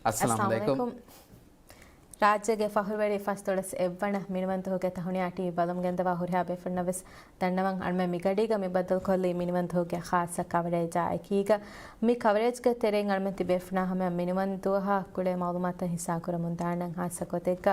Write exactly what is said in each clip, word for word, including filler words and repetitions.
އައްސަލާމު އައްސަލާމު އަލައިކުމް. އަލައިކުމް. ރާއްޖޭގެ ފަހުރުވެރި ފަސްދޮޅަސް އެއްވަނަ މިނިވަންދުހުގެ ތަހުނިޔާ ޓީވީ ބަލަމުގެންދަވާ ހުރިހާ ބޭފުޅުންނަށް ވެސް ދަންނަވަން. އަޅުމެން މިގަޑީގަ މި ބައްދަލުކޮށްލީ މިނިވަންދުހުގެ ޚާއްޞަ ކަވަރޭޖާ އެކީގަ. މި ކަވަރޭޖްގެ ތެރެއިން އަޅުމެން ތިބޭފުޅުންނާ ހަމަޔަށް މިނިވަންދުއަހާ ގުޅޭ މައުލޫމާތުތައް ހިއްސާކުރަމުން ދާނަން. ހާއްސަ ގޮތެއްގަ،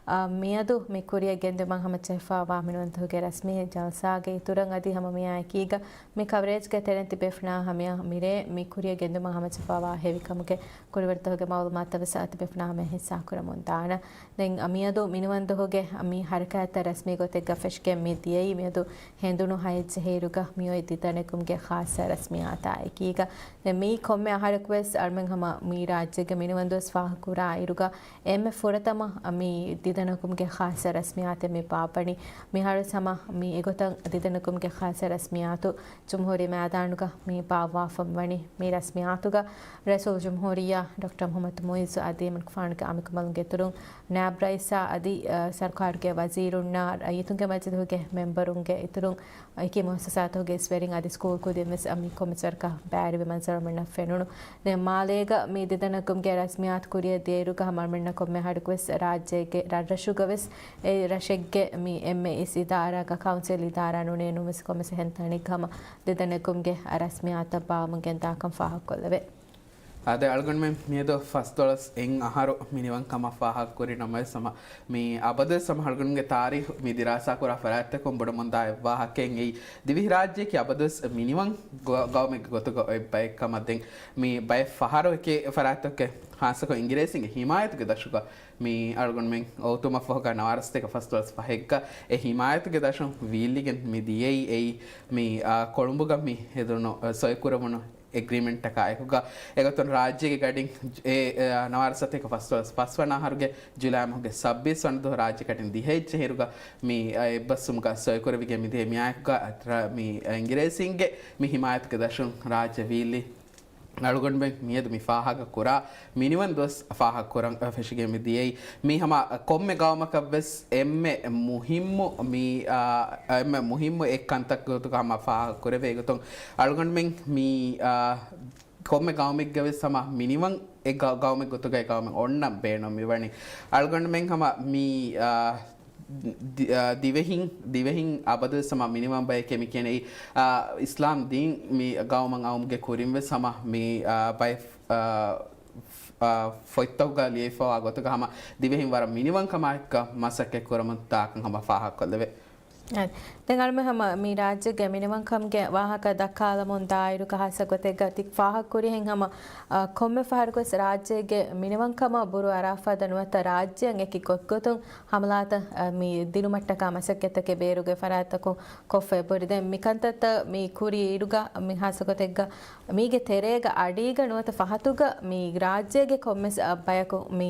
އާ، މިއަދު މި ކުރިއަށް ގެންދިއުމަށް ހަމަޖެހިފައިވާ މިނިވަންދުހުގެ ރަސްމީ ޖަލްސާގެ އިތުރަށް އަދި ހަމަ މިއާއެކީގަ މި ކަވަރޭޖްގެ ތެރެއިން ތިބޭފުޅުންނާ ހަމަޔަށް މިރޭ މި ކުރިއަށް ގެންދިއުމަށް ހަމަޖެހިފައިވާ ހެވިކަމުގެ ކުރިވަރުތަކުގެ މައުލޫމާތުތައް ވެސް ތިބޭފުޅުންނާ ހަމަޔަށް ހިއްސާކުރަމުން ދާނަން. ދެން މިއަދު މިނިވަންދުހުގެ މި ހަރަކާތްތައް ރަސްމީ ގޮތެއްގަ ފެށިގެން މި ދިޔައީ މިއަދު ހެނދުނު ހައެއް ޖެހޭއިރުގަ މިއޮތް ދިދަނެއްކުމުގެ ޚާއްޞަ ރަސްމިއްޔާތާ އެކީގަ. ދެން މިއީ ކޮންމެ އަހަރަކުވެސް އަޅުމެން ހަމަ މި ރާއްޖޭގެ މިނިވަންދުވަސް ފާހަގަކުރާ އިރުގަ އެންމެ ފުރަތަމަ މި ދިދަނެއްކުމުގެ ޚާއްޞަ ރަސްމިއްޔާތެއް މި ބާއްވަނީ. މިހާރުވެސް ހަމަ މި އެގޮތަށް ދިދަނެއްކުމުގެ ޚާއްޞަ ރަސްމިއްޔާތު ޖުމްހޫރީ މައިދާނުގަ މި ބާއްވާފަ ވަނީ. މި ރަސްމިއްޔާތުގަ ރައީސުލްޖުމްހޫރިއްޔާ ޑޮކްޓަރ މުޙައްމަދު މުޢިއްޒު އަދި އެމަނިކުފާނުގެ އަމިއްލަ މައުލުމުގެ އިތުރުން، ނާއިބު ރައީސާ އަދި، އަ، ސަރުކާރުގެ ވަޒީރުންނާ، ރައްޔިތުންގެ މަޖިލީހުގެ މެމްބަރުންގެ އިތުރުން، އެކި މުއައްސަސާތަކުގެ އިސްވެރިން އަދި ސްކޫލް ކުދިން ވެސް މި ކޮންމެ ސަރަކަށް ބައިވެރިވި މަންޒަރު އަޅުމެންނަށް ފެނުނު. ދެން މާލޭގަ މި ދިދަނެއްކުމުގެ ރަސްމިއްޔާތު ކުރިއަށް ދިޔައިރުގަ ހަމަ އަޅުމެންނަށް ކޮންމެ އަހަރަކުވެސް ރާއްޖޭގެ ރަށްރަށުގަވެސް އެ ރަށެއްގެ މި އެންމެ އިސް އިދާރާގަ ކައުންސިލް އިދާރާ ނޫނޭ ނޫންވެސް ކޮންމެސް އެހެން ތަނެއްގަ ހަމަ ދިދަނެއްކުމުގެ ރަސްމިއްޔާތަށް ބާއްވަމުން ގެންދާކަން ފާހަގަކޮށްލެވޭ. އާދެ، އަޅުގަނޑުމެން މިއަދު ފަސްދޮޅަސް އެއް އަހަރު މިނިވަންކަމަށް ފާހަގަކުރި ނަމަވެސް ހަމަ މި އަބަދުވެސް ހަމަ އަޅުގަނޑުގެ ތާރީޚު މި ދިރާސާކުރާ ފަރާތްތަކުން ބުނަމުންދާ އެއްވާހަކައެއް އެއީ، ދިވެހިރާއްޖެއަކީ އަބަދުވެސް މިނިވަން ގަ-، ގައުމެއްގެ ގޮތުގަ އޮތް ބައެއްކަމަށް. ދެން މި ބައެއް ފަހަރު އެކި ފަރާތްތަކުގެ ހާއްސަކޮށް އިނގިރޭސިންގެ ހިމާޔަތުގެ ދަށުގަ މި އަޅުގަނޑުމެން އޮތުމަށްފަހުގަ ނަވާރަސަތޭކަ ފަސްދޮޅަސް ފަހެއްގަ އެ ހިމާޔަތުގެ ދަށުން ވީއްލިގެން މި ދިޔައީ އެއީ މި، އާ، ކޮޅުނބުގަ މި ހެދުނު، އާ، ސޮއިކުރެވުނު އެގްރީމެންޓަކާ އެކުގަ. އެގޮތުން ރާއްޖޭގެ ގަޑިން އެ، އާ، ނަވާރަސަތޭކަ ފަސްދޮޅަސް ފަސްވަނަ އަހަރުގެ ޖުލައި މަހުގެ ސައްބީސް ވަނަ ދުވަހު ރާއްޖެ ގަޑިން ދިހައެއް ޖެހިއިރުގަ މި، އާ، އެއްބަސްވުމުގަ ސޮއިކުރެވިގެން މި ދިޔަ މިއާއެކުގަ އަތް ރަ-، މި އިނގިރޭސީންގެ މި ހިމާޔަތުގެ ދަށުން ރާއްޖެ ވީއްލި. އަޅުގަނޑުމެން މިއަދު މި ފާހަގަ ކުރާ މިނިވަން ދުވަސް ފާހަގަ ކުރަން ފެށިގެން މި ދިޔައީ. މީ ހަމަ ކޮންމެ ގައުމަކަށްވެސް އެންމެ މުހިއްމު މި، އާ، އެންމެ މުހިއްމު އެއް ކަންތައް ގޮތުގަ ހަމަ ފާހަގަ ކުރެވޭ ގޮތުން އަޅުގަނޑުމެން މި، އާ، ކޮންމެ ގައުމެއްގަވެސް ހަމަ މިނިވަން އެ ގަ-، ގައުމެއް ގޮތުގައި ގައުމެއް އޮންނަން ބޭނުން މިވަނީ. އަޅުގަނޑުމެން ހަމަ މި، އާ، ދި-، އާ، ދިވެހިން، ދިވެހިން އަބަދުވެސް ހަމަ މިނިވަން ބަޔެކޭ މި ކިޔަނީ. އާ، އިސްލާމް ދީން މި ގައުމަށް އައުމުގެ ކުރިން ވެސް ހަމަ މި، އާ، ބައެއް، އާ، އާ، ފޮތްތަކުގަ ލިޔެފަވާ ގޮތުގަ ހަމަ ދިވެހިން ވަރަށް މިނިވަންކަމާއެކު މަސައްކަތް ކުރަމުން ދާކަން ހަމަ ފާހަގަކޮށްލެވޭ. އަދި، ދެން އަޅުމެން ހަމަ މި ރާއްޖޭގެ މިނިވަންކަމުގެ ވާހަކަ ދައްކާލަމުން ދާއިރުގަ ހާއްސަ ގޮތެއްގަ ތި ފާހަގަކުރިހެން ހަމަ، އާ، ކޮންމެ ފަހަރަކުވެސް ރާއްޖޭގެ މިނިވަންކަމަށް ބުރޫ އަރާފަދަ ނުވަތަ ރާއްޖެއަށް އެކި ގޮތްގޮތުން ހަމަލާތައް، އަ، މި ދިނުމަށްޓަކާ މަސައްކަތްތަކެއް ބޭރުގެ ފަރާތްތަކުން ކޮށްފަ އެބަހުރި. ދެން މިކަންތައްތައް މި ކުރި އިރުގަ މި ހާއްސަ ގޮތެއްގަ މީގެ ތެރޭގަ އަޑީގަ ނުވަތަ ފަހަތުގަ މި ރާއްޖޭގެ ކޮންމެސް، އަ، ބަޔަކު މި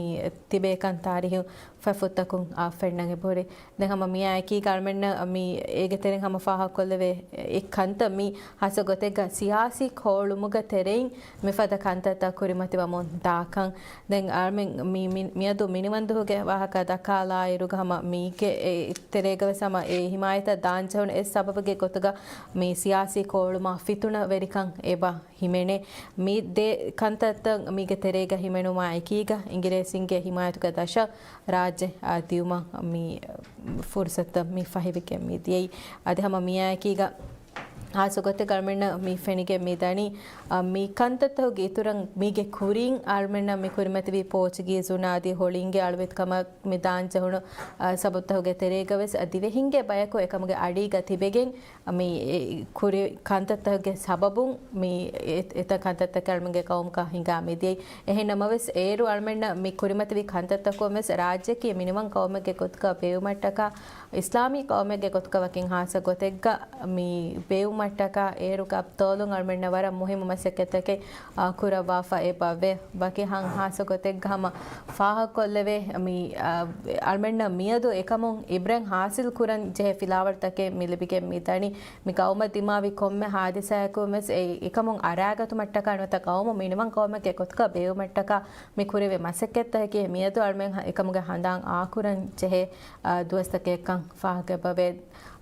ތިބޭކަން ތާރީހު ފަތްފުށްތަކުން، އަ، ފެންނަން އެބަހުރި. ދެން ހަމަ މިއާ އެކީގަ އަޅުމެންނަށް މި އޭގެ ތެރެއިން ހަމަ ފާހަގަކޮށްލެވޭ އެއް ކަންތައް މި ހާއްސަ ގޮތެއްގަ ސިޔާސީ ކޯޅުމުގެ ތެރެއިން މިފަދަ ކަންތައްތައް ކުރިމަތިވަމުން ދާކަން. ދެން އަޅުމެން މި، މި، މިއަދު މިނިވަންދުހުގެ ވާހަކަ ދައްކާލާއިރުގަ ހަމަ މީގެ އެ ތެރޭގަވެސް ހަމަ އެ ހިމާޔަތަށް ދާންޖެހުނު އެއް ސަބަބެއްގެ ގޮތުގަ މި ސިޔާސީ ކޯޅުމާ ފިތުނަވެރިކަން އެބަ ހިމެނޭ. މި ދެ ކަންތައްތައް މީގެ ތެރޭގަ ހިމެނުމާ އެކީގަ އިނގިރޭސިންގެ ހިމާޔަތުގެ ދަށަށް ރާއްޖެ، އާ، ދިއުމަށް މި ފުރުސަތު މި ފަހިވެގެން މި ދިޔައީ. އަދި ހަމަ މިއާއެކީގަ ހާއްސަ ގޮތެއް އަޅުމެންނަށް މި ފެނިގެން މި ދަނީ، އަ، މި ކަންތައްތަކުގެ އިތުރަށް މީގެ ކުރިން އަޅުމެންނަށް މި ކުރިމަތިވީ ޕޯޗުގީޒުންނާ އަދި ހޮޅިންގެ އަޅުވެތިކަމަށް މި ދާން ޖެހުނު، އަ، ސަބަބުތަކުގެ ތެރޭގަވެސް، އަ، ދިވެހިންގެ ބަޔަކު އެކަމުގެ އަޑީގަ ތިބެގެން، މި ކުރި ކަންތައްތަކުގެ ސަބަބުން މި އެ-، އެތައް ކަންތައްތަކެއް އަޅުމެންގެ ޤައުމުގަ ހިނގާ މިދިޔައީ. އެހެން ނަމަވެސް، އޭރު އަޅުމެންނަށް މި ކުރިމަތިވި ކަންތައްތަކުން ވެސް ރާއްޖެއަކީ މިނިވަން ޤައުމެއްގެ ގޮތުގަ ބެއުމަށްޓަކާ، އިސްލާމީ ޤައުމެއްގެ ގޮތުގަ ވަކިން ހާއްސަ ގޮތެއްގަ މި ބެއުމަށްޓަކާ އޭރުގެ އަބްޠާލުން އަޅުމެންނަށް ވަރަށް މުހިއްމު މަސައްކަތްތަކެއް، އާ، ކުރައްވާފަ އެބަވޭ. ވަކި ހަ-، ހާއްސަ ގޮތެއްގަ ހަމަ ފާހަގަކޮށްލެވޭ. މި، އާ، އަޅުމެންނަށް މިއަދު އެކަމުން އިބްރަތް ހާސިލް ކުރަން ޖެހޭ ފިލާވަޅުތަކެއް މި ލިބިގެން މި ދަނީ. މި ޤައުމަށް ދިމާވި ކޮންމެ ހާދިސާއަކުން ވެސް އެ އެކަމުން އަރާގަތުމަށްޓަކާ ނުވަތަ ޤައުމު މިނިވަން ޤައުމެއްގެ ގޮތުގަ ބެއުމަށްޓަކާ މި ކުރެވޭ މަސައްކަތްތަކަކީ މިއަދު އަޅުމެން ހަ-، އެކަމުގެ ހަނދާން އާކުރަން ޖެހޭ، އާ، ދުވަސްތަކެއްކަން ފާހަގަވެވޭ.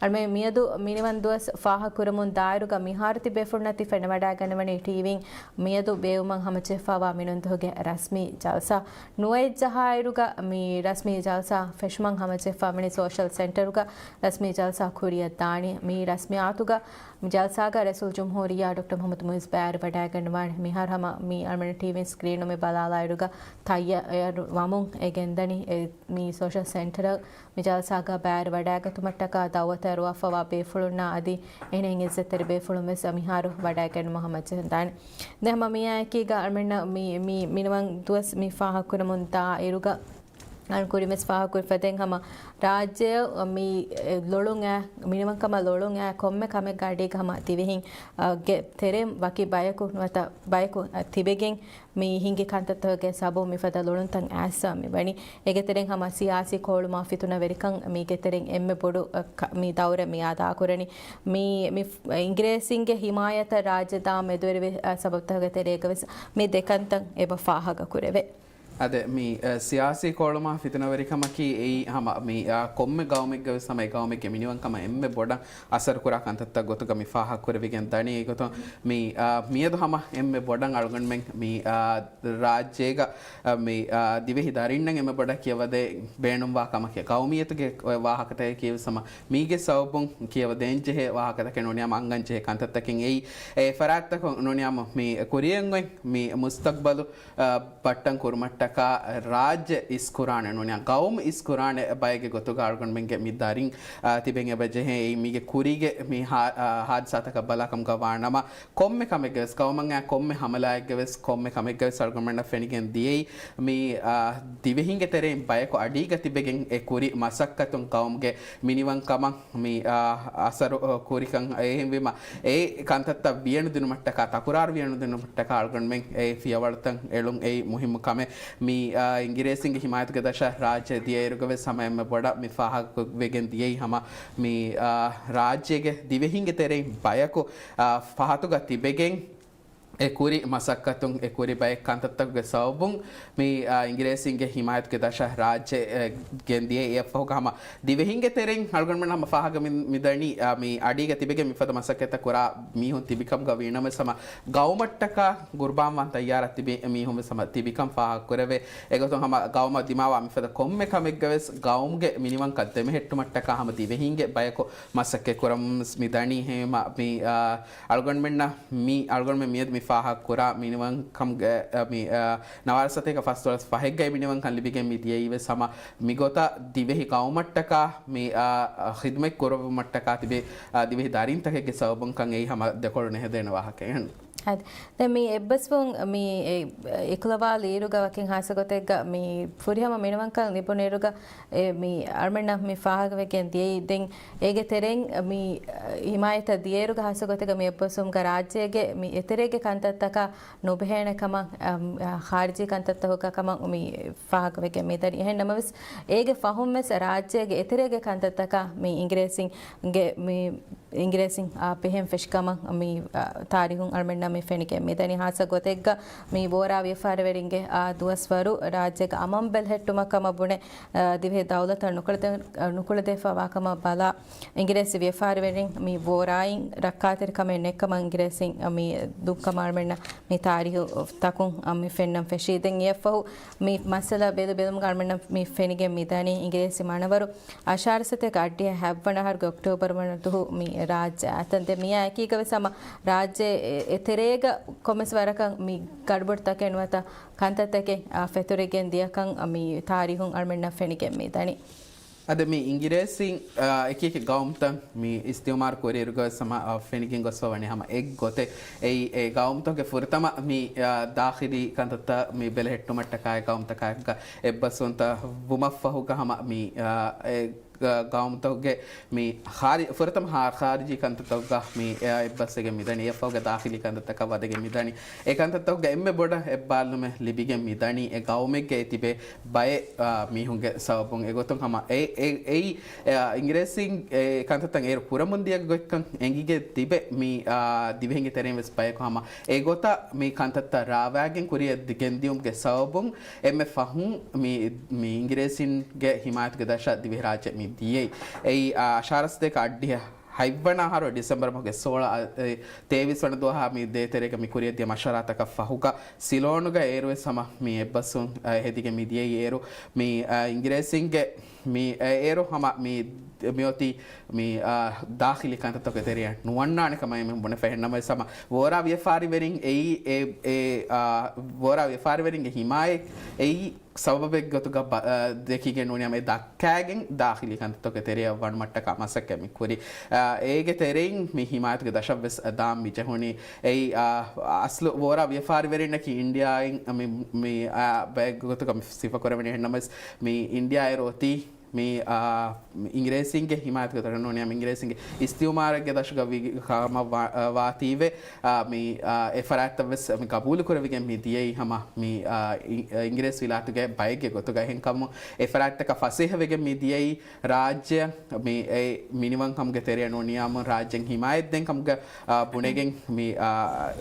އަޅުމެން މިއަދު މިނިވަން ދުވަސް ފާހަގަކުރަމުން ދާއިރުގަ މިހާރު ތިބޭފުޅުންނަށް ތި ފެނަވަޑައިގަންނަވަނީ ޓީވީން މިއަދު ބޭއްވުމަށް ހަމަޖެހިފައިވާ މިނުންދުހުގެ ރަސްމީ ޖަލްސާ. ނުވައެއް ޖަހާއިރުގަ މި ރަސްމީ ޖަލްސާ ފެށުމަށް ހަމަޖެހިފައިވަނީ ސޯޝަލް ސެންޓަރުގަ ރަސްމީ ޖަލްސާ ކުރިއަށް ދާނީ. މި ރަސްމިއްޔާތުގަ މި ޖަލްސާގަ ރައީސުލްޖުމްހޫރިއްޔާ ޑޮކްޓަރ މުޙައްމަދު މުޢިއްޒު ބައިވެރިވަޑައިގަންނަވާނެ. މިހާރު ހަމަ މި އަޅުމެން ޓީވީން ސްކްރީނު މި ބަލާލާއިރުގަ ތައްޔާރު ވަމުން އެ ގެންދަނީ. އެ މި ސޯޝަލް ސެންޓަރ މި ޖަލްސާގަ ބައިވެރިވަޑައިގަތުމަށްޓަކާ ދައުވަތު އަރުވާފައިވާ ބޭފުޅުންނާ އަދި އެހެނިހެން އިއްޒަތްތެރި ބޭފުޅުން ވެސް މިހާރު ވަޑައިގަންނަވަމުން ހަމަޖެހިދާނެ. ދެން ހަމަ މިއާއެކީގަ އަޅުމެންނަށް މި، މި މިނިވަން ދުވަސް މި ފާހަގަކުރަމުން ދާއިރުގަ އަޅުން ކުރިން ވެސް ފާހަގަކުރި ފަދައިން ހަމަ ރާއްޖެ މި ލޮޅުން އައި، މިނިވަންކަމަށް ލޮޅުން އައި ކޮންމެ ކަމެއްގެ އަޑީގަ ހަމަ ދިވެހިން، އަ، ގެ ތެރެއިން ވަކި ބަޔަކު ނުވަތަ ބަޔަކު، އަ، ތިބެގެން މި ހިނގި ކަންތައްތަކުގެ ސަބަބުން މިފަދަ ލޮޅުންތައް އައިސްފަ މި ވަނީ. އޭގެ ތެރެއިން ހަމަ ސިޔާސީ ކޯޅުމާ ފިތުނަވެރިކަން މީގެ ތެރެއިން އެންމެ ބޮޑު، އަ، ކަ-، މި ދައުރެއް މި އަދާކުރަނީ. މި، މި އިނގިރޭސިންގެ ހިމާޔަތަށް ރާއްޖެ ދާ މެދުވެރި ވެ-، އަ، ސަބަބުތަކުގެ ތެރޭގަ ވެސް މި ދެ ކަންތައް އެބަ ފާހަގަކުރެވޭ. އަދެ މި، އަ، ސިޔާސީ ކޯޅުމާ ފިތުނަވެރިކަމަކީ އެއީ ހަމަ މި، އަ، ކޮންމެ ގައުމެއްގެ ވެސް ހަމަ އެ ގައުމެއްގެ މިނިވަންކަމަށް އެންމެ ބޮޑަށް އަސަރުކުރާ ކަންތައްތައް ގޮތުގަ މި ފާހަގަކުރެވިގެން ދަނީ. އެގޮތުން މި، އަ، މިއަދު ހަމަ އެންމެ ބޮޑަށް އަޅުގަނޑުމެން މި، އަ، ރާއްޖޭގަ، އަ، މި، އަ، ދިވެހި ދަރިންނަށް އެންމެ ބޮޑަށް ކިޔަވަދޭ ބޭނުންވާ ކަމަކީ ގައުމިއްޔަތުގެ ވާހަކަތަކެއް ކީވެސް ހަމަ މީގެ ސަބަބުން ކިޔަވަދޭންޖެހޭ ވާހަކަތަކެއް ނޫނީ ހަމަ އަންގަންޖެހޭ ކަންތައްތަކެއް އެއީ. އެ ފަރާތްތަކުން ނޫނީ ހަމަ މި ކުރިއަށް އޮތް މި މުސްތަގްބަލު އަ، ބައްޓަން ކުރުމަށްޓަކާ ރާއްޖެ އިސްކުރާނެ ނޫނިއްޔާ ގައުމު އިސްކުރާނެ ބައެއްގެ ގޮތުގަ އަޅުގަނޑުމެންގެ މި ދަރިން، އަ، ތިބެން އެބަ ޖެހޭ. އެއީ މީގެ ކުރީގެ މި ހާ-، އަ، ހާދިސާތަކަށް ބަލާކަމުގަ ވާނަމަ، ކޮންމެ ކަމެއްގެ ވެސް، ގައުމަށް އައި ކޮންމެ ހަމަލާއެއްގެ ވެސް، ކޮންމެ ކަމެއްގެ ވެސް އަޅުގަނޑުމެންނަށް ފެނިގެން ދިޔައީ މި، އަ، ދިވެހިންގެ ތެރެއިން ބަޔަކު އަޑީގަ ތިބެގެން އެ ކުރި މަސައްކަތުން ގައުމުގެ މިނިވަންކަމަށް މި، އާ، އަސަރު، އާ، ކުރިކަން. އެހެންވީމަ، އެ ކަންތައްތައް ވިޔަނުދިނުމަށްޓަކާ، ތަކުރާރު ވިޔަނުދިނުމަށްޓަކާ އަޅުގަނޑުމެން އެ ފިޔަވަޅުތައް އެޅުން އެއީ މުހިއްމު ކަމެއް. މި، އާ، އިނގިރޭސިންގެ ހިމާޔަތުގެ ދަށަށް ރާއްޖެ ދިޔައިރުގަ ވެސް ހަމަ އެންމެ ބޮޑަށް މި ފާހަގަވެގެން ދިޔައީ ހަމަ މި، އާ، ރާއްޖޭގެ ދިވެހިންގެ ތެރެއިން ބަޔަކު، އާ، ފަހަތުގަ ތިބެގެން އެ ކުރި މަސައްކަތުން އެ ކުރި ބައެއް ކަންތައްތަކުގެ ސަބަބުން މި، އާ، އިނގިރޭސިންގެ ހިމާޔަތުގެ ދަށަށް ރާއްޖެ، އެ، ގެންދިޔައީ. އެއަށްފަހުގަ ހަމަ ދިވެހިންގެ ތެރެއިން އަޅުގަނޑުމެން ހަމަ ފާހަގަ މި، މިދަނީ، އާ، މި އަޑީގަ ތިބެގެން މިފަދަ މަސައްކަތްތައް ކުރާ މީހުން ތިބިކަމުގަ ވީނަމަވެސް ހަމަ ގައުމަށްޓަކާ ގުރުބާންވާން ތައްޔާރަށް ތިބި މީހުން ވެސް ހަމަ ތިބިކަން ފާހަގަކުރެވޭ. އެގޮތުން ހަމަ ގައުމަށް ދިމާވާ މިފަދަ ކޮންމެ ކަމެއްގަ ވެސް ގައުމުގެ މިނިވަންކަން ދެމެހެއްޓުމަށްޓަކާ ހަމަ ދިވެހިންގެ ބަޔަކު މަސައްކަތް ކުރަމުން ވެސް މި ދަނީ. ހެމަ މި، އާ، އަޅުގަނޑުމެންނަށް މި އަޅުގަނޑުމެން މިއަދު މި ފާހަގަކުރާ މިނިވަންކަމުގެ، އަ، މި، އަ، ނަވާރަސަތޭކަ ފަސްދޮޅަސް ފަހެއްގައި މިނިވަންކަން ލިބިގެން މި ދިޔައީ ވެސް ހަމަ މިގޮތަށް ދިވެހި ގައުމަށްޓަކާ މި، އަ، އަ، ޚިދުމަތް ކުރެއްވުމަށްޓަކާ ތިބި، އަ، ދިވެހި ދަރިންތަކެއްގެ ސަބަބުންކަން އެއީ ހަމަ ދެކޮޅު ނެހެދޭނެ ވާހަކައެއް. އަދި، ދެން މި އެއްބަސްވުން މި އެ، އެކުލަވާލިއިރުގަ ވަކިން ހާއްސަ ގޮތެއްގަ މި ފުރިހަމަ މިނިވަންކަން ލިބުނުއިރުގަ އެ، މި އަޅުމެންނަށް މި ފާހަގަވެގެން ދިޔައީ. ދެން އޭގެ ތެރެއިން މި ހިމާޔަތަށް ދިޔައިރުގަ ހާއްސަ ގޮތެއްގަ މި އެއްބަސްވުމުގަ ރާއްޖޭގެ މި އެތެރޭގެ ކަންތައްތަކާ ނުބެހޭނެ ކަމަށް، އަ، އަ، ޚާރިޖީ ކަންތައްތަކުގަ ކަމަށް މި ފާހަގަވެގެން މިދަނީ. އެހެން ނަމަވެސް، އޭގެ ފަހުން ވެސް ރާއްޖޭގެ އެތެރޭގެ ކަންތައްތަކާ މި އިނގިރޭސިންގެ މި އިނގިރޭސިން، އާ، ބެހެން ފެށިކަމަށް މި، އާ، ތާރީހުން އަޅުމެންނަށް މި ފެނިގެން މިދަނީ. ހާއްސަ ގޮތެއްގަ މި ވޯރާ ވިޔަފާރިވެރިންގެ، އާ، ދުވަސްވަރު ރާއްޖޭގެ އަމަން ބެލެހެއްޓުމަށް ކަމަށް ބުނެ، އާ، ދިވެހި ދައުލަތަށް ނުކުޅެދެ-، އާ، ނުކުޅެދޭފައިވާ ކަމަށް ބަލާ، އިނގިރޭސި ވިޔަފާރިވެރިން މި ވޯރާއިން ރައްކާތެރިކަމެއް ނެތްކަމަށް އިނގިރޭސިން، އާ، މި ދުއްކަމަށް އަޅުމެންނަށް މި ތާރީހު ތަކުން، އާ، މި ފެންނަން ފެށީ. ދެން އެއަށްފަހު މި މައްސަލަ ބެލު ބެލުމުގަ އަޅުމެންނަށް މި ފެނިގެން މިދަނީ އިނގިރޭސި މަނަވަރު އަށާރަސަތޭކަ އައްޑިހަ ހަތްވަނަ އަހަރުގެ އޮކްޓޯބަރު ވަނަ ދުހު މި ރާއްޖެ އައި. ދެން މިއާ އެކީގަ ވެސް ހަމަ ރާއްޖެ އެ-، އެތެރޭގަ ކޮންމެސް ވަރަކަށް މި ގަޑުބޮޑުތަކެއް ނުވަތަ ކަންތައްތަކެއް، އާ، ފެތުރިގެން ދިޔަކަން، އާ، މި ތާރީހުން އަޅުމެންނަށް ފެނިގެން މިދަނީ. އަދި މި އިނގިރޭސިން، އާ، އެކި އެކި ގައުމުތައް މި އިސްތިއުމާރު ކުރިއިރުގަ ވެސް ހަމަ، އާ، ފެނިގެން ގޮސްފަ ވަނީ ހަމަ އެއްގޮތެއް. އެއީ، އެ ގައުމުތަކުގެ ފުރަތަމަ މި، އާ، ދާޚިލީ ކަންތައްތައް މި ބެލެހެއްޓުމަށްޓަކާއި ގައުމުތަކާއެކުގަ އެއްބަސްވުންތައް ވުމަށްފަހުގަ ހަމަ މި، އާ، އެ ގަ-، ގައުމުތަކުގެ މި ހާރި-، ފުރަތަމަ ހާ-، ޚާރިޖީ ކަންތައްތަކުގަ މި އެއާ އެއްބަސްވެގެން މިދަނީ. އެއަށްފަހުގަ ދާޚިލީ ކަންތައްތަކަށް ވަދެގެން މިދަނީ. އެ ކަންތައްތަކުގަ އެންމެ ބޮޑަށް އެއްބާލުމެއް ލިބިގެން މިދަނީ އެ ގައުމެއްގައި ތިބޭ ބައެއް، އާ، މީހުންގެ ސަބަބުން. އެގޮތުން ހަމަ އެ، އެ، އެއީ، އާ، އިނގިރޭސިން އެ ކަންތައްތައް އޭރު ކުރަމުން ދިޔަ ގޮތްކަން އެނގިގެ ތިބެ މި، އާ، ދިވެހިންގެ ތެރެއިން ވެސް ބަޔަކު ހަމަ އެގޮތަށް މި ކަންތައްތައް ރާވާގެން ކުރިއަށް ދި-، ގެންދިޔުމުގެ ސަބަބުން އެންމެ ފަހުން މި، މި އިނގިރޭސިންގެ ހިމާޔަތުގެ ދަށަށް ދިވެހިރާއްޖެ މި ދިޔައީ. އެއީ، އާ، އަށާރަސްދޭކަ އަށްޑިހަ ހަތްވަނަ އަހަރު ޑިސެމްބަރ މަހުގެ ސޯޅަ، އަ، އެ، ތޭވީސް ވަނަ ދުވަހާ މި ދޭތެރޭގަ މި ކުރިއަށްދިޔަ މަޝްވަރާތަކަށް ފަހުގަ ސިލޯނުގަ އޭރުވެސް ހަމަ މި އެއްބަސްވުން، އަ، ހެދިގެން މި ދިޔައީ. އޭރު މި، އަ، އިނގިރޭސިންގެ މި، އަ، އޭރު ހަމަ މި، މިއޮތީ މި، އާ، ދާޚިލީ ކަންތައްތަކުގެ ތެރެއަށް ނުވަންނާނެ ކަމަށް އެމީހުން ބުނެފަ. އެހެންނަމަވެސް ހަމަ ވޯރާ ވިޔަފާރިވެރިން އެއީ، އެ، އެ، އާ، ވޯރާ ވިޔަފާރިވެރިންގެ ހިމާޔަތް އެއީ ސަބަބެއް ގޮތުގަ ބަ-، އަ، ދެކިގެން ނޫނީ ހަމަ އެ ދައްކާގެން ދާޚިލީ ކަންތައްތަކުގެ ތެރެއަށް ވަނުމަށްޓަކާ މަސައްކަތް މި ކުރި. އަ، އޭގެ ތެރެއިން މި ހިމާޔަތުގެ ދަށަށްވެސް ދާން މި ޖެހުނީ. އެއީ، އަ، އަސްލު ވޯރާ ވިޔަފާރިވެރިންނަކީ އިންޑިއާއިން މި، މި، އަ، ބައެއް ގޮތުގަ މި ސިފަކުރެވެނީ. އެހެންނަމަވެސް މި އިންޑިއާ އޭރު އޮތީ މި، އާ، މި އިނގިރޭސިންގެ ހިމާޔަތުގެ ދަށަށް ނޫނީ ހަމަ އިނގިރޭސިންގެ އިސްތިއުމާރެއްގެ ދަށުގަ ވި-، ކަމަށް ވާ-، އާ، ވާތީވެ، އާ، މި، އާ، އެ ފަރާތްތައްވެސް މި ގަބޫލު ކުރެވިގެން މި ދިޔައީ ހަމަ މި، އާ، އި-، އިނގިރޭސި ވިލާތުގެ ބައެއްގެ ގޮތުގަ. އެހެންކަމުން އެ ފަރާތްތަކަށް ފަސޭހަވެގެން މި ދިޔައީ ރާއްޖެއަށް މި އެ މިނިވަންކަމުގެ ތެރެއަށް ނޫނީ ހަމަ ރާއްޖެއިން ހިމާޔަތްދޭން ކަމުގަ، އާ، ބުނެގެން މި، އާ،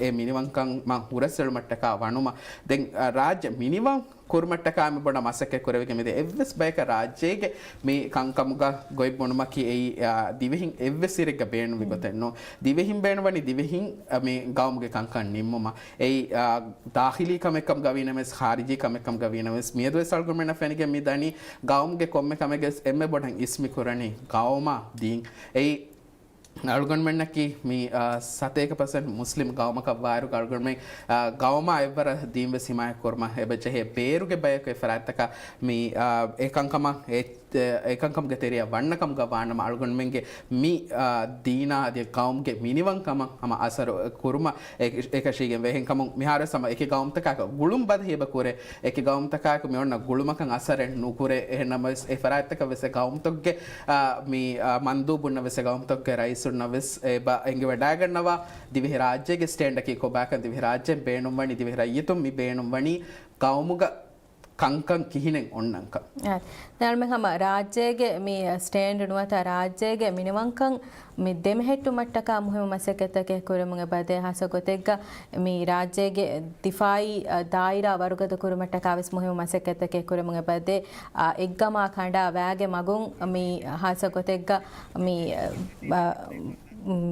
އެ މިނިވަންކަން މަ ހުރަސްއެޅުމަށްޓަކާ ވަނުމަށް. ދެން، އާ، ރާއްޖެ މިނިވަން ކުރުމަށްޓަކާ މި ބޮޑަށް މަސައްކަތް ކުރެވިގެން މިދިޔަ. އެއްވެސް ބަޔަކަށް ރާއްޖޭގެ މި ކަންކަމުގަ ގޮތް ބުނުމަކީ އެއީ، އާ، ދިވެހިން އެއްވެސް އިރެއްގަ ބޭނުންވި ގޮތެއް ނޫން. ދިވެހިން ބޭނުންވަނީ ދިވެހިން، އާ، މި ގައުމުގެ ކަންކަން ނިންމުމަށް. އެއީ، އާ، ދާޚިލީ ކަމެއްކަމުގަ ވީނަމަވެސް، ޚާރިޖީ ކަމެއްކަމުގަ ވީނަމަވެސް، މިއަދުވެސް އަޅުގަނޑުމެންނަށް ފެނިގެން މި ދަނީ ގައުމުގެ ކޮންމެ ކަމެއްގަވެސް އެންމެ ބޮޑަށް އިސް މި ކުރަނީ ގައުމާ ދީން. އެއީ، އަޅުގަނޑުމެންނަކީ މި، އާ، ސަތޭކަ ޕަސެންޓް މުސްލިމް ގައުމަކަށް ވާއިރުގަ އަޅުގަނޑުމެން، އާ، ގައުމާ އެއްވަރަށް ދީންވެސް ހިމާޔަތް ކުރުމަށް އެބަޖެހޭ. ބޭރުގެ ބަޔަކު އެ ފަރާތްތަކަށް މި، އާ، އެކަންކަމަށް އެ، އެކަންކަމުގެ ތެރެއަށް ވަންނަ ކަމުގަ ވާނަމަ، އަޅުގަނޑުމެންގެ މި، އާ، ދީނާ އަދި ގައުމުގެ މިނިވަންކަމަށް ހަމަ އަސަރު ކުރުމަށް އެ، އެކަށީގެން ވޭ. އެހެންކަމުން މިހާރުވެސް ހަމަ އެކި ގައުމުތަކާއެކު ގުޅުން ބަދަހި އެބަ ކުރޭ. އެކި ގައުމުތަކާއެކު މި އޮންނަ ގުޅުމަކަށް އަސަރެއް ނުކުރޭ. އެހެންނަމަވެސް އެ ފަރާތްތަކަށް ވެސް އެ ގައުމުތަކުގެ، އާ، މި، އާ، މަންދޫބުންނަށް ވެސް އެ ގައުމުތަކުގެ ރައީސުންނަށް ވެސް އެބަ އެނގިވަޑައިގަންނަވާ ދިވެހި ރާއްޖޭގެ ސްޓޭންޑަކީ ކޮބާކަން ދިވެހި ރާއްޖޭން ބޭނުންވަނީ، ދިވެހި ރައްޔިތުން މި ބޭނުންވަނީ ގައުމުގަ ކަންކަން ކިހިނެއް އޮންނަންކަން. އާ، ދެން ހަމަ ރާއްޖޭގެ މި ސްޓޭންޑް ނުވަތަ ރާއްޖޭގެ މިނިވަންކަން މި ދެމެހެއްޓުމަށްޓަކާ މުހިއްމު މަސައްކަތްތަކެއް ކުރެމުން އެބަދޭ. ހާއްސަ ގޮތެއްގަ މި ރާއްޖޭގެ ދިފާއީ، އަ، ދާއިރާ ވަރުގަދަ ކުރުމަށްޓަކާ ވެސް މުހިއްމު މަސައްކަތްތަކެއް ކުރެމުން އެބަދޭ. އާ، އެއްގަމާ ކަނޑާ ވައިގެ މަގުން މި ހާއްސަ ގޮތެއްގަ މި، އަ،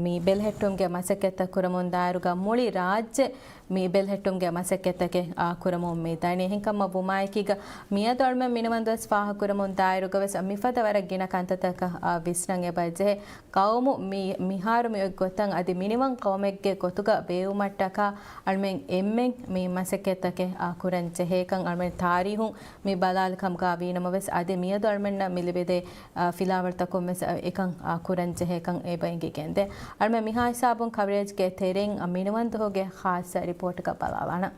މި ބެލެހެއްޓުމުގެ މަސައްކަތްތައް ކުރަމުން ދާއިރުގަ މުޅި ރާއްޖެ މި ބެލެހެއްޓުމުގެ މަސައްކަތްތަކެއް، އާ، ކުރަމުން މި ދަނީ. އެހެންކަމަށް ވުމާއެކީގަ މިއަދު އަޅުމެން މިނިވަންދުވަސް ފާހަގަކުރަމުން ދާއިރުގަ ވެސް މިފަދަ ވަރަށް ގިނަ ކަންތައްތަކަށް، އާ، ވިސްނަން އެބަ ޖެހޭ. ގައުމު މި، މިހާރު މި އޮތް ގޮތަށް އަދި މިނިވަން ގައުމެއްގެ ގޮތުގަ ބޭއްވުމަށްޓަކާ އަޅުމެން އެންމެން މި މަސައްކަތްތަކެއް، އާ، ކުރަން ޖެހޭކަން އަޅުމެން ތާރީހުން މި ބަލާލި ކަމުގަ ވީނަމަވެސް އަދި މިއަދު އަޅުމެންނަށް މި ލިބިދޭ އާ، ފިލާވަޅުތަކުން ވެސް، އާ، އެކަން، އާ، ކުރަން ޖެހޭކަން އެބަ އެނގިގެންދޭ. އަޅުމެން މިހާ ހިސާބުން ކަވަރޭޖްގެ ތެރެއިން، އާ، މިނިވަންދުހުގެ ޚާއްޞަ ރިޕޯޓްގަ ބަލާލާނަން.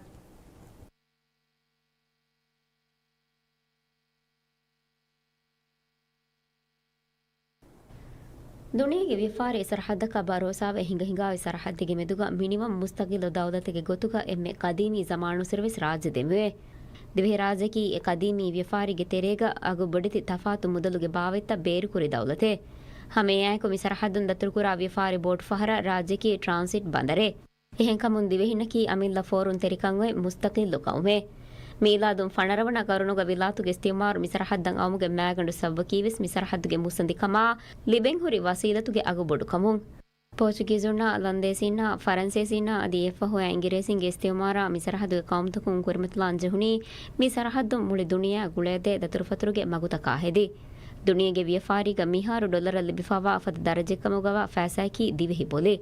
ދުނިޔޭގެ ވިޔަފާރި ސަރަހައްދަކަށް ބަރޯސާވެ ހިނގަ ހިނގާވި ސަރަހައްދެއްގެ މެދުގަ މިނިވަން މުސްތަގިއްލު ދައުލަތެއްގެ ގޮތުގަ އެންމެ ޤަދީމީ ޒަމާނުއްސުރެ ވެސް ރާއްޖެ ދެމުވޭ. ދިވެހިރާއްޖެއަކީ އެ ޤަދީމީ ވިޔަފާރީގެ ތެރޭގަ އަގު ބޮޑެތި ތަފާތު މުދަލުގެ ބާވަތްތައް ބޭރުކުރި ދައުލަތެއް. ހަމައެއާއެކު މި ސަރަހައްދުން ދަތުރުކުރާ ވިޔަފާރި ބޯޓު ފަހަރަށް ރާއްޖެއަކީ ޓްރާންސިޓް ބަނދަރެއް. އެހެންކަމުން ދިވެހިންނަކީ އަމިއްލަ ފޯރުން ތެރިކަން އޮތް މުސްތަޤިއްލު ޤައުމެއް. މީލާދުން ފަނަރަ ވަނަ ޤަރުނުގަ ވިލާތުގެ އިސްތިޢުމާރު މި ސަރަހައްދަށް އައުމުގެ މައިގަނޑު ސަބަބަކީ ވެސް މި ސަރަހައްދުގެ މުއްސަނދިކަމާ ލިބެން ހުރި ވަސީލަތުގެ އަގު ބޮޑުކަމުން. ޕޯޗުގީޒުންނާ، ލަންދޭސީންނާ، ފަރަންސޭސީންނާ އަދި އެއަށްފަހު އިނގިރޭސިންގެ އިސްތިޢުމާރާ މި ސަރަހައްދުގެ ޤައުމުތަކުން ކުރިމަތިލާން ޖެހުނީ، މި ސަރަހައްދުން މުޅި ދުނިޔެއާ ގުޅޭދޭ ދަތުރުފަތުރުގެ މަގުތަކާ ހެދި. ދުނިޔޭގެ ވިޔަފާރީގަ މިހާރު ޑޮލަރަށް ލިބިފައިވާ އުފަތަށް ދަރަޖައެއްކަމުގަވާ ފައިސާއަކީ ދިވެހި ބޮލި.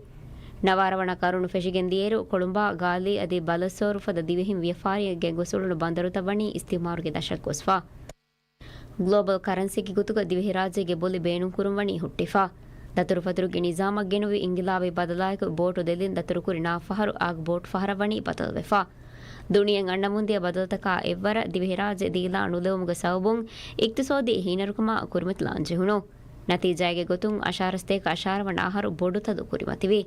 ނަވާރަ ވަނަ ޤަރުނު ފެށިގެން ދިޔައިރު، ކޮޅުނބާ، ގާލީ އަދި ބަލައްސޯރު ފަދަ ދިވެހިން ވިޔަފާރީއެއް ގެންގޮސްއުޅުނު ބަނދަރުތައް ވަނީ އިސްތިޢުމާރުގެ ދަށަށް ގޮސްފަ. ގްލޯބަލް ކަރަންސީގެ ގޮތުގަ ދިވެހިރާއްޖޭގެ ބޮލި ބޭނުންކުރުން ވަނީ ހުއްޓިފަ. ދަތުރުފަތުރުގެ ނިޒާމަށް ގެނުވި އިންގިލާބީ ބަދަލާއެކު ބޯޓު ދެލިން ދަތުރުކުރި ނާ ފަހަރު އާގް ބޯޓު ފަހަރަށް ވަނީ ބަދަލުވެފަ. ދުނިޔެއަށް އަންނަމުންދިޔަ ބަދަލުތަކާ އެއްވަރަށް ދިވެހިރާއްޖެ ދީލާ ނުލެވުމުގެ ސަބަބުން އިޤްތިޞާދީ ހީނަރުކަމާ ކުރިމަތިލާން ޖެހުނު. ނަތީޖާގެ ގޮތުން އަށާރަސްދޭކަ އަށާރަ ވަނަ އަހަރު ބޮޑު ތަދު ކުރިމަތިވި.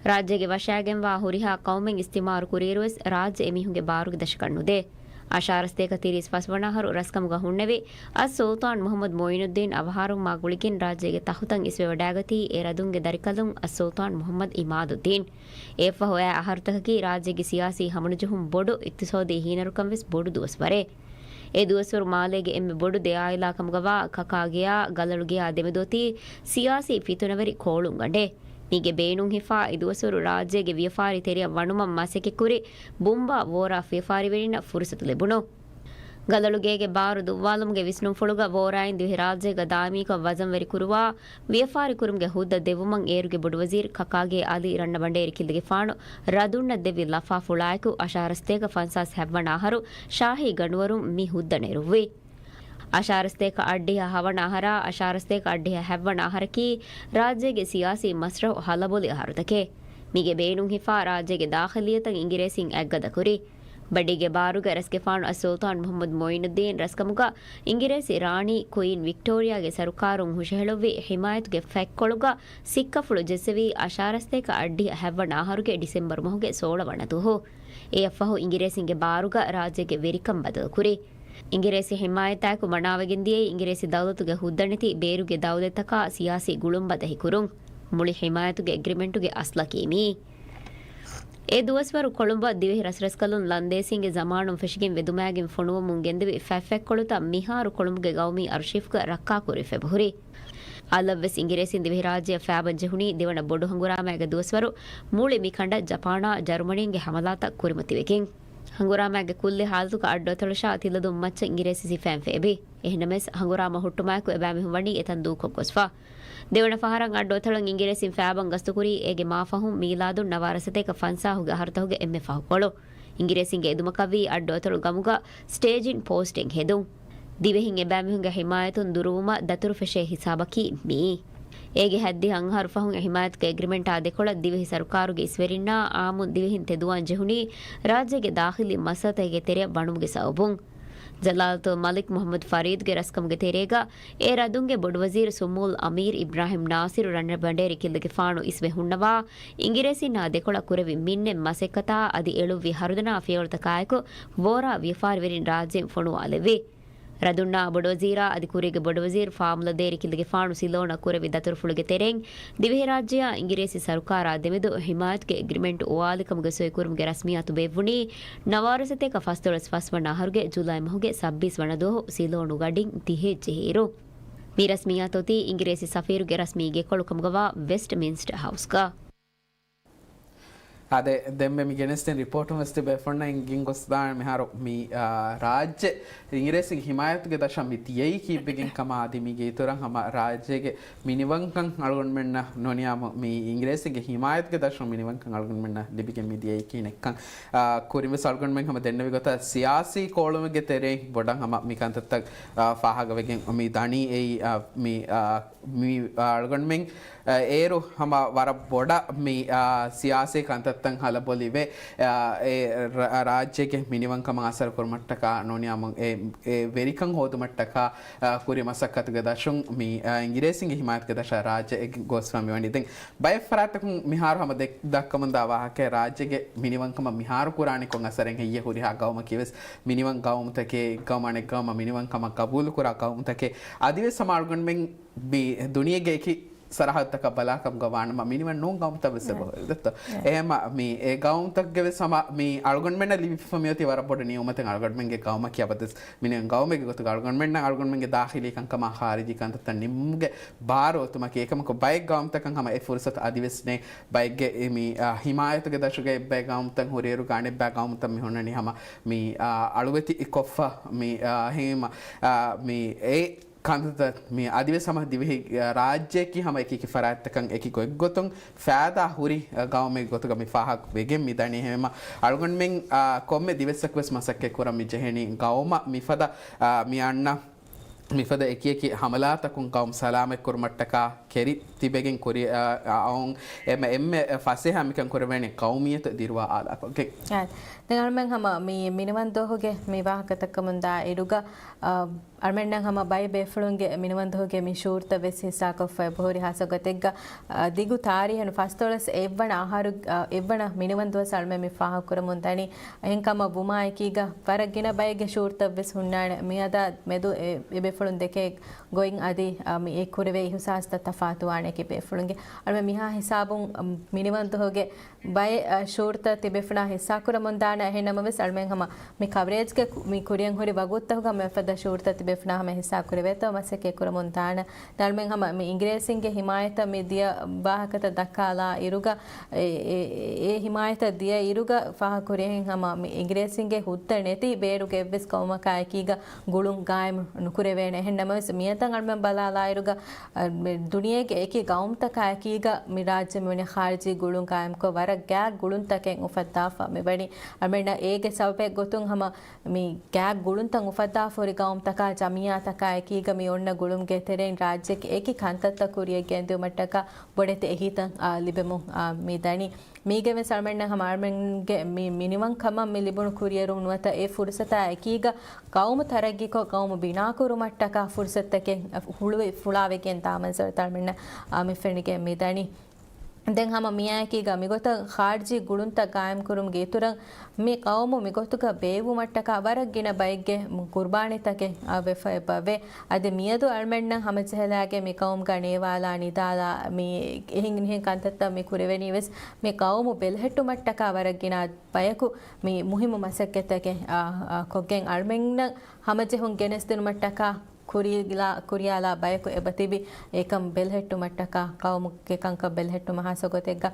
ރާއްޖޭގެ ވަށާގެންވާ ހުރިހާ ޤައުމެއް އިސްތިޢުމާރު ކުރިއިރުވެސް ރާއްޖެ އެމީހުންގެ ބާރުގެ ދަށަކަށް ނުދޭ. އަށާރަސްދޭކަ ތިރީސް ފަސް ވަނަ އަހަރު ރަސްކަމުގަ ހުންނެވި އައްސުލްޠާން މުޙައްމަދު މުޢީނުއްދީން އަވަހާރަވުމާ ގުޅިގެން ރާއްޖޭގެ ތަޚުތަށް އިސްވެވަޑައިގަތީ އެ ރަދުންގެ ދަރިކަލުން އައްސުލްޠާން މުޙައްމަދު އިމާދުއްދީން. އެއަށްފަހު އައި އަހަރުތަކަކީ ރާއްޖޭގެ ސިޔާސީ ހަމަނުޖެހުން ބޮޑު، އިޤްތިޞާދީ ހީނަރުކަން ވެސް ބޮޑު ދުވަސްވަރެއް. އެ ދުވަސްވަރު މާލޭގެ އެންމެ ބޮޑު ދެ އާއިލާ ކަމުގަވާ ކަކާގެޔާ ގަލަޅުގެޔާ ދެމެދު އޮތީ ސިޔާސީ ފިތުނަވެރި ކޯޅުންގަނޑެއް. މީގެ ބޭނުން ހިފާ އެ ދުވަސްވަރު ރާއްޖޭގެ ވިޔަފާރި ތެރެއަށް ވަނުމަށް މަސައްކަތްކުރި ބުނބާ ވޯރާ ވިޔަފާރިވެރިންނަށް ފުރުސަތު ލިބުނު. ގަލަޅުގޭގެ ބާރު ދުއްވާލުމުގެ ވިސްނުންފުޅުގަ ވޯރާއިން ދިވެހިރާއްޖޭގަ ދާއިމީކޮށް ވަޒަންވެރިކުރުވާ، ވިޔަފާރިކުރުމުގެ ހުއްދަ ދެއްވުމަށް އޭރުގެ ބޮޑުވަޒީރު ކަކާގޭ އަލީ ރަންނަބަނޑޭރި ކިއްލިގެފާނު ރަދުންނަށް ދެއްވި ލަފާފުޅާއެކު، އަށާރަ ސަތޭކަ ފަންސާސް ހަތްވަނަ އަހަރު ޝާހީ ގަނޑުވަރުން މި ހުއްދަ ނެރުއްވި. އަށާރަ ސަތޭކަ އަށްޑިހަ ހަވަނަ އަހަރާ، އަށާރަ ސަތޭކަ އަށްޑިހަ ހަތްވަނަ އަހަރަކީ ރާއްޖޭގެ ސިޔާސީ މަސްރަހު ހަލަބޮލި އަހަރުތަކެއް. މީގެ ބޭނުން ހިފާ ރާއްޖޭގެ ދާޚިލިއްޔަތަށް އިނގިރޭސިން އަތްގަދަކުރި. ބަޑީގެ ބާރުގަ ރަސްގެފާނު އައްސުލްޠާން މުޙައްމަދު މުޢިނުއްދީން ރަސްކަމުގަ އިނގިރޭސި ރާނީ ކުއީން ވިކްޓޯރިއާގެ ސަރުކާރުން ހުށަހެޅުއްވި ޙިމާޔަތުގެ ފަތްކޮޅުގަ ސިއްކަފުޅު ޖެއްސެވީ އަށާރަ ސަތޭކަ އަށްޑިހަ ހަތްވަނަ އަހަރުގެ ޑިސެމްބަރު މަހުގެ ސޯޅަ ވަނަ ދުވަހު. އެއަށްފަހު އިނގިރޭސިންގެ ބާރުގަ ރާއްޖޭގެ ވެރިކަން ބަދަލުކުރި. އިނގިރޭސި ޙިމާޔަތާއެކު މަނާވެގެން ދިޔައީ އިނގިރޭސި ދައުލަތުގެ ހުއްދަނެތި ބޭރުގެ ދައުލަތްތަކާ ސިޔާސީ ގުޅުން ބަދަހިކުރުން. މުޅި ޙިމާޔަތުގެ އެގްރިމެންޓުގެ އަސްލަކީ މިއީ. އެ ދުވަސްވަރު ކޮޅުނބަށް ދިވެހި ރަސްރަސްކަލުން ލަންދޭސީންގެ ޒަމާނުން ފެށިގެން ވެދުމާގެން ފޮނުވަމުން ގެންދެވި ފަތްފަތްކޮޅުތައް މިހާރު ކޮޅުނބުގެ ގައުމީ އަރުޝީފްގަ ރައްކާކުރެވިފަ އެބަހުރި. އަލަށްވެސް އިނގިރޭސިން ދިވެހިރާއްޖެއަށް ފައިބަށް ޖެހުނީ ދެވަނަ ބޮޑު ހަނގުރާމައިގެ ދުވަސްވަރު މުޅި މި ކަނޑަށް ޖަޕާނާ ޖަރުމަނީންގެ ހަމަލާތައް ކުރިމަތިވެގެން. ހަނގުރާމައިގެ ކުއްލި ހާލަތުގަ އައްޑު އަތޮޅަށާ ތިލަދުން މައްޗަށް އިނގިރޭސި ސިފައިން ފޭބި. އެހެންނަމަވެސް، ހަނގުރާމަ ހުއްޓުމާއެކު އެބައިމީހުން ވަނީ އެތަން ދޫކޮށް ގޮސްފަ. ދެވަނަ ފަހަރަށް އައްޑު އަތޮޅަށް އިނގިރޭސިން ފައިބަށް ގަސްތުކުރީ އޭގެ މާފަހުން މީލާދުން ނަވާރަ ސަތޭކަ ފަންސާހުގެ އަހަރުތަކުގެ އެންމެ ފަހުކޮޅު. އިނގިރޭސިންގެ އެދުމަކަށްވީ އައްޑު އަތޮޅު ގަމުގަ ސްޓޭޖިން ޕޯސްޓެއް ހެދުން. ދިވެހިން އެބައިމީހުންގެ ޙިމާޔަތުން ދުރުވުމަށް ދަތުރުފެށޭ ހިސާބަކީ މިއީ. އޭގެ ހަތްދިހަ އަށް އަހަރު ފަހުން އެ ޙިމާޔަތުގެ އެގްރިމެންޓާ ދެކޮޅަށް ދިވެހި ސަރުކާރުގެ އިސްވެރިންނާ އާއްމުން ދިވެހިން ތެދުވާން ޖެހުނީ ރާއްޖޭގެ ދާޚިލީ މައްސަލަތަކެއްގެ ތެރެއަށް ވަނުމުގެ ސަބަބުން. ޖަލާލަތުލް މަލިކް މުޙައްމަދު ފަރީދުގެ ރަސްކަމުގެ ތެރޭގަ އެ ރަދުންގެ ބޮޑުވަޒީރު ސުމޫލް އަމީރު އިބްރާހިމް ނާސިރު ރަންނަބަނޑޭރި ކިއްލިގެފާނު އިސްވެ ހުންނަވާ، އިނގިރޭސިންނާ ދެކޮޅަށް ކުރެއްވި މިންނެ މަސައްކަތާ އަދި އެޅުއްވި ހަރުދަނާ ފިޔަވަޅުތަކާއެކު ވޯރާ ވިޔަފާރިވެރިން ރާއްޖެއިން ފޮނުވާލެއްވި. ރަދުންނާ ބޮޑުވަޒީރާ އަދި ކުރީގެ ބޮޑުވަޒީރު ފާމުލަދޭރި ކިއްލިގެފާނު ސިލޯނަށް ކުރެއްވި ދަތުރުފުޅުގެ ތެރެއިން، ދިވެހިރާއްޖެއާ އިނގިރޭސި ސަރުކާރާ ދެމެދު ޙިމާޔަތުގެ އެގްރިމެންޓް އުވާލިކަމުގެ ސޮއިކުރުމުގެ ރަސްމިއްޔާތު ބޭއްވުނީ ނަވާރަ ސަތޭކަ ފަސްދޮޅަސް ފަސްވަނަ އަހަރުގެ ޖުލައި މަހުގެ ސައްބީސް ވަނަ ދުވަހު ސިލޯނުގަޑިން ތިހައެއް ޖެހިއިރު. މި ރަސްމިއްޔާތު އޮތީ އިނގިރޭސި ސަފީރުގެ ރަސްމީ ގެކޮޅު ކަމުގަވާ ވެސްޓްމިންސްޓަރ ހައުސްގަ. އާދެ، ދެންމެ މި ގެނެސްދިން ރިޕޯޓުން ވެސް ތިބޭފުޅުންނަށް އެނގިން ގޮސްދާނެ މިހާރު މި، އާ، ރާއްޖެ އިނގިރޭސިންގެ ހިމާޔަތުގެ ދަށަށް މި ދިޔައީ ކީއްވެގެން ކަމަށް އަދި މީގެ އިތުރަށް ހަމަ ރާއްޖޭގެ މިނިވަންކަން އަޅުގަނޑުމެންނަށް ނޫނީ މި އިނގިރޭސިންގެ ހިމާޔަތުގެ ދަށުން މިނިވަންކަން އަޅުގަނޑުމެންނަށް ލިބިގެން މި ދިޔައީ ކިހިނެއްކަން، އާ، ކުރިން ވެސް އަޅުގަނޑުމެން ހަމަ ދެންނެވި ގޮތަށް ސިޔާސީ ކޯޅުމެއްގެ ތެރެއިން ބޮޑަށް ހަމަ މި ކަންތައްތައް، އާ، ފާހަގަވެގެން މި ދަނީ އެއީ، އާ، މި، އާ، މި، އާ، އަޅުގަނޑުމެން، އާ، އޭރު ހަމަ ވަރަށް ބޮޑަށް މި، އާ، ސިޔާސީ ކަންތައްތައް ހަލަބޮލިވެ، އާ، އެ ރާ-، ރާއްޖޭގެ މިނިވަންކަމަށް އަސަރު ކުރުމަށްޓަކާ ނޫނީ އެ، އެ ވެރިކަން ހޯދުމަށްޓަކާ، އާ، ކުރި މަސައްކަތުގެ ދަށުން މި، އާ، އިނގިރޭސިންގެ ހިމާޔަތުގެ ދަށަށް ރާއްޖެ އެ ގޮސްފަ މިވަނީ. ދެން ބައެއް ފަރާތްތަކުން މިހާރު ހަމަ ދެ-، ދައްކަމުންދާ ވާހަކައެއް ރާއްޖޭގެ މިނިވަންކަމަށް މިހާރު ކުރާނީ ކޮން އަސަރެއް ހެއްޔޭ ހުރިހާ ގައުމަކީ ވެސް މިނިވަން ގައުމުތަކެއް، އެއްގައުމު އަނެއްގައުމަށް މިނިވަންކަމަށް ގަބޫލުކުރާ ގައުމުތަކެއް. އަދިވެސް ހަމަ އަޅުގަނޑުމެން މި ދުނިޔޭގެ އެކި ސަރަހައްދުތަކަށް ބަލާކަމުގަ ވާނަމަ މިނިވަން ނޫން ގައުމުތައް ވެސް އެބަހުރި. އެހެންމަ މި އެ ގައުމުތަކުގެ ވެސް ހަމަ މި އަޅުގަނޑުމެންނަށް ލިބިފަ މިއޮތީ ވަރަށް ބޮޑު ނިޢުމަތެއް. އަޅުގަނޑުމެންގެ ގައުމަކީ އަބަދުވެސް މިނިވަން ގައުމެއްގެ ގޮތުގަ އަޅުގަނޑުމެންނަށް އަޅުގަނޑުމެންގެ ދާޚިލީ ކަންކަމާ ޚާރިޖީ ކަންތައްތައް ނިންމުމުގެ ބާރު އޮތުމަކީ. އެކަމަކު ބައެއް ގައުމުތަކަށް ހަމަ އެ ފުރުސަތު އަދިވެސް ނެތް. ބައެއްގެ މި، އާ، ހިމާޔަތުގެ ދަށުގައި އެއްބައި ގައުމުތައް ހުރިއިރުގަ އަނެއްބައި ގައުމުތައް މި ހުންނަނީ ހަމަ މި، އާ، އަޅުވެތި ކޮށްފަ މި، އާ، ހީމަ، އާ، މި އެ ކަންތައް މި އަދިވެސް ހަމަ ދިވެހި، އާ، ރާއްޖެއަކީ ހަމަ އެކި އެކި ފަރާތްތަކަށް އެކި ގޮތްގޮތުން ފައިދާ ހުރި، އާ، ގައުމެއް ގޮތުގަ މި ފާހަގަ ވެގެން މި ދަނީ. ހެމަ އަޅުގަނޑުމެން، އާ، ކޮންމެ ދިވެއްސަކު ވެސް މަސައްކަތް ކުރަން މި ޖެހެނީ ގައުމަށް މިފަދަ، އާ، މި އަންނަ މިފަދަ އެކި އެކި ހަމަލާތަކުން ގައުމު ސަލާމަތްކުރުމަށްޓަކާ ކެރި ތިބެގެން ކުރި، އަ، އައުން އެމަ އެންމެ ފަސޭހަ މިކަން ކުރެވޭނެ ގައުމިއްޔަތު ދިރުވާ އާލާކޮށްގެން. އާ، ދެން އަޅުމެން ހަމަ މި މިނިވަން ދުވަހުގެ މި ވާހަކަ ދައްކަމުންދާ އިރުގަ، އަ، އަޅުމެންނަށް ހަމަ ބައެއް ބޭފުޅުންގެ މިނިވަން ދުވަހުގެ މި ޝުޢޫރުތައް ވެސް ހިއްސާކޮށްފަ އެބަހުރި. ހާއްސަ ގޮތެއްގަ، އަ، ދިގު ތާރީހެއް ފަސްދޮޅަސް އެއްވަނަ އަހަރު، އަ، އެއްވަނަ މިނިވަން ދުވަސް އަޅުމެން މި ފާހަގަކުރަމުން ދަނީ. އެހެންކަމަށް ވުމާއެކީގަ ވަރަށް ގިނަ ބައެއްގެ ޝުޢޫރުތައް ވެސް ހުންނާނެ. މިއަދާ މެދު އެ، އެބެ ފުޅުން ދެކޭ ގޮތް އަދި، އަ، މި އެ ކުރެވޭ އިހުސާސްތައް ތަފާތުވާނެ އެކި ބޭފުޅުންގެ. އަޅުމެން މިހާ ހިސާބުން، އަ، މިނިވަން ދުވަހުގެ ބައެއް، އަ، ޝޫޓްތައް ތިބޭފުޅާ ހިއްސާކުރަމުން ދާނެ. އެހެން ނަމަވެސް، އަޅުމެން ހަމަ މި ކަވަރޭޖްގެ ކު-، މި ކުރިއަށް ހުރި ވަގުތުތަކުގަ މިފަދަ ޝޫޓްތައް ތިބޭފުޅާ ހަމަ ހިއްސާ ކުރެވޭތޯ މަސައްކަތް ކުރަމުން ދާނެ. އަޅުމެން ހަމަ މި އިނގިރޭސިންގެ ހިމާޔަތަށް މި ދިޔަ ވާހަކަތައް ދައްކާލާ އިރުގަ، އެ، އެ، އެ ހިމާޔަތަށް ދިޔަ އިރުގަ ފާހަގަކުރި އެހެން ހަމަ މި އިނގިރޭސިންގެ ހުއްދަ ނެތި ބޭރުގެ އެއްވެސް ޤައުމަކާ އެކީގަ ގުޅުން ގާއިމު ނުކުރެވޭނެ. އެހެން ނަމަވެސް، މިއަދަށް އަޅުމެން ބަލާލާއިރުގަ، އަ، މި ދުނިޔޭގެ އެކި ޤައުމުތަކާ އެކީގަ މި ރާއްޖެ މިވަނީ ޚާރިޖީ ގުޅުން ޤާއިމުކޮށް، ވަރަށް ގާތް ގުޅުންތަކެއް އުފައްދާފަ މިވަނީ. އަޅުމެންނަށް އޭގެ ސަބަބެއް ގޮތުން ހަމަ މި ގާތް ގުޅުންތައް އުފައްދާފަ ހުރި ޤައުމުތަކާ، ޖަމިއްޔާތަކާ އެކީގަ މި އޮންނަ ގުޅުމުގެ ތެރެއިން ރާއްޖޭގެ އެކި ކަންތައްތައް ކުރިއަށް ގެންދިއުމަށްޓަކާ ބޮޑެތި އެހީތައް، އާ، ލިބެމުން، އާ، މި ދަނީ. މީގެ ވެސް އަޅުމެންނަށް ހަމަ އަޅުމެންގެ މި މިނިވަންކަމަށް މި ލިބުނު ކުރިއެރުން ނުވަތަ އެ ފުރުސަތާ އެކީގަ ޤައުމު ތަރައްގީކޮށް، ޤައުމު ބިނާކުރުމަށްޓަކާ ފުރުސަތުތަކެއް ހުޅުވި ފުޅާވެގެން ދާ މަންޒަރުތައް އަޅުމެންނަށް، އާ، މި ފެނިގެން މި ދަނީ. ދެން ހަމަ މިއާއެކީގަ މިގޮތަށް ޚާރިޖީ ގުޅުންތައް ގާއިމްކުރުމުގެ އިތުރަށް މި ޤައުމު މިގޮތުގަ ބޭއްވުމަށްޓަކާ ވަރަށް ގިނަ ބައެއްގެ ޤުރުބާނީތަކެއް، އާ، ވެފަ އެބަވޭ. އަދި މިއަދު އަޅުމެންނަށް ހަމަޖެހިލާގެން މި ޤައުމުގަ ނޭވާލާ ނިދާލާ މި އެހެން މިހެން ކަންތައްތައް މި ކުރެވެނީ ވެސް މި ޤައުމު ބެލެހެއްޓުމަށްޓަކާ ވަރަށް ގިނަ ބަޔަކު މި މުހިއްމު މަސައްކަތްތަކެއް، އާ، އާ، ކޮށްގެން އަޅުމެންނަށް ހަމަޖެހުން ގެނެސްދިނުމަށްޓަކާ ކުރިޔާ-، ކުރިޔާލާ ބަޔަކު އެބަތިބި އެކަން ބެލެހެއްޓުމަށްޓަކާ ޤައުމުގެ ކަންކަން ބެލެހެއްޓުމަށް ހާއްސަ ގޮތެއްގަ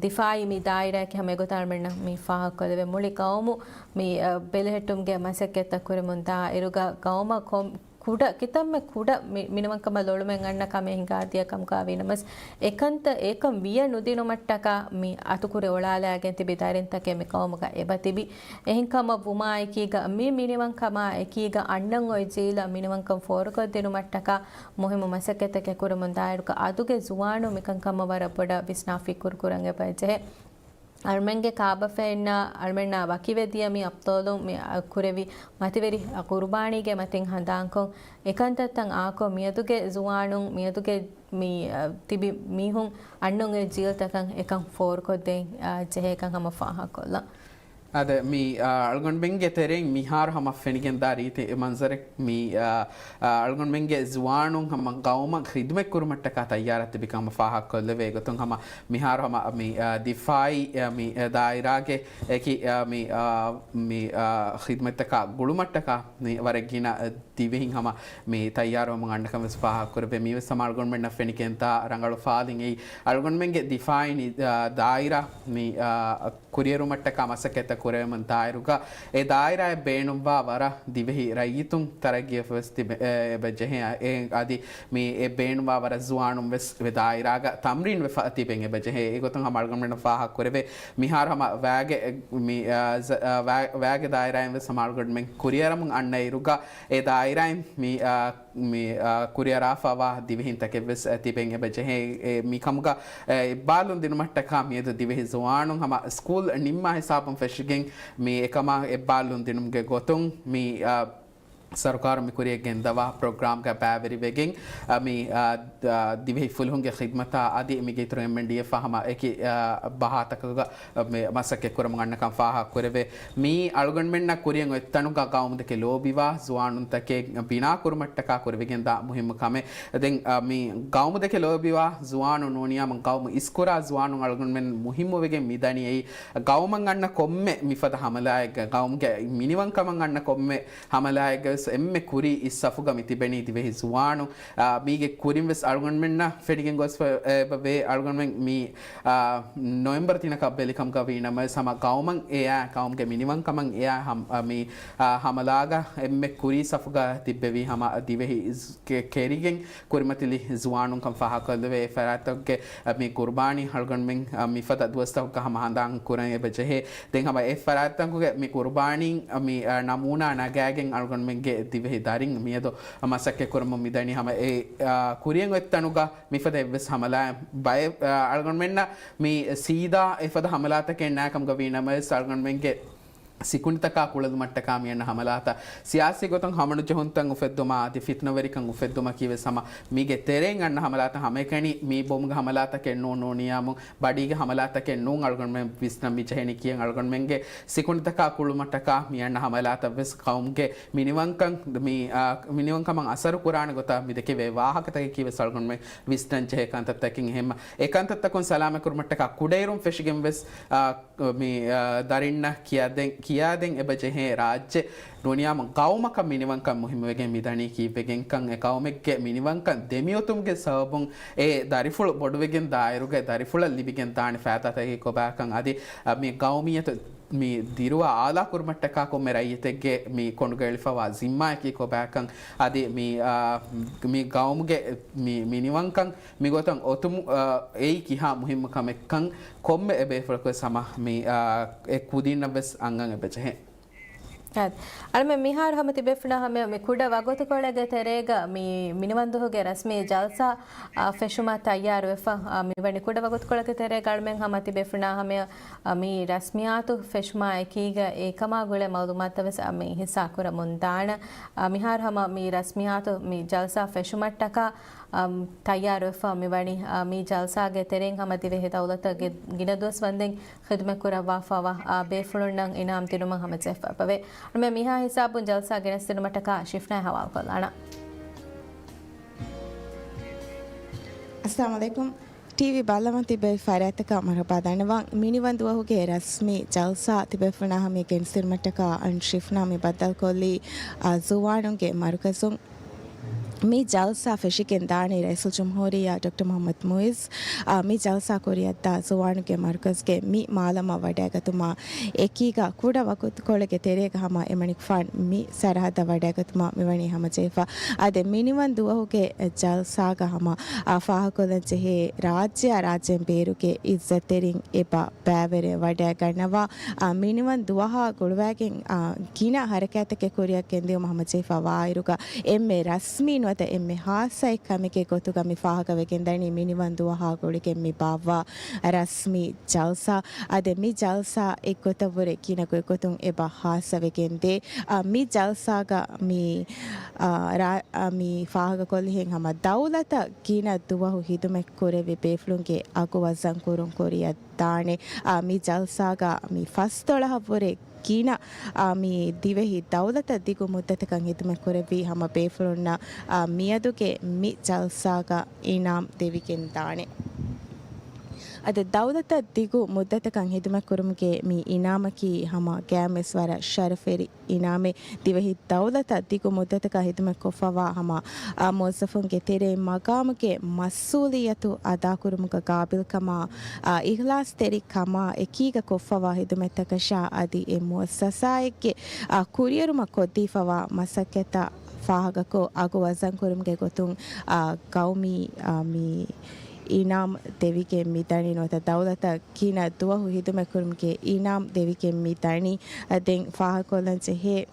ދިފާއީ މި ދާއިރާއަކީ ހަމަ އެގޮތަށް އަޅުމެންނަށް މި ފާހަގަކޮށްލެވޭ. މުޅި ޤައުމު މި، އަ، ބެލެހެއްޓުމުގެ މަސައްކަތްތައް ކުރެމުން ދާ އިރުގަ ޤައުމަށް ކޮން ކުޑަ، ކިތަންމެ ކުޑަ މި-، މިނިވަންކަމަށް ލޮޅުމެއް އަންނަ ކަމެއް ހިނގާދިޔަ ކަމުގަ ވީނަމަވެސް، އެކަންތައް އެކަން ވިޔަ ނުދިނުމަށްޓަކާ މި އަތުކުރި އޮޅާލާގެން ތިބި ދަރިންތަކެއް މި ޤައުމުގަ އެބަތިބި. އެހެންކަމަށް ވުމާ އެކީގަ މި މިނިވަންކަމާ އެކީގަ އަންނަން އޮތް ޖީލަށް މިނިވަންކަން ފޯރުކޮށްދިނުމަށްޓަކާ މުހިއްމު މަސައްކަތްތަކެއް ކުރަމުން ދާއިރުގަ އަދުގެ ޒުވާނުން މިކަންކަމަށް ވަރަށް ބޮޑަށް ވިސްނާ ފިކުރު ކުރަން އެބަޖެހޭ. އަޅުމެންގެ ކާބަފައިންނާ އަޅުމެންނާ ވަކިވެ ދިޔަ މި އަބްޠާލުން މި ކުރެވި މަތިވެރި ޤުރުބާނީގެ މަތިން ހަނދާންކޮށް، އެކަންތައްތައް އާކޮށް، މިއަދުގެ ޒުވާނުން، މިއަދުގެ މި، އަ، ތިބި މީހުން އަންނަން އޮތް ޖީލްތަކަށް އެކަން ފޯރުކޮށްދޭން، އަ، ޖެހޭކަން ހަމަ ފާހަގަކޮށްލަން. އާދެ، މި، އަ، އަޅުގަނޑުމެންގެ ތެރެއިން މިހާރު ހަމަ ފެނިގެންދާ ރީތި މަންޒަރެއް މި، އަ، އަ، އަޅުގަނޑުމެންގެ ޒުވާނުން ހަމަ ޤައުމަށް ޚިދުމަތް ކުރުމަށްޓަކާ ތައްޔާރަށް ތިބިކަމަށް ފާހަގަކޮށްލެވޭ. އެގޮތުން ހަމަ މިހާރު ހަމަ މި، އަ، ދިފާއީ، އަ، މި، އަ، ދާއިރާގެ އެކި، އަ، މި، އަ، މި، އަ، ޚިދުމަތްތަކާ ގުޅުމަށްޓަކާ މި ވަރަށް ގިނަ ދިވެހިން ހަމަ މި ތައްޔާރުވަމުން އަންނަކަން ވެސް ފާހަގަކުރެވޭ. މީވެސް ހަމަ އަޅުގަނޑުމެންނަށް ފެނިގެންދާ ރަނގަޅު ފާލިން އެއީ، އަޅުގަނޑުމެންގެ ދިފާއީ ނި-، އާ، ދާއިރާ މި، އާ، ކުރިއެރުމަށްޓަކާ މަސައްކަތްތައް ކުރެވެމުން ދާއިރުގަ އެ ދާއިރާއަށް ބޭނުންވާ ވަރަށް ދިވެހި ރައްޔިތުން ތަރައްގީއަށް ވެސް ތިބެ-، އެ، އެބަ ޖެހޭ. އެ، އަދި މި އެ ބޭނުންވާ ވަރަށް ޒުވާނުން ވެސް އެ ދާއިރާގަ ތަމްރީން ވެފަ ތިބެން އެބަ ޖެހޭ. އެގޮތުން ހަމަ އަޅުގަނޑުމެންނަށް ފާހަގަ ކުރެވޭ. މިހާރު ހަމަ ވައިގެ، މި، އާ، ޒ-، އާ، ވައި-، ވައިގެ ދާއިރާއިން ވެސް ހަމަ އަޅުގަނޑުމެން ކުރިއަރަމުން އަންނަ އިރުގަ އެ ދާއިރާއިން މި، އާ، މި، އާ، ކުރިއަރާފަވާ ދިވެހިންތަކެއް ވެސް، އާ، ތިބެން އެބަ ޖެހޭ. އެ، މިކަމުގަ، އާ، އެއްބާލުން ދިނުމަށްޓަކާ މިއަދު ދިވެހި ޒުވާނުން ހަމަ ސްކޫލް ނިންމާ ހިސާބުން ފެށިގެން މި އެކަމާ އެއްބާލުން ދިނުމުގެ ގޮތުން މި، އާ، ސަރުކާރުން މި ކުރިޔަށް ގެންދަވާ ޕްރޮގްރާމްގަ ބައިވެރިވެގެން، އާ، މި، އާ، ދިވެހި ފުލުހުންގެ ޚިދްމަތާ އަދި މިގެ އިތުރު އެމްއެންޑީއެފް ހަމަ އެކި، އާ، ބަހާތަކުގަ މި މަސައްކަތް ކުރަމުން އަންނަކަން ފާހަގަ ކުރެވޭ. މީ އަޅުގަނޑުމެންނަށް ކުރިއަށް އޮތްތަނުގަ ގައުމު ދެކެ ލޯބިވާ ޒުވާނުންތަކެއް ބިނާ ކުރުމަށްޓަކާ ކުރެވިގެންދާ މުހިއްމު ކަމެއް. ދެން، އަ، މި ގައުމު ދެކެ ލޯބިވާ ޒުވާނުން ނޫނީ ހަމަ ގައުމު އިސްކުރާ ޒުވާނުން އަޅުގަނޑުމެން މުހިއްމުވެގެން މިދަނީ އެއީ ގައުމަށް އަންނަ ކޮންމެ މިފަދަ ހަމަލާއެއްގަ، ގައުމުގެ މިނިވަންކަމަށް އަންނަ ކޮންމެ ހަމަލާއެއްގަ ވެސް އެންމެ ކުރީ އިސް ސަފުގަ މި ތިބެނީ ދިވެހި ޒުވާނުން. އާ، މީގެ ކުރިން ވެސް އަޅުގަނޑުމެންނަށް ފެނިގެން ގޮސްފަ އެބަ ވޭ. އަޅުގަނޑުމެން މި، އާ، ނޮވެމްބަރު ތިނަކަށް ބެލިކަމުގަ ވީ ނަމަވެސް ހަމަ ގައުމަށް އެއާ، ގައުމުގެ މިނިވަންކަމަށް އެއާ ހަމް-، އާ، މި، އާ، ހަމަލާގަ އެންމެ ކުރީ ސަފުގަ ތިއްބެވީ ހަމަ ދިވެހި ކެ-، ކެރިގެން ކުރިމަތިލި ޒުވާނުންކަން ފާހަގަކޮށްލެވޭ. އެ ފަރާތްތަކުގެ މި ޤުރުބާނީ އަޅުގަނޑުމެން މިފަދަ ދުވަސްތަކުގަ ހަމަ ހަނދާން ކުރަން އެބަ ޖެހޭ. ދެން ހަމަ އެ ފަރާތްތަކުގެ މި ޤުރުބާނީ މި ނަމޫނާ ނަގާގެން އަޅުގަނޑުމެންގެ ދިވެހި ދަރިން މިއަދު މަސައްކަތް ކުރަމުން މިދަނީ. ހަމަ އެ ކުރިއަށް އޮތްތަނުގަ މިފަދަ އެއްވެސް ހަމަލާ ބައެއް އަޅުގަނޑުމެންނަށް މި ސީދާ އެފަދަ ހަމަލާތަކެއް ނާކަމުގަ ވީ ނަމަވެސް އަޅުގަނޑުމެންގެ ސިކުނޑިތަކާ ކުޅެލުމަށްޓަކާ މި އަންނަ ހަމަލާތައް، ސިޔާސީ ގޮތުން ހަމަނުޖެހުންތައް އުފެއްދުމާ އަދި ފިތުނަވެރިކަން އުފެއްދުމަކީ ވެސް ހަމަ މީގެ ތެރެއިން އަންނަ ހަމަލާތައް. ހަމައެކަނި މީ ބޮމުގެ ހަމަލާތަކެއް ނޫން، ނޫނިޔާމު ބަޑީގެ ހަމަލާތަކެއް ނޫން. އަޅުގަނޑުމެން ވިސްނަން މި ޖެހެނީ ކިޔަން އަޅުގަނޑުމެންގެ ސިކުނޑިތަކާ ކުޅުމަށްޓަކާ މި އަންނަ ހަމަލާތައް ވެސް ގައުމުގެ މިނިވަންކަން، މި، އާ، މިނިވަންކަމަށް އަސަރު ކުރާނެ ގޮތަށް މި ދެކެވޭ ވާހަކަތަކަކީ ވެސް އަޅުގަނޑުމެން ވިސްނަން ޖެހޭ ކަންތައްތަކެއް. އެހެންމަ އެ ކަންތައްތަކުން ސަލާމަތް ކުރުމަށްޓަކާ ކުޑައިރުން ފެށިގެން ވެސް، އާ، މި، އާ، ދަރިންނަށް ކިޔާދެން، ކިޔާދެން އެބަ ޖެހޭ ރާއްޖެ ނޫނިޔާމު ގައުމަކަށް މިނިވަންކަން މުހިއްމުވެގެން މިދަނީ ކީއްވެގެންކަން، އެ ގައުމެއްގެ މިނިވަންކަން ދެމިއޮތުމުގެ ސަބަބުން އެ ދަރިފުޅު ބޮޑުވެގެން ދާއިރުގައި ދަރިފުޅަށް ލިބިގެން ދާނެ ފައިދާތަކަކީ ކޮބާކަން އަދި، އަ، މި ގައުމިއްޔަތު މި ދިރުވާ އާލާ ކުރުމަށްޓަކާ ކޮންމެ ރައްޔިތެއްގެ މި ކޮނޑުގައި އެޅިފަވާ ޒިންމާއަކީ ކޮބާކަން އަދި މި، އާ، މި ގައުމުގެ މި މިނިވަންކަން މިގޮތަށް އޮތުމު، އާ، އެއީ ކިހާ މުހިއްމު ކަމެއްކަން ކޮންމެ އެބޭފުޅަކު ވެސް ހަމަ މި، އާ، އެ ކުދިންނަށް ވެސް އަންގަން އެބަޖެހޭ. އާދެ. އަޅަމެން މިހާރު ހަމަ ތިބޭފުޅުންނާ ހަމަ މި ކުޑަ ވަގުތުކޮޅެއްގެ ތެރޭގަ މި މިނިވަންދުވަހުގެ ރަސްމީ ޖަލްސާ، އާ، ފެށުމަށް ތައްޔާރުވެފަ، އާ، މިވަނީ ކުޑަ ވަގުތުކޮޅެއްގެ ތެރޭގަ އަޅަމެން ހަމަ ތިބޭފުޅުންނާ ހަމަ، އާ، މި ރަސްމިއްޔާތު ފެށުމާ އެކީގަ އެކަމާ ގުޅޭ މައުލޫމާތުތައް ވެސް އާ، މި ހިއްސާ ކުރަމުން ދާނަ. އާ، މިހާރު ހަމަ މި ރަސްމިއްޔާތު މި ޖަލްސާ ފެށުމަށްޓަކާ، އާ، ތައްޔާރުވެފަ މިވަނީ، އާ، މި ޖަލްސާގެ ތެރެއިން ހަމަ ދިވެހި ދައުލަތަށް ގިނަ ދުވަސް ވަންދެން ޚިދުމަތް ކުރައްވާފަވާ، އާ، ބޭފުޅުންނަށް އިނާމް ދިނުމަށް ހަމަޖެހިފަ އެބަވޭ. އަޅަމެން މިހާ ހިސާބުން ޖަލްސާ ގެނެސްދިނުމަށްޓަކާ ޝިފްނާ ހަވާލުކޮށްލާނަން. އައްސަލާމު ޢަލައިކުމް. ޓީވީ ބައްލަވަން ތިބޭ ފަރާތްތަކަށް މަރުޙަބާ ދަންނަވަން. މިނިވަންދުވަހުގެ ރަސްމީ ޖަލްސާ ތިބޭފުޅުންނާ ހަމަ ގެނެސްދިނުމަށްޓަކާ އަން ޝިފްނާ މި ބައްދަލުކޮށްލީ، އާ، ޒުވާނުންގެ މަރުކަޒުން. މި ޖަލްސާ ފެށިގެން ދާނީ ރައީސުލްޖުމްހޫރިއްޔާ ޑޮކްޓަރ މުޙައްމަދު މުޢިއްޒު، އާ، މި ޖަލްސާ ކުރިއަށްދާ ޒުވާނުންގެ މަރުކަޒުގެ މި މާލަމާ ވަޑައިގަތުމާ އެކީގަ ކުޑަ ވަގުތުކޮޅެއްގެ ތެރޭގަ ހަމަ އެމަނިކުފާނު މި ސަރަހައްދަށް ވަޑައިގަތުމަށް މިވަނީ ހަމަޖެހިފަ. އާދެ، މިނިވަން ދުވަހުގެ ޖަލްސާގަ ހަމަ، އާ، ފާހަގަކޮށްލަން ޖެހޭ ރާއްޖެއާ ރާއްޖޭން ބޭރުގެ އިއްޒަތްތެރިން އެބަ ބައިވެރިވެ ވަޑައިގަންނަވާ، އާ، މިނިވަން ދުވަހާ ގުޅުވައިގެން، އާ، ގިނަ ހަރަކާތްތަކެއް ކުރިއަށް ގެންދިއުމަށް ހަމަޖެހިފަ ވާއިރުގަ އެންމެ ރަސްމީ ނުވަތަ އެންމެ ހާއްސަ އެއް ކަމެއްގެ ގޮތުގަ މި ފާހަގަވެގެންދަނީ މިނިވަން ދުވަހާ ގުޅިގެން މި ބާއްވާ ރަސްމީ ޖަލްސާ. އާދެ، މި ޖަލްސާ އެއްގޮތަށްވުރެ ގިނަ ގޮތްގޮތުން އެބަ ހާއްސަވެގެންދޭ. އާ، މި ޖަލްސާގަ މި، އާ، ރާ-، އާ، މި ފާހަގަކޮށްލިހެން ހަމަ ދައުލަތަށް ގިނަ ދުވަހު ޚިދުމަތް ކުރެއްވި ބޭފުޅުންގެ އަގު ވަޒަން ކުރުން ކުރިއަށް ދާނެ. އާ، މި ޖަލްސާގަ މި ފަސްދޮޅަހަށްވުރެ ގިނަ، އާ، މި ދިވެހި ދައުލަތަށް ދިގު މުއްދަތަކަށް ޚިދުމަތް ކުރެއްވި ހަމަ ބޭފުޅުންނަށް، އާ، މިއަދުގެ މި ޖަލްސާގަ އިނާމް ދެވިގެން ދާނެ. އަދި ދައުލަތަށް ދިގު މުއްދަތަކަށް ޚިދުމަތް ކުރުމުގެ މި އިނާމަކީ ހަމަ ގައިމުވެސް ވަރަށް ޝަރަފްވެރި އިނާމެއް. ދިވެހި ދައުލަތަށް ދިގު މުއްދަތަކަށް ޚިދުމަތްކޮށްފަވާ ހަމަ، އާ، މުވައްޒަފުންގެ ތެރެއިން މަގާމުގެ މަސްއޫލިއްޔަތު އަދާކުރުމުގަ ގާބިލްކަމާ، އާ، އިޚްލާޞްތެރިކަމާ އެކީގަ ކޮށްފަވާ ޚިދުމަތްތަކަށާ އަދި އެ މުއައްސަސާއެއްގެ، އާ، ކުރިއެރުމަށް ކޮށްދީފަވާ މަސައްކަތަށް ފާހަގަކޮށް، އަގު ވަޒަންކުރުމުގެ ގޮތުން، އާ، ގައުމީ، އާ، މި އިނާމް ދެވިގެން މިދަނީ ނުވަތަ ދައުލަތަށް ގިނަ ދުވަހު ޚިދުމަތްކުރުމުގެ އިނާމް ދެވިގެން މިދަނީ. ދެން ފާހަގަކޮށްލަން ޖެހޭ،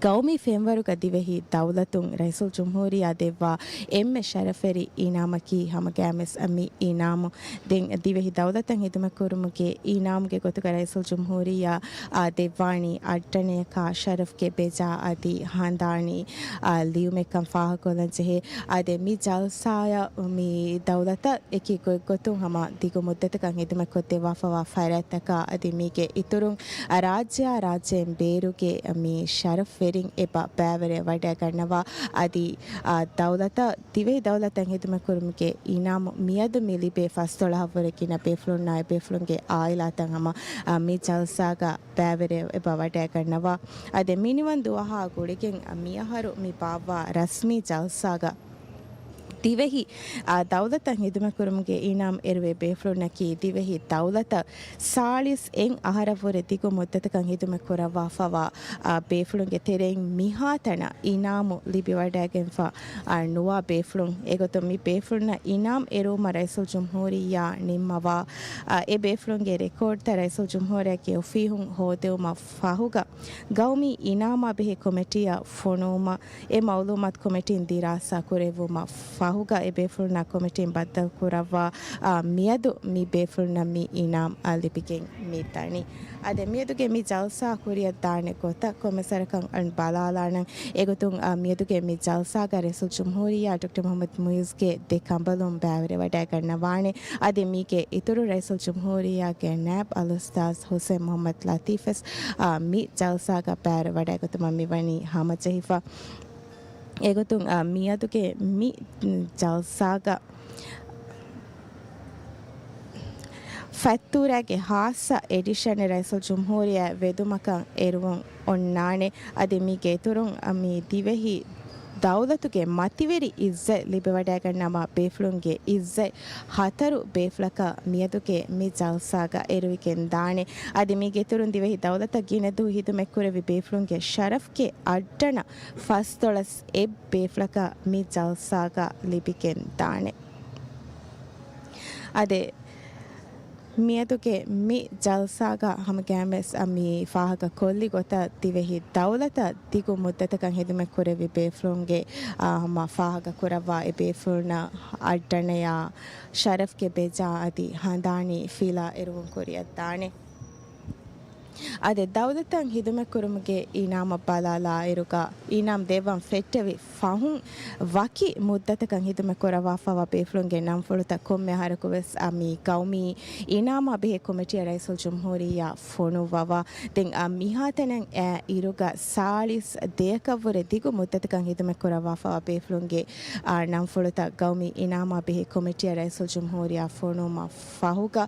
ގައުމީ ފެންވަރުގަ ދިވެހި ދައުލަތުން ރައީސުލްޖުމްހޫރިއްޔާ ދެއްވާ އެންމެ ޝަރަފްވެރި އިނާމަކީ ހަމަ ގައިމުވެސް މި އިނާމު. ދެން ދިވެހި ދައުލަތަށް ޚިދުމަތްކުރުމުގެ އިނާމުގެ ގޮތުގަ ރައީސުލްޖުމްހޫރިއްޔާ، އާ، ދެއްވާނީ އައްޑަނަޔަކާ ޝަރަފްގެ ބެޖާ އަދި ހަނދާނީ، އާ، ލިޔުމެއްކަން ފާހަގަކޮށްލަން ޖެހޭ. އާދެ، މި ޖަލްސާއަށް މި ދައުލަތަށް އެކި ގޮތްގޮތުން ހަމަ ދިގު މުއްދަތަކަށް ޚިދުމަތްކޮށްދެއްވާފަވާ ފަރާތްތަކާ އަދި މީގެ އިތުރުން، އަ، ރާއްޖެއާ ރާއްޖޭން ބޭރުގެ މި ޝަރަފްވެރިން އެބަ ބައިވެރިވެ ވަޑައިގަންނަވާ. އަދި، އަ، ދައުލަތަށް، ދިވެހި ދައުލަތަށް ޚިދުމަތްކުރުމުގެ އިނާމު މިއަދު މި ލިބޭ ފަސްދޮޅަހަށްވުރެ ގިނަ ބޭފުޅުންނާ އެބޭފުޅުންގެ އާއިލާތައް ހަމަ، އަ، މި ޖަލްސާގަ ބައިވެރިވެ އެބަ ވަޑައިގަންނަވާ. އަދި މިނިވަން ދުވަހާ ގުޅިގެން މިއަހަރު މި ބާއްވާ ރަސްމީ ޖަލްސާގަ ދިވެހި، އާ، ދައުލަތަށް ޚިދުމަތްކުރުމުގެ އިނާމް އެރުވޭ ބޭފުޅުންނަކީ ދިވެހި ދައުލަތަށް ސާޅީސް އެއް އަހަރަށްވުރެ ދިގު މުއްދަތަކަށް ޚިދުމަތް ކުރައްވާފަވާ، އާ، ބޭފުޅުންގެ ތެރެއިން މިހާތަނަށް އިނާމު ލިބިވަޑައިގެންފަ، އާ، ނުވާ ބޭފުޅުން. އެގޮތުން މި ބޭފުޅުންނަށް އިނާމް އެރުވުމަށް ރައީސުލްޖުމްހޫރިއްޔާ ނިންމަވާ، އާ، އެ ބޭފުޅުންގެ ރެކޯޑްތައް ރައީސުލްޖުމްހޫރިއްޔާގެ އޮފީހުން ހޯދެވުމަށް ފަހުގަ، ގައުމީ އިނާމާ ބެހޭ ކޮމިޓީއަށް ފޮނުވުމަށް އެ މައުލޫމާތު ކޮމިޓީން ދިރާސާ ކުރެއްވުމަށް ފަހު، ފަހުގަ އެ ބޭފުޅުންނާ ކޮމިޓީން ބައްދަލުކުރައްވާ، އާ، މިއަދު މި ބޭފުޅުންނަށް މި އިނާމް، އާ، ލިބިގެން މި ދަނީ. އަދި މިއަދުގެ މި ޖަލްސާ ކުރިއަށް ދާނެ ގޮތަށް ކޮންމެސް ވަރަކަށް ބަލާލާނަން. އެގޮތުން، އާ، މިއަދުގެ މި ޖަލްސާގަ ރައީސުލްޖުމްހޫރިއްޔާ ޑޮކްޓަރ މުޙައްމަދު މުޢިއްޒުގެ ދެ ކަނބަލުން ބައިވެރިވެވަޑައިގަންނަވާނެ. އަދި މީގެ އިތުރު ރައީސުލްޖުމްހޫރިއްޔާގެ ނައިބް އަލްއުސްތާޛު ޙުސައިން މުޙައްމަދު ލަޠީފުވެސް، އާ، މި ޖަލްސާގަ ބައިވެރިވެވަޑައިގަތުމަށް މިވަނީ ހަމަޖެހިފަ. އެގޮތުން، އާ، މިއަދުގެ މި ޖަލްސާގަ ފަތްތޫރާގެ ހާއްސަ އެޑިޝަނެއް ރައީސުލްޖުމްހޫރިއްޔާ ވެދުމަކަށް އެރުވުން އޮންނާނެ. އަދި މީގެ އިތުރުން، އަ، މި ދިވެހި ދައުލަތުގެ މަތިވެރި އިއްޒަތް ލިބިވަޑައިގަންނަވާ ބޭފުޅުންގެ އިއްޒަތް ހަތަރު ބޭފުޅަކަށް މިއަދުގެ މި ޖަލްސާގަ އެރުވިގެން ދާނެ. އަދި މީގެ އިތުރުން ދިވެހި ދައުލަތަށް ގިނަ ދުވަހު ހިދުމަތްކުރެއްވި ބޭފުޅުންގެ ޝަރަފްގެ އައްޑަނަށް ފަސްދޮޅަސް އެއް ބޭފުޅަކަށް މި ޖަލްސާގަ ލިބިގެން ދާނެ. އަދި މިއަދުގެ މި ޖަލްސާގަ ހަމަގައިމުވެސް މި ފާހަގަ ކޮށްލި ގޮތަށް ދިވެހި ދައުލަތަށް ދިގު މުއްދަތަކަށް ހިދުމަތް ކުރެއްވި ބޭފުޅުންގެ، އާ، ހަމަ ފާހަގަ ކުރައްވާ އެ ބޭފުޅުންނަށް އައްޑަނަޔާ ޝަރަފްގެ ބެޖާ އަދި ހަނދާނީ ފިލާ އެރުވުން ކުރިއަށްދާނެ. އަދި ދައުލަތަށް ހިދުމަތްކުރުމުގެ އިނާމަށް ބަލާލާއިރުގަ، އިނާމް ދެއްވަން ފެއްޓެވި ފަހުން ވަކި މުއްދަތަކަށް ހިދުމަތް ކުރައްވާފައިވާ ބޭފުޅުންގެ ނަންފުޅުތައް ކޮންމެ އަހަރަކުވެސް، އަ، މި ގައުމީ އިނާމާ ބެހޭ ކޮމިޓީއަށް ރައީސުލްޖުމްހޫރިއްޔާ ފޮނުއްވަވާ. ދެން، އަ، މިހާތަނަށް އައި އިރުގަ ސާޅީސް ދެއަކަށްވުރެ ދިގު މުއްދަތަކަށް ހިދުމަތް ކުރައްވާފައިވާ ބޭފުޅުންގެ، އަ، ނަންފުޅުތައް ގައުމީ އިނާމާ ބެހޭ ކޮމިޓީއަށް ރައީސުލްޖުމްހޫރިއްޔާ ފޮނުވުމަށް ފަހުގަ،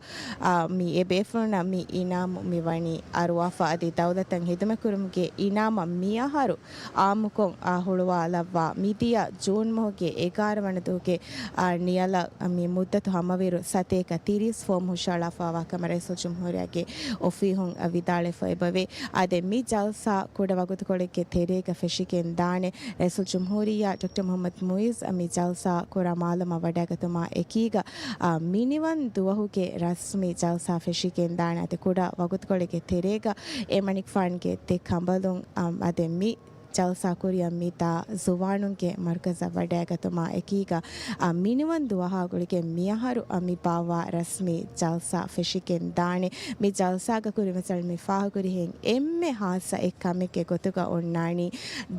އާ، މި އެ ބޭފުޅުންނަށް މި އިނާމު މި ވަނީ އަރުވާފަ. އަދި ދައުލަތަށް ހިދުމަތްކުރުމުގެ އިނާމަށް މިއަހަރު އާއްމުކޮށް، އާ، ހުޅުވާލައްވާ މިދިޔަ ޖޫން މަހުގެ އެގާރަ ވަނަ ދުވަހުގެ، އާ، ނިޔަލަށް މި މުއްދަތު ހަމަވިއިރު ސަތޭކަ ތިރީސް ފޯމް ހުށަހަޅާފައިވާ ކަމަށް ރައީސުލްޖުމްހޫރިއްޔާގެ އޮފީހުން ވިދާޅުވެފަ އެބަވޭ. އާ، ދެން މި ޖަލްސާ ކުޑަ ވަގުތުކޮޅެއްގެ ތެރޭގަ ފެށިގެން ދާނެ. ރައީސުލްޖުމްހޫރިއްޔާ ޑޮކްޓަރ މުޙައްމަދު މުޢިއްޒު މި ޖަލްސާ ކުރާ މާލަމާ ވަޑައިގަތުމާ އެކީގަ، އާ، މިނިވަން ދުވަހުގެ ރަސްމީ ޖަލްސާ ފެށިގެން ދާނެ. އަދި ކުޑަ ވަގުތުކޮޅެއްގެ ތެރޭގަ އެމަނިކުފާނުގެ ދެ ކަނބަލުން، އާ، އަދި މި ޖަލްސާ ކުރިއަށް މި ދާ ޒުވާނުންގެ މަރުކަޒަށް ވަޑައިގަތުމާ އެކީގަ، އާ، މިނިވަން ދުވަހާ ގުޅިގެން މިއަހަރު، އާ، މި ބާއްވާ ރަސްމީ ޖަލްސާ ފެށިގެން ދާނެ. މި ޖަލްސާގަ ކުރިމައްސަލަ މި ފާހަގަކުރިހެން އެންމެ ހާއްސަ އެއް ކަމެއްގެ ގޮތުގަ އޮންނާނީ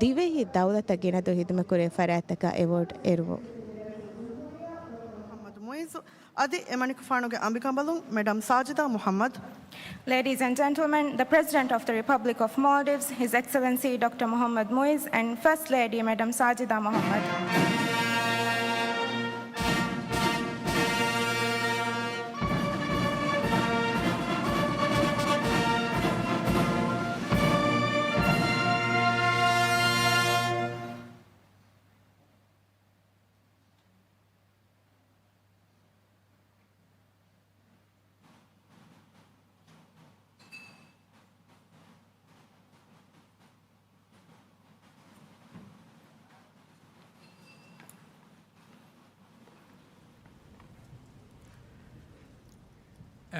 ދިވެހި ދައުލަތަށް ގިނަދު ހިދުމަތްކުރެވި ފަރާތްތަކަށް އެވޯޑް އެރުވުން. މުޙައްމަދު މުޢިއްޒު އަދި އެމަނިކުފާނުގެ އަނބިކަނބަލުން މެޑަމް ސާޖިދާ މުޙައްމަދު. Ladies and gentlemen, the President of the Republic of Maldives, His Excellency Doctor Mohammad Muiz, and First Lady Madam Sajida Mohammad.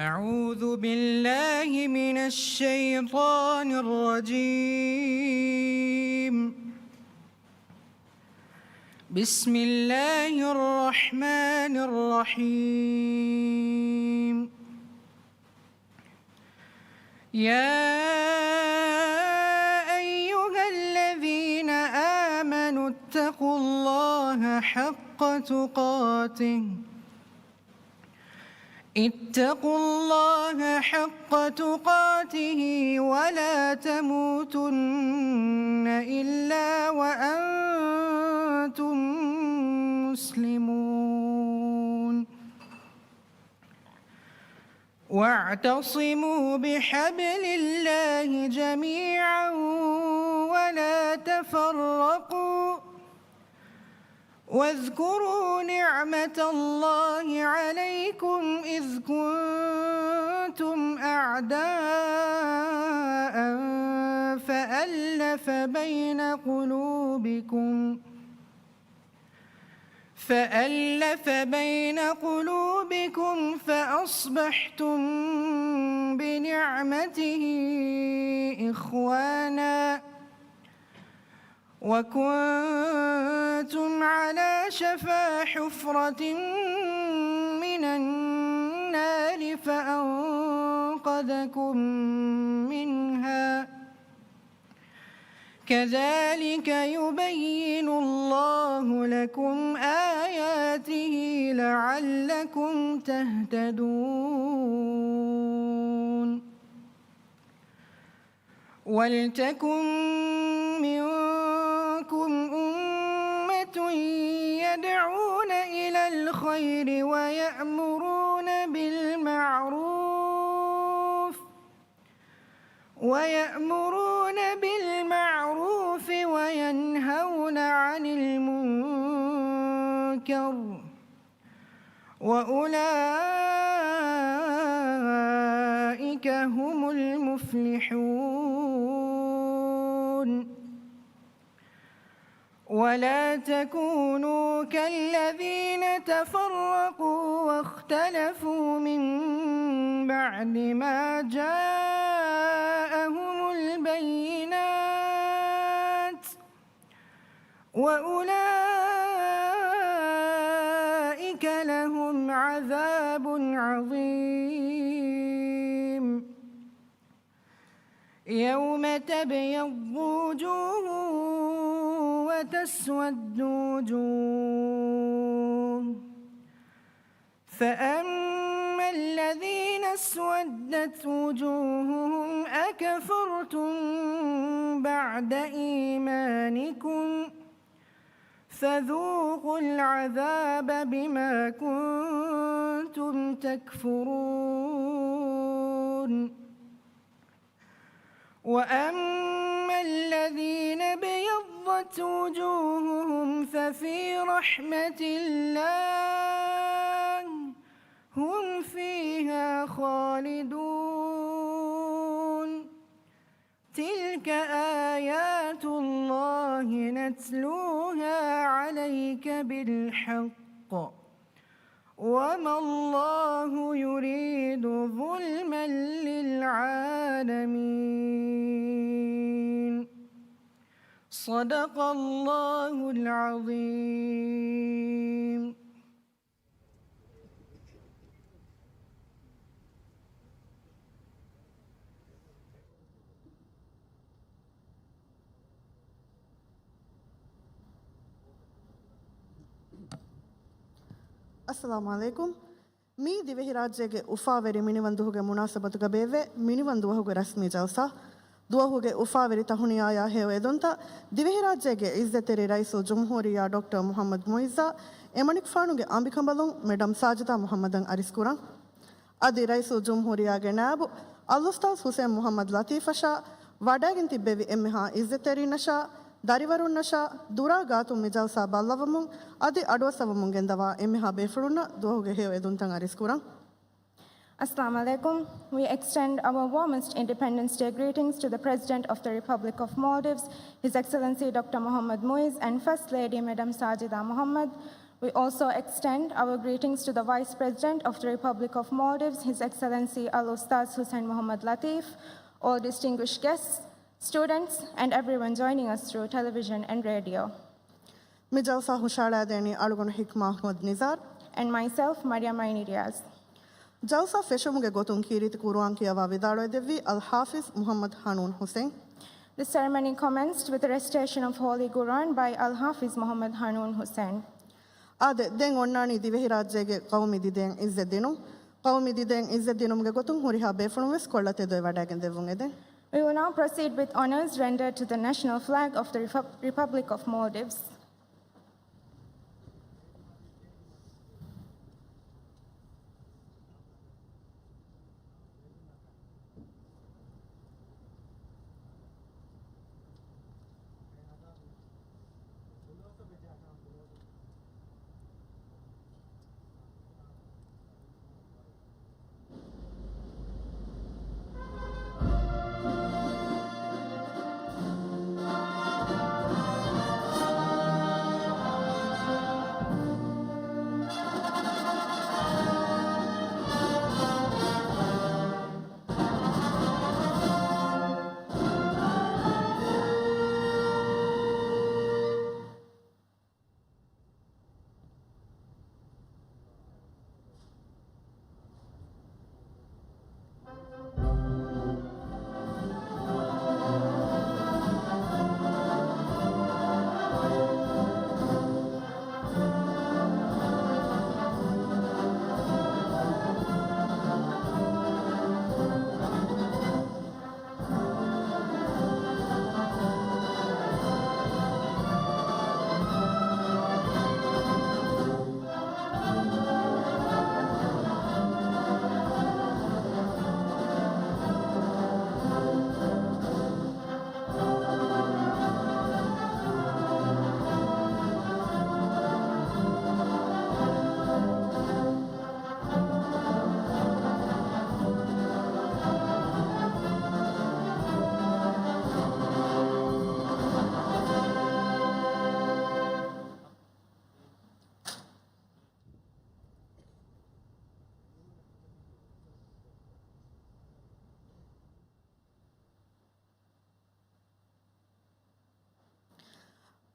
أعوذ بالله من الشيطان الرجيم. بسم الله الرحمن الرحيم. يا أيها الذين آمنوا اتقوا الله حق تقاته، اتقوا الله حق تقاته ولا تموتن إلا وأنتم مسلمون. واعتصموا بحبل الله جميعا ولا تفرقوا، واذكروا نعمة الله عليكم إذ كنتم أعداء فألف بين قلوبكم، فألف بين قلوبكم فأصبحتم بنعمته إخوانا وكنتم على شفا حفرة من النار فأنقذكم منها، كذلك يبين الله لكم آياته لعلكم تهتدون. ولتكن منكم أمة يدعون إلى الخير ويأمرون بالمعروف، ويأمرون بالمعروف وينهون عن المنكر، وأولئك هم المفلحون. ولا تكونوا كالذين تفرقوا واختلفوا من بعد ما جاءهم البينات، وأولئك لهم عذاب عظيم. يوم تبيض وجوه وتسود وجوه، فأما الذين اسودت وجوههم أكفرتم بعد إيمانكم فذوقوا العذاب بما كنتم تكفرون. وأما الذين ابيضت وجوههم ففي رحمة الله هم فيها خالدون. تلك آيات الله نتلوها عليك بالحق وما الله يريد ظلما للعالمين. صدق الله العظيم. އައްސަލާމު ޢަލައިކުމް. މީ ދިވެހިރާއްޖޭގެ އުފާވެރި މިނިވަން ދުވަހުގެ މުނާސަބަތުގަ ބޭއްވޭ މިނިވަން ދުވަހުގެ ރަސްމީ ޖަލްސާ. ދުވަހުގެ އުފާވެރި ތަހުނިޔާޔާ ހެޔޮ އެދުންތައް ދިވެހިރާއްޖޭގެ އިއްޒަތްތެރި ރައީސުލްޖުމްހޫރިއްޔާ ޑޮކްޓަރ މުޙައްމަދު މުޢިއްޒާ، އެމަނިކުފާނުގެ އަނބިކަނބަލުން މެޑަމް ސާޖިދާ މުޙައްމަދަށް އަރިސްކުރަން. އަދި ރައީސުލްޖުމްހޫރިއްޔާގެ ނާއިބު އަލްއުސްތާޛު ޙުސެން މުޙައްމަދު ލަތީފަށާ، ވަޑައިގެން ތިއްބެވި އެންމެހާ އިއްޒަތްތެރިންނަށާ، ދަރިވަރުންނަށާ، ދުރާ ގާތުން މި ޖަލްސާ ބައްލަވަމުން އަދި އަޑުއައްސަވަމުން ގެންދަވާ އެންމެހާ ބޭފުޅުންނަށް ދުވަހުގެ ހެޔޮ އެދުންތައް އަރިސްކުރަން. Assalamu alaikum. We extend our warmest Independence Day greetings to the President of the Republic of Maldives, His Excellency Doctor Mohammad Muiz, and First Lady Madam Sajida Mohammad. We also extend our greetings to the Vice President of the Republic of Maldives, His Excellency Al Ustaz Hussein Mohammad Latif, all distinguished guests, students, and everyone joining us through television and radio. މި ޖަލްސާ ހުށައަޅާދޭނީ އަޅުގަނޑު ހިކްމާ އަޙްމަދު ނިޒާރް. And myself, Mariam Aini Riaz. ޖަލްސާ ފެށުމުގެ ގޮތުން ކީރިތި ޤުރުއާން ކިޔަވާ ވިދާޅުވެދެއްވީ އަލް ޙާފިޒް މުޙައްމަދު ޙަނޫން ޙުސެން. The ceremony commenced with the recitation of Holy Quran by Al Hafiz Muhammad Hanun Hussain. އާދެ، ދެން އޮންނާނީ ދިވެހިރާއްޖޭގެ ޤައުމީ ދިދައިން އިއްޒަތް ދިނުން. ޤައުމީ ދިދައިން އިއްޒަތް ދިނުމުގެ ގޮތުން ހުރިހާ ބޭފުޅުން ވެސް ކޮށްލަ ތެދުވެ ވަޑައިގެން ދެއްވުން އެދެން. We will now proceed with honors rendered to the national flag of the Repub-, Republic of Maldives.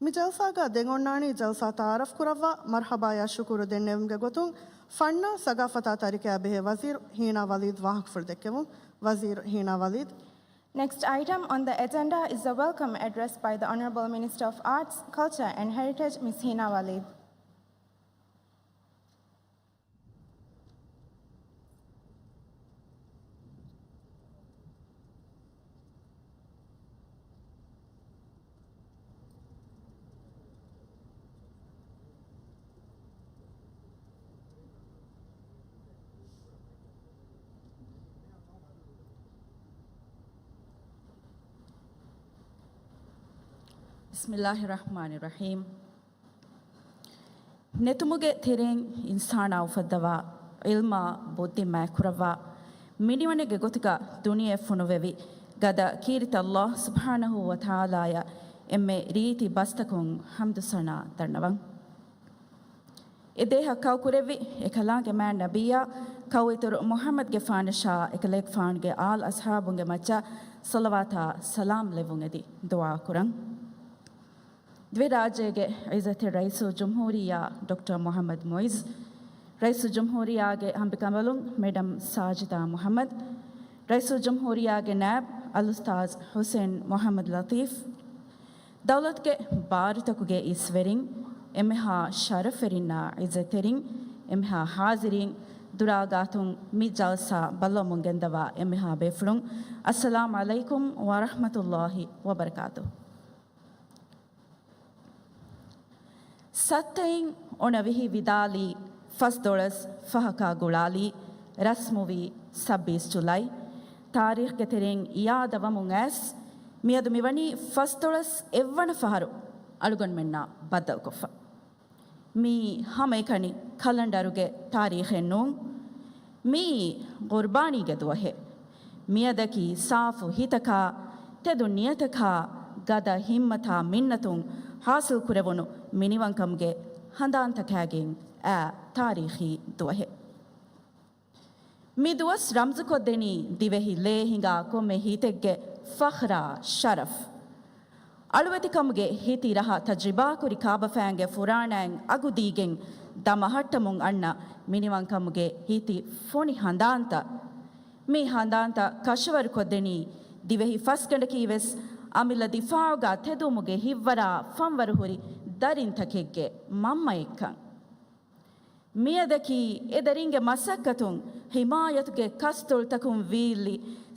މި ޖަލްސާގަ ދެން އޮންނާނީ ޖަލްސާ ތަޢާރަފް ކުރައްވާ މަރްޙަބާޔާ ޝުކުރު ދެންނެވުމުގެ ގޮތުން ފަންނާ ސަގާފަތާ ތަރިކަޔާ ބެހޭ ވަޒީރު ހީނާ ވަލީދު ވާހަކަފުޅު ދެއްކެވުން. ވަޒީރު ހީނާ ވަލީދު. Next item on the agenda is a welcome address by the Honorable Minister of Arts, Culture and Heritage, Miss Hina Waleed. بسم الله الرحمن الرحيم. ނެތުމުގެ ތެރެއިން އިންސާނާ އުފައްދަވާ، ޢިލްމާ ބުއްދި މާތްކުރައްވާ، މިނިވަނެއްގެ ގޮތުގަ ދުނިޔެ ފޮނުވެވި، ގަދަ ކީރިތި ﷲ ސުބްޙާނަހޫ ވަތަޢާލާޔަށް އެންމެ ރީތި ބަސްތަކުން ޙަމްދު ސަނާ ދަންނަވަން. އެ ދޭހަ ކައު ކުރެއްވި އެކަލާނގެ މާތް ނަބިއްޔާ، ކައު އިތުރު މުޙައްމަދުގެފާނަށާ އެކަލޭގެފާނުގެ އާލް އަޞްޙާބުންގެ މައްޗަށް ޞަލަވާތާ ސަލާމް ލެއްވުން އެދި ދުޢާ ކުރަން. ދިވެހިރާއްޖޭގެ ޢިއްޒަތްތެރި ރައީސުލްޖުމްހޫރިއްޔާ ޑޮކްޓަރ މުޙައްމަދު މުޢިއްޒު، ރައީސުލްޖުމްހޫރިއްޔާގެ ހަމަކަނބަލުން މެޑަމް ސާޖިދާ މުޙައްމަދު، ރައީސުލްޖުމްހޫރިއްޔާގެ ނާއިބު އަލްއުސްތާޛު ޙުސެން މުޙައްމަދު ލަޠީފް، ދައުލަތުގެ ބާރުތަކުގެ އިސްވެރިން، އެންމެހާ ޝަރަފްވެރިންނާ ޢިއްޒަތްތެރިން، އެންމެހާ ޙާޟިރީން، ދުރާ ގާތުން މި ޖަލްސާ ބައްލަވަމުން ގެންދަވާ އެންމެހާ ބޭފުޅުން، އައްސަލާމު ޢަލައިކުމް ވަރަޙްމަތުﷲި ވަބަރަކާތުހު. ސައްތައިން އޮނަ ވިހި ވިދާލީ ފަސްދޮޅަސް ފަހަކާ ގުޅާލީ ރަސްމުވީ ސައްބީސް ޖުލައި. ތާރީޚްގެ ތެރެއިން އިޔާދަވަމުން އައިސް، މިއަދު މިވަނީ ފަސްދޮޅަސް އެއްވަނަ ފަހަރު އަޅުގަނޑުމެންނާ ބައްދަލުކޮށްފަ. މީ ހަމައެކަނި ކަލަންޑަރުގެ ތާރީޚެއް ނޫން. މީ ޤުރްބާނީގެ ދުވަހެއް. މިއަދަކީ ސާފު ހިތަކާ، ތެދު ނިޔަތަކާ، ގަދަ ހިންމަތާ މިންނަތުން ޙާޞިލް ކުރެވުނު މިނިވަންކަމުގެ ހަނދާންތަކާގެން އާ ތާރީޚީ ދުވަހެއް. މި ދުވަސް ރަމްޒުކޮށްދެނީ ދިވެހި ލޭ ހިނގާ ކޮންމެ ހިތެއްގެ ފަޚްރާ ޝަރަފް. އަޅުވެތިކަމުގެ ހިތި ރަހަ ތަޖްރިބާކުރި ކާބަފައިންގެ ފުރާނައިން އަގުދީގެން ދަމަހައްޓަމުން އަންނަ މިނިވަންކަމުގެ ހިތި ފޮނި ހަނދާންތައް. މި ހަނދާންތައް ކަށަވަރުކޮށްދެނީ ދިވެހި ފަސްގަނޑަކީވެސް އަމިއްލަ ދިފާޢުގަ ތެދުވުމުގެ ހިތްވަރާ ފަންވަރުހުރި ދަރިންތަކެއްގެ މަންމައެއްކަން. މިއަދަކީ އެދަރިންގެ މަސައްކަތުން ހިމާޔަތުގެ ކަސްތޮޅުތަކުން ވީއްލި،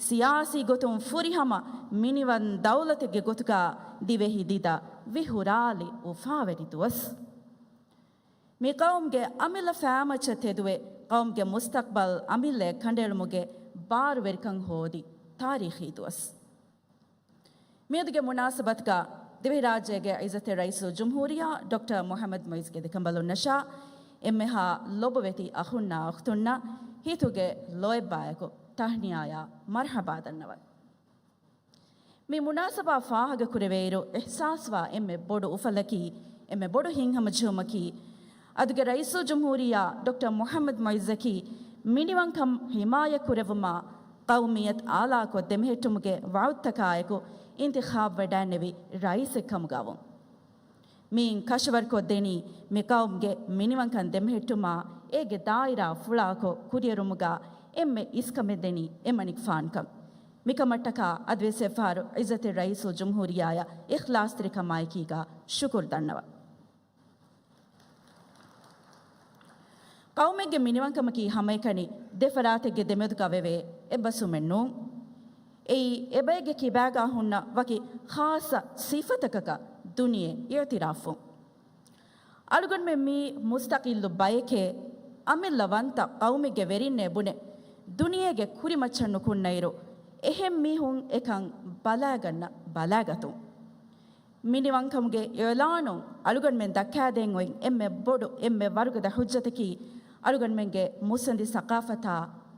ސިޔާސީ ގޮތުން ފުރިހަމަ މިނިވަން ދައުލަތެއްގެ ގޮތުގަ ދިވެހި ދިދަ ވިހުރާލި އުފާވެރި ދުވަސް. މި ޤައުމުގެ އަމިއްލަ ފައިމައްޗަށް ތެދުވެ، ޤައުމުގެ މުސްތަޤްބަލް އަމިއްލައަށް ކަނޑައެޅުމުގެ ބާރުވެރިކަން ހޯދި ތާރީޚީ ދުވަސް. މިއަދުގެ މުނާސަބަތުގަ ދިވެހިރާއްޖޭގެ ޢިއްޒަތްތެރި ރައީސުލްޖުމްހޫރިއްޔާ ޑޮކްޓަރ މުޙައްމަދު މުޢިއްޒުގެ ދެކަނބަލުންނަށާ އެންމެހާ ލޮބުވެތި އަޚުންނާ އުޚްތުންނަށް ހިތުގެ ލޯތްބާއެކު ތަހްނިޔާޔާ މަރްޙަބާ ދަންނަވަން. މި މުނާސަބާ ފާހަގަކުރެވޭއިރު އިޙްސާސްވާ އެންމެ ބޮޑު އުފަލަކީ، އެންމެ ބޮޑު ހިތްހަމަޖެހުމަކީ، އަދުގެ ރައީސުލްޖުމްހޫރިއްޔާ ޑޮކްޓަރ މުޙައްމަދު މުޢިއްޒަކީ މިނިވަންކަން ޙިމާޔަތްކުރެއްވުމާ، ޤައުމިއްޔަތު އާލާކޮށް ދެމެހެއްޓުމުގެ ވަޢުދުތަކާއެކު އިންތިޚާބުވެ ޑާންނެވި ރައީސެއް ކަމުގައވުން. މިއިން ކަށަވަރުކޮށްދެނީ މި ޤައުމުގެ މިނިވަންކަން ދެމެހެއްޓުމާ، އޭގެ ދާއިރާ ފުޅާކޮށް ކުރިއެރުމުގަ އެންމެ އިސްކަމެއްދެނީ އެމަނިކުފާނުކަން. މިކަމަށްޓަކާ އަދިވެސް އެއްފަހަރު ޢިއްޒަތްތެރި ރައީސުލްޖުމްހޫރިއްޔާޔަށް އިޚްލާޞްތެރިކަމާއެކީގަ ޝުކުރު ދަންނަވަން. ޤައުމެއްގެ މިނިވަންކަމަކީ ހަމައެކަނި ދެފަރާތެއްގެ ދެމެދުގަ ވެވޭ އެއްބަސްވުމެއް ނޫން. އެއީ އެބައެއްގެ ކިބާގާ ހުންނަ ވަކި ޚާއްޞަ ސިފަތަކަކަށް ދުނިޔެ އިޢުތިރާފުވުން. އަޅުގަނޑުމެން މީ މުސްތަޤިއްލު ބައެކޭ، އަމިއްލަ ވަންތަ ޤައުމެއްގެ ވެރިންނޭ ބުނެ، ދުނިޔޭގެ ކުރިމައްޗަށް ނުކުންނައިރު، އެހެން މީހުން އެކަން ބަލާގަންނަ ބަލާގަތުން. މިނިވަންކަމުގެ އިޢުލާނުން އަޅުގަނޑުމެން ދައްކާދޭން އޮތް އެންމެ ބޮޑު، އެންމެ ވަރުގަދަ ޙުއްޖަތަކީ، އަޅުގަނޑުމެންގެ މުއްސަނދި ސަޤާފަތާ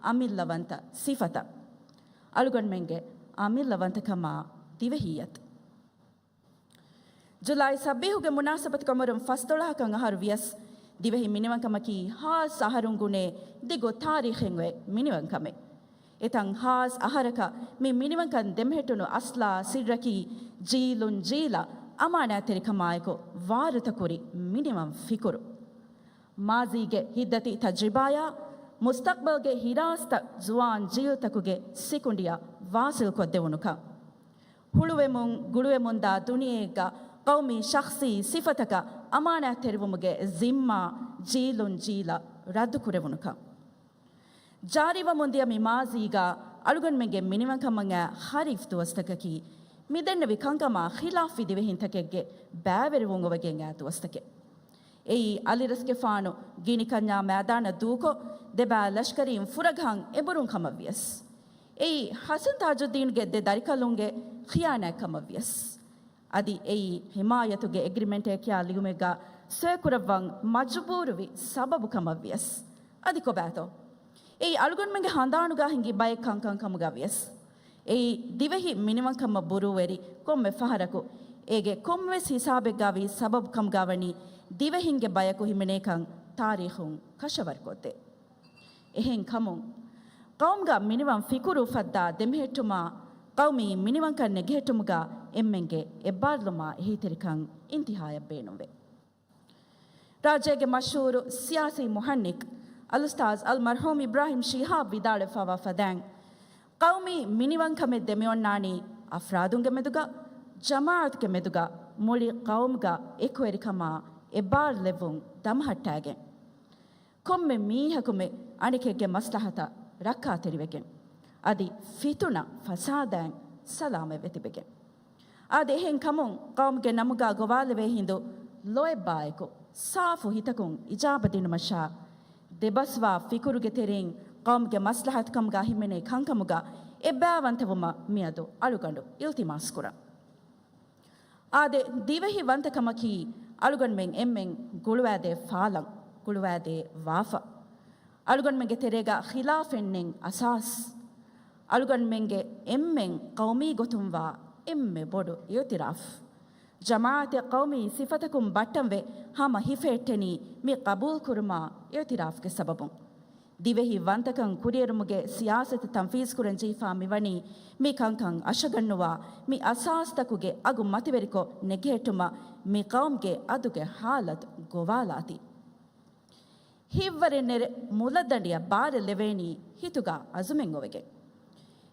އަމިއްލަ ވަންތަ ސިފަތައް. އަޅުގަނޑުމެންގެ އަމިއްލަ ވަންތަކަމާ ދިވެހިއްޔަތު. ޖުލައި ސައްބީހުގެ މުނާސަބަތުގަ އުމުރުން ފަސްދޮޅަހަކަށް އަހަރު ވިޔަސް، ދިވެހި މިނިވަންކަމަކީ ހާއްސަ އަހަރުން ގުނޭ ދިގު ތާރީޚެއް އޮތް މިނިވަންކަމެއް. އެތަން ހާއްސަ އަހަރަކަށް މި މިނިވަންކަން ދެމެހެއްޓުނު އަސްލާ ސިއްރަކީ، ޖީލުން ޖީލަށް އަމާނާތްތެރިކަމާއެކު ވާރުތަކުރި މިނިވަން ފިކުރު. މާޒީގެ ހިތްދަތި ތަޖްރިބާޔާ، މުސްތަޤްބަލްގެ ހިރާސްތައް ޒުވާން ޖީލްތަކުގެ ސިކުނޑިއަށް ވާސިލްކޮށްދެވުނުކަން. ހުޅުވެމުން ގުޅުވެމުންދާ ދުނިޔެއެއްގަ ޤައުމީ ޝަޚްޞީ ސިފަތަކަށް އަމާނާތްތެރިވުމުގެ ޒިންމާ ޖީލުން ޖީލަށް ރައްދުކުރެވުނުކަން. ޖާރީވަމުންދިޔަ މި މާޒީގަ އަޅުގަނޑުމެންގެ މިނިވަންކަމަށް އައި ޚަރީފް ދުވަސްތަކަކީ، މިދެންނެވި ކަންކަމާ ޚިލާފްވި ދިވެހިންތަކެއްގެ ބައިވެރިވުން އޮވެގެން އައި ދުވަސްތަކެއް. އެއީ އަލިރަސްގެފާނު ގިނިކަންޏާ މައިދާނަށް ދޫކޮށް، ދެބައި ލަޝްކަރީން ފުރަގަހަން އެނބުރުން ކަމަށްވިޔަސް. އެއީ ޙަސަން ތާޖުއްދީންގެ ދެ ދަރިކަލުންގެ ޚިޔާނާތް ކަމަށްވިޔަސް. އަދި އެއީ ޙިމާޔަތުގެ އެގްރިމެންޓޭ ކިޔާ ލިޔުމެއްގަ ސޮއިކުރައްވަން މަޖުބޫރުވި ސަބަބު ކަމަށްވިޔަސް. އަދި ކޮބާތޯ؟ އެއީ އަޅުގަނޑުމެންގެ ހަނދާނުގަ ހިނގި ބައެއް ކަންކަން ކަމުގަ ވިޔަސް. އެއީ ދިވެހި މިނިވަންކަމަށް ބުރޫވެރި ކޮންމެ ފަހަރަކު އޭގެ ކޮންމެވެސް ހިސާބެއްގަ ވީ ސަބަބު ކަމުގަ ވަނީ ދިވެހިންގެ ބަޔަކު ހިމެނޭކަން ތާރީޚުން ކަށަވަރުކޮށްދޭ. އެހެން ކަމުން، ޤައުމުގަ މިނިވަން ފިކުރު ފައްދާ ދެމެހެއްޓުމާ، ޤައުމީ މިނިވަންކަން ނެގެހެއްޓުމުގަ އެންމެންގެ އެއްބާރުލުމާ އެހީތެރިކަން އިންތިހާޔަށް ބޭނުންވޭ. ރާއްޖޭގެ މަޝްހޫރު ސިޔާސީ މުޙައްނިކް އަލްއުސްތާޛް އަލްމަރްޙޫމް އިބްރާހިމް ޝިހާބް ވިދާޅުވެފަވާ ފަދައިން، ޤައުމީ މިނިވަންކަމެއް ދެމިއޮންނާނީ އަފްރާދުންގެ މެދުގަ، ޖަމާޢަތުގެ މެދުގަ، މުޅި ޤައުމުގަ އެކުވެރިކަމާ އެއްބާރުލެއްވުން ދަމަހައްޓާގެން. ކޮންމެ މީހަކުމެ އަނެކެއްގެ މަސްލަހަތަށް ރައްކާތެރިވެގެން، އަދި ފިތުނަ ފަސާދައިން ސަލާމަތްވެ ތިބެގެން. އާދެ، އެހެން ކަމުން ޤައުމުގެ ނަމުގަ ގޮވާލެވޭ ހިނދު ލޯތްބާއެކު ސާފު ހިތަކުން އިޖާބަ ދިނުމަށާ، ދެބަސްވާ ފިކުރުގެ ތެރެއިން ޤައުމުގެ މަސްލަހަތުކަމުގަ ހިމެނޭ ކަންކަމުގަ އެއްބައިވަންތަވުމަށް މިއަދު އަޅުގަނޑު އިލްތިމާސްކުރަން. އާދެ، ދިވެހި ވަންތަކަމަކީ އަޅުގަނޑުމެން އެންމެން ގުޅުވާދޭ ފާލަން، ގުޅުވާދޭ ވާފަ. އަޅުގަނޑުމެންގެ ތެރޭގަ ޚިލާފެއް ނެތް އަސާސް. އަޅުގަނޑުމެންގެ އެންމެން ޤައުމީ ގޮތުންވާ އެންމެ ބޮޑު އިޢުތިރާފް. ޖަމާޢަތެއް ޤައުމީ ސިފަތަކުން ބައްޓަންވެ ހަމަ ހިފެހެއްޓެނީ މި ޤަބޫލުކުރުމާ އިޢުތިރާފްގެ ސަބަބުން. ދިވެހި ވަންތަކަން ކުރިއެރުމުގެ ސިޔާސަތު ތަންފީޒުކުރަން ޖެހިފާ މިވަނީ މި ކަންކަން އަށަގަންނުވާ، މި އަސާސްތަކުގެ އަގު މަތިވެރިކޮށް ނެގިހެއްޓުމަށް މި ޤައުމުގެ އަދުގެ ޙާލަތު ގޮވާލާތީ. ހިތްވަރެއް ނެރެ މުލައްދަނޑިއަށް ބާރެއް ލެވޭނީ ހިތުގަ އަޒުމެއް އޮވެގެން.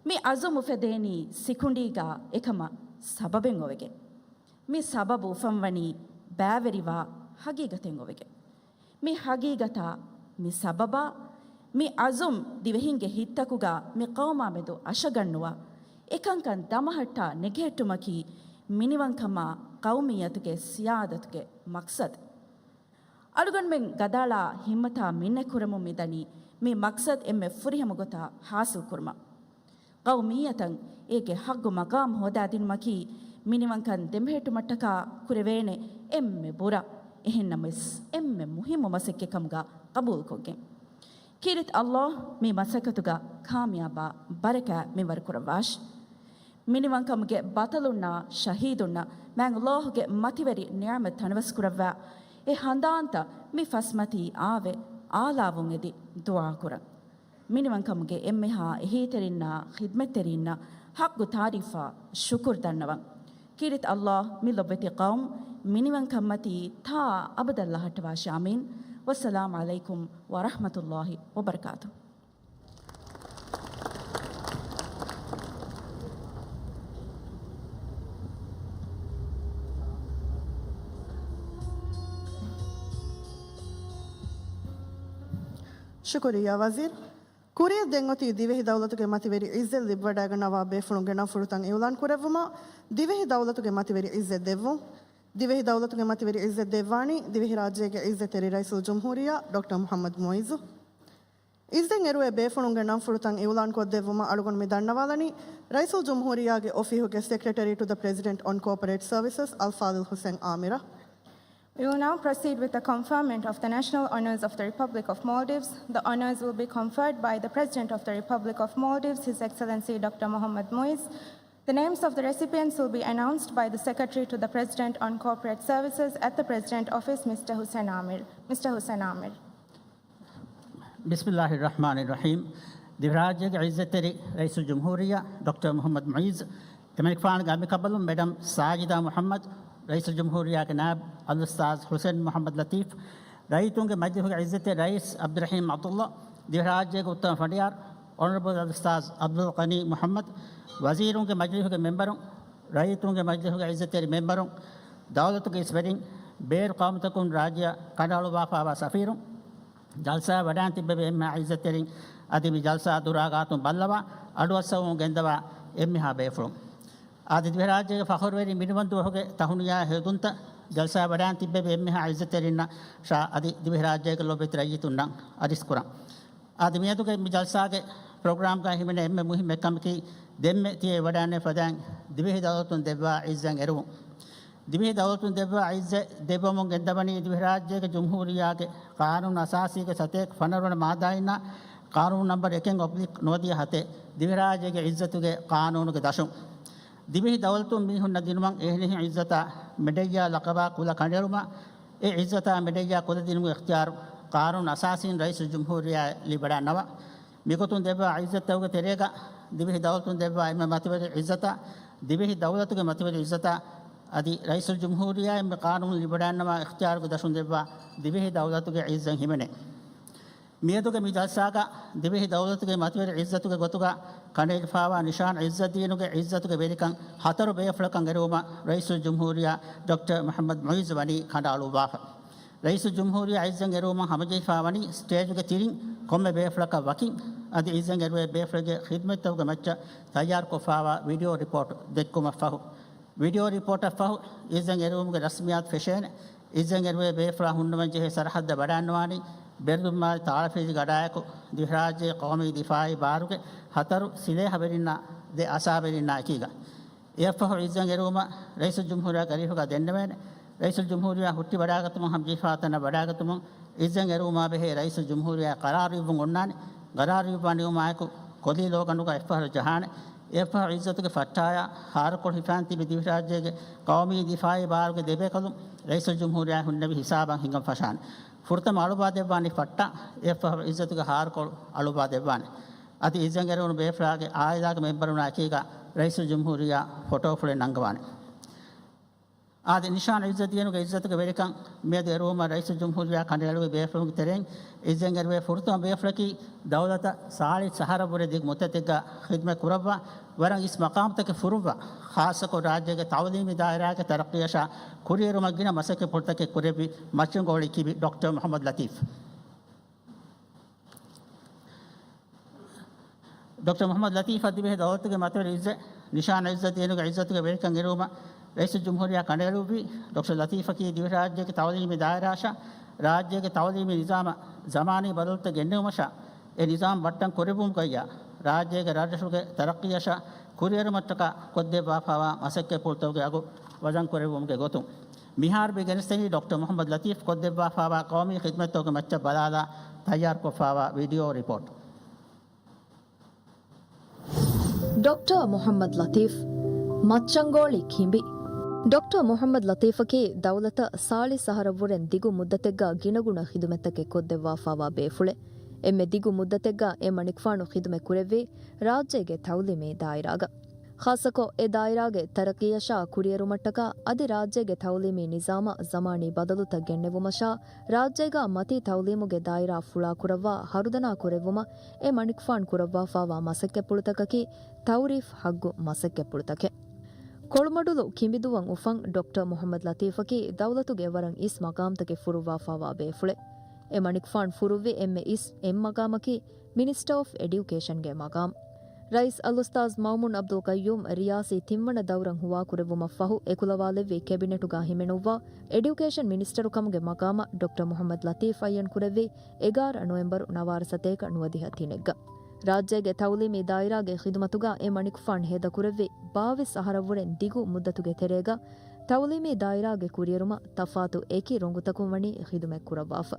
މި އަޒުމު ފެދޭނީ ސިކުނޑީގަ އެކަމަށް ސަބަބެއް އޮވެގެން. މި ސަބަބު އުފަންވަނީ ބައިވެރިވާ ހަގީގަތެއް އޮވެގެން. މި ހަގީގަތާ، މި ސަބަބާ، މި އަޒުމް ދިވެހިންގެ ހިތްތަކުގަ މި ޤައުމާ މެދު އަށަގަންނުވާ، އެކަންކަން ދަމަހައްޓާ ނެގެހެއްޓުމަކީ މިނިވަންކަމާ ޤައުމިއްޔަތުގެ ސިޔާދަތުގެ މަޤްޞަދު. އަޅުގަނޑުމެން ގަދައަޅާ ހިންމަތާ މިންނަތްކުރަމުން މިދަނީ މި މަޤްޞަދު އެންމެ ފުރިހަމަ ގޮތަށް ޙާޞިލްކުރުމަށް. ޤައުމިއްޔަތަށް އޭގެ ޙައްޤު މަޤާމު ހޯދާދިނުމަކީ މިނިވަންކަން ދެމެހެއްޓުމަށްޓަކާ ކުރެވޭނެ އެންމެ ބުރަ، އެހެންނަމަވެސް އެންމެ މުހިއްމު މަސައްކަތް ކަމުގަ ޤަބޫލުކޮށްގެން. ކީރިތި ﷲ މި މަސައްކަތުގަ ކާމިޔާބާ ބަރަކާތް މިންވަރު ކުރައްވާށި. މިނިވަންކަމުގެ ބަޠަލުންނާ ޝަހީދުންނަށް މާތް ﷲ ގެ މަތިވެރި ނިޢުމަތް ތަނަވަސްކުރައްވާ، އެ ހަނދާންތައް މި ފަސްމަތީ އާވެ އާލާވުން އެދި ދުޢާކުރަން. މިނިވަންކަމުގެ އެންމެހާ އެހީތެރިންނާ ޚިދްމަތްތެރިންނަށް ޙައްޤު ތާރީފާ ޝުކުރު ދަންނަވަން. ކީރިތި ﷲ މި ލޮބުވެތި ޤައުމު މިނިވަންކަންމަތީ ތާ އަބަދަށް ލަހައްޓަވާށި. އާމީން. ވައްސަލާމު ޢަލައިކުމް ވަރަޙްމަތުﷲ ވަބަރަކާތުހު. ޝުކުރިއްޔާ ވަޒީރު. ކުރިއަށް ދެން އޮތީ ދިވެހި ދައުލަތުގެ މަތިވެރި ޢިއްޒަތް ލިބިވަޑައިގަންނަވާ ބޭފުޅުންގެ ނަންފުޅުތައް އިޢުލާން ކުރެއްވުމަށް ދިވެހި ދައުލަތުގެ މަތިވެރި ޢިއްޒަތް ދެއްވުން. ދިވެހި ދައުލަތުގެ މަތިވެރި ޢިއްޒަތް ދެއްވާނީ ދިވެހިރާއްޖޭގެ ޢިއްޒަތްތެރި ރައީސުލްޖުމްހޫރިއްޔާ ޑޮކްޓަރ މުޙައްމަދު މުޢިއްޒު. ޢިއްޒަތް އެރުވޭ ބޭފުޅުންގެ ނަންފުޅުތައް އިޢުލާން ކޮށްދެއްވުމަށް އަޅުގަނޑު މި ދަންނަވާލަނީ ރައީސުލްޖުމްހޫރިއްޔާގެ އޮފީހުގެ ސެކްރެޓަރީ ޓު ދަ ޕްރެޒިޑެންޓް އޮން ކޯޕަރޭޓް ސަރވިސަސް އަލްފާޟިލް ޙުސެން އާމިރަށް. We will now proceed with the conferment of the National Honours of the Republic of Maldives. The honours will be conferred by the President of the Republic of Maldives, His Excellency Doctor Mohammad Muiz. The names of the recipients will be announced by the Secretary to the President on Corporate Services at the President Office, Mister Hussein Amir. Mister Hussein Amir. ބިސްމިﷲ ރަޙްމާނި ރަޙީމް. ދިވެހިރާއްޖޭގެ ޢިއްޒަތްތެރި ރައީސުލްޖުމްހޫރިއްޔާ ޑޮކްޓަރ މުޙައްމަދު މުޢިއްޒު، އެމަނިކުފާނުގެ އަނބިކަނބަލުން މެޑަމް ސާޖިދާ މުޙައްމަދު، ރައީސުލްޖުމްހޫރިއްޔާގެ ނާއިބު އަލްއުސްތާޛު ޙުސައިން މުޙައްމަދު ލަތީފް، ރައްޔިތުންގެ މަޖިލީހުގެ ޢިއްޒަތްތެރި ރައީސް ޢަބްދުއްރަޙީމް ޢަބްދުﷲ، ދިވެހިރާއްޖޭގެ އުއްތަމަ ފަނޑިޔާރު އޮނަރަބަލް އަލްއުސްތާޛު ޢަބްދުލްޣަނީ މުޙައްމަދު، ވަޒީރުންގެ މަޖިލީހުގެ މެންބަރުން، ރައްޔިތުންގެ މަޖިލީހުގެ ޢިއްޒަތްތެރި މެންބަރުން، ދައުލަތުގެ އިސްވެރިން، ބޭރު ޤައުމުތަކުން ރާއްޖެއަށް ކަނޑައަޅުއްވާފައިވާ ސަފީރުން، ޖަލްސާއަށް ވަޑައިން ތިއްބެވި އެންމެހާ ޢިއްޒަތްތެރިން، އަދި މި ޖަލްސާ ދުރާ ގާތުން ބައްލަވާ އަޑުއައްސަވަމުން ގެންދަވާ އެންމެހާ ބޭފުޅުން. އަދި ދިވެހިރާއްޖޭގެ ފަޚުރުވެރި މިނިވަންދުވަހުގެ ތަހުނިޔާ ހެޔޮދުންތައް ޖަލްސާއަށް ވަޑައިން ތިއްބެވި އެންމެހާ ޢިއްޒަތްތެރިންނަށާ އަދި ދިވެހިރާއްޖޭގެ ލޯބިވެތި ރައްޔިތުންނަށް އަރިސްކުރަން. އަދި މިއަދުގެ މި ޖަލްސާގެ ޕްރޮގްރާމްގައި ހިމެނޭ އެންމެ މުހިއްމު އެއްކަމަކީ، ދެންމެ ތިޔަ ވަޑައިން ފަދައިން ދިވެހި ދައުލަތުން ދެއްވާ ޢިއްޒަތް އެރުވުން. ދިވެހި ދައުލަތުން ދެއްވާ ޢިއްޒަތް ދެއްވަމުން ގެންދަވަނީ ދިވެހިރާއްޖޭގެ ޖުމްހޫރިއްޔާގެ ޤާނޫނު އަސާސީގެ ސަތޭކަ ފަނަރަ ވަނަ މާއްދާއިންނާ ޤާނޫނު ނަންބަރު އެކެއް އޮބްލިކް ނުވަދިހަ ހަތެއް، ދިވެހިރާއްޖޭގެ ޢިއްޒަތުގެ ޤާނޫނުގެ ދަށުން. ދިވެހި ދައުލަތުން މީހުންނަށް ދިނުމަށް އެހެނިހެން ޢިއްޒަތާ މެޑައްޔާ ލަޤަބާ ކުލަ ކަނޑައެޅުމަށް، އެ ޢިއްޒަތާ މެޑައްޔާ ކުލަ ދިނުމުގެ އިޚްތިޔާރު ޤާނޫނު އަސާސީން ރައީސުލްޖުމްހޫރިއްޔާއަށް ލިބިވަޑައިގަންނަވާ. މިގޮތުން ދެއްވާ ޢިއްޒަތްތަކުގެ ތެރޭގަ ދިވެހި ދައުލަތުން ދެއްވާ އެންމެ މަތިވެރި ޢިއްޒަތާ، ދިވެހި ދައުލަތުގެ މަތިވެރި ޢިއްޒަތާ، އަދި ރައީސުލްޖުމްހޫރިއްޔާއަށް މި ޤާނޫނު ލިބިވަޑައިގަންނަވާ އިޚްތިޔާރުގެ ދަށުން ދެއްވާ ދިވެހި ދައުލަތުގެ ޢިއްޒަތް ހިމެނޭ. މިއަދުގެ މި ޖަލްސާގަ ދިވެހި ދައުލަތުގެ މަތިވެރި ޢިއްޒަތުގެ ގޮތުގަ ކަނޑައެޅިފައިވާ ނިޝާން ޢިއްޒައްދީނުގެ ޢިއްޒަތުގެ ވެރިކަން ހަތަރު ބޭފުޅަކަށް އެރުވުމަށް ރައީސުލްޖުމްހޫރިއްޔާ ޑޮކްޓަރ މުޙައްމަދު މުޢިއްޒު ވަނީ ކަނޑައަޅުއްވާފަ. ރައީސުލްޖުމްހޫރިއްޔާ ޢިއްޒަތް އެރުވުމަށް ހަމަޖެހިފައިވަނީ ސްޓޭޖުގެ ތިރިން ކޮންމެ ބޭފުޅަކަށް ވަކިން، އަދި ޢިއްޒަތް އެރުވޭ ބޭފުޅެއްގެ ޚިދުމަތްތަކުގެ މައްޗަށް ތައްޔާރުކޮށްފައިވާ ވީޑިއޯ ރިޕޯޓް ދެއްކުމަށްފަހު، ވީޑިއޯ ރިޕޯޓަށްފަހު އިއްޒަތް އެރުވުމުގެ ރަސްމިއްޔާތު ފެށޭނެ. އިއްޒަތް އެރުވޭ ބޭފުޅާ ހުންނަވަން ޖެހޭ ސަރަހައްދަށް ވަޑައިގަންނަވާނީ ބެރުދުންމާލި ތާޅަފިލި ގަޑާއެކު ދިވެހިރާއްޖޭގެ ޤައުމީ ދިފާޢީ ބާރުގެ ހަތަރު ސިލޭހަވެރިންނާ ދެ އަސާވެރިންނާ އެކީގަ. އެއަށްފަހު އިއްޒަތް އެރުވުމަށް ރައީސުލްޖުމްހޫރިއްޔާގެ އަރިހުގަ ދެންނެވޭނެ. ރައީސުލްޖުމްހޫރިއްޔާ ހުއްޓިވަޑައިގަތުމުން ހަމަޖެހިފައިވާ ތަނަށް ވަޑައިގަތުމުން އިއްޒަތް އެރުވުމާ ބެހޭ ރައީސުލްޖުމްހޫރިއްޔާ ޤަރާރު އިއްވަން އޮންނާނެ. ޤަރާރު އިއްވާ ނިމުމާއެކު ކޮލީ ލޯގަނޑުގަ އެއްފަހަރު ޖަހާނެ. އެއަށްފަހު އިއްޒަތުގެ ފައްޓާޔާ ހާރުކޮޅު ހިފާން ތިބި ދިވެހިރާއްޖޭގެ ޤައުމީ ދިފާޢީ ބާރުގެ ދެބޭކަލުން ރައީސުލްޖުމްހޫރިއްޔާ ހުންނެވި ހިސާބަށް ހިނގަން ފަށާނެ. ފުރަތަމަ އަޅުއްވާދެއްވާނީ ފައްޓާ، އެއަށްފަހު އިއްޒަތުގެ ހާރުކޮޅު އަޅުއްވާދެއްވާނެ. އަދި އިއްޒަތް އެރުވުނު ބޭފުޅާގެ އާއިލާގެ މެމްބަރުންނާ އެކީގަ ރައީސުލްޖުމްހޫރިއްޔާ ފޮޓޯފުޅެއް ނަންގަވާނެ. އާދެ، ނިޝާން ޢިއްޒައްދީނުގެ ޢިއްޒަތުގެ ވެރިކަން މިއަދު އެރުވުމަށް ރައީސުލްޖުމްހޫރިއްޔާ ކަނޑައެޅުއްވި ބޭފުޅުންގެ ތެރެއިން އިއްޒަތް އެރުވޭ ފުރަތަމަ ބޭފުޅަކީ ދައުލަތަށް ސާޅީސް އަހަރަށްވުރެ ދިގު މުއްދަތެއްގަ ޚިދުމަތް ކުރައްވާ، ވަރަށް އިސް މަޤާމްތަކެއް ފުރުއްވާ، ޚާއްޞަކޮށް ރާއްޖޭގެ ތަޢުލީމީ ދާއިރާގެ ތަރައްޤީއަށާ ކުރިއެރުމަށް ގިނަ މަސައްކަތްޕުޅުތަކެއް ކުރެއްވި މައްޗަންގޯޅި ކިބި ޑޮކްޓަރ މުޙައްމަދު ލަތީފް. ޑޮކްޓަރ މުޙައްމަދު ލަތީފަށް ދިވެހި ދައުލަތުގެ މަތިވެރި ޢިއްޒަތް، ނިޝާން ޢިއްޒައްދީނުގެ ޢިއްޒަތުގެ ވެރިކަން އެރުވުމަށް ރައީސުލްޖުމްހޫރިއްޔާ ކަނޑައެޅުއްވީ، ޑޮކްޓަރ ލަތީފަކީ ދިވެހިރާއްޖޭގެ ތަޢުލީމީ ދާއިރާއަށާ ރާއްޖޭގެ ތަޢުލީމީ ނިޒާމަށް ޒަމާނީ ބަދަލުތައް ގެންނެވުމަށާ އެ ނިޒާމް ބައްޓަން ކުރެއްވުމުގައްޔާ ރާއްޖޭގެ ރަށްރަށުގެ ތަރައްޤީއަށާ ކުރިއެރުމަށްޓަކާ ކޮށްދެއްވާފައިވާ މަސައްކަތްޕުޅުތަކުގެ އަގު ވަޒަން ކުރެއްވުމުގެ ގޮތުން މިހާރު މި ގެނެސްދެނީ ޑޮކްޓަރ މުޙައްމަދު ލަތީފް ކޮށްދެއްވާފައިވާ ޤައުމީ ޚިދުމަތްތަކުގެ މައްޗަށް ބަލާލާ ތައްޔާރުކޮށްފައިވާ ވީޑިއޯ ރިޕޯޓް. ޑޮކްޓަރ މުޙައްމަދު ލަތީފް، މައްޗަންގޯޅި ކިނބި. ޑޮކްޓަރ މުޙައްމަދު ލަތީފަކީ ދައުލަތަށް ސާޅީސް އަހަރަށްވުރެން ދިގު މުއްދަތެއްގަ ގިނަގުނަ ޚިދުމަތްތަކެއް ކޮށްދެއްވާފައިވާ ބޭފުޅެއް. އެންމެ ދިގު މުއްދަތެއްގަ އެ މަނިކުފާނު ޚިދުމަތް ކުރެއްވީ ރާއްޖޭގެ ތަޢުލީމީ ދާއިރާގަ. ޚާއްޞަކޮށް، އެ ދާއިރާގެ ތަރައްޤީއަށާ ކުރިއެރުމަށްޓަކާ އަދި ރާއްޖޭގެ ތަޢުލީމީ ނިޒާމަށް ޒަމާނީ ބަދަލުތައް ގެންނެވުމަށާ، ރާއްޖޭގަ މަތީ ތަޢުލީމުގެ ދާއިރާ ފުޅާކުރައްވާ ހަރުދަނާ ކުރެއްވުމަށް އެ މަނިކުފާން ކުރައްވާފައިވާ މަސައްކަތްޕުޅުތަކަކީ ތައުރީފް ޙައްގު މަސައްކަތްޕުޅުތަކެއް. ކޮޅުމަޑުލު ކިނބިދުވަން އުފަން ޑޮކްޓަރ މުޙައްމަދު ލަތީފަކީ ދައުލަތުގެ ވަރަށް އިސް މަޤާމްތަކެއް ފުރުއްވާފައިވާ ބޭފުޅެއް. އެ މަނިކުފާން ފުރުއްވި އެންމެ އިސް އެއް މަޤާމަކީ މިނިސްޓަރ އޮފް އެޑިއުކޭޝަންގެ މަޤާމް. ރައީސް އަލްއުސްތާޛު މައުމޫން ޢަބްދުލް ޤައްޔޫމް ރިޔާސީ ތިންވަނަ ދައުރަށް ހުވާކުރެއްވުމަށްފަހު އެކުލަވާލެއްވި ކެބިނެޓުގަ ހިމެނުއްވާ އެޑިއުކޭޝަން މިނިސްޓަރު ކަމުގެ މަޤާމަށް ޑޮކްޓަރ މުޙައްމަދު ލަތީފް އައްޔަން ކުރެއްވީ އެގާރަ ނޮވެމްބަރު ނަވާރަ ސަތޭކަ ނުވަދިހަ ތިނެއްގަ. ރާއްޖޭގެ ތަޢުލީމީ ދާއިރާގެ ޚިދުމަތުގަ އެ މަނިކުފާން ހޭދަކުރެއްވި ބާވީސް އަހަރަށްވުރެން ދިގު މުއްދަތުގެ ތެރޭގަ ތަޢުލީމީ ދާއިރާގެ ކުރިއެރުމަށް ތަފާތު އެކި ރޮނގުތަކުން ވަނީ ޚިދުމަތް ކުރައްވާފަ.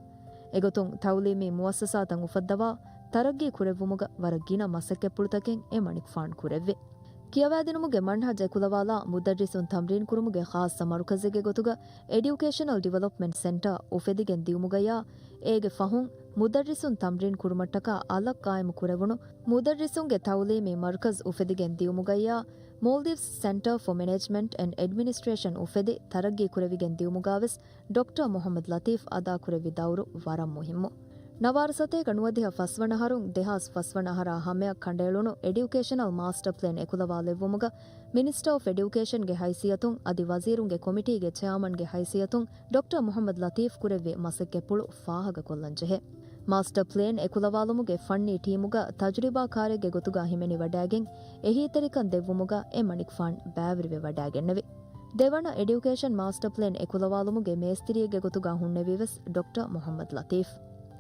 އެގޮތުން ތަޢުލީމީ މުއައްސަސާތައް އުފައްދަވާ ތަރައްގީ ކުރެއްވުމުގަ ވަރަށް ގިނަ މަސައްކަތްޕުޅުތަކެއް އެ މަނިކުފާން ކުރެއްވި. ކިޔަވާދިނުމުގެ މަންހަޖް އެކުލަވާލާ މުދައްރިސުން ތަމްރީން ކުރުމުގެ ޚާއްޞަ މަރުކަޒެއްގެ ގޮތުގަ އެޑިއުކޭޝަނަލް ޑިވެލޮޕްމަންޓް ސެންޓަރ އުފެދިގެން ދިއުމުގައްޔާ އޭގެ ފަހުން މުދައްރިސުން ތަމްރީން ކުރުމަށްޓަކާ އަލަށް ޤާއިމު ކުރެވުނު މުދައްރިސުންގެ ތަޢުލީމީ މަރުކަޒް އުފެދިގެން ދިއުމުގައްޔާ މޯލްޑިވްސް ސެންޓަރ ފޯ މެނޭޖްމަންޓް އެންޑް އެޑްމިނިސްޓްރޭޝަން އުފެދި ތަރައްގީ ކުރެވިގެން ދިޔުމުގާވެސް ޑޮކްޓަރ މުހައްމަދު ލަތީފް އަދާކުރެއްވި ދައުރު ވަރަށް މުހިއްމު. ނަވާރަ ސަތޭކަ ނުވަދިހަ ފަސްވަނަ އަހަރުން ދެހާސް ފަސްވަނަ އަހަރާ ހަމަޔަށް ކަނޑައެޅުނު އެޑިއުކޭޝަނަލް މާސްޓަ ޕްލޭން އެކުލަވާލެއްވުމުގަ މިނިސްޓަރ އޮފް އެޑިއުކޭޝަންގެ ހައިސިއްޔަތުން އަދި ވަޒީރުންގެ ކޮމިޓީގެ ޗެއާމަންގެ ހައިސިއްޔަތުން ޑޮކްޓަރ މުހައްމަދު ލަތީފް ކުރެއްވި މަސައްކަތްޕުޅު ފާހަގަކޮށްލަންޖެހޭ. މާސްޓަ ޕްލޭން އެކުލަވާލުމުގެ ފަންނީ ޓީމުގަ ތަޖުރިބާކާރެއްގެ ގޮތުގަ ހިމެނިވަޑައިގެން އެހީތެރިކަން ދެއްވުމުގަ އެ މަނިކުފާން ބައިވެރިވެވަޑައިގެންނެވި. ދެވަނަ އެޑިއުކޭޝަން މާސްޓަ ޕްލޭން އެކުލަވާލުމުގެ މޭސްތިރިއެއްގެ ގޮތުގަ ހުންނެވީވެސް ޑޮކްޓަރ މުހައްމަދު ލަތީފް.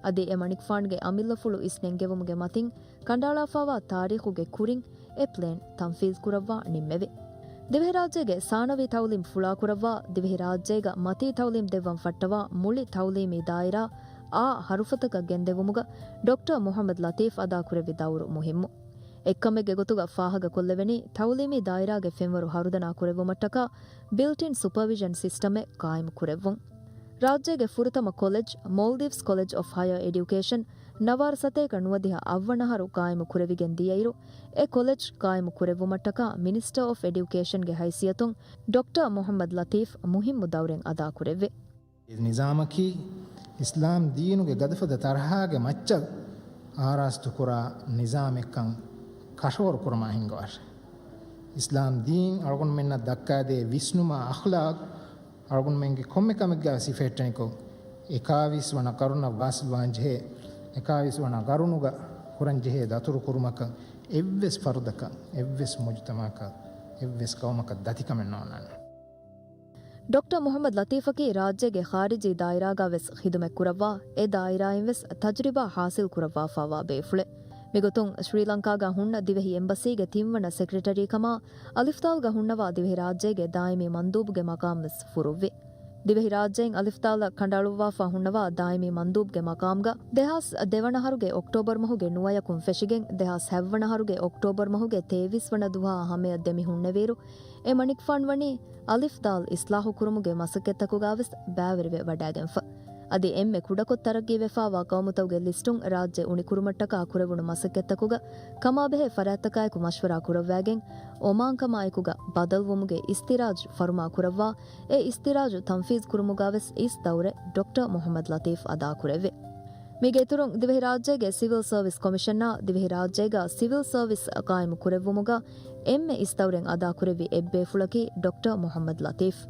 އަދި އެ މަނިކުފާންގެ އަމިއްލަފުޅު އިސް ނެންގެވުމުގެ މަތިން ކަނޑައަޅާފައިވާ ތާރީޚުގެ ކުރިން އެ ޕްލޭން ތަންފީޒް ކުރައްވާ ނިންމެވި. ދިވެހިރާއްޖޭގެ ސާނަވީ ތައުލީމް ފުޅާކުރައްވާ، ދިވެހިރާއްޖޭގަ މަތީ ތައުލީމް ދެއްވަން ފައްޓަވާ މުޅި ތައުލީމީ ދާއިރާ އާ ހަރުފަތަކަށް ގެންދެވުމުގަ ޑޮކްޓަރ މުހައްމަދު ލަތީފް އަދާކުރެއްވި ދައުރު މުހިއްމު. އެއްކަމެއްގެ ގޮތުގަ ފާހަގަކޮށްލެވެނީ، ތައުލީމީ ދާއިރާގެ ފެންވަރު ހަރުދަނާ ކުރެއްވުމަށްޓަކާ ބިލްޓް އިން ސުޕަވިޝަން ސިސްޓަމެއް ޤާއިމު ކުރެއްވުން. ރާއްޖޭގެ ފުރަތަމަ ކޮލެޖް، މޯލްޑިވްސް ކޮލެޖް އޮފް ހަޔަރ އެޑިއުކޭޝަން، ނަވާރަ ސަތޭކަ ނުވަދިހަ އަށްވަނަ އަހަރު ޤާއިމު ކުރެވިގެން ދިޔައިރު، އެ ކޮލެޖް ޤާއިމު ކުރެއްވުމަށްޓަކާ މިނިސްޓަރ އޮފް އެޑިއުކޭޝަންގެ ހައިސިއްޔަތުން ޑޮކްޓަރ މުހައްމަދު ލަތީފް މުހިއްމު ދައުރެއް އަދާކުރެއްވި. ނިޒާމަކީ އިސްލާމް ދީނުގެ ގަދަފަދަ ތަރަހާގެ މައްޗަށް އާރާސްތުކުރާ ނިޒާމެއްކަން ކަށަވަރު ކުރުމާ ހިންގަވާށެ. އިސްލާމް ދީން އަޅުގަނޑުމެންނަށް ދައްކާދޭ ވިސްނުމާ އަޚްލާޤް އަޅުގަނޑުމެންގެ ކޮންމެ ކަމެއްގަ ސިފައެއްޓެނިކޮށް، އެކާވީސް ވަނަ ޤަރުނަށް ވާސިލްވާންޖެހޭ، އެކާވީސް ވަނަ ޤަރުނުގަ ކުރަންޖެހޭ ދަތުރު ކުރުމަކަށް އެއްވެސް ފަރުދަކަށް، އެއްވެސް މުޖުތަމަޢަކަށް، އެއްވެސް ޤައުމަކަށް ދަތިކަމެއް ނޯންނާނެ. ޑޮކްޓަރ މުހައްމަދު ލަތީފަކީ ރާއްޖޭގެ ޚާރިޖީ ދާއިރާގަވެސް ޚިދުމަތް ކުރައްވާ، އެ ދާއިރާއިންވެސް ތަޖުރިބާ ޙާޞިލް ކުރައްވާފައިވާ ބޭފުޅެއް. މިގޮތުން ޝްރީލަންކާގަ ހުންނަ ދިވެހި އެމްބަސީގެ ތިންވަނަ ސެކްރެޓަރީކަމާ، އަލިފްދާލްގަ ހުންނަވާ ދިވެހިރާއްޖޭގެ ދާއިމީ މަންދޫބުގެ މަޤާމްވެސް ފުރުއްވި. ދިވެހިރާއްޖެއިން އަލިފްދާލަށް ކަނޑައަޅުއްވާފަ ހުންނަވާ ދާއިމީ މަންދޫބުގެ މަޤާމްގަ ދެހާސް ދެވަނަ އަހަރުގެ އޮކްޓޯބަރު މަހުގެ ނުވަޔަކުން ފެށިގެން، ދެހާސް ހަތްވަނަ އަހަރުގެ އޮކްޓޯބަރު މަހުގެ ތޭވީސް ވަނަ ދުވަހާ ހަމަޔަށް ދެމި ހުންނެވިއިރު، އެ މަނިކުފާން ވަނީ އަލިފްދާލް އިސްލާހު ކުރުމުގެ މަސައްކަތްތަކުގާވެސް ބައިވެރިވެ ވަޑައިގެންފަ. އަދި އެންމެ ކުޑަކޮށް ތަރައްގީވެފައިވާ ޤައުމުތަކުގެ ލިސްޓުން ރާއްޖެ އުނިކުރުމަށްޓަކާ ކުރެވުނު މަސައްކަތްތަކުގަ ކަމާބެހޭ ފަރާތްތަކާއެކު މަޝްވަރާ ކުރައްވައިގެން، އޮމާންކަމާއެކުގަ ބަދަލުވުމުގެ އިސްތިރާޖް ފަރުމާ ކުރައްވާ، އެ އިސްތިރާޖު ތަންފީޒް ކުރުމުގާވެސް އިސް ދައުރެއް ޑޮކްޓަރ މުހައްމަދު ލަތީފް އަދާކުރެއްވި. މީގެ އިތުރުން، ދިވެހިރާއްޖޭގެ ސިވިލް ސަރވިސް ކޮމިޝަނާ ދިވެހިރާއްޖޭގަ ސިވިލް ސަރވިސް ޤާއިމު ކުރެއްވުމުގަ އެންމެ އިސް ދައުރެއް އަދާކުރެއްވި އެއްބޭފުޅަކީ ޑޮކްޓަރ މުހައްމަދު ލަތީފް.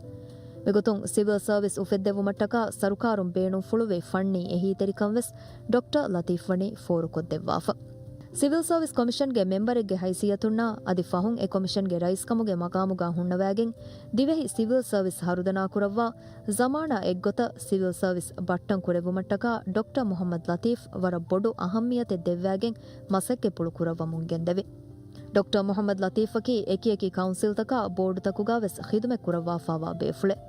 މިގޮތުން، ސިވިލް ސަރވިސް އުފެއްދެވުމަށްޓަކާ ސަރުކާރުން ބޭނުންފުޅުވި ފަންނީ އެހީތެރިކަންވެސް ޑޮކްޓަރ ލަތީފް ވަނީ ފޯރުކޮށްދެއްވާފަ. ސިވިލް ސަރވިސް ކޮމިޝަންގެ މެމްބަރެއްގެ ހައިސިއްޔަތުންނާ އަދި ފަހުން އެ ކޮމިޝަންގެ ރައީސްކަމުގެ މަޤާމުގާ ހުންނަވައިގެން، ދިވެހި ސިވިލް ސަރވިސް ހަރުދަނާކުރައްވާ، ޒަމާނާ އެއްގޮތަށް ސިވިލް ސަރވިސް ބައްޓަން ކުރެއްވުމަށްޓަކާ ޑޮކްޓަރ މުހައްމަދު ލަތީފް ވަރަށް ބޮޑު އަހައްމިޔަތެއް ދެއްވައިގެން މަސައްކަތްޕުޅު ކުރައްވަމުން ގެންދެވި. ޑޮކްޓަރ މުހައްމަދު ލަތީފަކީ އެކިއެކި ކައުންސިލްތަކާ ބޯޑުތަކުގާވެސް ޚިދުމަތް ކުރައްވާފައިވާ ބޭފުޅެއް.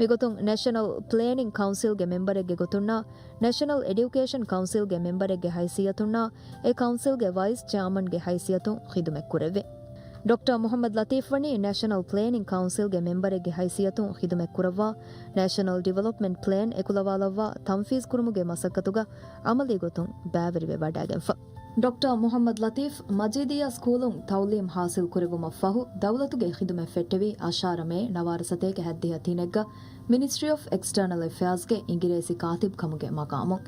މިގޮތުން ނޭޝަނަލް ޕްލޭނިން ކައުންސިލްގެ މެމްބަރެއްގެ ގޮތުންނާ، ނޭޝަނަލް އެޑިއުކޭޝަން ކައުންސިލްގެ މެމްބަރެއްގެ ހައިސިއްޔަތުންނާ، އެ ކައުންސިލްގެ ވައިސް ޗެއާމަންގެ ހައިސިއްޔަތުން ޚިދުމަތްކުރެއްވި. ޑޮކްޓަރ މުހައްމަދު ލަތީފް ވަނީ ނޭޝަނަލް ޕްލޭނިން ކައުންސިލްގެ މެމްބަރެއްގެ ހައިސިއްޔަތުން ޚިދުމަތްކުރައްވާ، ނޭޝަނަލް ޑިވެލޮޕްމަންޓް ޕްލޭން އެކުލަވާލައްވާ ތަންފީޒްކުރުމުގެ މަސައްކަތުގަ އަމަލީ ގޮތުން ބައިވެރިވެވަޑައިގެންފަ. ޑޮކްޓަރ މުހައްމަދު ލަތީފް މަޖީދިއްޔާ ސްކޫލުން ތައުލީމް ހާސިލް ކުރެއްވުމަށްފަހު، ދައުލަތުގެ ޚިދުމަތް ފެއްޓެވި އަށާރަ މޭ ނަވާރަ ސަތޭކަ ހައްދިހަ ތިނެއްގަ މިނިސްޓްރީ އޮފް އެކްސްޓަރނަލް އެފެއާޒްގެ އިނގިރޭސި ކާތިބް ކަމުގެ މަޤާމުން.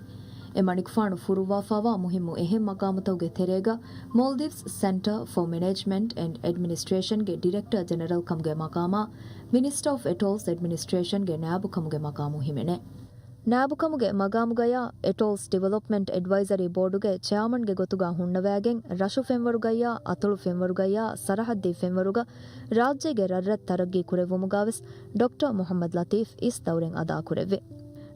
އެ މަނިކުފާނު ފުރުއްވާފައިވާ މުހިއްމު އެހެން މަޤާމުތަކުގެ ތެރޭގަ މޯލްޑިވްސް ސެންޓަރ ފޯ މެނޭޖްމަންޓް އެންޑް އެޑްމިނިސްޓްރޭޝަންގެ ޑިރެކްޓަރ ޖެނެރަލް ކަމުގެ މަޤާމާ، މިނިސްޓަރ އޮފް އެޓޯލްސް އެޑްމިނިސްޓްރޭޝަންގެ ނާއިބު ކަމުގެ މަޤާމު ހިމެނޭ. ނާއިބުކަމުގެ މަގާމުގަޔާ އެޓޯލްސް ޑިވެލޮޕްމަންޓް އެޑްވައިޒަރީ ބޯޑުގެ ޗެއާމަންގެ ގޮތުގަ ހުންނަވައިގެން، ރަށު ފެންވަރުގައްޔާ، އަތޮޅު ފެންވަރުގައްޔާ، ސަރަހައްދީ ފެންވަރުގަ ރާއްޖޭގެ ރަށްރަށް ތަރައްގީ ކުރެއްވުމުގާވެސް ޑޮކްޓަރ މުހައްމަދު ލަތީފް އިސް ދައުރެއް އަދާކުރެއްވި.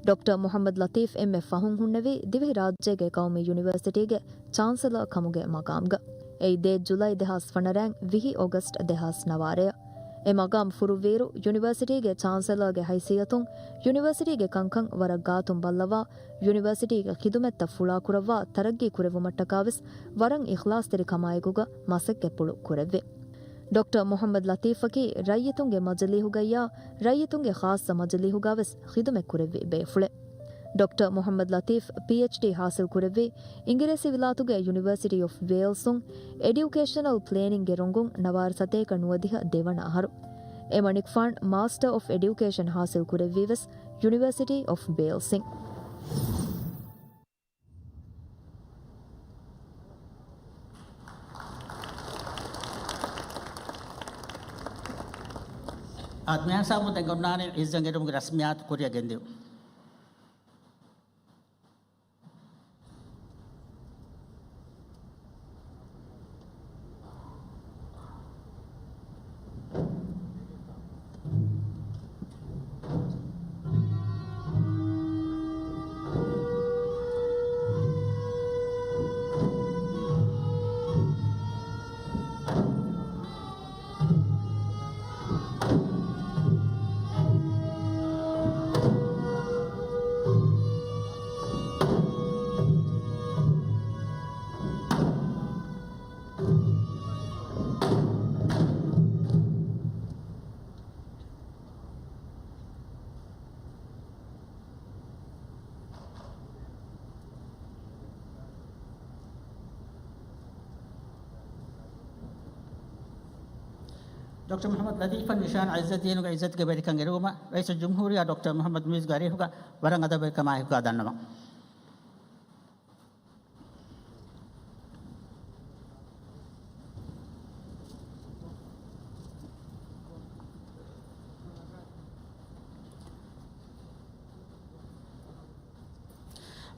ޑޮކްޓަރ މުހައްމަދު ލަތީފް އެންމެ ފަހުން ހުންނެވީ ދިވެހި ރާއްޖޭގެ ޤައުމީ ޔުނިވަރސިޓީގެ ޗާންސެލަރ ކަމުގެ މަގާމްގަ. އެއީ ދޭއް ޖުލައި ދެހާސް ފަނަރައިން ވިހި އޮގަސްޓް ދެހާސް ނަވާރަޔަށް. އެ މަގާމް ފުރުއްވިއިރު، ޔުނިވަރސިޓީގެ ޗާންސެލަރގެ ހައިސިއްޔަތުން ޔުނިވަރސިޓީގެ ކަންކަން ވަރަށް ގާތުން ބައްލަވާ، ޔުނިވަރސިޓީގެ ޚިދުމަތްތައް ފުޅާކުރައްވާ، ތަރައްގީ ކުރެއްވުމަށްޓަކާވެސް ވަރަށް އިޚްލާޞްތެރިކަމާއެކުގަ މަސައްކަތްޕުޅު ކުރެއްވި. ޑޮކްޓަރ މުހައްމަދު ލަތީފަކީ ރައްޔިތުންގެ މަޖިލީހުގައްޔާ، ރައްޔިތުންގެ ޚާއްޞަ މަޖިލީހުގާވެސް ޚިދުމަތްކުރެއްވި ބޭފުޅެއް. ޑޮކްޓަރ މުޙައްމަދު ލަތީފް ޕީއެޗްޑީ ޙާޞިލް ކުރެއްވީ އިނގިރޭސި ވިލާތުގެ ޔުނިވަރސިޓީ އޮފް ވޭލްސުން އެޑިއުކޭޝަނަލް ޕްލޭނިންގގެ ރޮނގުން ނަވާރަ ސަތޭކަ ނުވަދިހަ ދެވަނަ އަހަރު. އެމަނިކުފާނު މާސްޓަރ އޮފް އެޑިއުކޭޝަން ޙާޞިލް ކުރެއްވީވެސް ޔުނިވަރސިޓީ އޮފް ވޭލްސްއިން. އާދެ، މިހާ ހިސާބުން ދެން އޮންނާނީ އިއްޒަތް އެރުމުގެ ރަސްމިއްޔާތު ކުރިއަށް ގެންދިއުން. ޑޮކްޓަރ މުޙައްމަދު ލަތީފަށް ނިޝާން އިއްޒަތް ދިނުގެ އިއްޒަތުގެ ވެރިކަން އެރުވުމަށް ރައީސުލްޖުމްހޫރިއްޔާ ޑޮކްޓަރ މުޙައްމަދު މުޢިއްޒުގެ އަރިހުގަ ވަރަށް އަދަބުވެރިކަމާއެކުގަ ދަންނަވަން.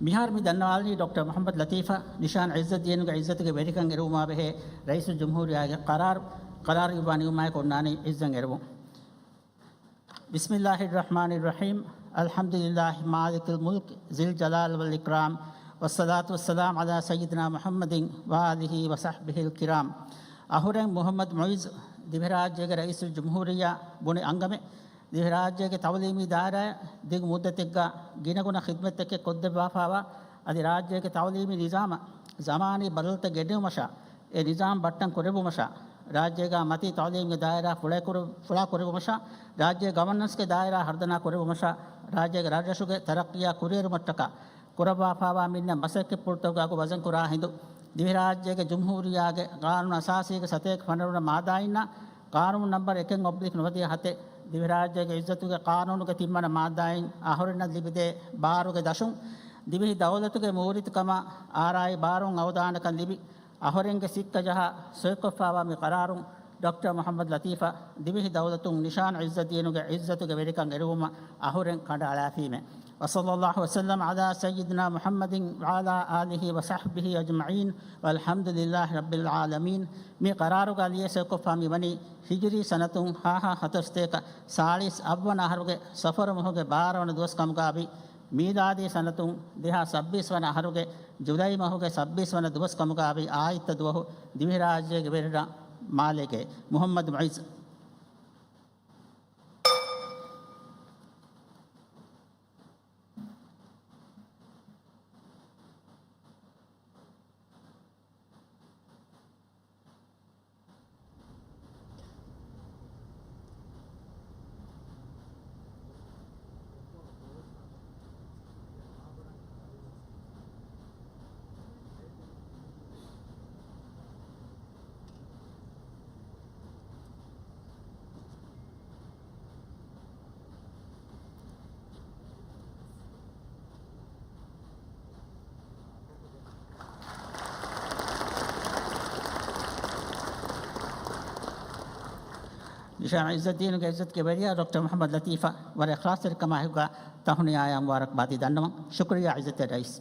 މިހާރު މި ދަންނަވާލަނީ ޑޮކްޓަރ މުޙައްމަދު ލަތީފަށް ނިޝާން އިއްޒަތް ދިނުގެ އިއްޒަތުގެ ވެރިކަން އެރުވުމާ ބެހޭ ރައީސުލްޖުމްހޫރިއްޔާގެ ޤަރާރު، ޤަރާރު އިއްވާ ނިމުމާއެކު އޮންނާނީ އިއްޒަތް އެރުވުން. بسم الله الرحمن الرحيم. الحمد لله مالك الملك ذي الجلال والإكرام، والصلاة والسلام على سيدنا محمد وآله وصحبه الكرام. އަހުރެން މުޙައްމަދު މުޢިއްޒު ދިވެހިރާއްޖޭގެ ރައީސުލްޖުމްހޫރިއްޔާ ބުނި އަންގަމެއް، ދިވެހިރާއްޖޭގެ ތަޢުލީމީ ދާއިރާއަށް ދިގު މުއްދަތެއްގަ ގިނަގުނަ ޚިދްމަތްތަކެއް ކޮށްދެއްވާފައިވާ، އަދި ރާއްޖޭގެ ތަޢުލީމީ ނިޒާމަށް ޒަމާނީ ބަދަލުތައް ގެންނެވުމަށާ، އެ ނިޒާމް ބައްޓަން ކުރެއްވުމަށާ، ރާއްޖޭގަ މަތީ ތަޢުލީމްގެ ދާއިރާ ފުޅައިކުރު-، ފުޅާކުރެއްވުމަށާ، ރާއްޖޭގެ ގަވަންނަންސްގެ ދާއިރާ ހަރުދަނާ ކުރެއްވުމަށާ، ރާއްޖޭގެ ރަށްރަށުގެ ތަރައްޤީއާ ކުރިއެރުމަށްޓަކާ ކުރައްވާފައިވާ މިންނަ މަސައްކަތްޕުޅުތަކުގެ އަގު ވަޒަންކުރާ ހިނދު، ދިވެހިރާއްޖޭގެ ޖުމްހޫރިއްޔާގެ ޤާނޫނު އަސާސީގެ ސަތޭކަ ފަނަރަ ވަނަ މާދާއިންނާ، ޤާނޫނު ނަމްބަރު އެކެއް އޮބްލިކް ނުވަދިހަ ހަތެއް، ދިވެހިރާއްޖޭގެ އިއްޒަތުގެ ޤާނޫނުގެ ތިންވަނަ މާއްދާއިން އަހުރެންނަށް ލިބިދޭ ބާރުގެ ދަށުން، ދިވެހި ދައުލަތުގެ މޫރިތިކަމަށް އާރާއި ބާރުން އަވަދާނަކަން ލިބި، އަހުރެންގެ ސިއްކަ ޖަހާ ސޮއިކޮށްފައިވާ މި ޤަރާރުން، ޑޮކްޓަރ މުޙައްމަދު ލަތީފަށް ދިވެހި ދައުލަތުން ނިޝާން އިއްޒަތް ދީނުގެ އިއްޒަތުގެ ވެރިކަން އެރުވުމަށް އަހުރެން ކަނޑައަޅާފީމޭ. وصلى الله وسلم على سيدنا محمد وعلى آله وصحبه أجمعين والحمد لله رب العالمين. މި ޤަރާރުގަ ލިޔެ ސޮއިކޮށްފަ މިވަނީ ހިޖުރީ ސަނަތުން ހާހާ ހަތަރުސަތޭކަ ސާޅީސް އަށްވަނަ އަހަރުގެ ސަފަރު މަހުގެ ބާރަ ވަނަ ދުވަސް ކަމުގައި، މީލާދީ ސަނަތުން ދެހާސް ސައްބީސް ވަނަ އަހަރުގެ ޖުލައި މަހުގެ ސައްބީސް ވަނަ ދުވަސް ކަމުގައި އާއްތަ ދުވަހު ދިވެހިރާއްޖޭގެ ވެރިރަށް މާލޭގެ މުޙައްމަދު މުޢިއްޒު. ނިޝާން އިއްޒަތް ދީނުގެ އިއްޒަތުގެ ވެރިޔާ ޑޮކްޓަރ މުޙައްމަދު ލަތީފަށް ވަރަށް އިޚްލާޞްތެރިކަމާއެކުގަ ތަހުނިޔާއާ މުބާރަކްބާދީ ދަންނަވަން. ޝުކުރިއްޔާ އިއްޒަތްތެރި ރައީސް.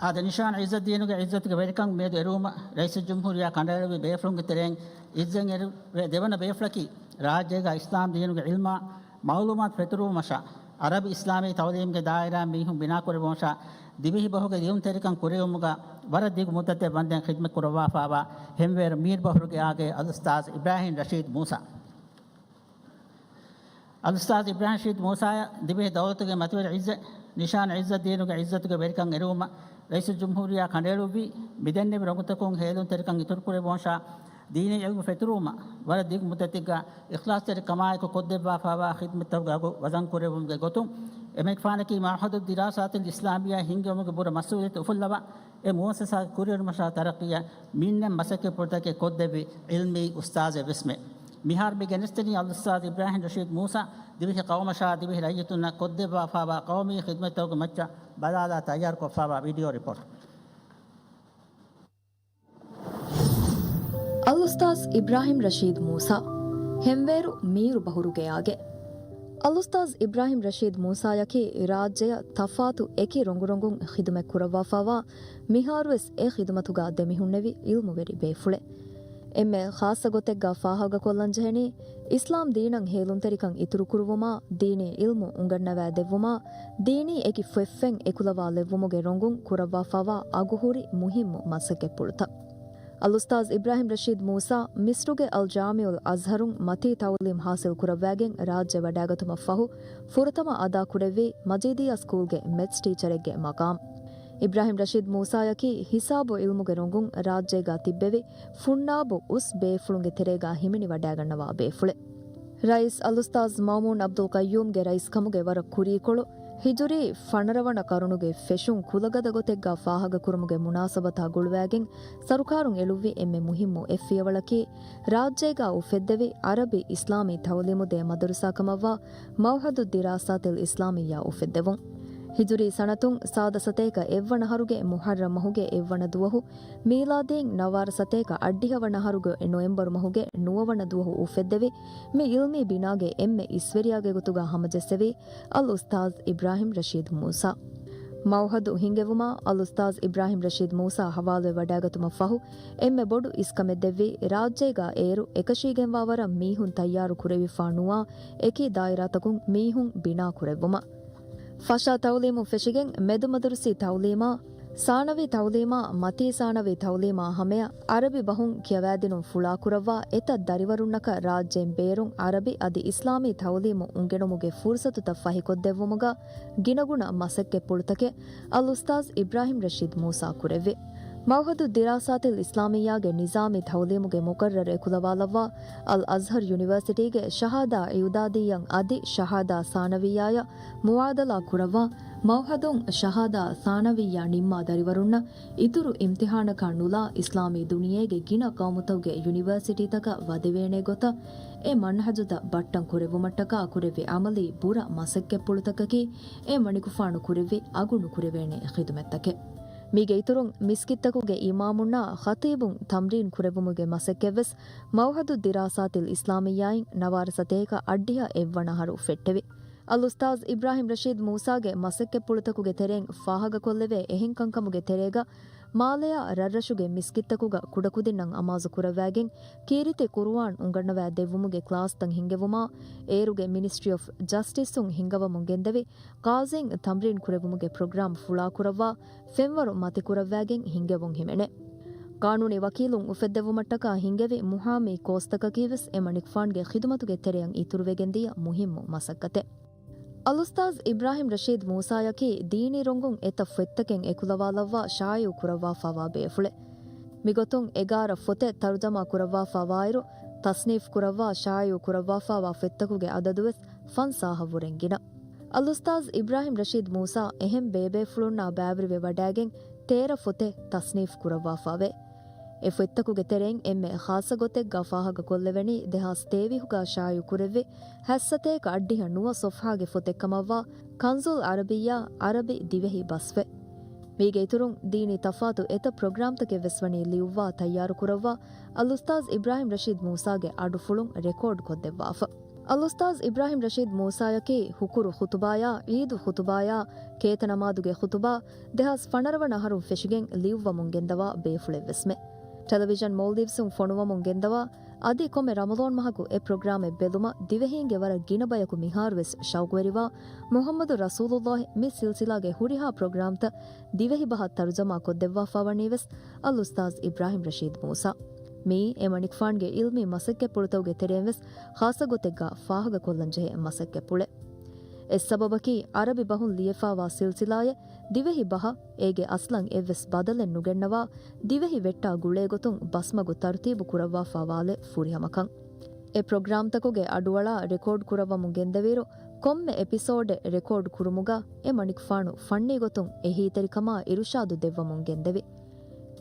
އާދެ، ނިޝާން ޢިއްޒަތްދީނުގެ ޢިއްޒަތުގެ ވެރިކަން މިއަދު އެރުވުމަށް ރައީސުލްޖުމްހޫރިއްޔާ ކަނޑައެޅުއްވި ބޭފުޅުންގެ ތެރެއިން ޢިއްޒަތް އެރުވޭ ދެވަނަ ބޭފުޅަކީ، ރާއްޖޭގަ އިސްލާމް ދީނުގެ ޢިލްމާ މަޢުލޫމާތު ފެތުރުވުމަށާ، ޢަރަބި އިސްލާމީ ތަޢުލީމުގެ ދާއިރާއިން މީހުން ބިނާކުރެއްވުމަށާ، ދިވެހި ބަހުގެ ލިޔުންތެރިކަން ކުރެއްވުމުގަ ވަރަށް ދިގު މުއްދަތެއް ވަންދެން ޚިދްމަތް ކުރައްވާފާވާ ހެންވޭރު މީރު ބަހުރުގެއާގެ އަލްއުސްތާޛް އިބްރާހީމް ރަޝީދު މޫސާ. އަލްއުސްތާޛް އިބްރާހީމް ރަޝީދު މޫސާއަށް ދިވެހި ދައުލަތުގެ މަތިވެރި ޢިއްޒަތް، ނިޝާން ޢިއްޒަތްދީނުގެ ޢިއްޒަތުގެ ވެރިކަން އެރުވުމަށް ރައީސުލްޖުމްހޫރިއްޔާ ކަނޑައެޅުއްވީ، މިދެންނެވި ރޮނގުތަކުން ހޭލުންތެރިކަން އިތުރުކުރެއްވުމަށާ، ދީނީ ޢިލްމު ފެތުރުވުމަށް ވަރަށް ދިގު މުއްދަތެއްގަ އިޚްލާޞްތެރިކަމާއެކު ކޮށްދެއްވާފާވާ ޚިދްމަތްތަކުގެ އަގު ވަޒަން ކުރެއްވުމުގެ ގޮތުން، އެމަނިކުފާނަކީ މަޢުހަދުއްދިރާސާތިލް އިސްލާމިއްޔާ ހިންގެވުމުގެ ބުރަ މަސްއޫލިއްޔަތު އުފުއްލަވާ، އެ މުއައްސަސާގެ ކުރިއެރުމަށާ ތަރައްޤީއަށް މިންނަން މަސައްކަތްޕުޅުތަކެއް ކޮށްދެއްވި ޢިލްމީ އުސްތާޛެއް ވެސްމެ. މިހާރު މި ގެނެސްދެނީ އަލްއުސްތާޛް އިބްރާހީމް ރަޝީދު މޫސާ ދިވެހި ޤައުމަށާ ދިވެހި ރައްޔިތުންނަށް ކޮށްދެއްވާފާވާ ޤައުމީ ޚިދްމަތްތަކުގެ މައްޗަށް ބަލާލާ ތައްޔާރުކޮށްފާވާ ވީޑިއޯ ރިޕޯޓް. އަލްއުސްތާޛް އިބްރާހީމް ރަޝީދު މޫސާ، ހެންވޭރު މީރު ބަހުރުގެއާގެ. އަލްއުސްތާޛް އިބްރާހީމް ރަޝީދު މޫސާޔަކީ ރާއްޖެއަށް ތަފާތު އެކި ރޮނގުރޮނގުން ޚިދުމަތް ކުރައްވާފާވާ، މިހާރުވެސް އެ ޚިދުމަތުގަ ދެމިހުންނެވި ޢިލްމުވެރި ބޭފުޅެއް. އެންމެ ޚާއްޞަ ގޮތެއްގަ ފާހަގަކޮށްލަންޖެހެނީ، އިސްލާމް ދީނަށް ހޭލުންތެރިކަން އިތުރުކުރުވުމާ، ދީނީ ޢިލްމު އުނގަންނަވާ ދެއްވުމާ، ދީނީ އެކި ފޮތްފެން އެކުލަވާލެއްވުމުގެ ރޮނގުން ކުރައްވާފާވާ އަގުހުރި މުހިއްމު މަސައްކަތްޕުޅުތައް. އަލްއުސްތާޛް އިބްރާހީމް ރަޝީދު މޫސާ، މިޞްރުގެ އަލްޖާމިޢުލް އަޒްހަރުން މަތީ ތަޢުލީމް ޙާޞިލް ކުރައްވާގެން ރާއްޖެ ވަޑާގަތުމަށް ފަހު، ފުރަތަމަ އަދާކުރެއްވީ މަޖީދިއްޔާ ސްކޫލްގެ މެތްސް ޓީޗަރެއްގެ މަޤާމް. އިބްރާހީމް ރަޝީދު މޫސާޔަކީ ހިސާބު ޢިލްމުގެ ރޮނގުން ރާއްޖޭގަ ތިއްބެވި ފުންނާބު އުސް ބޭފުޅުންގެ ތެރޭގަ ހިމެނިވަޑާގަންނަވާ ބޭފުޅެއް. ރައީސް އަލްއުސްތާޛް މައުމޫން ޢަބްދުލް ޤައްޔޫމްގެ ރައީސްކަމުގެ ވަރަށް ކުރީކޮޅު، ހިޖުރީ ފަނަރަ ވަނަ ޤަރުނުގެ ފެށުން ކުލަގަދަ ގޮތެއްގަ ފާހަގަކުރުމުގެ މުނާސަބަތާ ގުޅުވާގެން، ސަރުކާރުން އެޅުއްވި އެންމެ މުހިއްމު އެއްފިޔަވަޅަކީ، ރާއްޖޭގަ އުފެއްދެވި ޢަރަބި އިސްލާމީ ތަޢުލީމު ދޭ މަދަރުސާ ކަމަށްވާ މަޢުހަދުއްދިރާސާތިލް އިސްލާމިއްޔާ އުފެއްދެވުން. ހިޖުރީ ސަނަތުން ސާދަ ސަތޭކަ އެއްވަނަ އަހަރުގެ މުޙައްރަމް މަހުގެ އެއްވަނަ ދުވަހު، މީލާދީން ނަވާރަ ސަތޭކަ އަށްޑިހަ ވަނަ އަހަރުގެ ނޮވެމްބަރު މަހުގެ ނުވަވަނަ ދުވަހު އުފެއްދެވި، މި ޢިލްމީ ބިނާގެ އެންމެ އިސްވެރިޔާގެ ގޮތުގަ ހަމަޖެއްސެވީ އަލްއުސްތާޛް އިބްރާހީމް ރަޝީދު މޫސާ. މަޢުހަދު ހިންގެވުމާ، އަލްއުސްތާޛް އިބްރާހީމް ރަޝީދު މޫސާ ޙަވާލުވެ ވަޑާގަތުމަށް ފަހު، އެންމެ ބޮޑު އިސްކަމެއް ދެއްވީ، ރާއްޖޭގަ އޭރު އެކަށީގެންވާ ވަރަށް މީހުން ތައްޔާރު ކުރެވިފާ ނުވާ އެކި ދާއިރާތަކުން މީހުން ބިނާ ކުރެއްވުމަށް. ފަށާ ތަޢުލީމުން ފެށިގެން މެދުމަދަރުސީ ތަޢުލީމާ، ސާނަވީ ތަޢުލީމާ، މަތީ ސާނަވީ ތަޢުލީމާ ހަމަޔަށް ޢަރަބި ބަހުން ކިޔަވާދިނުން ފުޅާކުރައްވާ އެތައް ދަރިވަރުންނަކަށް ރާއްޖޭން ބޭރުން ޢަރަބި އަދި އިސްލާމީ ތަޢުލީމު އުނގެނުމުގެ ފުރުޞަތުތައް ފަހިކޮށްދެއްވުމުގަ ގިނަގުނަ މަސައްކަތްޕުޅުތަކެއް އަލްއުސްތާޛް އިބްރާހީމް ރަޝީދު މޫސާ ކުރެއްވި. މަޢުހަދުއްދިރާސާތިލް އިސްލާމިއްޔާގެ ނިޒާމީ ތަޢުލީމުގެ މުޤައްރަރު އެކުލަވާލައްވާ އަލް އަޒްހަރް ޔުނިވަރސިޓީގެ ޝަހާދާ އިޢުދާދިއްޔަ އަދި ޝަހާދާ ސާނަވިއްޔާއަށް މުޢާދަލާ ކުރައްވާ، މަޢުހަދުން ޝަހާދާ ސާނަވިއްޔާ ނިންމާ ދަރިވަރުންނަށް އިތުރު އިމްތިޙާނަކާ ނުލާ އިސްލާމީ ދުނިޔޭގެ ގިނަ ޤައުމުތަކުގެ ޔުނިވަރސިޓީތަކަށް ވަދެވޭނެ ގޮތަށް އެ މަންހަޖުތައް ބައްޓަން ކުރެއްވުމަށްޓަކާ ކުރެއްވި ޢަމަލީ ބުރަ މަސައްކަތްޕުޅުތަކަކީ އެ މަނިކުފާނު ކުރެއްވި އަގު ނުކުރެވޭނެ ޚިދުމަތްތަކެއް. މީގެ އިތުރުން މިސްކިތްތަކުގެ އިމާމުންނާ ޚަތީބުން ތަމްރީން ކުރެއްވުމުގެ މަސައްކަތްވެސް މަޢުހަދުއްދިރާސާތިލް އިސްލާމިއްޔާއިން ނަވާރަ ސަތޭކަ އަށްޑިހަ އެއްވަނަ އަހަރު ފެއްޓެވި. އަލްއުސްތާޛް އިބްރާހީމް ރަޝީދު މޫސާގެ މަސައްކަތްޕުޅުތަކުގެ ތެރެއިން ފާހަގަކޮށްލެވޭ އެހެން ކަންކަމުގެ ތެރޭގަ، މާލެއާ ރަށްރަށުގެ މިސްކިތްތަކުގަ ކުޑަކުދިންނަށް އަމާޒު ކުރައްވާގެން، ކީރިތި ޤުރުއާން އުނގަންނަވާ ދެއްވުމުގެ ކްލާސްތައް ހިންގެވުމާ، އޭރުގެ މިނިސްޓްރީ އޮފް ޖަސްޓިސުން ހިންގަވަމުން ގެންދެވި، ޤާޟީން ތަމްރީން ކުރެއްވުމުގެ ޕްރޮގްރާމް ފުޅާކުރައްވާ، ފެންވަރު މަތިކުރައްވާގެން ހިންގެވުން ހިމެނޭ. ޤާނޫނީ ވަކީލުން އުފެއްދެވުމަށްޓަކާ ހިންގެވި މުޙާމީ ކޯސްތަކަކީވެސް އެމަނިކުފާނުގެ ޚިދުމަތުގެ ތެރެއަށް އިތުރުވެގެންދިޔަ މުހިއްމު މަސައްކަތެއް. އަލްއުސްތާޛް އިބްރާހީމް ރަޝީދު މޫސާޔަކީ ދީނީ ރޮނގުން އެތައް ފޮތްތަކެއް އެކުލަވާލައްވާ ޝާއިޢު ކުރައްވާފާވާ ބޭފުޅެއް. މިގޮތުން އެގާރަ ފޮތެއް ތަރުޖަމާ ކުރައްވާފާވާއިރު، ތަޞްނީފް ކުރައްވާ ޝާއިޢު ކުރައްވާފާވާ ފޮތްތަކުގެ އަދަދުވެސް ފަންސާހަށް ވުރެން ގިނަ. އަލްއުސްތާޛް އިބްރާހީމް ރަޝީދު މޫސާ އެހެން ބޭބޭފުޅުންނާ ބައިވެރިވެ ވަޑާގެން ތޭރަ ފޮތެއް ތަޞްނީފް ކުރައްވާފާވޭ. އެ ފޮތްތަކުގެ ތެރެއިން އެންމެ ޚާއްޞަ ގޮތެއްގަ ފާހަގަކޮށްލެވެނީ ދެހާސް ތޭވީހުގަ ޝާއިޢު ކުރެއްވި ހަތްސަތޭކަ އަށްޑިހަ ނުވަ ޞޮފްޙާގެ ފޮތެއްކަމަށްވާ ކަންޒުލް ޢަރަބިއްޔާ، ޢަރަބި ދިވެހި ބަސްފޮތް. މީގެ އިތުރުން ދީނީ ތަފާތު އެތައް ޕްރޮގްރާމްތަކެއް ވެސް ވަނީ ލިޔުއްވާ ތައްޔާރު ކުރައްވާ، އަލްއުސްތާޛް އިބްރާހީމް ރަޝީދު މޫސާގެ އަޑުފުޅުން ރެކޯޑް ކޮށްދެއްވާފަ. އަލްއުސްތާޛް އިބްރާހިމް ރަޝީދު މޫސާޔަކީ ހުކުރު ޚުތުބާޔާ، ޢީދު ޚުތުބާޔާ، ކޭތަނަމާދުގެ ޚުތުބާ، ދެހާސް ފަނަރަ ވަނަ އަހަރުން ފެށިގެން ލިޔުއްވަމުން ގެންދަވާ ބޭފުޅެއްވެސްމެ. ޓެލެވިޝަން މޯލްޑިވްސުން ފޮނުވަމުން ގެންދަވާ، އަދި ކޮންމެ ރަމަޟާން މަހަކު އެ ޕްރޮގްރާމެއް ބެލުމަށް ދިވެހީންގެ ވަރަށް ގިނަ ބަޔަކު މިހާރުވެސް ޝައުގުވެރިވާ، މުޙައްމަދު ރަސޫލުﷲ މި ސިލްސިލާގެ ހުރިހާ ޕްރޮގްރާމްތައް ދިވެހި ބަހަށް ތަރުޖަމާ ކޮށްދެއްވާފާވަނީވެސް އަލްއުސްތާޛް އިބްރާހިމް ރަޝީދު މޫސާ. މިއީ އެ މަނިކުފާނުގެ ޢިލްމީ މަސައްކަތްޕުޅުތަކުގެ ތެރެއިންވެސް ޚާއްޞަ ގޮތެއްގަ ފާހަގަކޮށްލަންޖެހޭ މަސައްކަތްޕުޅެއް. އެއް ސަބަބަކީ، ޢަރަބި ބަހުން ލިޔެފާވާ ސިލްސިލާއެއް ދިވެހި ބަހަށް އޭގެ އަސްލަށް އެއްވެސް ބަދަލެއް ނުގެންނަވާ، ދިވެހި ވެއްޓާ ގުޅޭގޮތުން ބަސްމަގު ތަރުތީބު ކުރައްވާފާވާލެއް ފުރިހަމަކަން. އެ ޕްރޮގްރާމްތަކުގެ އަޑުއަޅާ ރެކޯޑް ކުރައްވަމުން ގެންދެވިއިރު، ކޮންމެ އެޕިސޯޑެއް ރެކޯޑް ކުރުމުގަ އެ މަނިކުފާނު ފަންނީ ގޮތުން އެހީތެރިކަމާ އިރުޝާދު ދެއްވަމުން ގެންދެވި.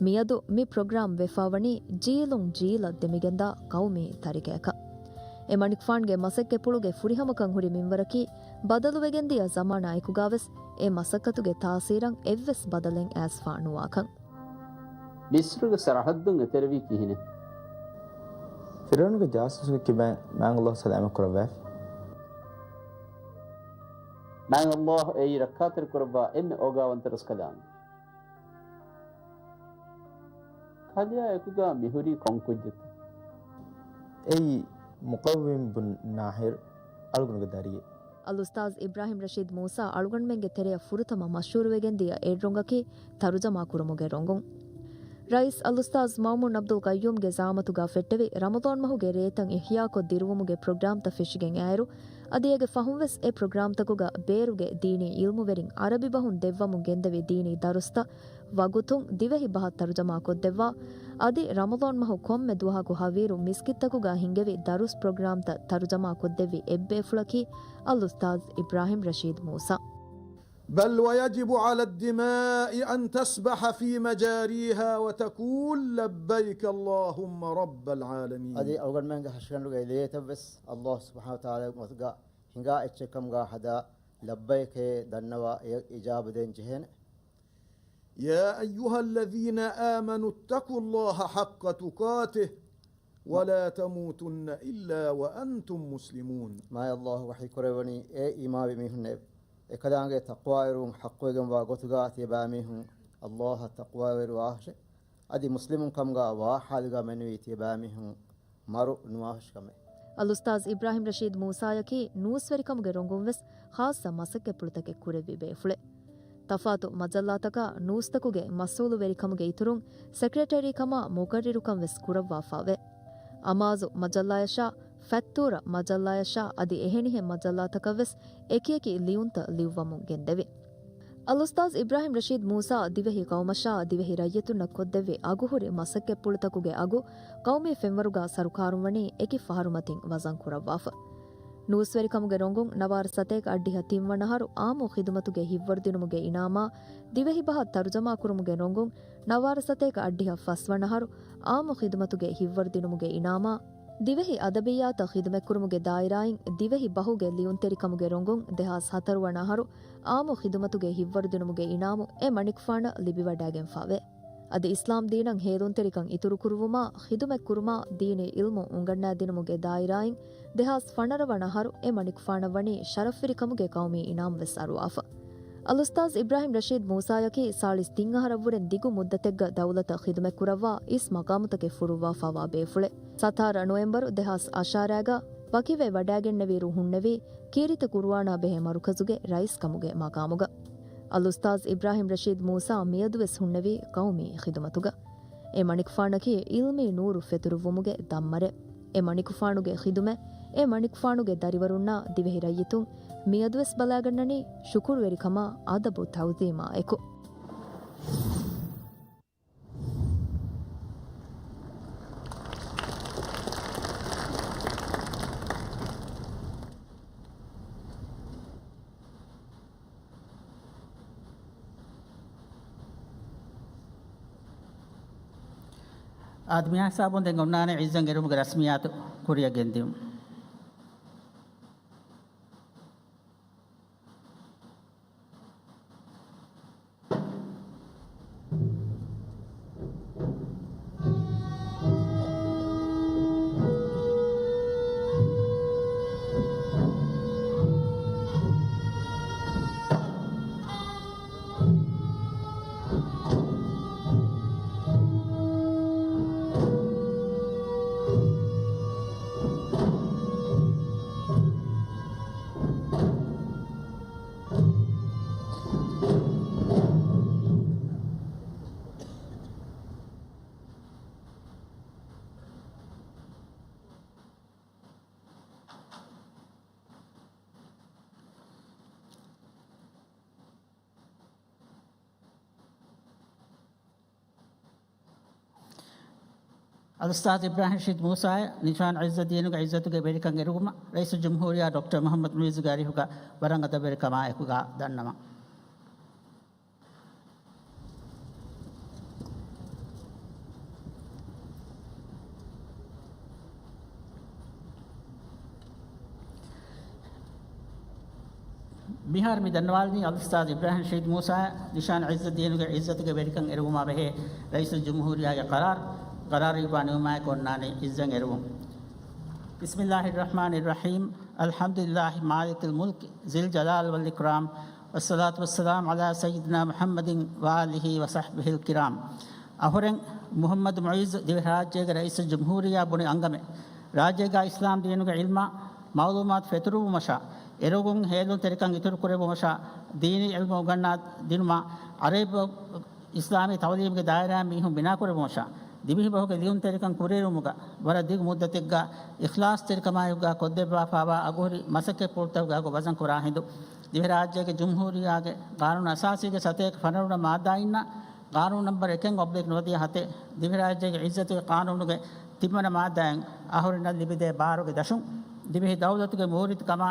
މިއަދު މި ޕްރޮގްރާމް ވެފާވަނީ ޖީލުން ޖީލަށް ދެމިގެންދާ ޤައުމީ ތަރިކަޔަކަށް. އެ މަނިކުފާނުގެ މަސައްކަތްޕުޅުގެ ފުރިހަމަކަން ހުރި މިންވަރަކީ، ބަދަލުވެގެންދިޔަ ޒަމާނާއެކުގަވެސް އެ މަސައްކަތުގެ ތާސީރަށް އެއްވެސް ބަދަލެއް އައިސްފާ ނުވާކަން. މިޞްރުގެ ސަރަޙައްދުން އެތެރެވީ ކިހިނެއް؟ ފިރުޢައުނުގެ ޖާސޫސަކީ މާތް، މާތް ﷲ ސަލާމަތް ކުރައްވާފި. މާތް ﷲ އެއީ ރައްކާތެރިކުރައްވާ އެންމެ އޯގާވަންތަ ރަސްކަލާނގެ. ކަލެއާ އެކުގަ މިހުރީ ކޮން ކުއްޖެއްތަ؟ އެއީ މުޤައްވިމް ބުން ނާހިރު އަޅުގަނޑުގެ ދަރިއެއް. އަލްއުސްތާޛް އިބްރާހިމް ރަޝީދު މޫސާ އަޅުގަނޑުމެންގެ ތެރެއަށް ފުރަތަމަ މަޝްހޫރުވެގެންދިޔަ އެއް ރޮނގަކީ ތަރުޖަމާ ކުރުމުގެ ރޮނގުން. ރައީސް އަލްއުސްތާޛް މައުމޫން ޢަބްދުލް ޤައްޔޫމްގެ ޒަޢާމަތުގަ ފެއްޓެވި ރަމަޟާން މަހުގެ ރޭތައް އިޙްޔާކޮށް ދިރުވުމުގެ ޕްރޮގްރާމްތައް ފެށިގެން އައިއިރު، އަދި އޭގެ ފަހުންވެސް އެ ޕްރޮގްރާމްތަކުގަ ބޭރުގެ ދީނީ ޢިލްމުވެރިން ޢަރަބި ބަހުން ދެއްވަމުން ގެންދެވި ދީނީ ދަރުސްތައް ވަގުތުން ދިވެހި ބަހަށް ތަރުޖަމާ ކޮށްދެއްވާ، އަދި ރަމަޟާން މަހު ކޮންމެ ދުވަހަކު ހަވީރު މިސްކިތްތަކުގަ ހިންގެވި ދަރުސް ޕްރޮގްރާމްތައް ތަރުޖަމާ ކޮށްދެއްވި އެއްބޭފުޅަކީ އަލްއުސްތާޛް އިބްރާހިމް ރަޝީދު މޫސާ. بل ويجب على الدماء أن تسبح في مجاريها وتقول لبيك اللهم رب العالمين. އަދި އަޅުގަނޑުމެންގެ ހަށިގަނޑުގެ ލޭތައްވެސް ﷲ ސުބްޙާނަހޫ ވަތަޢާލާގެ މަތުގަ ހިނގާ އެއްޗެއް ކަމުގަ ހަދާ، ލައްބައިކޭ ދަންނަވާ އެ އިޖާބަ ދޭން ޖެހޭނެ. يا أيها الذين آمنوا اتقوا الله حق تقاته ولا تموتن إلا وأنتم مسلمون. މާތް ﷲ ވަޙީ ކުރެއްވަނީ، އޭ އީމާންވި މީހުންނޭ! އެކަލާނގެ ތަޤްވާވެރިވުން ޙައްޤުވެގެންވާ ގޮތުގަ ތިޔަބައިމީހުން ﷲ އަށް ތަޤްވާވެރިވާށޭ. އަދި މުސްލިމުން ކަމުގަ ވާ ޙާލުގަ މެނުވީ ތިޔަބައިމީހުން މަރު ނުވާށި ކަމެއް. އަލްއުސްތާޛް އިބްރާހިމް ރަޝީދު މޫސާޔަކީ ނޫސްވެރިކަމުގެ ރޮނގުންވެސް ޚާއްޞަ މަސައްކަތްޕުޅުތަކެއް ކުރެއްވި ބޭފުޅެއް. ތަފާތު މަޖައްލާތަކާ ނޫސްތަކުގެ މަސްއޫލުވެރިކަމުގެ އިތުރުން، ސެކްރެޓަރީ ކަމާ މުޤައްރިރުކަން ވެސް ކުރައްވާފާވޭ. އަމާޒު މަޖައްލާޔަށާ، ފަތްތޫރަ މަޖައްލާޔަށާ އަދި އެހެނިހެން މަޖައްލާތަކަށްވެސް އެކިއެކި ލިޔުންތައް ލިޔުއްވަމުން ގެންދެވި. އަލްއުސްތާޛް އިބްރާހިމް ރަޝީދު މޫސާ ދިވެހި ޤައުމަށާ ދިވެހި ރައްޔިތުންނަށް ކޮށްދެއްވި އަގުހުރި މަސައްކަތްޕުޅުތަކުގެ އަގު ޤައުމީ ފެންވަރުގަ ސަރުކާރުން ވަނީ އެކި ފަހަރުމަތިން ވަޒަން ކުރައްވާފަ. ނޫސްވެރިކަމުގެ ރޮނގުން ނަވާރަ ސަތޭކަ އަށްޑިހަ ތިންވަނަ އަހަރު އާއްމު ޚިދުމަތުގެ ހިތްވަރުދިނުމުގެ އިނާމާ، ދިވެހި ބަހަށް ތަރުޖަމާ ކުރުމުގެ ރޮނގުން ނަވާރަ ސަތޭކަ އަށްޑިހަ ފަސްވަނަ އަހަރު އާއްމު ޚިދުމަތުގެ ހިތްވަރުދިނުމުގެ އިނާމާ، ދިވެހި އަދަބިއްޔާތަށް ޚިދުމަތްކުރުމުގެ ދާއިރާއިން ދިވެހި ބަހުގެ ލިޔުންތެރިކަމުގެ ރޮނގުން ދެހާސް ހަތަރު ވަނަ އަހަރު އާއްމު ޚިދުމަތުގެ ހިތްވަރުދިނުމުގެ އިނާމު އެ މަނިކުފާނަށް ލިބިވަޑައިގެންފާވޭ. އަދި އިސްލާމް ދީނަށް ހޭލުންތެރިކަން އިތުރުކުރުވުމާ، ޚިދުމަތްކުރުމާ، ދީނީ ޢިލްމު އުނގަންނާދިނުމުގެ ދާއިރާއިން ދެހާސް ފަނަރަ ވަނަ އަހަރު އެ މަނިކުފާނަށް ވަނީ ޝަރަފްވެރިކަމުގެ ޤައުމީ އިނާމް ވެސް އަރުވާފަ. އަލްއުސްތާޛް އިބްރާހިމް ރަޝީދު މޫސާޔަކީ ސާޅީސް ތިން އަހަރަށްވުރެން ދިގު މުއްދަތެއްގަ ދައުލަތަށް ޚިދުމަތްކުރައްވާ އިސް މަޤާމުތަކެއް ފުރުއްވާފާވާ ބޭފުޅެއް. ސަތާރަ ނޮވެމްބަރު ދެހާސް އަށާރައިގަ ވަކިވެ ވަޑައިގެންނެވިއިރު ހުންނެވީ ކީރިތި ޤުރުއާނާ ބެހޭ މަރުކަޒުގެ ރައީސްކަމުގެ މަޤާމުގަ. އަލްއުސްތާޛް އިބްރާހިމް ރަޝީދު މޫސާ މިއަދުވެސް ހުންނެވީ ޤައުމީ ޚިދުމަތުގަ. އެ މަނިކުފާނަކީ ޢިލްމީ ނޫރު ފެތުރުއްވުމުގެ ދައްމަރެއް. އެ މަނިކުފާނުގެ ޚިދުމަތް، އެ މަނިކުފާނުގެ ދަރިވަރުންނާ ދިވެހި ރައްޔިތުން މިއަދުވެސް ބަލާގަންނަނީ ޝުކުރުވެރިކަމާ އަދަބު ތަޢުޒީމާ އެކު. އާދެ، މިހިސާބުން ދެން އޮންނާނެ ޢިއްޒަތް އެރުމުގެ ރަސްމިއްޔާތު ކުރިއަށް ގެންދިއުން. އަލްއުސްތާޛް އިބްރާހިމް ރަޝީދު މޫސާއަށް ނިޝާން އިއްޒަތްދީނުގެ އިއްޒަތުގެ ވެރިކަން އެރުވުމަށް ރައީސުލްޖުމްހޫރިއްޔާ ޑޮކްޓަރ މުޙައްމަދު މުޢިއްޒުގެ އަރިހުގަ ވަރަށް އަދަބުވެރިކަމާއެކުގަ ދަންނަވަން. މިހާރު މި ދަންނަވާލަނީ އަލްއުސްތާޛް އިބްރާހިމް ރަޝީދު މޫސާއަށް ނިޝާން އިއްޒަތްދީނުގެ އިއްޒަތުގެ ވެރިކަން އެރުވުމާ ބެހޭ ރައީސުލްޖުމްހޫރިއްޔާގެ ޤަރާރު، ޤަރާރު އިއްވާ ނިމުމާއެކު އޮންނާނެ އިއްޒަތް އެރުވުން. بسم الله الرحمن الرحيم. الحمد لله مالك الملك ذي الجلال والإكرام، والصلاة والسلام على سيدنا محمد وآله وصحبه الكرام. އަހުރެން މުޙައްމަދު މުޢިއްޒު ދިވެހިރާއްޖޭގެ ރައީސުލްޖުމްހޫރިއްޔާ ބުނި އަންގަމެ، ރާއްޖޭގަ އިސްލާމް ދީނުގެ ޢިލްމާ މަޢުލޫމާތު ފެތުރުއްވުމަށާ، އެރޮގުން ހޭލުންތެރިކަން އިތުރުކުރެއްވުމަށާ، ދީނީ ޢިލްމު އުނގަންނާ ދިނުމާ، ޢަރަބި އިސްލާމީ ތަޢުލީމުގެ ދާއިރާއިން މީހުން ބިނާކުރެއްވުމަށާ، ދިވެހި ބަހުގެ ލިޔުންތެރިކަން ކުރިއެރުވުމުގަ ވަރަށް ދިގު މުއްދަތެއްގަ އިޚްލާޞްތެރިކަމާއެކުގަ ކޮށްދެއްވާފާވާ އަގުހުރި މަސައްކަތްޕުޅުތަކުގެ އަގު ވަޒަންކުރާ ހިނދު، ދިވެހިރާއްޖޭގެ ޖުމްހޫރިއްޔާގެ ޤާނޫނު އަސާސީގެ ސަތޭކަ ފަނަރަ ވަނަ މާއްދާއިންނާ، ޤާނޫނު ނަންބަރު އެކެއް އޮބްލިކް ނުވަދިހަ ހަތެއް، ދިވެހިރާއްޖޭގެ އިއްޒަތުގެ ޤާނޫނުގެ ތިންވަނަ މާއްދާއިން އަހުރެންނަށް ލިބިދޭ ބާރުގެ ދަށުން، ދިވެހި ދައުލަތުގެ މޫރިތިކަމާ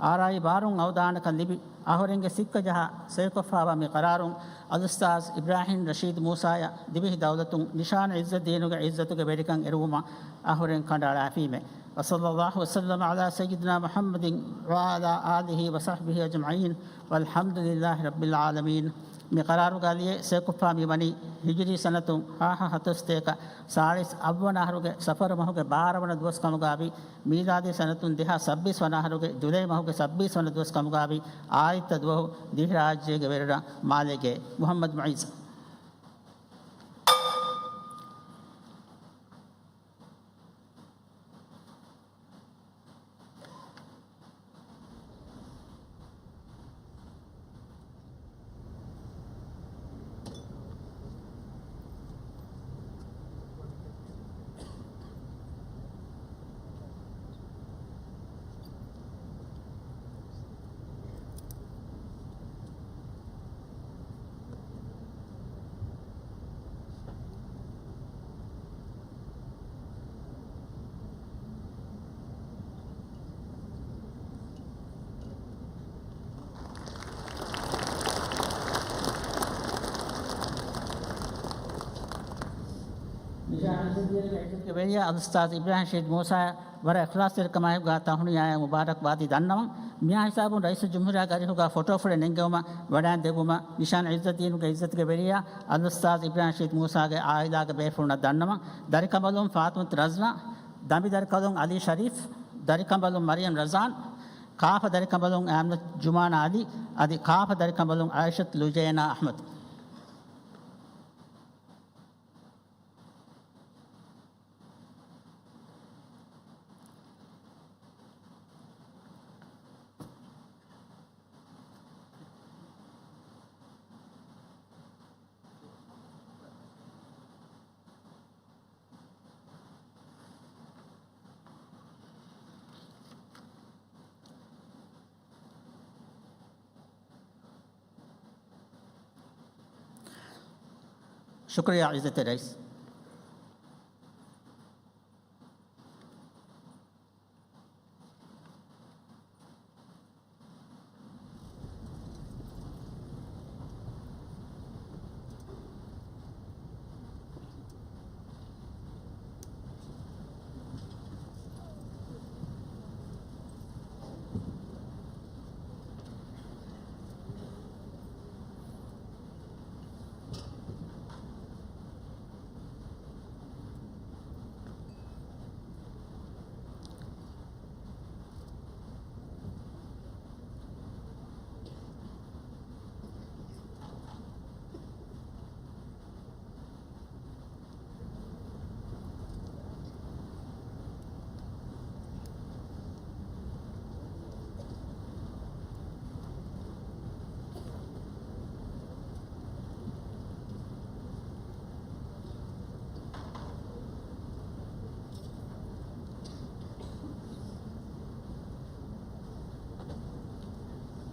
އާރާއީ ބާރުން އައުދާނެކަން ލިބި، އަހުރެންގެ ސިއްކަ ޖަހާ ސޮއިކޮށްފާވާ މި ޤަރާރުން އަލްއުސްތާޛް އިބްރާހިމް ރަޝީދު މޫސާއަށް ދިވެހި ދައުލަތުން ނިޝާން އިއްޒަތްދީނުގެ އިއްޒަތުގެ ވެރިކަން އެރުވުމަށް އަހުރެން ކަނޑައަޅާފީމޭ. وصلى الله وسلم على سيدنا محمد وعلى آله وصحبه أجمعين، والحمد لله رب العالمين. މި ޤަރާރުގަ ލިޔެ ސޮއިކޮށްފާ މިވަނީ ހިޖުރީ ސަނަތުން ހާހަ ހަތޮސް ތޭކަ ސާޅީސް އަށްވަނަ އަހަރުގެ ސަފަރު މަހުގެ ބާރަ ވަނަ ދުވަސް ކަމުގައި، މީލާދީ ސަނަތުން ދެހާސް ސައްބީސް ވަނަ އަހަރުގެ ޖުލައި މަހުގެ ސައްބީސް ވަނަ ދުވަސް ކަމުގައި، އާދިއްތަ ދުވަހު ދިވެހިރާއްޖޭގެ ވެރިރަށް މާލޭގެ މުޙައްމަދު މުޢިއްޒު. ވެރިޔާ އަލްއުސްތާޛް އިބްރާހިމް ރަޝީދު މޫސާ ވަރަށް އިޚްލާޞްތެރިކަމާއެކުގަ ތަހުނިޔާއާ މުބާރަކްބާދީ ދަންނަވަން. މިއާ ހިސާބުން ރައީސުލްޖުމްހޫރިއްޔާގެ އަރިހުގަ ފޮޓޯފުޅެއް ނެންގެވުމަށް ވަޑައިން ދެއްވުމަށް ނިޝާން އިއްޒަތްދީނުގެ އިއްޒަތުގެ ވެރިޔާ އަލްއުސްތާޛް އިބްރާހިމް ރަޝީދު މޫސާގެ ޢާއިލާގެ ބޭފުޅުންނަށް ދަންނަވަން. ދަރިކަނބަލުން ފާޠިމަތު ރަޒްނާ، ދަނބި ދަރިކަނބަލުން ޢަލީ ޝަރީފް، ދަރިކަނބަލުން މަރިޔަމް ރަޒާން، ކާފަ ދަރިކަނބަލުން އަހްމަދު ޖުމާނާ ޢަލީ، އަދި ކާފަ ދަރިކަނބަލުން ޢާއިޝަތު ލުޖޭނާ އަޙްމަދު. ޝުކުރިއްޔާ އިއްޒަތްތެރި ރައީސް.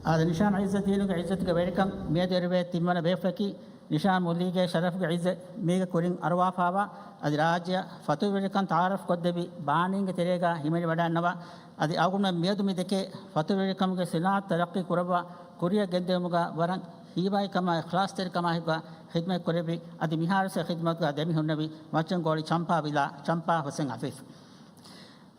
އާދެ، ނިޝާން އިއްޒަތްދީނުގެ އިއްޒަތުގެ ވެރިކަން މިއަދު އެރުވޭ ތިންވަނަ ބޭފުޅަކީ ނިޝާން މުލީގެ ޝަރަފުގެ އިއްޒަތް މީގެ ކުރިން އަރުވާފާވާ އަދި ރާއްޖެއަށް ފަތުރުވެރިކަން ތައާރަފް ކޮށްދެއްވި ބާނީންގެ ތެރޭގަ ހިމެނިވަޑައިންނަވާ އަދި އަޅުގަނޑުމެން މިއަދު މި ދެކޭ ފަތުރުވެރިކަމުގެ ސިނާއަތު ތަރައްޤީ ކުރައްވާ ކުރިއަށް ގެންދެވުމުގަ ވަރަށް ހީވާއިކަމާ އިޚްލާޞްތެރިކަމާ ހިތްވާ ޚިދްމަތް ކުރެއްވި އަދި މިހާރުވެސް އެ ޚިދްމަތުގަ ދެމިހުންނެވި މައްޗަންގޯޅި ޗަމްޕާ ވިލާ ޗަމްޕާ ހުސެން އަފީފް.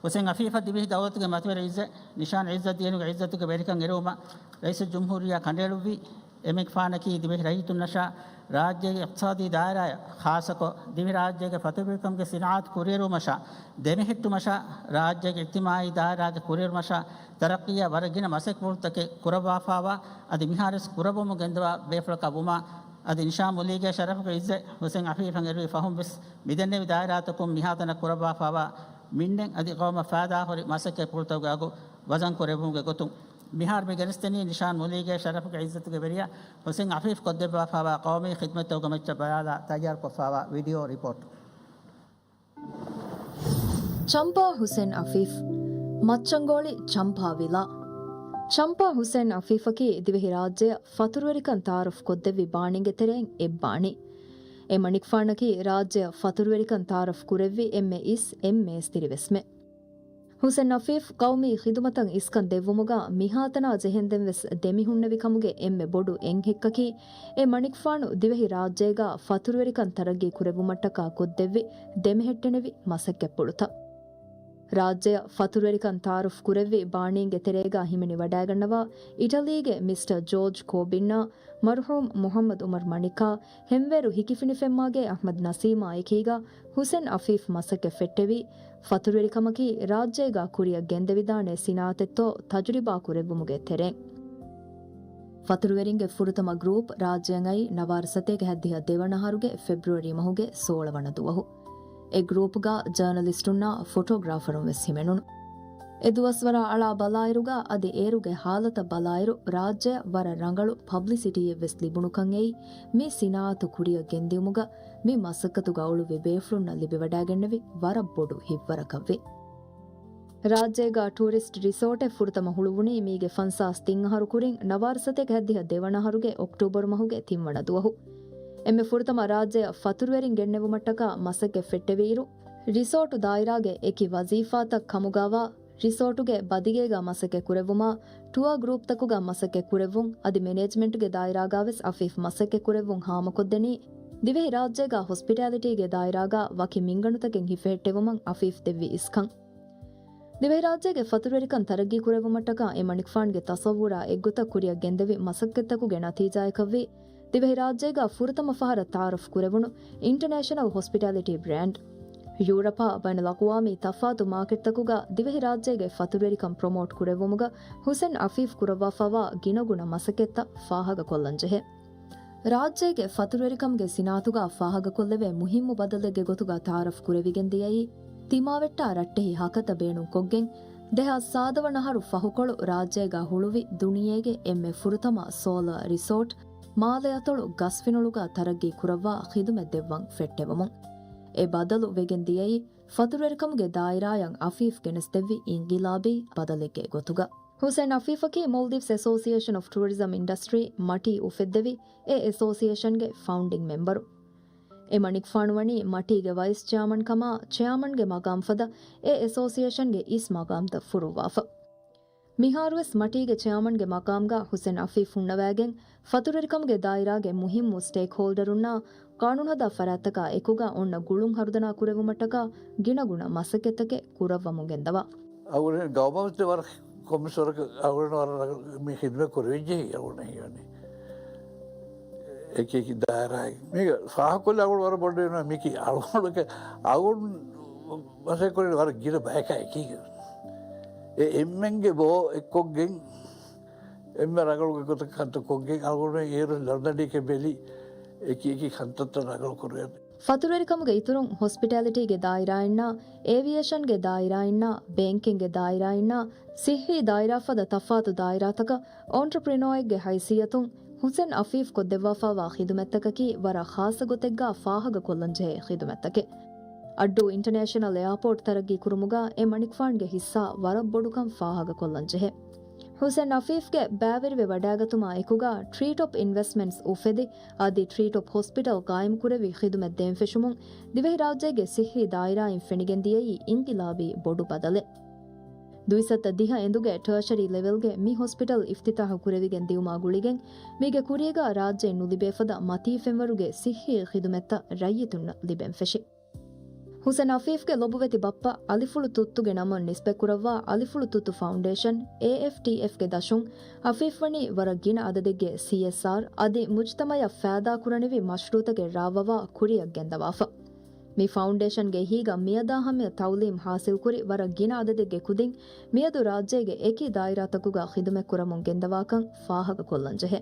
ހުސެން އަފީފަށް ދިވެހި ދައުލަތުގެ މަތިވެރި އިއްޒަތް ނިޝާން އިއްޒަތް ދިޔަނީ އިއްޒަތުގެ ވެރިކަން އެރުވުމަށް ރައީސުލްޖުމްހޫރިއްޔާ ކަނޑައެޅުއްވި. އެމަނިކުފާނަކީ ދިވެހި ރައްޔިތުންނަށާ ރާއްޖޭގެ އިޤްތިޞާދީ ދާއިރާއަށް ޚާއްޞަކޮށް، ދިވެހިރާއްޖޭގެ ފަތުރުވެރިކަމުގެ ސިނާއަތު ކުރިއެރުވުމަށާ ދެމެހެއްޓުމަށާ، ރާއްޖޭގެ އިޖްތިމާޢީ ދާއިރާގެ ކުރިއެރުމަށާ ތަރައްޤީއަށް ވަރަށް ގިނަ މަސައްކަތްޕުޅުތަކެއް ކުރައްވާފާވާ އަދި މިހާރުވެސް ކުރައްވަމުން ގެންދަވާ ބޭފުޅަކަށް ވުމާ، އަދި ނިޝާން މުލީގެ ޝަރަފުގެ އިއްޒަތް ހުސެން އަފީފަށް އެރުވި ފަހުން ވެސް މިދެންނެވި ދާއިރާތަކުން މިހާތަނަށް ކުރައްވާފާވާ މިންނެއް އަދި ޤައުމަށް ފައިދާހުރި މަސައްކަތްޕުޅުތަކުގެ އަގު ވަޒަންކުރެއްވުމުގެ ގޮތުން، މިހާރު މި ގެނެސްދެނީ ނިޝާން މުލީގެ ޝަރަފުގެ އިއްޒަތުގެ ވެރިޔާ ހުސެން އަފީފް ކޮށްދެއްވާފާވާ ޤައުމީ ޚިދްމަތްތަކުގެ މައްޗަށް ބަލާލާ ތައްޔާރުކޮށްފާވާ ވީޑިއޯ ރިޕޯޓް. ޗަމްޕާ ހުސެން އަފީފް، މައްޗަންގޯޅި ޗަމްޕާ ވިލާ. ޗަމްޕާ ހުސެން އަފީފަކީ ދިވެހިރާއްޖެއަށް ފަތުރުވެރިކަން ތައާރަފް ކޮށްދެއްވި ބާނީގެ ތެރެއިން އެއްބާނީ. އެމަނިކުފާނަކީ ރާއްޖެއަށް ފަތުރުވެރިކަން ތައާރަފް ކުރެއްވި އެންމެ އިސް އެންމެ އިސް ތިރިވެސްމެ. ހުސެން އަފީފް ޤައުމީ ޚިދުމަތަށް އިސްކަން ދެއްވުމުގަ މިހާތަނާ ޖެހެންދެން ވެސް ދެމިހުންނެވި ކަމުގެ އެންމެ ބޮޑު އެއްހެއްކަކީ، އެ މަނިކުފާނު ދިވެހި ރާއްޖޭގަ ފަތުރުވެރިކަން ތަރައްގީ ކުރެއްވުމަށްޓަކާ ކޮށްދެއްވި ދެމެހެއްޓެނެވި މަސައްކަތްޕުޅުތައް. ރާއްޖެއަށް ފަތުރުވެރިކަން ތައާރަފް ކުރެއްވި ބާނީންގެ ތެރޭގަ ހިމެނި ވަޑައިގަންނަވާ އިޓަލީގެ މިސްޓަ ޖޯޖް ކޯބިންއާ، މަރުޙޫމް މުޙައްމަދު ޢުމަރު މަނިކާ، ހެންވޭރު ހިކިފިނިފެންމާގޭ އަޙްމަދު ނަސީމާ އެކީގަ ހުސެން އަފީފް މަސައްކަތް ފެއްޓެވީ، ފަތުރުވެރިކަމަކީ ރާއްޖޭގަ ކުރިއަށް ގެންދެވިދާނެ ސިނާއަތެއްތޯ ތަޖުރިބާ ކުރެއްވުމުގެ ތެރެއިން. ފަތުރުވެރިންގެ ފުރަތަމަ ގްރޫޕް ރާއްޖެއަށް އައީ ނަވާރަ ސަތޭކަ ހައްދިހަ ދެވަނަ އަހަރުގެ ފެބްރުއަރީ މަހުގެ ސޯޅަ ވަނަ ދުވަހު. އެ ގްރޫޕްގަ ޖާނަލިސްޓުންނާ ފޮޓޯގްރާފަރުން ވެސް ހިމެނުނު. އެ ދުވަސްވަރާ އަޅާ ބަލާއިރުގަ އަދި އޭރުގެ ހާލަތަށް ބަލާއިރު، ރާއްޖެއަށް ވަރަށް ރަނގަޅު ޕަބްލިސިޓީއެއް ވެސް ލިބުނުކަން އެއީ، މި ސިނާއަތު ކުރިއަށް ގެންދިއުމުގަ މި މަސައްކަތުގަ އުޅުއްވި ބޭފުޅުންނަށް ލިބިވަޑައިގެންނެވި ވަރަށް ބޮޑު ހިތްވަރަކަށްވެ. ރާއްޖޭގަ ޓޫރިސްޓް ރިސޯޓެއް ފުރަތަމަ ހުޅުވުނީ މީގެ ފަންސާސް ތިން އަހަރު ކުރިން ނަވާރަ ސަތޭކަ ހައްދިހަ ދެވަނަ އަހަރުގެ އޮކްޓޫބަރު މަހުގެ ތިންވަނަ ދުވަހު. އެންމެ ފުރަތަމަ ރާއްޖެއަށް ފަތުރުވެރިން ގެންނެވުމަށްޓަކާ މަސައްކަތް ފެއްޓެވިއިރު، ރިސޯޓު ދާއިރާގެ އެކި ވަޒީފާތައް ކަމުގަވާ، ރިސޯޓުގެ ބަދިގޭގަ މަސައްކަތް ކުރެއްވުމާ، ޓުއާ ގްރޫޕްތަކުގަ މަސައްކަތް ކުރެއްވުން، އަދި މެނޭޖްމަންޓްގެ ދާއިރާގަ ވެސް އަފީފް މަސައްކަތް ކުރެއްވުން ހާމަކޮށްދެނީ، ދިވެހި ރާއްޖޭގަ ހޮސްޕިޓާލިޓީގެ ދާއިރާގަ ވަކި މިންގަނޑުތަކެއް ހިފެހެއްޓެވުމަށް އަފީފް ދެއްވި އިސްކަން. ދިވެހިރާއްޖޭގެ ފަތުރުވެރިކަން ތަރައްގީ ކުރެއްވުމަށްޓަކާ އެމަނިކުފާނުގެ ތަޞައްވުރާ އެއްގޮތަށް ކުރިއަށް ގެންދެވި މަސައްކަތްތަކުގެ ނަތީޖާއަކަށްވީ، ދިވެހިރާއްޖޭގަ ފުރަތަމަ ފަހަރަށް ތައާރަފް ކުރެވުނު އިންޓަނޭޝަނަލް ހޮސްޕިޓާލިޓީ ބްރޭންޑް. ޔޫރަޕާ ބައިނަލްއަޤްވާމީ ތަފާތު މާކެޓްތަކުގަ ދިވެހިރާއްޖޭގެ ފަތުރުވެރިކަން ޕްރޮމޯޓް ކުރެއްވުމުގަ ހުސެން އަފީފް ކުރައްވާފައިވާ ގިނަގުނަ މަސައްކަތްތައް ފާހަގަކޮށްލަންޖެހޭ. ރާއްޖޭގެ ފަތުރުވެރިކަމުގެ ސިނާއަތުގަ ފާހަގަކޮށްލެވޭ މުހިއްމު ބަދަލެއްގެ ގޮތުގަ ތައާރަފް ކުރެވިގެން ދިޔައީ، ތިމާވެއްޓާ ރައްޓެހި ހަކަތަ ބޭނުންކޮށްގެން، ދެހާސް ސާދަ ވަނަ އަހަރު ފަހުކޮޅު ރާއްޖޭގަ ހުޅުވި ދުނިޔޭގެ އެންމެ ފުރަތަމަ ސޯލާ ރިސޯޓް، މާލެ އަތޮޅު ގަސްފިނޮޅުގަ ތަރައްގީ ކުރައްވާ ޚިދުމަތް ދެއްވަން ފެއްޓެވުމުން. އެ ބަދަލު ވެގެން ދިޔައީ، ފަތުރުވެރިކަމުގެ ދާއިރާއަށް އަފީފް ގެނެސްދެއްވި އިންގިލާބީ ބަދަލެއްގެ ގޮތުގަ. ހުސެން އަފީފަކީ މޯލްޑިވްސް އެސޯސިއޭޝަން އޮފް ޓޫރިޒަމް އިންޑަސްޓްރީ، މަޓީ، އުފެއްދެވި އެ އެސޯސިއޭޝަންގެ ފައުންޑިން މެމްބަރު. އެމަނިކުފާނު ވަނީ މަޓީގެ ވައިސް ޗެއާމަން ކަމާ، ޗެއާމަންގެ މަގާމް ފަދަ އެ އެސޯސިއޭޝަންގެ އިސް މަގާމްތައް ފުރުއްވާފަ. މިހާރުވެސް މަޓީގެ ޗެއާމަންގެ މަގާމްގަ ހުސެން އަފީފް ހުންނަވައިގެން، ފަތުރުވެރިކަމުގެ ދާއިރާގެ މުހިއްމު ސްޓޭކްހޯލްޑަރުންނާ ޤާނޫނުހަދާ ފަރާތްތަކާ އެކުގަ އޮންނަ ގުޅުން ހަރުދަނާ ކުރެއްވުމަށްޓަކާ ގިނަގުނަ މަސައްކަތްތަކެއް ކުރައްވަމުން ގެންދަވާ. އަޅުގަނޑު ގައުމަށް ވަރަށް ކޮންމެސް ވަރަކަށް އަޅުގަނޑު ވަރަށް ރަނގަޅު މި ޚިދުމަތް ކުރެވިއްޖެ އަޅުގަނޑަށް ހީވަނީ. އެކި އެކި ދާއިރާއިން. މީގަ ފާހަގަކޮށްލަ އަޅުގަނޑު ވަރަށް ބޮޑު ވެން މީކީ އަޅުގަނޑު އަޅުގަނޑު މަސައްކަތް ކުރެވި ވަރަށް ގިނަ ބަޔަކާ އެކީގަ. އެ އެންމެންގެ ބޯ އެއްކޮށްގެން، އެންމެ ރަނގަޅު ގޮތަކަށް ކަންތައް ކޮށްގެން، އަޅުގަނޑު އޭރު ލަންދަނީކެ ބެލި، އެކި އެކި ކަންތައްތައް ރަނގަޅު ކުރެވޭ. ފަތުރުވެރިކަމުގެ އިތުރުން ހޮސްޕިޓާލިޓީގެ ދާއިރާއިންނާ، އޭވިއޭޝަންގެ ދާއިރާއިންނާ، ބޭންކިންގެ ދާއިރާއިންނާ، ސިއްހީ ދާއިރާ ފަދަ ތަފާތު ދާއިރާތަކަށް އޮންޓްރަޕްރިނޯއެއްގެ ހައިސިއްޔަތުން ހުސެން އަފީފް ކޮށްދެއްވާފައިވާ ޚިދުމަތްތަކަކީ ވަރަށް ޚާއްޞަ ގޮތެއްގަ ފާހަގަކޮށްލަންޖެހޭ ޚިދުމަތްތަކެއް. އައްޑޫ އިންޓަނޭޝަނަލް އެއާޕޯޓް ތަރައްގީ ކުރުމުގަ އެ މަނިކުފާންގެ ހިއްސާ ވަރަށް ބޮޑުކަން ފާހަގަކޮށްލަންޖެހޭ. ހުސެން އަފީފްގެ ބައިވެރިވެ ވަޑައިގަތުމާ އެކުގަ ޓްރީޓޮޕް އިންވެސްޓްމަންޓްސް އުފެދި، އަދި ޓްރީޓޮޕް ހޮސްޕިޓަލް ގާއިމްކުރެވި ޚިދުމަތް ދޭން ފެށުމުން ދިވެހިރާއްޖޭގެ ސިއްހީ ދާއިރާއިން ފެނިގެން ދިޔައީ އިންގިލާބީ ބޮޑު ބަދަލެއް. ދުއިސައްތަ ދިހަ އެނދުގެ ޓާޝަރީ ލެވެލްގެ މި ހޮސްޕިޓަލް އިފްތިތާހު ކުރެވިގެން ދިއުމާ ގުޅިގެން، މީގެ ކުރީގަ ރާއްޖެއިން ނުލިބޭފަދަ މަތީ ފެންވަރުގެ ސިއްހީ ޚިދުމަތްތައް ރައްޔިތުންނަށް ލިބެން ފެށި. ހުސެން އަފީފްގެ ލޮބުވެތި ބައްޕަ އަލިފުޅު ތުއްތުގެ ނަމުން ނިސްބަތްކުރައްވާ އަލިފުޅު ތުއްތު ފައުންޑޭޝަން، އޭއެފްޓީއެފްގެ ދަށުން އަފީފް ވަނީ ވަރަށް ގިނަ އަދަދެއްގެ ސީއެސްއާރް އަދި މުޖްތަމައަށް ފައިދާކުރަނިވި މަޝްރޫއުތަކެއް ރާވަވާ ކުރިއަށް ގެންދަވާފަ. މި ފައުންޑޭޝަންގެ އެހީގަ މިއަދާ ހަމަޔަށް ތައުލީމް ހާސިލްކުރި ވަރަށް ގިނަ އަދަދެއްގެ ކުދިން މިއަދު ރާއްޖޭގެ އެކި ދާއިރާތަކުގަ ޚިދުމަތްކުރަމުން ގެންދަވާކަން ފާހަގަކޮށްލަންޖެހޭ.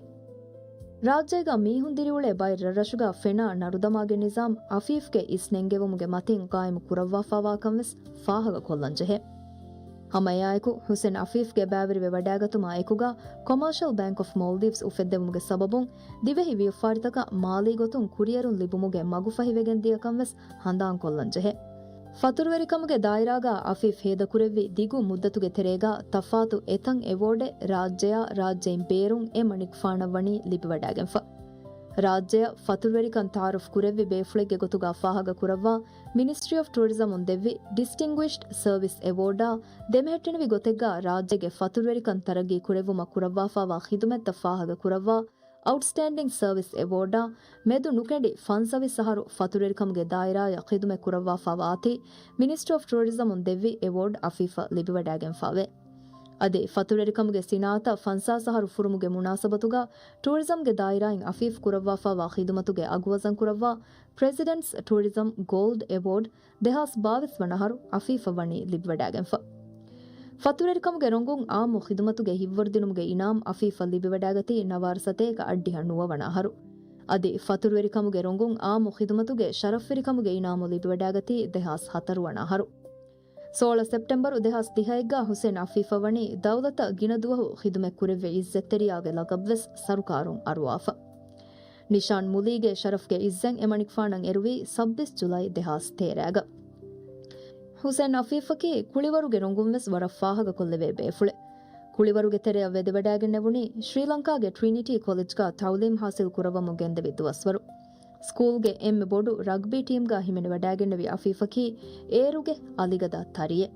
ރާއްޖޭގަ މީހުން ދިރިއުޅޭ ބައެއް ރަށްރަށުގަ ފެނާ ނަރުދަމާގެ ނިޒާމް އަފީފްގެ އިސް ނެންގެވުމުގެ މަތިން ގާއިމު ކުރައްވާފާވާކަން ވެސް ފާހަގަކޮށްލަންޖެހޭ. ހަމައެއާއެކު، ހުސެން އަފީފްގެ ބައިވެރިވެ ވަޑައިގަތުމާ އެކުގަ ކޮމާޝަލް ބޭންކް އޮފް މޯލްޑިވްސް އުފެއްދެވުމުގެ ސަބަބުން ދިވެހި ވިޔަފާރިތަކަށް މާލީ ގޮތުން ކުރިއެރުން ލިބުމުގެ މަގުފަހިވެގެން ދިޔަކަން ވެސް ހަނދާންކޮށްލަންޖެހޭ. ފަތުރުވެރިކަމުގެ ދާއިރާގަ އަފީފް ހޭދަކުރެއްވި ދިގު މުއްދަތުގެ ތެރޭގަ ތަފާތު އެތަން އެވޯޑެއް ރާއްޖެއާ ރާއްޖެއިން ބޭރުން އެ މަނިކުފާނަށް ވަނީ ލިބިވަޑައިގެންފަ. ރާއްޖެއަށް ފަތުރުވެރިކަން ތައާރަފް ކުރެއްވި ބޭފުޅެއްގެ ގޮތުގަ ފާހަގަ ކުރައްވާ، މިނިސްޓްރީ އޮފް ޓޫރިޒަމުން ދެއްވި ޑިސްޓިންގުއިޝްޑް ސަރވިސް އެވޯޑާ ދެމެހެއްޓެނިވި ގޮތެއްގަ ރާއްޖޭގެ ފަތުރުވެރިކަން ތަރައްގީ ކުރެއްވުމަށް ކުރައްވާފާވާ ޚިދުމަތްތައް ފާހަގަ ކުރައްވާ، އައުޓްސްޓޭންޑިން ސަރވިސް އެވޯޑާ މެދު ނުކެނޑި ފަންސަވީސް އަހަރު ފަތުރުވެރިކަމުގެ ދާއިރާއަށް ޚިދުމަތް ކުރައްވާފާވާތީ، މިނިސްޓްރީ އޮފް ޓޫރިޒަމުން ދެއްވި އެވޯޑް އަފީފަށް ލިބިވަޑައިގެންފާވޭ. އަދި ފަތުރުވެރިކަމުގެ ސިނާއަތަށް ފަންސާސް އަހަރު ފުރުމުގެ މުނާސަބަތުގަ ޓޫރިޒަމްގެ ދާއިރާއިން އަފީފް ކުރައްވާފާވާ ޚިދުމަތުގެ އަގުވަޒަން ކުރައްވާ ޕްރެޒިޑެންޓްސް ޓޫރިޒަމް ގޯލްޑް އެވޯޑް ދެހާސް ބާވީސް ވަނަ އަހަރު އަފީފަށް ވަނީ ލިބިވަޑައިގެންފަ. ފަތުރުވެރިކަމުގެ ރޮނގުން އާއްމު ޚިދުމަތުގެ ހިތްވަރުދިނުމުގެ އިނާމް އަފީފަށް ލިބިވަޑައިގަތީ ނަވާރަ ސަތޭކަ އަށްޑިހަ ނުވަ ވަނަ އަހަރު. އަދި ފަތުރުވެރިކަމުގެ ރޮނގުން އާއްމު ޚިދުމަތުގެ ޝަރަފްވެރިކަމުގެ އިނާމު ލިބިވަޑައިގަތީ ދެހާސް ހަތަރު ވަނަ އަހަރު. ސޯޅަ ސެޕްޓެމްބަރު ދެހާސް ދިހައެއްގަ ހުސެން އަފީފަށް ވަނީ ދައުލަތަށް ގިނަ ދުވަހު ޚިދުމަތް ކުރެއްވި އިއްޒަތްތެރިޔާގެ ލަޤަބް ވެސް ސަރުކާރުން އަރުވާފަ. ނިޝާން މުލީގެ ޝަރަފްގެ އިއްޒަތް އެމަނިކުފާނަށް އެރުވީ ސައްބީސް ޖުލައި ދެހާސް ތޭރައިގަ. ހުސެން އަފީފަކީ ކުޅިވަރުގެ ރޮނގުން ވެސް ވަރަށް ފާހަގަކޮށްލެވޭ ބޭފުޅެއް. ކުޅިވަރުގެ ތެރެއަށް ވެދެވަޑައިގެންނެވުނީ ޝްރީލަންކާގެ ޓްރިނިޓީ ކޮލެޖްގަ ތައުލީމް ހާސިލް ކުރައްވަމުން ގެންދެވި ދުވަސްވަރު. ސްކޫލްގެ އެންމެ ބޮޑު ރަގްބީ ޓީމްގަ ހިމެނިވަޑައިގެންނެވި އަފީފަކީ އޭރުގެ އަލިގަދަ ތަރިއެއް.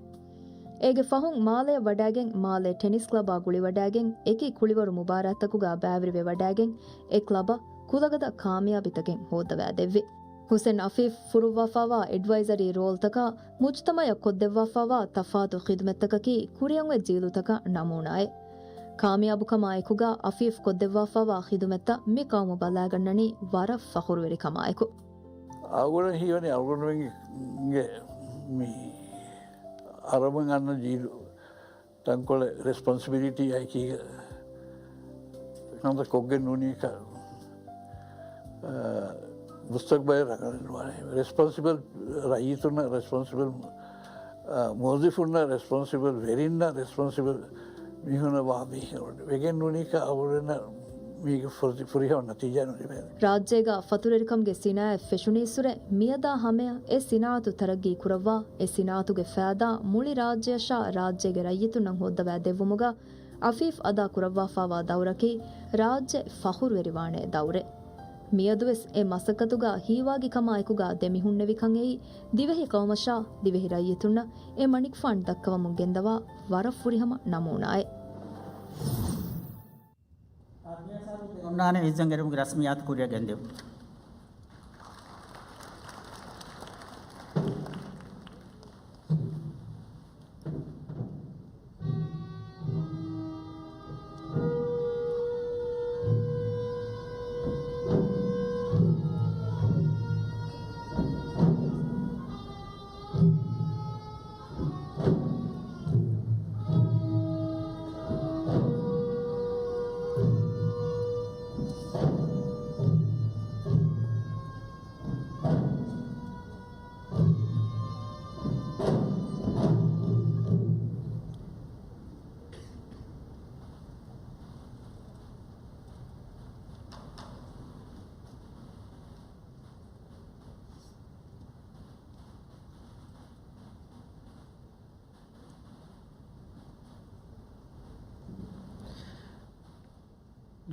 އޭގެ ފަހުން މާލެއަށް ވަޑައިގެން، މާލެ ޓެނިސް ކްލަބާ ގުޅިވަޑައިގެން، އެކި ކުޅިވަރު މުބާރާތްތަކުގަ ބައިވެރިވެ ވަޑައިގެން، އެ ކްލަބަށް ކުލަގަދަ ކާމިޔާބީތަކެއް ހޯއްދަވައިދެއްވި. ހުސެން އަފީފް ފުރުއްވާފާވާ އެޑްވައިޒަރީ ރޯލްތަކާ، މުޖްތަމައަށް ކޮށްދެއްވާފާވާ ތަފާތު ޚިދުމަތްތަކަކީ ކުރިއަށްއޮތް ޖީލުތަކަށް ނަމޫނާއެއް. ކާމިޔާބުކަމާ އެކުގަ އަފީފް ކޮށްދެއްވާފާވާ ޚިދުމަތްތައް މި ޤައުމު ބަލާގަންނަނީ ވަރަށް ފަޚުރުވެރިކަމާއެކު. އަޅުގަނޑަށް ހީވަނީ އަޅުގަނޑުމެންގެ މި އަރަބުން އަންނަ ޖީލު ތަންކޮޅެއް ރެސްޕޮންސިބިލިޓީ އައިކީގަ ކަންތައް ކޮށްގެން ނޫނީކަ، އާ، މުސްތަޤްބަލެއް ރަނގަޅެއް ނުވާނެ. ރެސްޕޮންސިބަލް ރައްޔިތުންނަށް ރެސްޕޮންސިބަލް، އާ، މުވައްޒިފުންނަށް ރެސްޕޮންސިބަލް، ވެރިންނަށް ރެސްޕޮންސިބަލް މީހުންނަށް ވާ މީހުން ވެގެން ނޫނީކަ އަޅުގަނޑަށް މީގެ ފުރި-، ފުރިހަމަ ނަތީޖާ ނުލިބޭނެ. ރާއްޖޭގަ ފަތުރުވެރިކަމުގެ ސިނާއަތް ފެށުނީއްސުރެ މިއަދާ ހަމަޔަށް އެ ސިނާއަތު ތަރައްގީ ކުރައްވާ، އެ ސިނާއަތުގެ ފައިދާ މުޅި ރާއްޖެއަށާ ރާއްޖޭގެ ރައްޔިތުންނަށް ހޯއްދަވާ ދެއްވުމުގަ އަފީފް އަދާ ކުރައްވާފާވާ ދައުރަކީ ރާއްޖެ ފަޚުރުވެރިވާނެ ދައުރެއް. މިއަދުވެސް އެ މަސައްކަތުގަ ހީވާގިކަމާއެކުގަ ދެމިހުންނެވިކަން އެއީ ދިވެހި ޤައުމަށާ ދިވެހި ރައްޔިތުންނަށް އެ މަނިކުފާން ދައްކަވަމުން ގެންދަވާ ވަރަށް ފުރިހަމަ ނަމޫނާއެއް. އޮންނާނެ އިއްޒަތް އެރުމުގެ ރަސްމިއްޔާތު ކުރިއަށް ގެންދެވުން.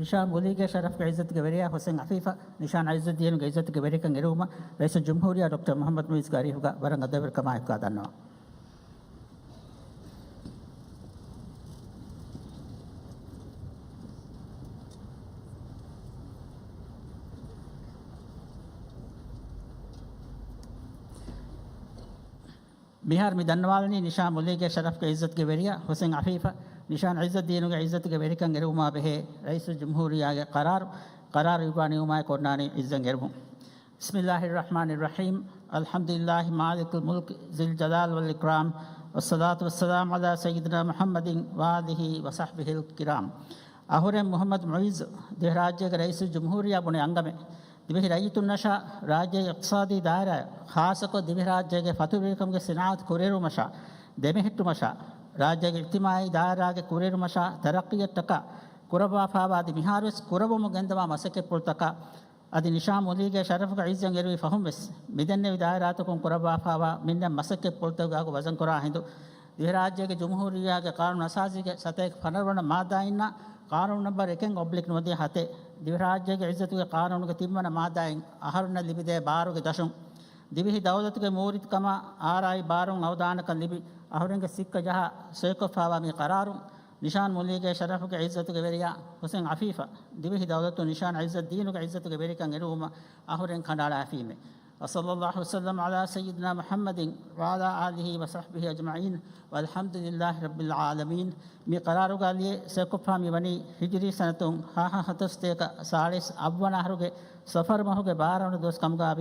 ނިޝާން މުލީގެ ޝަރަފްގެ ޢިއްޒަތުގެ ވެރިޔާ ޙުސެން ޢަފީފަށް ނިޝާން ޢިއްޒައްދީނުގެ ޢިއްޒަތުގެ ވެރިކަން އެރުވުމަށް ރައީސުލްޖުމްހޫރިއްޔާ ޑޮކްޓަރ މުޙައްމަދު މުޢިއްޒުގެ އަރިހުގަ ވަރަށް އަދަބުވެރިކަމާއެކުގަ ދަންނަވަން. މިހާރު މި ދަންނަވާލަނީ ނިޝާން މުލީގެ ޝަރަފްގެ ޢިއްޒަތުގެ ވެރިޔާ ޙުސެން ޢަފީފަށް ނިޝާން ޢިއްޒައްދީނުގެ ޢިއްޒަތުގެ ވެރިކަން އެރުވުމާ ބެހޭ ރައީސުލްޖުމްހޫރިއްޔާގެ ޤަރާރު، ޤަރާރު އިއްވާ ނިމުމާއެކު އޮންނާނީ ޢިއްޒަތް އެރުވުން. بسم الله الرحمن الرحيم. الحمد لله مالك الملك ذي الجلال والإكرام، والصلاة والسلام على سيدنا محمد وآله وصحبه الكرام. އަހުރެން މުޙައްމަދު މުޢިއްޒު ދިވެހިރާއްޖޭގެ ރައީސުލްޖުމްހޫރިއްޔާ ބުނެ އަންގަމެއް. ދިވެހި ރައްޔިތުންނަށާ، ރާއްޖޭގެ އިޤްތިޞާދީ ދާއިރާއަށް، ޚާއްޞަކޮށް ދިވެހިރާއްޖޭގެ ފަތުރުވެރިކަމުގެ ޞިނާޢަތު ކުރިއެރުމަށާ، ދެމެހެއްޓުމަށާ، ރާއްޖޭގެ އިޖްތިމާޢީ ދާއިރާގެ ކުރިއެރުމަށާ، ތަރައްޤީއަށްޓަކާ ކުރައްވާފާވާ އަދި މިހާރުވެސް ކުރައްވަމުން ގެންދަވާ މަސައްކަތްޕުޅުތަކާ، އަދި ނިޝާން މުލީގެ ޝަރަފުގެ ޢިއްޒަތް އެރުވި ފަހުންވެސް، މިދެންނެވި ދާއިރާތަކުން ކުރައްވާފާވާ މިންނަ މަސައްކަތްޕުޅުތަކުގެ އަގު ވަޒަންކުރާ ހިނދު، ދިވެހިރާއްޖޭގެ ޖުމްހޫރިއްޔާގެ ޤާނޫނު އަސާސީގެ ސަތޭކަ ފަނަރަ ވަނަ މާއްދާއިންނާ، ޤާނޫނު ނަންބަރު އެކެއް އޮބްލިކް ނުވަދިހަ ހަތެއް، ދިވެހިރާއްޖޭގެ ޢިއްޒަތުގެ ޤާނޫނުގެ ތިންވަނަ މާއްދާއިން އަހަރުންނަށް ލިބިދޭ ބާރުގެ ދަށުން، ދިވެހި ދައުލަތުގެ މޫރިތިކަމާ އާރާއި ބާރުން އަވަދާނަކަން ލިބި، އަހުރެންގެ ސިއްކަ ޖަހާ ސޮއިކޮށްފާވާ މި ޤަރާރުން، ނިޝާން މުލީގެ ޝަރަފުގެ ޢިއްޒަތުގެ ވެރިޔާ ޙުސެން ޢަފީފަށް ދިވެހި ދައުލަތުން ނިޝާން ޢިއްޒައްދީނުގެ ޢިއްޒަތުގެ ވެރިކަން އެރުވުމަށް އަހުރެން ކަނޑައަޅާފީމޭ. وصلى الله وسلم على سيدنا محمد وعلى آله وصحبه أجمعين، والحمد لله رب العالمين. މި ޤަރާރުގަ ލިޔެ ސޮއިކޮށްފާ މިވަނީ ހިޖުރީ ސަނަތުން ހަ ހަ ހަތަރުސަތޭކަ ސާޅީސް އަށްވަނަ އަހަރުގެ ޞަފަރު މަހުގެ ބާރަ ވަނަ ދުވަސް ކަމުގައި،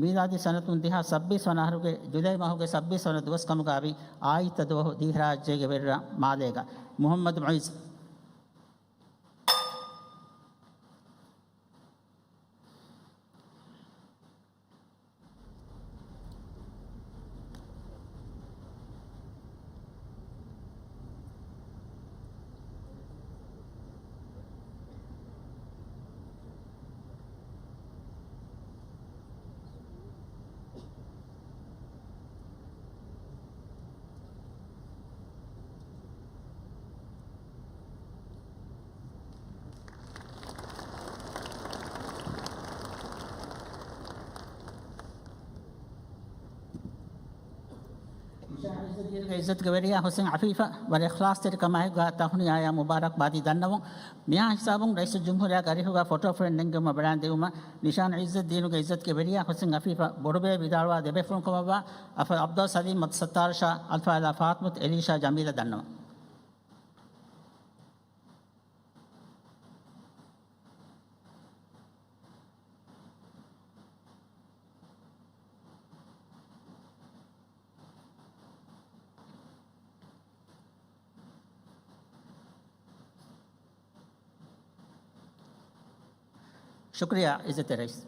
މީލާދީ ސަނަތުން ދިހަ ސައްބީސް ވަނަ އަހަރުގެ ޖުލައި މަހުގެ ސައްބީސް ވަނަ ދުވަސް ކަމުގައި، އާއްތަ ދުވަހު ދިވެހިރާއްޖޭގެ ވެރިރަށް މާލޭގަ. މުޙައްމަދު މުޢިއްޒު. ނިޝާން ޢިއްޒަތް ދީނުގެ ޢިއްޒަތުގެ ވެރިޔާ ޙުސެން ޢަފީފަށް ވަރަށް އިޚްލާޞްތެރިކަމާއެކުގަ ތަހުނިޔާއާ މުބާރަކްބާދީ ދަންނަވަން. މިހާ ހިސާބުން ރައީސުލްޖުމްހޫރިއްޔާގެ އަރިހުގަ ފޮޓޯ ފްރޭމް ނެންގެވުމަށް ބަލާން ދިއުމަށް ނިޝާން ޢިއްޒަތް ދީނުގެ ޢިއްޒަތުގެ ވެރިޔާ ޙުސެން ޢަފީފަށް ބޮޑުބޭ ވިދާޅުވާ ދެބޭފުޅުން ކަމަށްވާ އަފަ ޢަބްދުއްލާ ސަލީމް މަދު ސައްތާރަށާ އަލްފާޟިލާ ފާޠިމަތު އެލީޝާ ޖަމީލަށް ދަންނަވަން. ޝުކުރިއްޔާ ޢިއްޒަތްތެރި ރައީސް.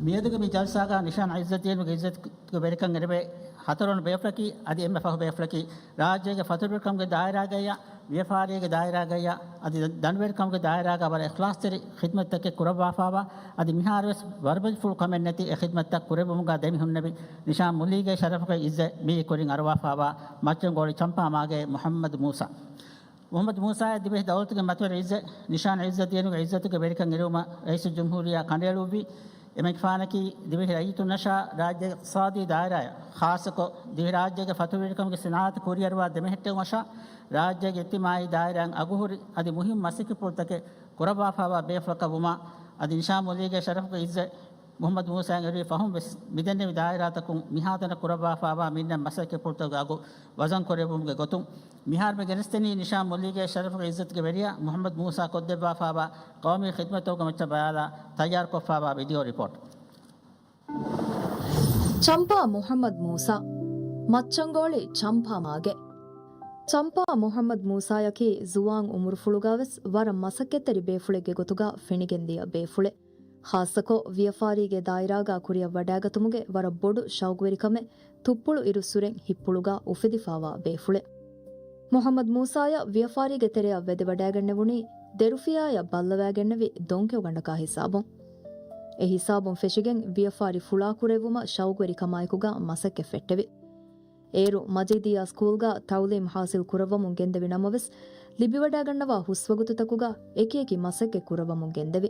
މިއަދުގެ މި ޖަލްސާގަ ނިޝާން ޢިއްޒަތް ދީނުގެ ޢިއްޒަތުގެ ވެރިކަން އެރިވޭ ހަތަރުވަނަ ބޭފުޅަކީ އަދި އެންމެ ފަހު ބޭފުޅަކީ ރާއްޖޭގެ ފަތުރުވެރިކަމުގެ ދާއިރާގައްޔާ، ވިޔަފާރީގެ ދާއިރާގައްޔާ އަދި ދަނޑުވެރިކަމުގެ ދާއިރާގަ ވަރަށް އިޚްލާޞްތެރި ޚިދްމަތްތަކެއް ކުރައްވާފާވާ އަދި މިހާރުވެސް ވަރުބަދިފުޅު ކަމެއް ނެތި އެ ޚިދްމަތްތައް ކުރެއްވުމުގަ ދެމިހުންނެވި ނިޝާން މުލީގެ ޝަރަފުގެ ޢިއްޒަތް މިއީ ކުރިން އަރުވާފާވާ މައްޗަންގޯޅި ޗަމްޕާމާގޭ މުޙައްމަދު މޫސާ. މުޙައްމަދު މޫސާއަށް ދިވެހި ދައުލަތުގެ މަތިވެރި ޢިއްޒަތް، ނިޝާން ޢިއްޒަތް ދީނުގެ ޢިއްޒަތުގެ ވެރިކަން އެރުވުމަށް ރައީސުލްޖުމްހޫރިއްޔާ ކަނޑައެޅުއްވި. އެމަނިކުފާނަކީ ދިވެހި ރައްޔިތުންނަށާ ރާއްޖޭގެ އިޤްތިޞާދީ ދާއިރާއަށް، ޚާއްޞަކޮށް ދިވެހިރާއްޖޭގެ ފަތުރުވެރިކަމުގެ ސިނާއަތު ކުރިއަރުވާ ދެމެހެއްޓެވުމަށާ ރާއްޖޭގެ އިޖްތިމާޢީ ދާއިރާއިން އަގުހުރި އަދި މުހިއްމު މަސައްކަތްޕުޅުތަކެއް ކުރައްވާފާވާ ބޭފުޅަކަށް ވުމާ، އަދި ނިޝާމުއްލީގެ ޝަރަފުގެ އިއްޒަތް މުޙައްމަދު މޫސާއަށް އެރުވި ފަހުން ވެސް މިދެންނެވި ދާއިރާތަކުން މިހާތަނަށް ކުރައްވާފާވާ މިންނަ މަސައްކަތްޕުޅުތަކުގެ އަގު ވަޒަން ކުރެއްވުމުގެ ގޮތުން، މިހާރު މި ގެނެސްދެނީ ނިޝާމުއްލީގެ ޝަރަފުގެ އިއްޒަތުގެ ވެރިޔާ މުޙައްމަދު މޫސާ ކޮށްދެއްވާފާވާ ޤައުމީ ޚިދުމަތްތަކުގެ މައްޗަށް ބަލާލާ ތައްޔާރުކޮށްފާވާ ވީޑިއޯ ރިޕޯޓް. ޗަމްޕާ މުޙައްމަދު މޫސާ. މައްޗަންގޯޅި ޗަމްޕާ މާގެ. ޗަމްޕާ މުޙައްމަދު މޫސާޔަކީ ޒުވާން އުމުރުފުޅުގަ ވެސް ވަރަށް މަސައްކަތްތެރި ބޭފުޅެއްގެ ގޮތުގަ ފެނިގެންދިޔަ ބޭފުޅެއް. ޚާއްޞަކޮށް، ވިޔަފާރީގެ ދާއިރާގަ ކުރިއަށް ވަޑާގަތުމުގެ ވަރަށް ބޮޑު ޝައުގުވެރިކަމެއް ތުއްޕުޅު އިރުއްސުރެން ހިތްޕުޅުގަ އުފެދިފާވާ ބޭފުޅެއް. މުޙައްމަދު މޫސާޔަށް ވިޔަފާރީގެ ތެރެއަށް ވެދެވަޑައިގެންނެވުނީ، ދެރުފިޔާޔަށް ބައްލަވައިގެންނެވި ދޮންކެޔޮގަނޑަކާ ހިސާބުން. އެ ހިސާބުން ފެށިގެން ވިޔަފާރި ފުޅާކުރެއްވުމަށް ޝައުގުވެރިކަމާއެކުގަ މަސައްކަތް ފެއްޓެވި. އޭރު މަޖީދިއްޔާ ސްކޫލްގަ ތަޢުލީމް ޙާޞިލް ކުރައްވަމުން ގެންދެވި ނަމަވެސް، ލިބިވަޑައިގަންނަވާ ހުސްވަގުތުތަކުގަ އެކިއެކި މަސައްކަތް ކުރައްވަމުން ގެންދެވި.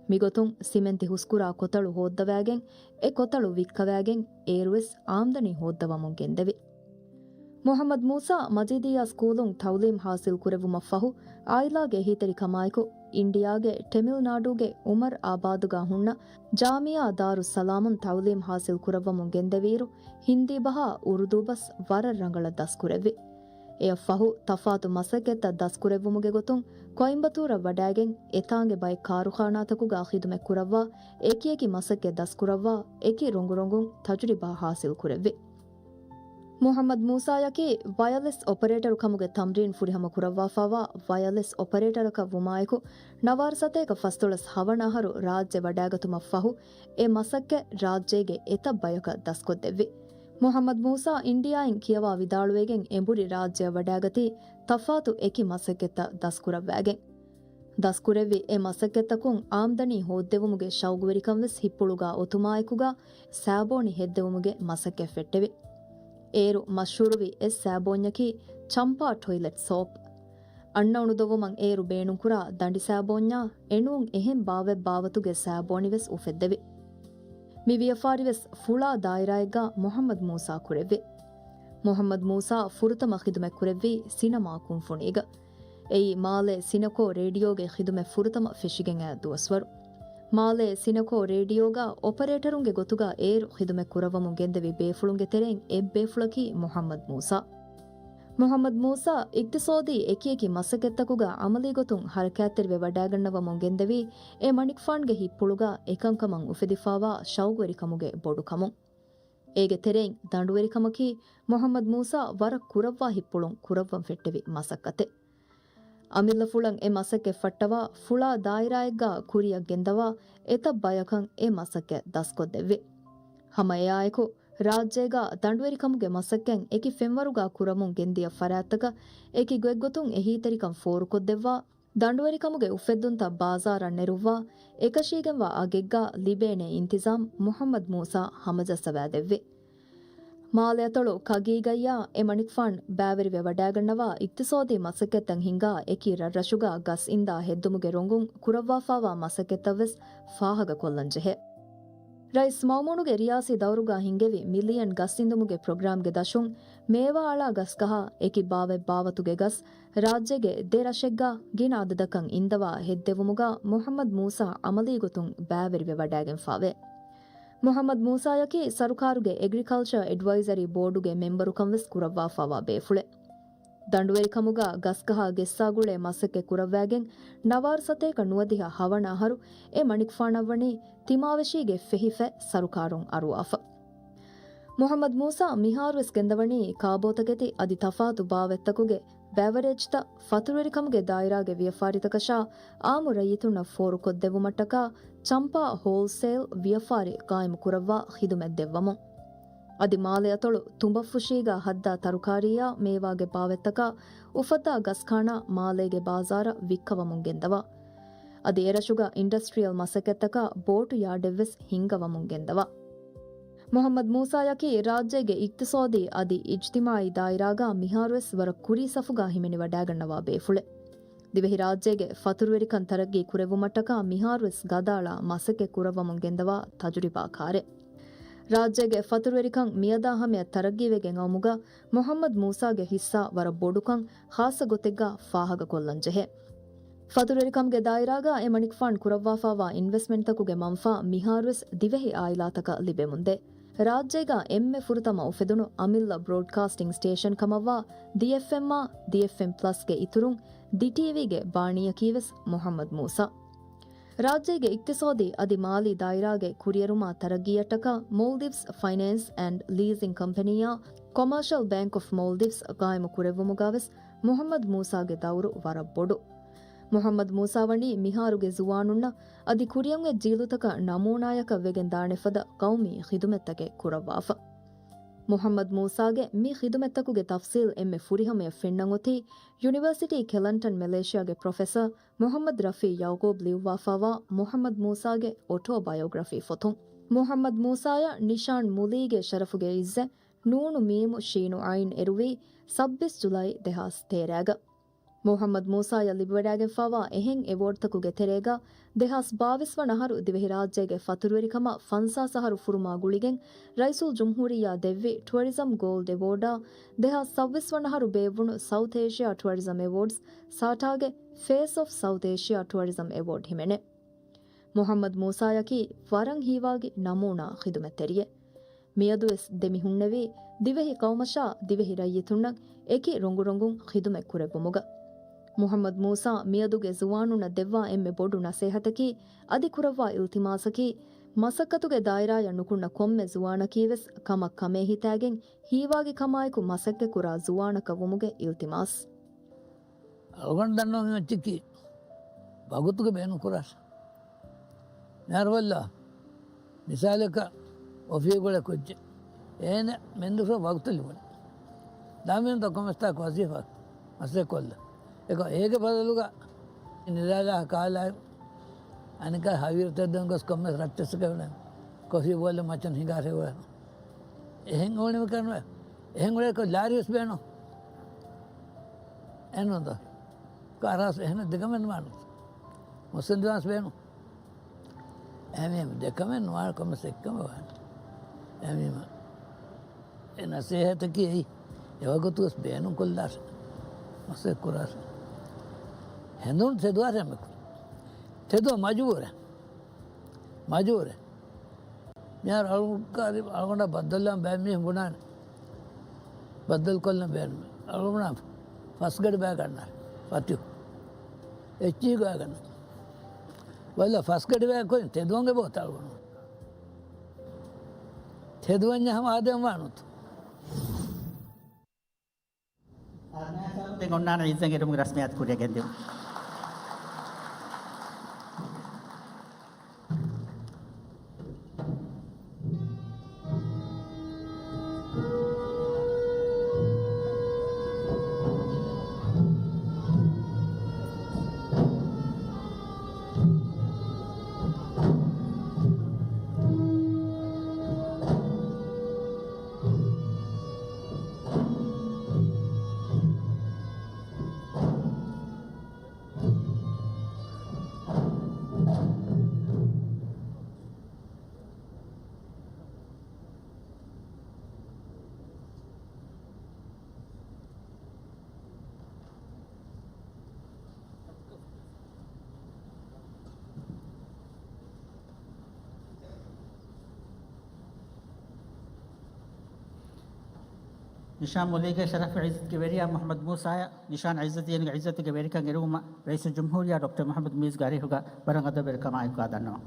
މިގޮތުން ސިމެންތި ހުސްކުރާ ކޮތަޅު ހޯއްދަވައިގެން، އެ ކޮތަޅު ވިއްކަވައިގެން، އޭރުވެސް އާމްދަނީ ހޯއްދަވަމުން ގެންދެވި. މުޙައްމަދު މޫސާ މަޖީދިއްޔާ ސްކޫލުން ތަޢުލީމް ޙާޞިލް ކުރެއްވުމަށްފަހު، ޢާއިލާގެ އެހީތެރިކަމާއެކު، އިންޑިއާގެ ޓެމިލް ނާޑޫގެ އުމަރް އާބާދުގަ ހުންނަ ޖާމިޢާ ދާރުއްސަލާމުން ތަޢުލީމް ޙާޞިލް ކުރައްވަމުން ގެންދެވިއިރު، ހިންދީ ބަހާ އުރުދޫ ބަސް ވަރަށް ރަނގަޅަށް ދަސްކުރެއްވި. އެއަށްފަހު، ތަފާތު މަސައްކަތްތައް ދަސްކުރެއްވުމުގެ ގޮތުން، ކޮއިންބަތޫރަށް ވަޑައިގެން، އެތާނގެ ބައެއް ކާރުޚާނާތަކުގަ ޚިދުމަތް ކުރައްވާ، އެކިއެކި މަސައްކަތް ދަސްކުރައްވާ، އެކި ރޮނގުރޮނގުން ތަޖުރިބާ ޙާޞިލް ކުރެއްވި. މުޙައްމަދު މޫސާޔަކީ ވަޔަލެސް އޮޕަރޭޓަރު ކަމުގެ ތަމްރީން ފުރިހަމަ ކުރައްވާފާވާ ވަޔަލެސް އޮޕަރޭޓަރަކަށް ވުމާއެކު، ނަވާރަ ސަތޭކަ ފަސްދޮޅަސް ހަވަނަ އަހަރު ރާއްޖެ ވަޑާގަތުމަށްފަހު، އެ މަސައްކަތް ރާއްޖޭގެ އެތައް ބަޔަކަށް ދަސްކޮށްދެއްވި. މުޙައްމަދު މޫސާ އިންޑިއާއިން ކިޔަވާ ވިދާޅުވެގެން އެނބުރި ރާއްޖެއަށް ވަޑާގަތީ ތަފާތު އެކި މަސައްކަތްތައް ދަސްކުރައްވައިގެން. ދަސްކުރެއްވި އެ މަސައްކަތްތަކުން އާމްދަނީ ހޯއްދެވުމުގެ ޝައުގުވެރިކަން ވެސް ހިތްޕުޅުގަ އޮތުމާއެކުގަ ސާބޯނި ހެއްދެވުމުގެ މަސައްކަތް ފެއްޓެވި. އޭރު މަޝްހޫރުވި އެއް ސާބޯންޏަކީ ޗަމްޕާ ޓޮއިލެޓް ސޯޕް. އަންނަ އުނުދޮވުމަށް އޭރު ބޭނުންކުރާ ދަނޑި ސާބޯންޏާ އެނޫން އެހެން ބާވަތް ބާވަތުގެ ސާބޯނި ވެސް އުފެއްދެވި. މި ވިޔަފާރި ވެސް ފުޅާ ދާއިރާއެއްގަ މުޙައްމަދު މޫސާ ކުރެއްވި. މުޙައްމަދު މޫސާ ފުރަތަމަ ޚިދުމަތް ކުރެއްވީ ސިނަމާ ކުންފުނީގަ. އެއީ މާލޭ ސިނަކޯ ރޭޑިއޯގެ ޚިދުމަތް ފުރަތަމަ ފެށިގެން އައި ދުވަސްވަރު. މާލޭ ސިނަކޯ ރޭޑިއޯގަ އޮޕަރޭޓަރުންގެ ގޮތުގަ އޭރު ޚިދުމަތް ކުރައްވަމުން ގެންދެވި ބޭފުޅުންގެ ތެރެއިން އެއްބޭފުޅަކީ މުޙައްމަދު މޫސާ. މުޙައްމަދު މޫސާ އިޤްތިޞާދީ އެކިއެކި މަސައްކަތްތަކުގަ ޢަމަލީ ގޮތުން ޙަރަކާތްތެރިވެ ވަޑާގަންނަވަމުން ގެންދެވީ އެ މަނިކުފާންގެ ހިތްޕުޅުގަ އެކަންކަމަށް އުފެދިފާވާ ޝައުގުވެރިކަމުގެ ބޮޑުކަމުން. އޭގެ ތެރެއިން ދަނޑުވެރިކަމަކީ މުޙައްމަދު މޫސާ ވަރަށް ކުރައްވާ ހިތްޕުޅުން ކުރައްވަން ފެއްޓެވި މަސައްކަތެއް. އަމިއްލަފުޅަށް އެ މަސައްކަތް ފައްޓަވާ ފުޅާ ދާއިރާއެއްގަ ކުރިއަށް ގެންދަވާ އެތައް ބަޔަކަށް އެ މަސައްކަތް ދަސްކޮށްދެއްވި. ހަމަ އެއާއެކު، ރާއްޖޭގަ ދަނޑުވެރިކަމުގެ މަސައްކަތް އެކި ފެންވަރުގަ ކުރަމުން ގެންދިޔަ ފަރާތްތަކަށް އެކި ގޮތްގޮތުން އެހީތެރިކަން ފޯރުކޮށްދެއްވާ، ދަނޑުވެރިކަމުގެ އުފެއްދުންތައް ބާޒާރަށް ނެރުއްވާ، އެކަށީގެންވާ އަގެއްގަ ލިބޭނެ އިންތިޒާމް މުޙައްމަދު މޫސާ ހަމަޖައްސަވާދެއްވި. މާލެއަތޮޅު ކަގީގައްޔާ އެ މަނިކުފާން ބައިވެރިވެ ވަޑާގަންނަވާ އިޤްތިޞާދީ މަސައްކަތްތައް ހިންގާ އެކި ރަށްރަށުގަ ގަސް އިންދާ ހެއްދުމުގެ ރޮނގުން ކުރައްވާފާވާ މަސައްކަތްތައް ވެސް ފާހަގަކޮށްލަންޖެހޭ. ރައީސް މައުމޫނުގެ ރިޔާސީ ދައުރުގަ ހިންގެވި މިލިޔަން ގަސް އިންދުމުގެ ޕްރޮގްރާމްގެ ދަށުން މޭވާ އަޅާ ގަސްގަހާ އެކި ބާވަތް ބާވަތުގެ ގަސް ރާއްޖޭގެ ދެ ރަށެއްގަ ގިނަ އަދަދަކަށް އިންދަވާ ހެއްދެވުމުގަ މުޙައްމަދު މޫސާ ޢަމަލީ ގޮތުން ބައިވެރިވެ ވަޑައިގެންފާވޭ. މުޙައްމަދު މޫސާޔަކީ ސަރުކާރުގެ އެގްރިކަލްޗަރ އެޑްވައިޒަރީ ބޯޑުގެ މެމްބަރުކަން ވެސް ކުރައްވާފާވާ ބޭފުޅެއް. ދަނޑުވެރިކަމުގަ ގަސްގަހާ ގެއްސާގުޅޭ މަސައްކަތް ކުރައްވައިގެން ނަވާރަ ސަތޭކަ ނުވަދިހަ ހަވަނަ އަހަރު އެ މަނިކުފާނަށްވަނީ ތިމާވެށީގެ ފެހިފަތް ސަރުކާރުން އަރުވާފަ. މުޙައްމަދު މޫސާ މިހާރުވެސް ގެންދަވަނީ ކާބޯތަކެތި އަދި ތަފާތު ބާވަތްތަކުގެ ބެވަރޭޖްތައް ފަތުރުވެރިކަމުގެ ދާއިރާގެ ވިޔަފާރިތަކަށާ އާއްމު ރައްޔިތުންނަށް ފޯރުކޮށްދެއްވުމަށްޓަކާ ޗަމްޕާ ހޯލްސޭލް ވިޔަފާރި ޤާއިމު ކުރައްވާ ޚިދުމަތް ދެއްވަމުން. އަދި މާލެއަތޮޅު ތުނބަފުށީގަ ހައްދާ ތަރުކާރީއާ މޭވާގެ ބާވަތްތަކާ އުފައްދާ ގަސްކާނާ މާލޭގެ ބާޒާރަށް ވިއްކަވަމުން ގެންދަވާ. އަދި އެރަށުގަ އިންޑަސްޓްރިއަލް މަސައްކަތްތަކާ ބޯޓު ޔާޑެއްވެސް ހިންގަވަމުން ގެންދަވާ. މުޙައްމަދު މޫސާޔަކީ ރާއްޖޭގެ އިޤްތިޞާދީ އަދި އިޖްތިމާޢީ ދާއިރާގަ މިހާރުވެސް ވަރަށް ކުރީ ސަފުގަ ހިމެނިވަޑައިގަންނަވާ ބޭފުޅެއް. ދިވެހިރާއްޖޭގެ ފަތުރުވެރިކަން ތަރައްގީ ކުރެއްވުމަށްޓަކާ މިހާރުވެސް ގަދައަޅާ މަސައްކަތް ކުރައްވަމުން ގެންދަވާ ތަޖުރިބާކާރެއް. ރާއްޖޭގެ ފަތުރުވެރިކަން މިއަދާ ހަމަޔަށް ތަރައްގީވެގެން އައުމުގަ މުޙައްމަދު މޫސާގެ ހިއްސާ ވަރަށް ބޮޑުކަން ޚާއްޞަ ގޮތެއްގަ ފާހަގަކޮށްލަން ޖެހޭ. ފަތުރުވެރިކަމުގެ ދާއިރާގަ އެމަނިކުފާނު ކުރައްވާފާވާ އިންވެސްޓްމަންޓްތަކުގެ މަންފާ މިހާރުވެސް ދިވެހި އާއިލާތަކަށް ލިބެމުންދޭ. ރާއްޖޭގަ އެންމެ ފުރަތަމަ އުފެދުނު އަމިއްލަ ބްރޯޑްކާސްޓިން ސްޓޭޝަން ކަމަށްވާ ދި އެފްއެމްއާ، ދި އެފްއެމް ޕްލަސްގެ އިތުރުން ދިޓީވީގެ ބާނީއަކީވެސް މުޙައްމަދު މޫސާ. ރާއްޖޭގެ އިޤްތިޞާދީ އަދި މާލީ ދާއިރާގެ ކުރިއެރުމާ ތަރައްގީއަށްޓަކާ މޯލްޑިވްސް ފައިނޭންސް އެންޑް ލީޒިން ކަމްޕެނީއާ ކޮމާޝަލް ބޭންކް އޮފް މޯލްޑިވްސް ޤާއިމު ކުރެއްވުމުގަވެސް މުޙައްމަދު މޫސާގެ ދައުރު ވަރަށް ބޮޑު. މުޙައްމަދު މޫސާ ވަނީ މިހާރުގެ ޒުވާނުންނަށް އަދި ކުރިއަށް އޮތް ޖީލުތަކަށް ނަމޫނާޔަކަށް ވެގެން ދާނެ ފަދަ ޤައުމީ ޚިދުމަތްތަކެއް ކުރައްވާފަ. މުޙައްމަދު މޫސާގެ މި ޚިދުމަތްތަކުގެ ތަފްޞީލް އެންމެ ފުރިހަމަޔަށް ފެންނަން އޮތީ ޔުނިވަރސިޓީ ކެލަންޓަން މެލޭޝިޔާގެ ޕްރޮފެސަރ މުޙައްމަދު ރަފީ ޔަޢުޤޫބް ލިޔުއްވާފާވާ މުޙައްމަދު މޫސާގެ އޮޓޯބަޔޮގްރަފީ ފޮތުން. މުޙައްމަދު މޫސާޔަށް ނިޝާން މުލީގެ ޝަރަފުގެ ޢިއްޒަތް ނޫނު މީމު ޝީނު ޢައިން އެރުވީ ސައްބީސް ޖުލައި ދެހާސް ތޭރައިގަ. މުޙައްމަދު މޫސާޔަށް ލިބިވަޑައިގެންފާވާ އެހެން އެވޯޑްތަކުގެ ތެރޭގަ ދެހާސް ބާވީސް ވަނަ އަހަރު ދިވެހިރާއްޖޭގެ ފަތުރުވެރިކަމަށް ފަންސާސް އަހަރު ފުރުމާ ގުޅިގެން ރައީސުލްޖުމްހޫރިއްޔާ ދެއްވި ޓުއަރިޒަމް ގޯލްޑް އެވޯޑާ، ދެހާސް ސައްބީސް ވަނަ އަހަރު ބޭއްވުނު ސައުތް އޭޝިއާ ޓުއަރިޒަމް އެވޯޑްސް ސާޓާގެ ފޭސް އޮފް ސައުތް އޭޝިއާ ޓުއަރިޒަމް އެވޯޑް ހިމެނޭ. މުޙައްމަދު މޫސާޔަކީ ވަރަށް ހީވާގި ނަމޫނާ ޚިދުމަތްތެރިއެއް. މިއަދުވެސް ދެމިހުންނެވީ ދިވެހި ޤައުމަށާ ދިވެހި ރައްޔިތުންނަށް އެކި ރޮނގުރޮނގުން ޚިދުމަތް ކުރެއްވުމުގަ. މުޙައްމަދު މޫސާ މިއަދުގެ ޒުވާނުންނަށް ދެއްވާ އެންމެ ބޮޑު ނަސޭހަތަކީ އަދި ކުރައްވާ އިލްތިމާސަކީ، މަސައްކަތުގެ ދާއިރާޔަށް ނުކުންނަ ކޮންމެ ޒުވާނަކީވެސް ކަމަށް ކަމޭ ހިތާގެން ހީވާގި ކަމާއެކު މަސައްކަތްކުރާ ޒުވާނަކަށް ވުމުގެ އިލްތިމާސް. އަޅުގަނޑު ދަންނަވަން އެއްޗަކީ ވަގުތުގެ ބޭނުން ކުރާށޭ. މިހާރު ބަލާ، މިސާލަކަށް އޮފީހުގަ ކުއްޖެއް އޭނަ މެންދުފަ ވަގުތު ލިބުނީ. ދާމިންތަ ކޮމެސްތާކު ވަޒީފާ މަސައްކަތް ކޮށްލަ. އެކަ އޭގެ ބަދަލުގަ ނިދާލާ ކާލާ އަނެކާ ހަވީރު ތެދުވަން ގޮސް ކޮންމެސް ރައްޗެއްސަކަށް ކޮފީ ބޯލަ މައްޗަށް ހިނގާށޭ. އެހެން އޯނިމެ ކަންވެ. އެހެން އުޅޭކޮށް ލާރިވެސް ބޭނުން. އެންނުންތަ؟ ކާރާސް އެހެން ދެކަމެއް ނުވާނެ. މުއްސަނދިވާންސް ބޭނުން. އެހެންވީމަ ދެކަމެއް ނުވާނެ ކޮންމެސް އެއްކަމެއް ވާނެ. އެހެންވީމަ އެ ނަސޭހަތަކީ އެއީ އެވަގުތުވެސް ބޭނުން ކޮށްލާށޭ. މަސައްކަތް ކުރާށޭ. ހެނދުން ތެދުވާށޭ އެންމެ ކުރިން. ތެދުވަން މަޖުބޫރެއް. މަޖުބޫރެއް. މިހާރު އަޅުގަނޑަށް ބައްދަލުވާން ބައެއް މީހުން ބުނާނެ. ބައްދަލުކޮށްލަން ބޭނުމޭ. އަޅުގަނޑު ފަސް ގަޑި ބައި ގަންނާނެ. ފަތިހު. އެއްޗިހި ގޮވާ ގަންނަ. ވައްލަ ފަސް ގަޑި ބައި ކޮށް ތެދުވަން އެބައޮތް އަޅުގަނޑު. ތެދުވަންޏާ ހަމަ އާދެއްވާނެ އޮތު. ދެން އޮންނާނެ އިއްޒަތް އެރުމުގެ ރަސްމިއްޔާތު ކުރިއަށް ގެންދިއުން. ނިޝާން މުލީގެ ޝަރަފު ޢިއްޒަތުގެ ވެރިޔާ މުޙައްމަދު މޫސާއަށް ނިޝާން ޢިއްޒަތް ދިޔުމުގެ ޢިއްޒަތުގެ ވެރިކަން އެރުވުމަށް ރައީސުލްޖުމްހޫރިއްޔާ ޑޮކްޓަރ މުޙައްމަދު މުޢިއްޒުގެ އަރިހުގަ ވަރަށް އަދަބުވެރިކަމާއެކު އާ ދަންނަވަން.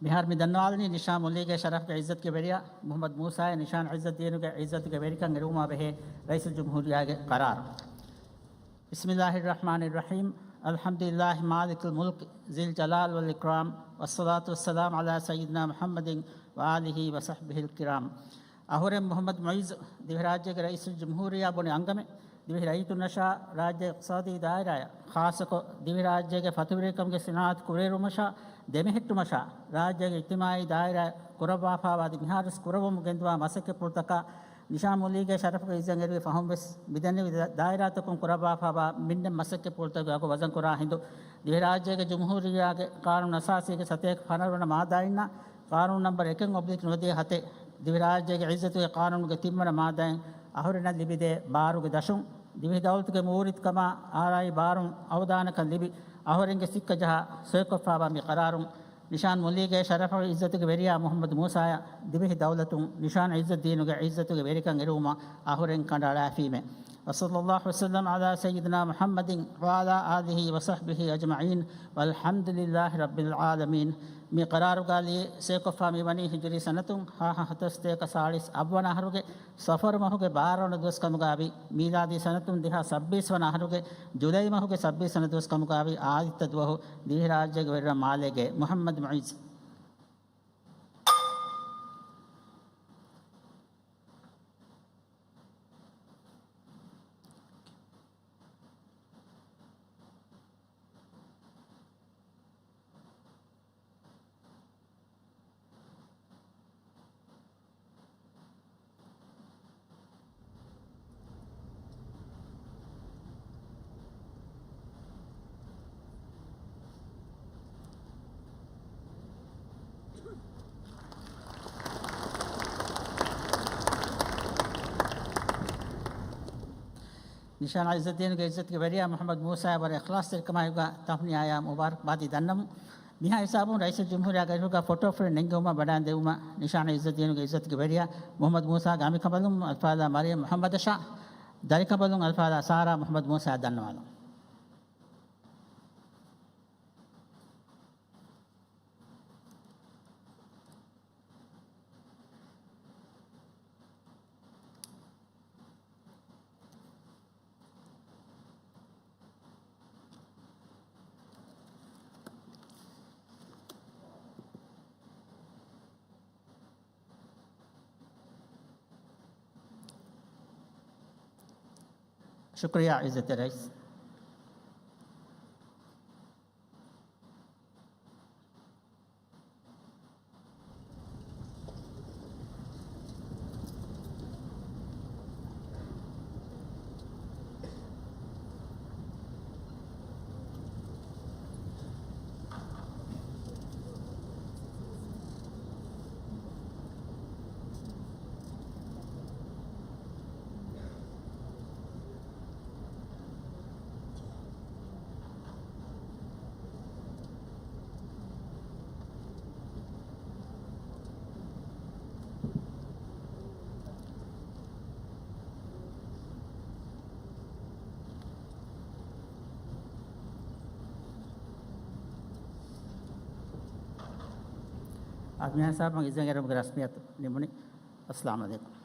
މިހާރު މި ދަންނަވާލަނީ ނިޝާން މުލީގެ ޝަރަފުގެ ޢިއްޒަތުގެ ވެރިޔާ މުޙައްމަދު މޫސާއަށް ނިޝާން ޢިއްޒަތް ދިޔުމުގެ ޢިއްޒަތުގެ ވެރިކަން އެރުވުމާ ބެހޭ ރައީސުލްޖުމްހޫރިއްޔާގެ ޤަރާރު. بسم الله الرحمن الرحيم. الحمد لله مالك الملك ذي الجلال والإكرام، والصلاة والسلام على سيدنا محمد وآله وصحبه الكرام. އަހުރެން މުޙައްމަދު މުޢިއްޒު ދިވެހިރާއްޖޭގެ ރައީސުލްޖުމްހޫރިއްޔާ ބުނި އަންގަމެއް، ދިވެހި ރައްޔިތުންނަށާ ރާއްޖޭގެ އިޤްތިޞާދީ ދާއިރާއަށް، ޚާއްޞަކޮށް ދިވެހިރާއްޖޭގެ ފަތުރުވެރިކަމުގެ ޞިނާޢަތު ކުރިއެރުވުމަށާ ދެމެހެއްޓުމަށާ، ރާއްޖޭގެ އިޖްތިމާޢީ ދާއިރާ ކުރައްވާފާވާ އަދި މިހާރުވެސް ކުރައްވަމުން ގެންދަވާ މަސައްކަތްޕުޅުތަކާ ނިޝާން މުއްލީގެ ޝަރަފުގެ އިއްޒަތް އެރުވި ފަހުންވެސް، މިދެންނެވި ދާ-، ދާއިރާތަކުން ކުރައްވާފާވާ މިންނެ މަސައްކަތްޕުޅުތަކުގެ އަގު ވަޒަންކުރާ ހިނދު، ދިވެހިރާއްޖޭގެ ޖުމްހޫރިއްޔާގެ ޤާނޫނު އަސާސީގެ ސަތޭކަ ފަނަރަ ވަނަ މާދާއިންނާ، ޤާނޫނު ނަންބަރު އެކެއް އޮބްލިކް ނުވަދިހަ ހަތެއް، ދިވެހިރާއްޖޭގެ އިއްޒަތުގެ ޤާނޫނުގެ ތިންވަނަ މާދާއިން އަހުރެންނަށް ލިބިދޭ ބާރުގެ ދަށުން، ދިވެހި ދައުލަތުގެ މޫރިތިކަމާ އާރާއީ ބާރުން އަވަދާނަކަން ލިބި، އަހުރެންގެ ސިއްކަ ޖަހާ ސޮއިކޮށްފާވާ މި ޤަރާރުން، ނިޝާން މުއްލީގެ ޝަރަފު އިއްޒަތުގެ ވެރިޔާ މުޙައްމަދު މޫސާއަށް ދިވެހި ދައުލަތުން ނިޝާން އިއްޒަތްދީނުގެ އިއްޒަތުގެ ވެރިކަން އެރުވުމަށް އަހުރެން ކަނޑައަޅާފީމޭ. وصلى الله وسلم على سيدنا محمد وعلى آله وصحبه أجمعين والحمد لله رب العالمين. މި ޤަރާރުގައި ސޮއިކޮށްފާ މިވަނީ ހިޖުރީ ސަނަތުން ހާހަ ހަތަރުސަތޭކަ ސާޅީސް އަށްވަނަ އަހަރުގެ ޞަފަރު މަހުގެ ބާރަ ވަނަ ދުވަސް ކަމުގައިވި، މީލާދީ ސަނަތުން ދެހާސް ސައްބީސް ވަނަ އަހަރުގެ ޖުލައި މަހުގެ ސައްބީސް ވަނަ ދުވަސް ކަމުގައިވި، އާދިއްތަ ދުވަހު ދިވެހިރާއްޖޭގެ ވެރިރަށް މާލޭގެ މުޙައްމަދު މުޢިއްޒު. ނިޝާން އިއްޒަތްދީނުގެ އިއްޒަތުގެ ވެރިޔާ މުޙައްމަދު މޫސާއަށް ވަރަށް އިޚްލާޞްތެރިކަމާއެކުގަ ތަހުނިޔާއާ މުބާރަކްބާދީ ދަންނަމުން، މިހާ ހިސާބުން ރައީސުލްޖުމްހޫރިއްޔާގެ އިރުގަ ފޮޓޯ ފްރޭމް ނެންގެވުމަށް ވަޑައިން ދެއްވުމަށް ނިޝާން އިއްޒަތްދީނުގެ އިއްޒަތުގެ ވެރިޔާ މުޙައްމަދު މޫސާގެ އަނބިކަނބަލުން އަލްފާޟިލާ މަރިޔަމް މުޙައްމަދަށާ، ދަރިކަނބަލުން އަލްފާޟިލާ ސާރާ މުޙައްމަދު މޫސާއަށް ދަންނަވާލަން. ޝުކުރިއްޔާ އިއްޒަތްތެރި ރައީސް. އަދި މިހާ ހިސާބުން އިއްޒަތް އެރުމުގެ ރަސްމިއްޔަތު ނިމުނީ. އައްސަލާމު ޢަލައިކުމް.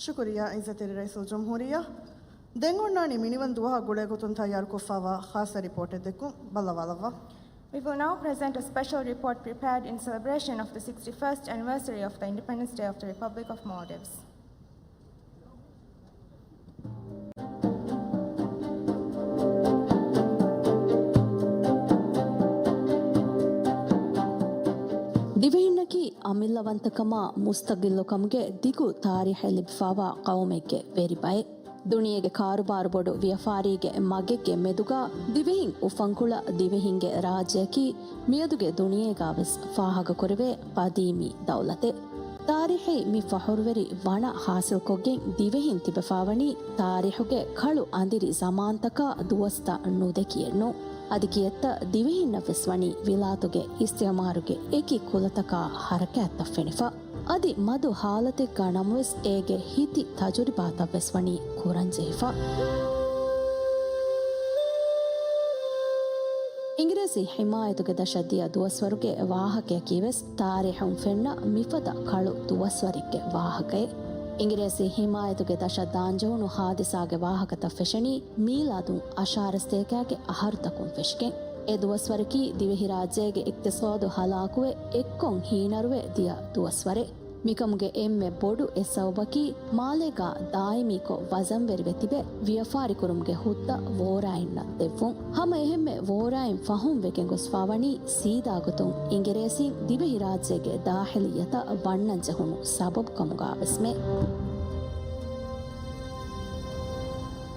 ޝުކުރިއްޔާ އިއްޒަތްތެރި ރައީސުލްޖުމްހޫރިއްޔާ. ދެން އޮންނާނީ މިނިވަން ދުވަހާ ގުޅޭގޮތުން ތައްޔާރުކޮށްފާވާ ޚާއްޞަ ރިޕޯޓެއް ދެއްކުން. ބައްލަވާލައްވާ. We will now present a special report prepared in celebration of the sixty-first anniversary of the independence day of the Republic of Maldives. ދިވެހިންނަކީ އަމިއްލަވަންތަކަމާ މުސްތަގިއްލުކަމުގެ ދިގު ތާރީޚެއް ލިބިފާވާ ޤައުމެއްގެ ވެރިބައެއް. ދުނިޔޭގެ ކާރުބާރު ބޮޑު ވިޔަފާރީގެ މަގެއްގެ މެދުގަ ދިވެހިން އުފަންކުޅަ ދިވެހިންގެ ރާއްޖެއަކީ މިއަދުގެ ދުނިޔޭގަވެސް ފާހަގަކުރެވޭ ޤަދީމީ ދައުލަތެއް. ތާރީޚީ މި ފަޚުރުވެރި ވަނަ ހާސިލްކޮށްގެން ދިވެހިން ތިބެފާވަނީ ތާރީޚުގެ ކަޅު އަނދިރި ޒަމާންތަކާ ދުވަސްތައް ނުދެކިއެއްނު. އަދި ކިއެއްތަ ދިވެހިންނަށްވެސް ވަނީ ވިލާތުގެ އިސްތިޢުމާރުގެ އެކި ކުލަތަކާ ޙަރަކާތްތައް ފެނިފަ. އަދި މަދު ޙާލަތެއްގަ ނަމަވެސް އޭގެ ހިތި ތަޖުރިބާތައްވެސް ވަނީ ކުރަންޖެހިފަ. އިނގިރޭސި ހިމާޔަތުގެ ދަށަށް ދިޔަ ދުވަސްވަރުގެ ވާހަކަޔަކީ ވެސް ތާރީހުން ފެންނަ މިފަދަ ކަޅު ދުވަސްވަރެއްގެ ވާހަކައެއް. އިނގިރޭސި ހިމާޔަތުގެ ދަށަށް ދާންޖެހުނު ހާދިސާގެ ވާހަކަތައް ފެށެނީ މީލާދުން އަށާރަ ސަތޭކާގެ އަހަރުތަކުން ފެށިގެން. އެ ދުވަސްވަރަކީ ދިވެހިރާއްޖޭގެ އިޤްތިޞާދު ހަލާކުވެ އެއްކޮށް ހީނަރުވެ ދިޔަ ދުވަސްވަރެއް. މިކަމުގެ އެންމެ ބޮޑު އެއް ސަބަބަކީ، މާލޭގާ ދާއިމީކޮށް ވަޒަންވެރިވެ ތިބެ ވިޔަފާރިކުރުމުގެ ހުއްދަ ވޯރާއިންނަށް ދެއްވުން. ހަމަ އެހެންމެ ވޯރާއިން ފަހުން ވެގެން ގޮސްފާވަނީ ސީދާގޮތުން އިނގިރޭސީން ދިވެހިރާއްޖޭގެ ދާޚިލިއްޔަތަށް ވަންނަން ޖެހުނު ސަބަބު ކަމުގާވެސްމެ.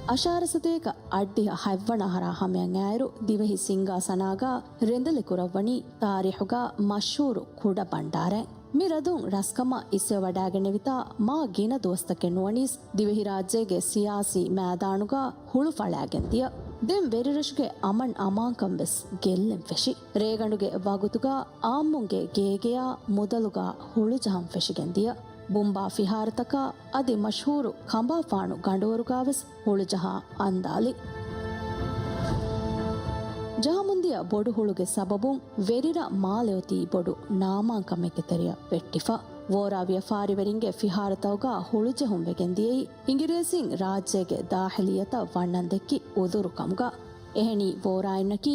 އަށާރަ ސަތޭކަ އަށްޑިހަ ހަތްވަނަ އަހަރާ ހަމަޔަށް އައިއިރު، ދިވެހި ސިންގާ ސަނާގާ ރެނދެލި ކުރައްވަނީ ތާރީޚުގާ މަޝްހޫރު ކުޑަ ބަންޑާރައެއް. މި ރަދުން ރަސްކަމަށް އިސްވެވަޑާގެނެވިތާ މާ ގިނަ ދުވަސްތަކެއް ނުވަނީސް ދިވެހިރާއްޖޭގެ ސިޔާސީ މައިދާނުގާ ހުޅު ފަޅާގެން ދިޔަ. ދެން ވެރިރަށުގެ އަމަން އަމާންކަން ވެސް ގެއްލެން ފެށި. ރޭގަނޑުގެ ވަގުތުގާ އާއްމުންގެ ގޭގެޔާ މުދަލުގާ ހުޅުޖަހަން ފެށިގެން ދިޔަ. ބުނބާ ފިހާރަތަކާ އަދި މަޝްހޫރު ކަނބާފާނު ގަނޑުވަރުގާވެސް ހުޅުޖަހާ އަންދާލި. ޖަހަމުންދިޔަ ބޮޑު ހުޅުގެ ސަބަބުން ވެރިރަށް މާލެ އޮތީ ބޮޑު ނާމާންކަމެއްގެ ތެރެޔަށް ވެއްޓިފަ. ވޯރާ ވިޔަފާރިވެރިންގެ ފިހާރަތަކުގާ ހުޅުޖެހުން ވެގެން ދިޔައީ އިނގިރޭސީން ރާއްޖޭގެ ދާޚިލިއްޔަތަށް ވަންނަން ދެއްކި އުދުރު ކަމުގާ. އެހެނީ ވޯރާއިންނަކީ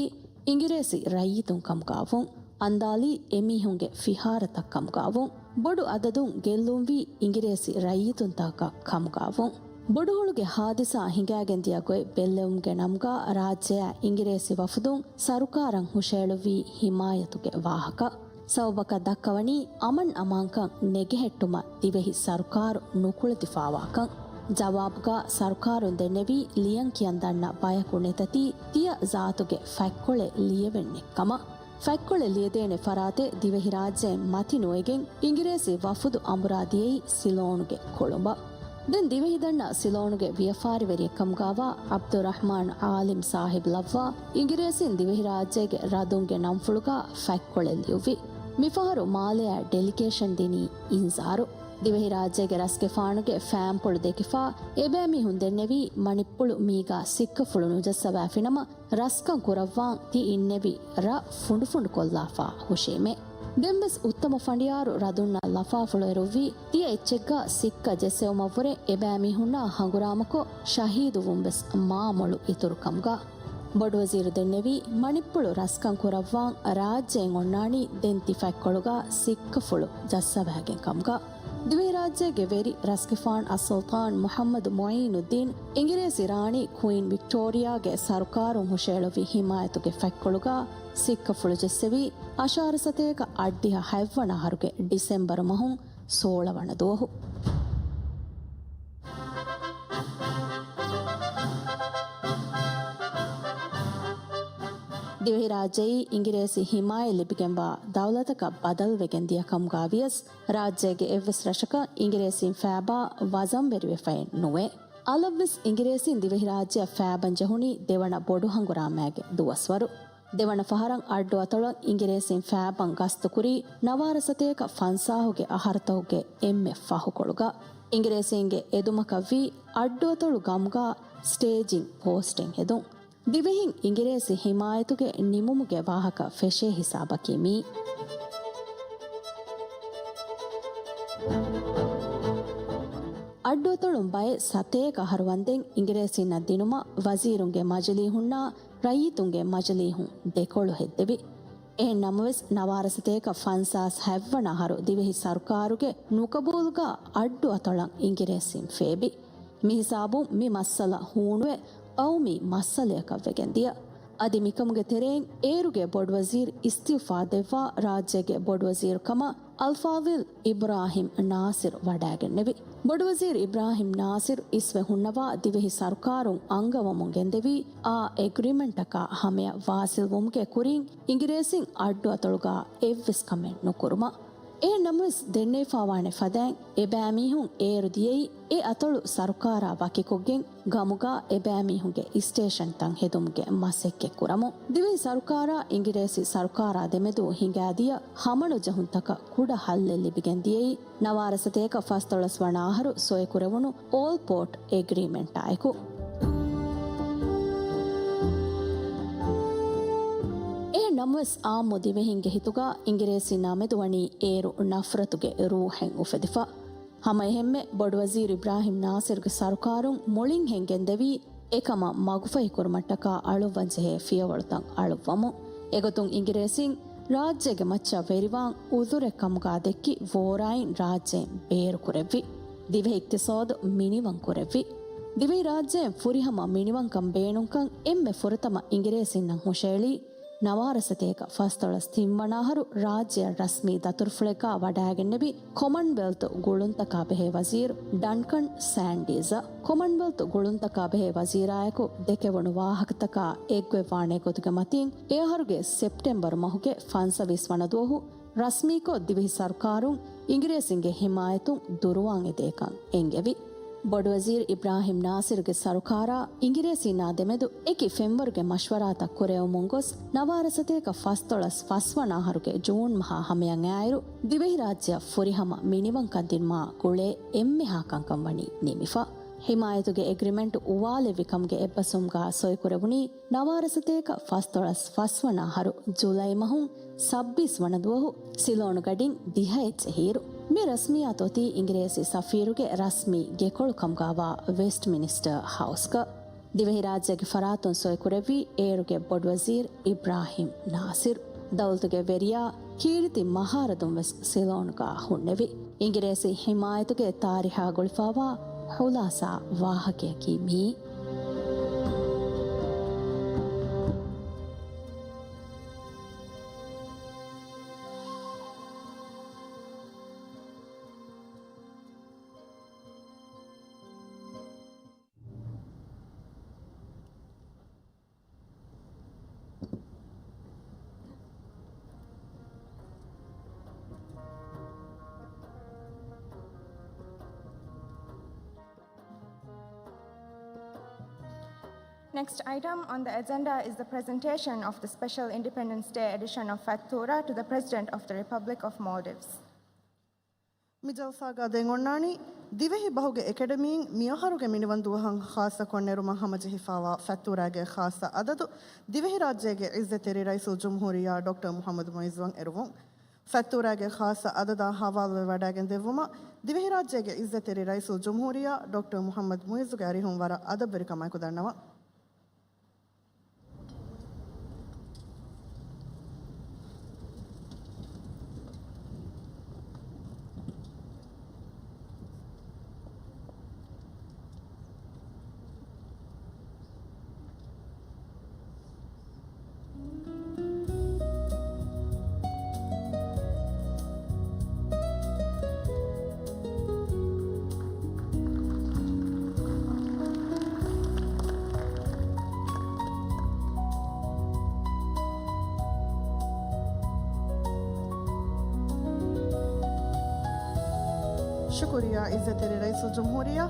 އިނގިރޭސި ރައްޔިތުން ކަމުގާވުން. އަންދާލީ އެމީހުންގެ ފިހާރަތައް ކަމުގާވުން. ބޮޑު އަދަދުން ގެއްލުންވީ އިނގިރޭސި ރައްޔިތުންތަކަކަށް ކަމުގާވުން. ބޮޑުހުޅުގެ ހާދިސާ ހިނގާގެން ދިޔަ ގޮތް ބެއްލެވުމުގެ ނަމުގާ ރާއްޖެއާ އިނގިރޭސި ވަފުދުން ސަރުކާރަށް ހުށައެޅުއްވީ ހިމާޔަތުގެ ވާހަކަ. ސަބަބަކަށް ދައްކަވަނީ އަމަން އަމާންކަން ނެގެހެއްޓުމަށް ދިވެހި ސަރުކާރު ނުކުޅެދިފާވާކަން. ޖަވާބުގާ ސަރުކާރުން ދެންނެވީ ލިޔަން ކިޔަން ދަންނަ ބަޔަކު ނެތަތީ ތިޔަ ޒާތުގެ ފަތްކޮޅެއް ލިޔެވެން ނެތްކަމަށް. ފަތްކޮޅެއް ލިޔެދޭނެ ފަރާތެއް ދިވެހިރާއްޖެއިން މަތި ނުވެގެން އިނގިރޭސި ވަފުދު އަނބުރާ ދިޔައީ ސިލޯނުގެ ކޮޅުނބަށް. ދެން ދިވެހި ދަންނަ ސިލޯނުގެ ވިޔަފާރިވެރިއެއްކަމުގާވާ ޢަބްދުއްރަޙްމާން ޢާލިމް ސާހިބް ލައްވާ އިނގިރޭސީން ދިވެހިރާއްޖޭގެ ރަދުންގެ ނަންފުޅުގާ ފަތްކޮޅެއް ލިޔުއްވި. މިފަހަރު މާލެއާ ޑެލިގޭޝަން ދިނީ އިންޒާރު. ދިވެހިރާއްޖޭގެ ރަސްގެފާނުގެ ފާމްޕުޅު ދެކިފާ އެބައިމީހުން ދެންނެވީ މަނިޕުޅު މީގާ ސިއްކަފުޅު ނުޖައްސަވާފިނަމަ، ރަސްކަން ކުރައްވާން ތި އިންނެވި ރަށް ފުނޑުފުނޑުކޮށްލާފާ ހުށީމޭ. ދެންވެސް އުއްތަމަ ފަނޑިޔާރު ރަދުންނަށް ލަފާފުޅު އެރުއްވީ ތިޔަ އެއްޗެއްގަ ސިއްކަ ޖެއްސެވުމަށްވުރެ އެބައިމީހުންނާ ހަނގުރާމަކޮށް ޝަހީދުވުން ވެސް މާ މޮޅު އިތުރު ކަމުގަ. ބޮޑުވަޒީރު ދެންނެވީ މަނިޕުޅު ރަސްކަން ކުރައްވާން ރާއްޖެއިން އޮންނާނީ ދެން ތި ފަތްކޮޅުގަ ސިއްކަފުޅު ޖައްސަވާގެން ކަމުގަ. ދިވެހިރާއްޖޭގެ ވެރި ރަސްގެފާނު އައްސުލްޠާން މުޙައްމަދު މުޢީނުއްދީން އިނގިރޭސި ރާނީ ކުއީން ވިކްޓޯރިއާގެ ސަރުކާރުން ހުށައެޅުއްވި ހިމާޔަތުގެ ފަތްކޮޅުގަ ސިއްކަފުޅު ޖެއްސެވީ އަށާރަ ސަތޭކަ އަށްޑިހަ ހަތްވަނަ އަހަރުގެ ޑިސެމްބަރު މަހުން ސޯޅަ ވަނަ ދުވަހު. ދިވެހިރާއްޖެއީ އިނގިރޭސި ހިމާޔަތް ލިބިގެންވާ ދައުލަތަކަށް ބަދަލުވެގެން ދިޔަ ކަމުގަ ވިޔަސް، ރާއްޖޭގެ އެއްވެސް ރަށަކަށް އިނގިރޭސީން ފައިބާ ވަޒަންވެރިވެފައެއް ނުވޭ. އަލަށްވެސް އިނގިރޭސީން ދިވެހިރާއްޖެއަށް ފައިބަން ޖެހުނީ ދެވަނަ ބޮޑު ހަނގުރާމައިގެ ދުވަސްވަރު. ދެވަނަ ފަހަރަށް އައްޑު އަތޮޅަށް އިނގިރޭސީން ފައިބަން ގަސްތުކުރީ ނަވާރަ ސަތޭކަ ފަންސާހުގެ އަހަރުތަކުގެ އެންމެ ފަހުކޮޅުގަ. އިނގިރޭސީންގެ އެދުމަކަށްވީ އައްޑުއަތޮޅު ގަމުގަ ސްޓޭޖިން ޕޯސްޓެއް ހެދުން. ދިވެހިން އިނގިރޭސި ހިމާޔަތުގެ ނިމުމުގެ ވާހަކަ ފެށޭ ހިސާބަކީ މީ. އައްޑުއަތޮޅުން ބައެއް ސަތޭކަ އަހަރު ވަންދެން އިނގިރޭސީންނަށް ދިނުމަށް ވަޒީރުންގެ މަޖިލީހުންނާ ރައްޔިތުންގެ މަޖިލީހުން ދެކޮޅު ހެއްދެވި. އެހެން ނަމަވެސް، ނަވާރަ ސަތޭކަ ފަންސާސް ހަތްވަނަ އަހަރު ދިވެހި ސަރުކާރުގެ ނުޤަބޫލުގަ އައްޑު އަތޮޅަށް އިނގިރޭސީން ފޭބި. މިހިސާބުން މި މައްސަލަ ހޫނުވެ، ޤައުމީ މައްސަލަޔަކަށް ވެގެން ދިޔަ. އަދި މިކަމުގެ ތެރެއިން އޭރުގެ ބޮޑުވަޒީރު އިސްތިއުފާ ދެއްވާ ރާއްޖޭގެ ބޮޑުވަޒީރު ކަމަށް އަލްފާޟިލް އިބްރާހިމް ނާސިރު ވަޑައިގެންނެވި. ބޮޑުވަޒީރު އިބްރާހިމް ނާސިރު އިސްވެ ހުންނަވާ ދިވެހި ސަރުކާރުން އަންގަވަމުން ގެންދެވީ އާ އެގްރިމެންޓަކާ ހަމަޔަށް ވާސިލްވުމުގެ ކުރިން އިނގިރޭސިން އައްޑު އަތޮޅުގަ އެއްވެސް ކަމެއް ނުކުރުމަށް. އެހެން ނަމަވެސް، ދެންނެވިފާވާނެ ފަދައިން އެބައިމީހުން އޭރު ދިޔައީ އެ އަތޮޅު ސަރުކާރާ ވަކިކޮށްގެން، ގަމުގަ އެބައިމީހުންގެ ސްޓޭޝަންތައް ހެދުމުގެ މަސައްކަތް ކުރަމުން. ދިވެހި ސަރުކާރާ އިނގިރޭސި ސަރުކާރާ ދެމެދު ހިނގާދިޔަ ހަމަނުޖެހުންތަކަށް ކުޑަ ހައްލެއް ލިބިގެން ދިޔައީ ނަވާރަ ސަތޭކަ ފަސްދޮޅަސް ވަނަ އަހަރު ސޮއިކުރެވުނު އޯލްޕޯޓް އެގްރިމެންޓާއެކު. ނަމަވެސް އާއްމު ދިވެހިންގެ ހިތުގަ އިނގިރޭސިންނާ މެދު ވަނީ އޭރު ނަފްރަތުގެ ރޫހެއް އުފެދިފަ. ހަމައެހެންމެ ބޮޑުވަޒީރު އިބްރާހިމް ނާސިރުގެ ސަރުކާރުން މުޅިން ހެންގެންދެވީ އެކަމަށް މަގުފަހިކުރުމަށްޓަކާ އަޅުއްވަންޖެހޭ ފިޔަވަޅުތައް އަޅުއްވަމުން. އެގޮތުން އިނގިރޭސިން ރާއްޖޭގެ މައްޗަށް ވެރިވާން އުޒުރެއް ކަމުގާ ދެއްކި ވޯރާއިން ރާއްޖެއިން ބޭރުކުރެއްވި. ދިވެހި އިޤްތިޞާދު މިނިވަން ކުރެއްވި. ދިވެހިރާއްޖޭން ފުރިހަމަ މިނިވަންކަން ބޭނުންކަން އެންމެ ފުރަތަމަ އިނގިރޭސިންނަށް ހުށައެޅީ ނަވާރަ ސަތޭކަ ފަސްދޮޅަސް ތިންވަނަ އަހަރު ރާއްޖެއަށް ރަސްމީ ދަތުރުފުޅެއްގާ ވަޑައިގެންނެވި ކޮމަންވެލްތު ގުޅުންތަކާ ބެހޭ ވަޒީރު ޑަންކަން ސޭންޑީޒަށް. ކޮމަންވެލްތު ގުޅުންތަކާ ބެހޭ ވަޒީރާއެކު ދެކެވުނު ވާހަކަތަކާ އެއްގޮތްވާނެ ގޮތުގެ މަތީން، އެ އަހަރުގެ ސެޕްޓެމްބަރު މަހުގެ ފަންސަވީސް ވަނަ ދުވަހު ރަސްމީކޮށް، ދިވެހި ސަރުކާރުން އިނގިރޭސިންގެ ހިމާޔަތުން ދުރުވާން އެދޭކަން އެންގެވި. ބޮޑުވަޒީރު އިބްރާހިމް ނާސިރުގެ ސަރުކާރާ އިނގިރޭސީންނާ ދެމެދު އެކި ފެންވަރުގެ މަޝްވަރާތައް ކުރެވެމުން ގޮސް، ނަވާރަ ސަތޭކަ ފަސްދޮޅަސް ފަސްވަނަ އަހަރުގެ ޖޫން މަހާ ހަމަޔަށް އައިއިރު، ދިވެހިރާއްޖެއަށް ފުރިހަމަ މިނިވަންކަން ދިނުމާ ގުޅޭ އެންމެހާ ކަންކަން ވަނީ ނިމިފަ. ހިމާޔަތުގެ އެގްރިމެންޓް އުވާލެއްވި ކަމުގެ އެއްބަސްވުމުގާ ސޮއިކުރެވުނީ، ނަވާރަ ސަތޭކަ ފަސްދޮޅަސް ފަސްވަނަ އަހަރު ޖުލައި މަހުން ސައްބީސް ވަނަ ދުވަހު ސިލޯނު ގަޑިން ދިހައެއް ޖެހިއިރު، މި ރަސްމިއްޔާތު އޮތީ އިނގިރޭސި ސަފީރުގެ ރަސްމީ ގެކޮޅު ކަމުގާވާ ވެސްޓްމިނިސްޓަރ ހައުސްގަ. ދިވެހިރާއްޖޭގެ ފަރާތުން ސޮއިކުރެއްވީ އޭރުގެ ބޮޑުވަޒީރު އިބްރާހިމް ނާސިރު. ދައުލަތުގެ ވެރިޔާ ކީރިތި މަހާރަދުން ވެސް ސިލޯނުގާ ހުންނެވި. އިނގިރޭސި ހިމާޔަތުގެ ތާރީހާ ގުޅިފާވާ ޚުލާސާ ވާހަކަޔަކީ މިއީ. Next item on the agenda is the presentation of the special Independence Day edition of ފަތްތޫރާ to the President of the Republic of Maldives. މި ޖަލްސާގާ ދެން އޮންނާނީ، ދިވެހި ބަހުގެ އެކަޑަމީން މިއަހަރުގެ މިނިވަންދުވަހަށް ޚާއްޞަކޮށް ނެރުމަށް ހަމަޖެހިފާވާ ފަތްތޫރާގެ ޚާއްޞަ އަދަދު، ދިވެހިރާއްޖޭގެ ޢިއްޒަތްތެރި ރައީސުލްޖުމްހޫރިއްޔާ ޑޮކްޓަރ މުޙައްމަދު މުޢިއްޒުއަށް އެރުވުން. ފަތްތޫރާގެ ޚާއްޞަ އަދަދާ ޙަވާލުވެ ވަޑައިގެން ދެއްވުމަށް، ދިވެހިރާއްޖޭގެ ޢިއްޒަތްތެރި ރައީސުލްޖުމްހޫރިއްޔާ ޑޮކްޓަރ މުޙައްމަދު މުޢިއްޒުގެ އަރިހުން ވަރަށް އަދަބުވެރިކަމާއެކު ދަންނަވަން. ޝުކުރިއްޔާ ޢިއްޒަތްތެރި ރައީސުލްޖުމްހޫރިއްޔާ.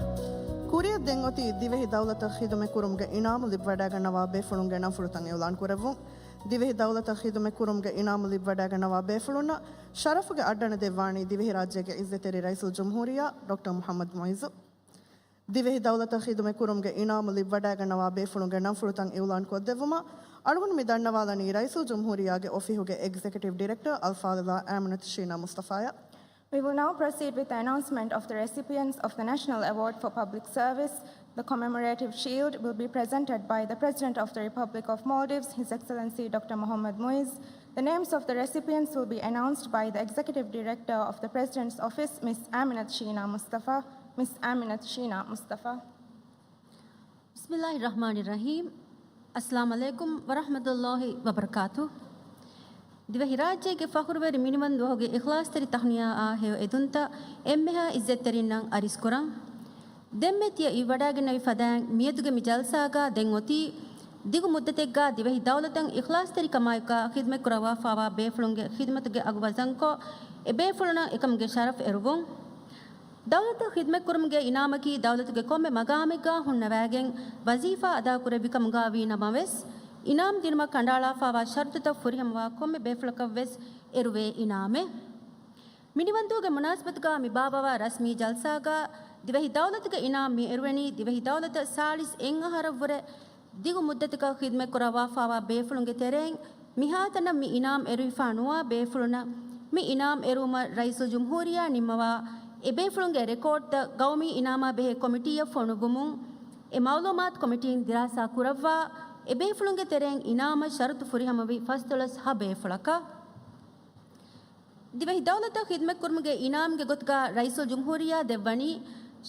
ކުރިއަށް ދެން އޮތީ ދިވެހި ދައުލަތަށް ޚިދުމަތްކުރުމުގެ އިނާމު ލިބިވަޑައިގަންނަވާ ބޭފުޅުންގެ ނަންފުޅުތައް އިޢުލާން ކުރެއްވުން. ދިވެހި ދައުލަތަށް ޚިދުމަތްކުރުމުގެ އިނާމު ލިބިވަޑައިގަންނަވާ ބޭފުޅުންނަށް ޝަރަފުގެ އައްޑަނަ ދެއްވާނީ ދިވެހިރާއްޖޭގެ ޢިއްޒަތްތެރި ރައީސުލްޖުމްހޫރިއްޔާ ޑޮކްޓަރ މުޙައްމަދު މުޢިއްޒު. ދިވެހި ދައުލަތަށް ޚިދުމަތްކުރުމުގެ އިނާމު ލިބިވަޑައިގަންނަވާ ބޭފުޅުންގެ ނަންފުޅުތައް އިޢުލާން ކޮށްދެއްވުމަށް އަޅުގަނޑު މި ދަންނަވާލަނީ ރައީސުލްޖުމްހޫރިއްޔާގެ އޮފީހުގެ އެގްޒެކެޓިވް ޑިރެކްޓަރ އަލްފާޟިލާ އާމިނަތު ޝީނާ މުޞްޠަފާއަށް. We will now proceed with the announcement of the recipients of the National Award for Public Service. The commemorative shield will be presented by the President of the Republic of Maldives, His Excellency Doctor Mohammad Muiz. The names of the recipients will be announced by the Executive Director of the President's Office, Miss Aminat Sheena Mustafa. Miss Aminat Sheena Mustafa. ބިސްމިއްލާހި ރަޙްމާނި ރަޙީމް. އައްސަލާމު ޢަލައިކުމް ވަރަޙްމަތުﷲި ވަބަރަކާތުހު. ދިވެހިރާއްޖޭގެ ފަޚުރުވެރި މިނިވަންދުވަހުގެ އިޚްލާޞްތެރި ތަހުނިޔާއާ ހެޔޮ އެދުންތައް އެންމެހާ އިއްޒަތްތެރިންނަށް އަރިސްކުރަން. ދެންމެ ތިޔަ އިވިވަޑައިގެންނެވި ފަދައިން މިއަދުގެ މި ޖަލްސާގާ ދެން އޮތީ، ދިގު މުއްދަތެއްގާ ދިވެހި ދައުލަތަށް އިޚްލާޞްތެރިކަމާއެކާ ޚިދުމަތްކުރައްވާފާވާ ބޭފުޅުންގެ ޚިދުމަތުގެ އަގު ވަޒަންކޮށް، އެ ބޭފުޅުންނަށް އެކަމުގެ ޝަރަފް އެރުވުން. ދައުލަތަށް ޚިދުމަތްކުރުމުގެ އިނާމަކީ ދައުލަތުގެ ކޮންމެ މަގާމެއްގާ ހުންނަވައިގެން ވަޒީފާ އަދާކުރެއްވި ކަމުގާވީ ނަމަވެސް، އިނާމް ދިނުމަށް ކަނޑައަޅާފާވާ ޝަރުޠުތައް ފުރިހަމަވާ ކޮންމެ ބޭފުޅަކަށްވެސް އެރުވޭ އިނާމެއް. މިނިވަންދޫގެ މުނާސަބަތުގާ މި ބާއްވަވާ ރަސްމީ ޖަލްސާގާ ދިވެހި ދައުލަތުގެ އިނާމް މި އެރުވަނީ ދިވެހި ދައުލަތަށް ސާޅީސް އެއް އަހަރަށްވުރެ ދިގު މުއްދަތަކަށް ޚިދުމަތްކުރައްވާފާވާ ބޭފުޅުންގެ ތެރެއިން މިހާތަނަށް މި އިނާމް އެރުވިފާ ނުވާ ބޭފުޅުންނަށް މި އިނާމް އެރުވުމަށް ރައީސުލްޖުމްހޫރިއްޔާ ނިންމަވާ، އެބޭފުޅުންގެ ރެކޯޑްތައް ގައުމީ އިނާމާ ބެހޭ ކޮމިޓީއަށް ފޮނުއްވުމުން، އެ މައުލޫމާތު ކޮމިޓީން ދިރާސާ ކުރައްވާ، އެބޭފުޅުންގެ ތެރެއިން އިނާމަށް ޝަރުތު ފުރިހަމަވި ފަސްދޮޅަސް ހަ ބޭފުޅަކަށް. ދިވެހި ދައުލަތަށް ޚިދްމަތްކުރުމުގެ އިނާމްގެ ގޮތުގަ ރައީސުލްޖުމްހޫރިއްޔާ ދެއްވަނީ،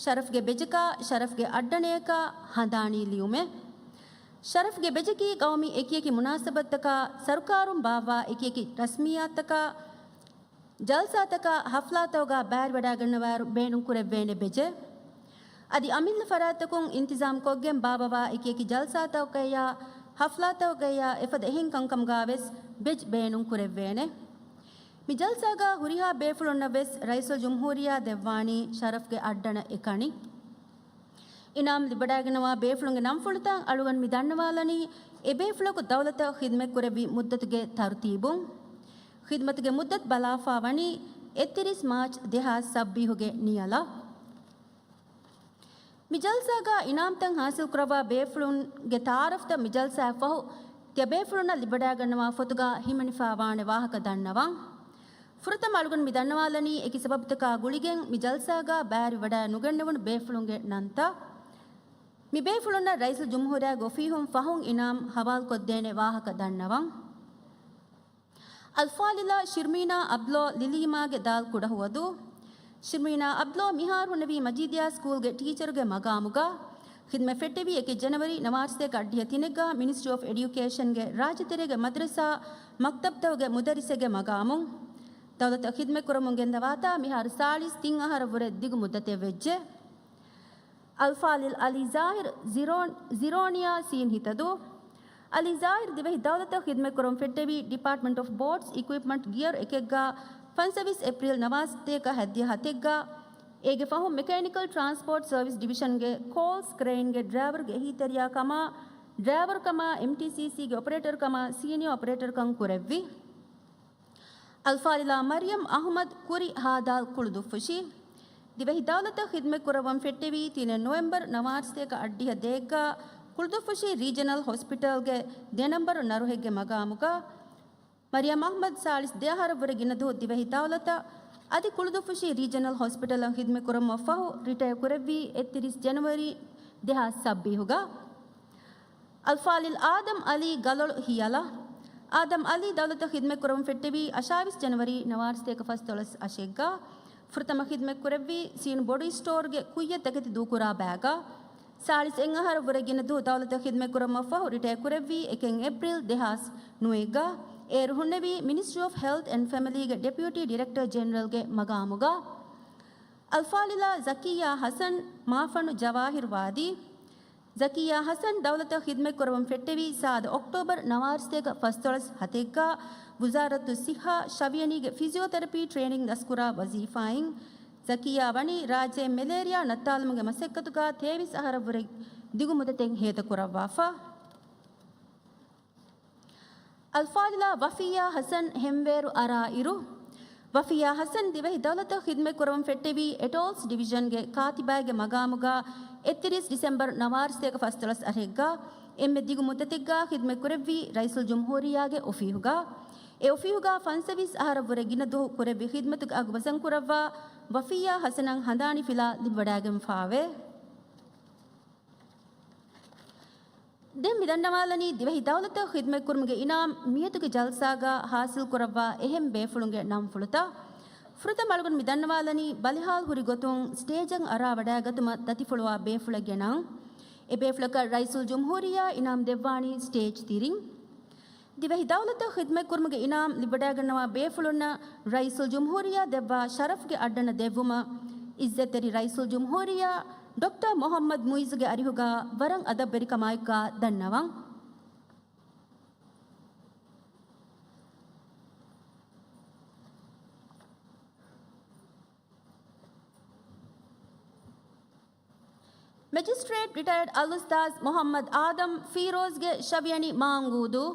ޝަރަފްގެ ބެޖަކާ، ޝަރަފްގެ އައްޑަނަޔަކާ ހަނދާނީ ލިޔުމެއް. ޝަރަފްގެ ބެޖަކީ ގައުމީ އެކިއެކި މުނާސަބަތްތަކާ، ސަރުކާރުން ބާއްވާ އެކިއެކި ރަސްމިއްޔާތުތަކާ، ޖަލްސާތަކާ، ހަފްލާތަކުގަ ބައިވެރިވަޑައިގަންނަވާއިރު ބޭނުންކުރެވޭނެ ބެޖެއް. އަދި އަމިއްލަ ފަރާތްތަކުން އިންތިޒާމްކޮށްގެން ބާއްވަވާ އެކިއެކި ޖަލްސާތަކުގައިޔާ، ހަފްލާތަކުގައިޔާ އެފަދަ އެހެން ކަންކަމުގަވެސް ބެޖް ބޭނުންކުރެވޭނެ. މި ޖަލްސާގަ ހުރިހާ ބޭފުޅުންނަށްވެސް ރައީސުލްޖުމްހޫރިއްޔާ ދެއްވާނީ ޝަރަފްގެ އައްޑަނަ އެކަނި. އިނާމް ލިބިވަޑައިގަންނަވާ ބޭފުޅުންގެ ނަންފުޅުތައް އަޅުގަނޑު މި ދަންނަވާލަނީ، އެބޭފުޅަކު ދައުލަތަށް ޚިދްމަތްކުރެއްވި މުއްދަތުގެ ތަރުތީބުން. ޚިދްމަތުގެ މުއްދަތު ބަލާފާ ވަނީ އެއްތިރީސް މާޗް ދެހާސް ސައްބީހުގެ ނިޔަލަށް. މި ޖަލްސާގަ އިނާމްތައް ހާސިލްކުރައްވާ ބޭފުޅުންގެ ތައާރަފްތައް މި ޖަލްސާއަށްފަހު ތިޔަބޭފުޅުންނަށް ލިބިވަޑައިގަންނަވާ ފޮތުގަ ހިމެނިފާވާނެ ވާހަކަ ދަންނަވަން. ފުރަތަމަ އަޅުގަނޑު މި ދަންނަވާލަނީ އެކި ސަބަބުތަކާ ގުޅިގެން މި ޖަލްސާގަ ބައިވެރިވަޑައި ނުގެންނެވުނު ބޭފުޅުންގެ ނަންތައް. މި ބޭފުޅުންނަށް ރައީސުލްޖުމްހޫރިއްޔާގެ އޮފީހުން ފަހުން އިނާމް ހަވާލުކޮށްދޭނެ ވާހަކަ ދަންނަވަން. އަލްފާޟިލާ ޝިރްމީނާ އަބްލޯ ލިލީމާގެ ދާލް ކުޑަހުވަދޫ. ޝިރްމީނާ އަބްލޯ މިހާރު ހުންނެވީ މަޖީދިއްޔާ ސްކޫލްގެ ޓީޗަރުގެ މަގާމުގަ. ޚިދްމަތް ފެއްޓެވީ އެކެއް ޖަނަވަރީ ނަވާރަ ސަތޭކަ އަށްޑިހަ ތިނެއްގަ މިނިސްޓްރީ އޮފް އެޑިއުކޭޝަންގެ ރާއްޖެތެރޭގެ މަދްރަސާ މަކްތަބްތަކުގެ މުދައްރިސެއްގެ މަގާމުން. ދައުލަތަށް ޚިދްމަތްކުރަމުން ގެންދަވާތާ މިހާރު ސާޅީސް ތިން އަހަރަށްވުރެ ދިގު މުއްދަތެއް ވެއްޖެ. އަލްފާޟިލް އަލީ ޒާހިރު ޒިރޯ-، ޒިރޯނިއާ ސީން ހިތަދޫ. އަލީ ޒާހިރު ދިވެހި ދައުލަތަށް ޚިދްމަތްކުރަމުން ފެއްޓެވީ ޑިޕާޓްމަންޓް އޮފް ބޯޓްސް އިކުއިޕްމަންޓް ގިއަރު އެކެއްގަ ފަންސަވީސް އޭޕްރީލް ނަވާރަ ސަތޭކަ ހަތްދިހަ ހަތެއްގަ. އޭގެ ފަހުން މެކޭނިކަލް ޓްރާންސްޕޯޓް ސަރވިސް ޑިވިޝަންގެ ކޯލްސް ކްރެއިންގެ ޑްރައިވަރުގެ އެހީތެރިޔާ ކަމާ، ޑްރައިވަރު ކަމާ، އެމްޓީސީސީގެ އޮޕަރޭޓަރ ކަމާ، ސީނިއާ އޮޕަރޭޓަރ ކަން ކުރެއްވި. އަލްފާޟިލާ މަރިޔަމް އަޙްމަދު ކުރި ހާދާލް ކުޅުދުއްފުށި. ދިވެހި ދައުލަތަށް ޚިދްމަތްކުރައްވަން ފެއްޓެވީ ތިނެއް ނޮވެމްބަރު ނަވާރަ ސަތޭކަ އަށްޑިހަ ދޭއްގަ ކުޅުދުއްފުށި ރީޖަނަލް ހޮސްޕިޓަލްގެ ދެ ނަންބަރު ނަރުހެއްގެ މަގާމުގަ. މަރިޔަމް އަޙްމަދު ސާޅީސް ދެ އަހަރަށްވުރެ ގިނަ ދުވަހު ދިވެހި ދައުލަތަށް އަދި ކުޅުދުއްފުށި ރީޖަނަލް ހޮސްޕިޓަލަށް ޚިދްމަތްކުރަމުން ފަހު ރިޓަޔަރ ކުރެއްވީ އެއްތިރީސް ޖަނަވަރީ ދެހާސް ސައްބީހުގަ. އަލްފާޟިލް އާދަމް އަލީ ގަލޮޅު ހިޔަލަ. އާދަމް އަލީ ދައުލަތަށް ޚިދްމަތްކުރަމުން ފެއްޓެވީ އަށާވީސް ޖަނަވަރީ ނަވާރަ ސަތޭކަ ފަސްދޮޅަސް އަށެއްގަ. ފުރަތަމަ ޚިދްމަތްކުރެއްވީ ސީނު ބޮޑީ ސްޓޯރގެ ކުއްޔަށް ތަކެތި ދޫކުރާ ބައިގަ. ސާޅީސް އެއް އަހަރަށްވުރެ ގިނަ ދުވަހު ދައުލަތަށް ޚިދްމަތްކުރަމުން ފަހު ރިޓަޔަރ ކުރެއްވީ އެކެއް އޭޕްރީލް ދެހާސް ނުވެއްގަ. އޭރު ހުންނެވީ މިނިސްޓްރީ އޮފް ހެލްތް އެންޑް ފެމިލީގެ ޑެޕިއުޓީ ޑިރެކްޓަރ ޖެނެރަލްގެ މަގާމުގަ. އަލްފާޟިލާ ޒަކިއްޔާ ޙަސަން މާފަންޑު ޖަވާހިރު ވާދީ. ޒަކިއްޔާ ޙަސަން ދައުލަތަށް ޚިދްމަތްކުރަމުން ފެއްޓެވީ ސާދަ އޮކްޓޯބަރު ނަވާރަ ސަތޭކަ ފަސްދޮޅަސް ހަތެއްގަ ވުޒާރަތުއް ޞިއްޙާ ޝަވިޔަނީގެ ފިޒިއޯތެރަޕީ ޓްރޭނިން ދަސްކުރާ ވަޒީފާއިން. ޒަކިއްޔާ ވަނީ ރާއްޖެއިން މެލޭރިއާ ނައްތާލުމުގެ މަސައްކަތުގަ ތޭވީސް އަހަރަށްވުރެ ދިގު މުއްދަތެއް ހޭދަކުރައްވާފަ. އަލްފާޟިލާ ވަފިއްޔާ ޙަސަން ހެންވޭރު އަރާ އިރު. ވަފިއްޔާ ޙަސަން ދިވެހި ދައުލަތަށް ޚިދްމަތްކުރަމުން ފެއްޓެވީ އެޓޯލްސް ޑިވިޝަންގެ ކާތިބާއިގެ މަގާމުގަ އެއްތިރީސް ޑިސެމްބަރު ނަވާރަ ސަތޭކަ ފަސްދޮޅަސް އަށެއްގަ. އެންމެ ދިގު މުއްދަތެއްގަ ޚިދްމަތްކުރެއްވީ ރައީސުލްޖުމްހޫރިއްޔާގެ އޮފީހުގަ. އެ އޮފީހުގަ ފަންސަވީސް އަހަރަށްވުރެ ގިނަ ދުވަހު ކުރެއްވި ޚިދްމަތުގެ އަގު ވަޒަން ކުރައްވާ ވަފިއްޔާ ޙަސަނަށް ހަނދާނީ ފިލާ ލިބިވަޑައިގެންފާވޭ. ދެން މި ދަންނަވާލަނީ ދިވެހި ދައުލަތަށް ޚިދްމަތްކުރުމުގެ އިނާމް މިއަދުގެ ޖަލްސާގަ ހާސިލްކުރައްވާ އެހެން ބޭފުޅުންގެ ނަންފުޅުތައް. ފުރަތަމަ އަޅުގަނޑު މި ދަންނަވާލަނީ ބަލިހާލު ހުރި ގޮތުން ސްޓޭޖަށް އަރާވަޑައިގަތުމަށް ދަތިފުޅުވާ ބޭފުޅެއްގެ ނަން. އެ ބޭފުޅަކަށް ރައީސުލްޖުމްހޫރިއްޔާ އިނާމް ދެއްވާނީ ސްޓޭޖް ތިރިން. ދިވެހި ދައުލަތަށް ޚިދްމަތްކުރުމުގެ އިނާމް ލިބިވަޑައިގަންނަވާ ބޭފުޅުންނަށް ރައީސުލްޖުމްހޫރިއްޔާ ދެއްވާ ޝަރަފްގެ އައްޑަނަ ދެއްވުމަށް އިއްޒަތްތެރި ރައީސުލްޖުމްހޫރިއްޔާ ޑޮކްޓަރ މުޙައްމަދު މުޢިއްޒުގެ އަރިހުގަ ވަރަށް އަދަބުވެރިކަމާއެކުގަ ދަންނަވަން. މެޖިސްޓްރޭޓް ރިޓަޔަރޑް އަލްއުސްތާޛް މުޙައްމަދު އާދަމް ފީރޯޒްގެ ޝަވިޔަނި މާނގޫދޫ.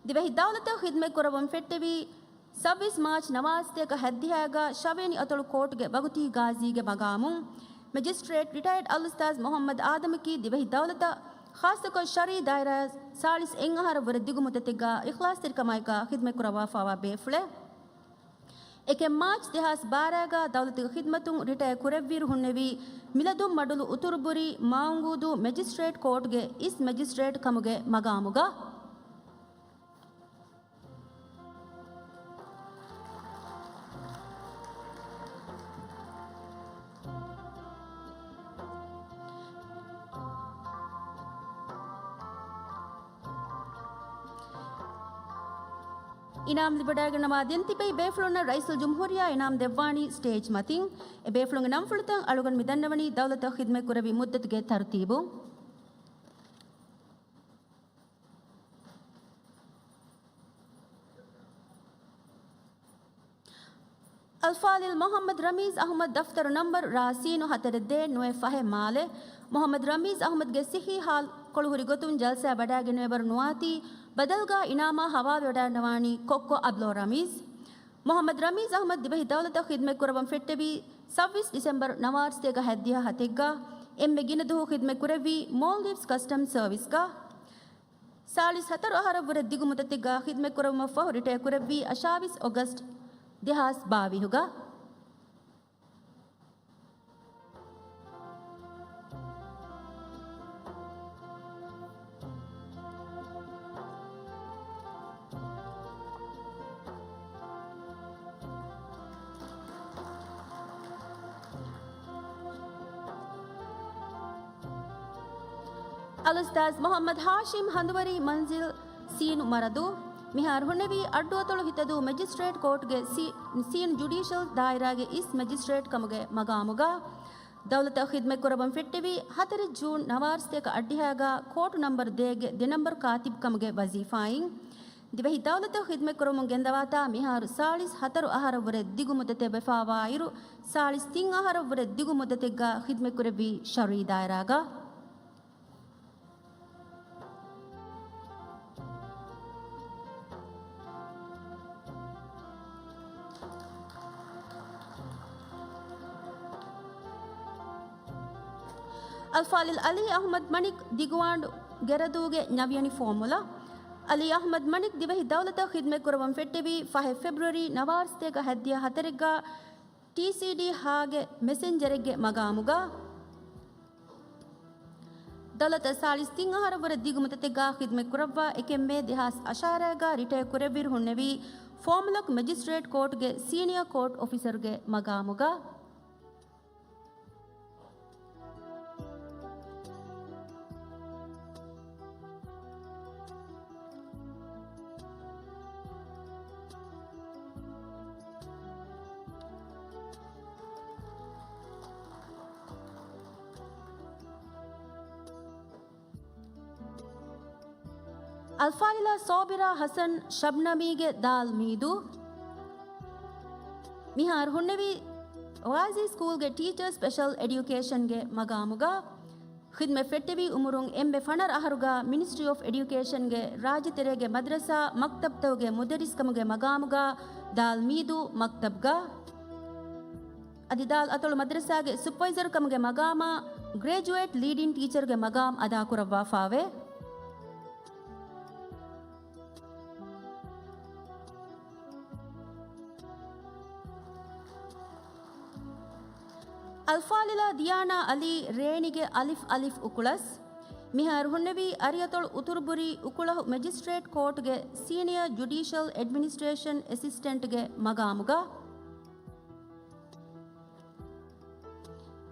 ދިވެހި ދައުލަތަށް ޚިދްމަތްކުރައްވަން ފެއްޓެވީ ސައްބީސް މާޗް ނަވާރަ ސަތޭކަ ހަތްދިހައިގަ ޝަވިޔަނި އަތޮޅު ކޯޓުގެ ވަގުތީ ގާޒީގެ މަގާމުން. މެޖިސްޓްރޭޓް ރިޓަޔަރޑް އަލްއުސްތާޛް މުޙައްމަދު އާދަމަކީ ދިވެހި ދައުލަތަށް ޚާއްޞަކޮށް ޝަރުއީ ދާއިރާ ސާޅީސް އެއް އަހަރަށްވުރެ ދިގު މުއްދަތެއްގަ އިޚްލާޞްތެރިކަމާއެކު ޚިދުމަތްކުރައްވާފައިވާ ބޭފުޅެއް. އެކެއް މާޗް ދެހާސް ބާރައިގަ ދައުލަތުގެ ޚިދުމަތުން ރިޓަޔަރ ކުރެއްވިއިރު ހުންނެވީ، މިލަދުންމަޑުލު އުތުރުބުރީ މާއުނގޫދޫ މެޖިސްޓްރޭޓް ކޯޓްގެ އިސް މެޖިސްޓްރޭޓް ކަމުގެ މަގާމުގަ. އިނާމް ލިބިވަޑައިގަންނަވާ ދެން ތިބެ ބޭފުޅުންނަށް ރައީސުލްޖުމްހޫރިއްޔާ އިނާމް ދެއްވާނީ ސްޓޭޖް މަތިން. އެ ބޭފުޅުންގެ ނަންފުޅުތައް އަޅުގަނޑު މި ދަންނަވަނީ ދައުލަތަށް ޚިދުމަތް ކުރެއްވި މުއްދަތުގެ ތަރުތީބު. އަލްފާޟިލް މުޙައްމަދު ރަމީޒް އަޙްމަދު، ދަފްތަރު ނަންބަރު ރާ ސީނު ހަތަރެއް ދޭއް ނުވައެއް ފަހެއް މާލެ. މުޙައްމަދު ރަމީޒް އަޙްމަދުގެ ޞިއްޙީ ޙާލު ކޮޅުހުރި ގޮތުން ޖަލްސާއަށް ވަޑައިގެންނެވި އެވަރު ނުވާތީ، ބަދަލުގަ އިނާމާ ޙަވާލުވެވަޑައިގަންނަވާނީ ކޮއްކޮ އަބްލޯ ރަމީޒް. މުޙައްމަދު ރަމީޒް އަޙްމަދު ދިވެހި ދައުލަތަށް ޚިދުމަތް ކުރައްވަން ފެއްޓެވީ ސައްބީސް ޑިސެމްބަރު ނަވާރަ ސަތޭކަ ހަތްދިހަ ހަތެއްގަ. އެންމެ ގިނަ ދުވަހު ޚިދުމަތް ކުރެއްވީ މޯލްޑިވްސް ކަސްޓަމް ސަރވިސްގަ. ސާޅީސް ހަތަރު އަހަރަށްވުރެ ދިގު މުއްދަތެއްގަ ޚިދުމަތް ކުރެއްވުމަށް ފަހު ރިޓަޔަރ ކުރެއްވީ އަށާވީސް އޮގަސްޓް ދެހާސް ބާވީހުގަ. އަލްއުސްތާޛް މުޙައްމަދު ހާޝިމް ހަނދުވަރީ މަންޒިލް ސީނު މަރަދޫ، މިހާރު ހުންނެވީ އައްޑުއަތޮޅު ހިތަދޫ މެޖިސްޓްރޭޓް ކޯޓުގެ ސީ-، ސީން ޖުޑީޝަލް ދާއިރާގެ އިސް މެޖިސްޓްރޭޓް ކަމުގެ މަގާމުގަ. ދައުލަތަށް ޚިދުމަތް ކުރައްވަން ފެއްޓެވީ ހަތަރެއް ޖޫން ނަވާރަ ސަތޭކަ އަށްޑިހައިގަ ކޯޓު ނަންބަރު ދޭއްގެ ދެ ނަންބަރު ކާތިބު ކަމުގެ ވަޒީފާއިން. ދިވެހި ދައުލަތަށް ޚިދުމަތް ކުރަމުން ގެންދަވާތާ މިހާރު ސާޅީސް ހަތަރު އަހަރަށްވުރެ ދިގު މުއްދަތެއް ވެފައިވާއިރު، ސާޅީސް ތިން އަހަރަށްވުރެ ދިގު މުއްދަތެއްގަ ޚިދުމަތް ކުރެއްވީ ޝަރުއީ ދާއިރާގަ. އަލްފާޟިލް އަލީ އަޙްމަދު މަނިކް، ދިގުވާނޑު ގެރަދޫގެ ނަވިޔަނި ފޯމުލަ. އަލީ އަޙްމަދު މަނިކް ދިވެހި ދައުލަތަށް ޚިދުމަތް ކުރައްވަން ފެއްޓެވީ ފަހެއް ފެބްރުއަރީ ނަވާރަ ސަތޭކަ ހަތްދިހަ ހަތަރެއްގަ ޓީސީޑީ ހާގެ މެސެންޖަރެއްގެ މަގާމުގަ. ދައުލަތަށް ސާޅީސް ތިން އަހަރަށްވުރެ ދިގު މުއްދަތެއްގަ ޚިދުމަތް ކުރައްވާ، އެކެއް މޭ ދެހާސް އަށާރައިގަ ރިޓަޔަރ ކުރެއްވިއިރު ހުންނެވީ ފޯމުލަކު މެޖިސްޓްރޭޓް ކޯޓުގެ ސީނިއަ ކޯޓް އޮފިސަރުގެ މަގާމުގަ. އަލްފާޟިލާ ސޯބިރާ ޙަސަން ޝަބްނަމީގެ ދާލް މީދޫ. މިހާރު ހުންނެވީ ޣާޒީ ސްކޫލްގެ ޓީޗަރ ސްޕެޝަލް އެޑިއުކޭޝަންގެ މަގާމުގަ. ޚިދުމަތް ފެއްޓެވީ އުމުރުން އެންމެ ފަނަރަ އަހަރުގަ މިނިސްޓްރީ އޮފް އެޑިއުކޭޝަންގެ ރާއްޖެތެރޭގެ މަދްރަސާ މަކްތަބްތަކުގެ މުދައްރިސްކަމުގެ މަގާމުގަ ދާލް މީދޫ މަކްތަބްގަ. އަދި ދާލް އަތޮޅު މަދްރަސާގެ ސުޕަވައިޒަރ ކަމުގެ މަގާމާ ގްރެޖުއޭޓް ލީޑިން ޓީޗަރުގެ މަގާމް އަދާކުރައްވާފާވޭ. އަލްފާޟިލާ ދިޔާނާ އަލީ ރޭނިގެ އަލިފް އަލިފް އުކުޅަސް. މިހާރު ހުންނެވީ އަރިއަތޮޅު އުތުރުބުރީ އުކުޅަހު މެޖިސްޓްރޭޓް ކޯޓުގެ ސީނިއަ ޖުޑީޝަލް އެޑްމިނިސްޓްރޭޝަން އެސިސްޓެންޓްގެ މަގާމުގަ.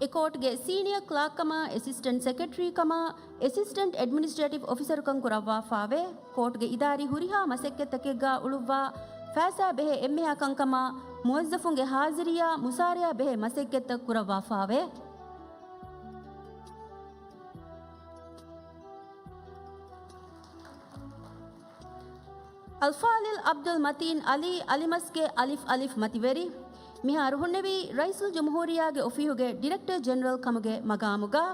އެ ކޯޓްގެ ސީނިއަ ކްލާކްކަމާ، އެސިސްޓެންޓް ސެކްރެޓަރީކަމާ، އެސިސްޓެންޓް އެޑްމިނިސްޓްރޭޓިވް އޮފިސަރުކަން ކުރައްވާފާވޭ. ކޯޓްގެ އިދާރީ ހުރިހާ މަސައްކަތްތަކެއްގަ އުޅުއްވާ ފައިސާ ބެހޭ އެންމެހާ ކަންކަމާ، މުވައްޒަފުންގެ ހާޒިރީއާ މުސާރަޔާ ބެހޭ މަސައްކަތްތައް ކުރައްވާފާވޭ. އަލްފާޟިލް ޢަބްދުލް މަތީން ޢަލީ އަލިމަސްގެ އަލިފް އަލިފް މަތިވެރި. މިހާރު ހުންނެވީ ރައީސުލްޖުމްހޫރިއްޔާގެ އޮފީހުގެ ޑިރެކްޓަރ ޖެނެރަލް ކަމުގެ މަގާމުގަ.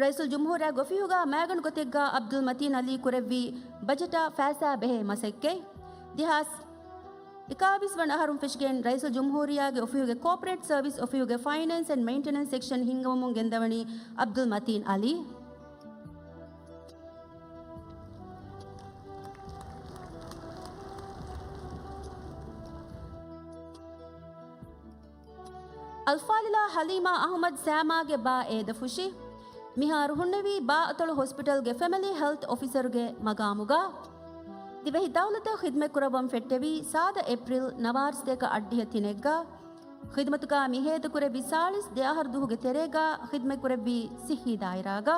ރައީސުލްޖުމްހޫރިއްޔާގެ އޮފީހުގަ މައިގަނޑު ގޮތެއްގަ ޢަބްދުލް މަތީން ޢަލީ ކުރެއްވީ ބަޖެޓާ ފައިސާ ބެހޭ މަސައްކަތް. ދެހާސް އެކާވީސް ވަނަ އަހަރުން ފެށިގެން ރައީސުލްޖުމްހޫރިއްޔާގެ އޮފީހުގެ ކޯޕަރޭޓް ސަރވިސް އޮފީހުގެ ފައިނޭންސް އެންޑް މެއިންޓެނެންސް ސެކްޝަން ހިންގަވަމުން ގެންދަވަނީ ޢަބްދުލް މަތީން ޢަލީ. އަލްފާޟިލާ ޙަލީމާ އަޙްމަދު ސާމާގެ ބާ އޭދަފުށި. މިހާރު ހުންނެވީ ބާ އަތޮޅު ހޮސްޕިޓަލްގެ ފެމިލީ ހެލްތު އޮފިސަރުގެ މަގާމުގަ. ދިވެހި ދައުލަތަށް ޚިދްމަތްކުރައްވަން ފެއްޓެވީ ސާދަ އޭޕްރީލް ނަވާރަސަތޭކަ އަށްޑިހަ ތިނެއްގަ. ޚިދުމަތުގަ މި ހޭދަކުރެއްވި ސާޅީސް ދެ އަހަރު ދުވަހުގެ ތެރޭގަ ޚިދްމަތްކުރެއްވީ ސިއްހީ ދާއިރާގަ.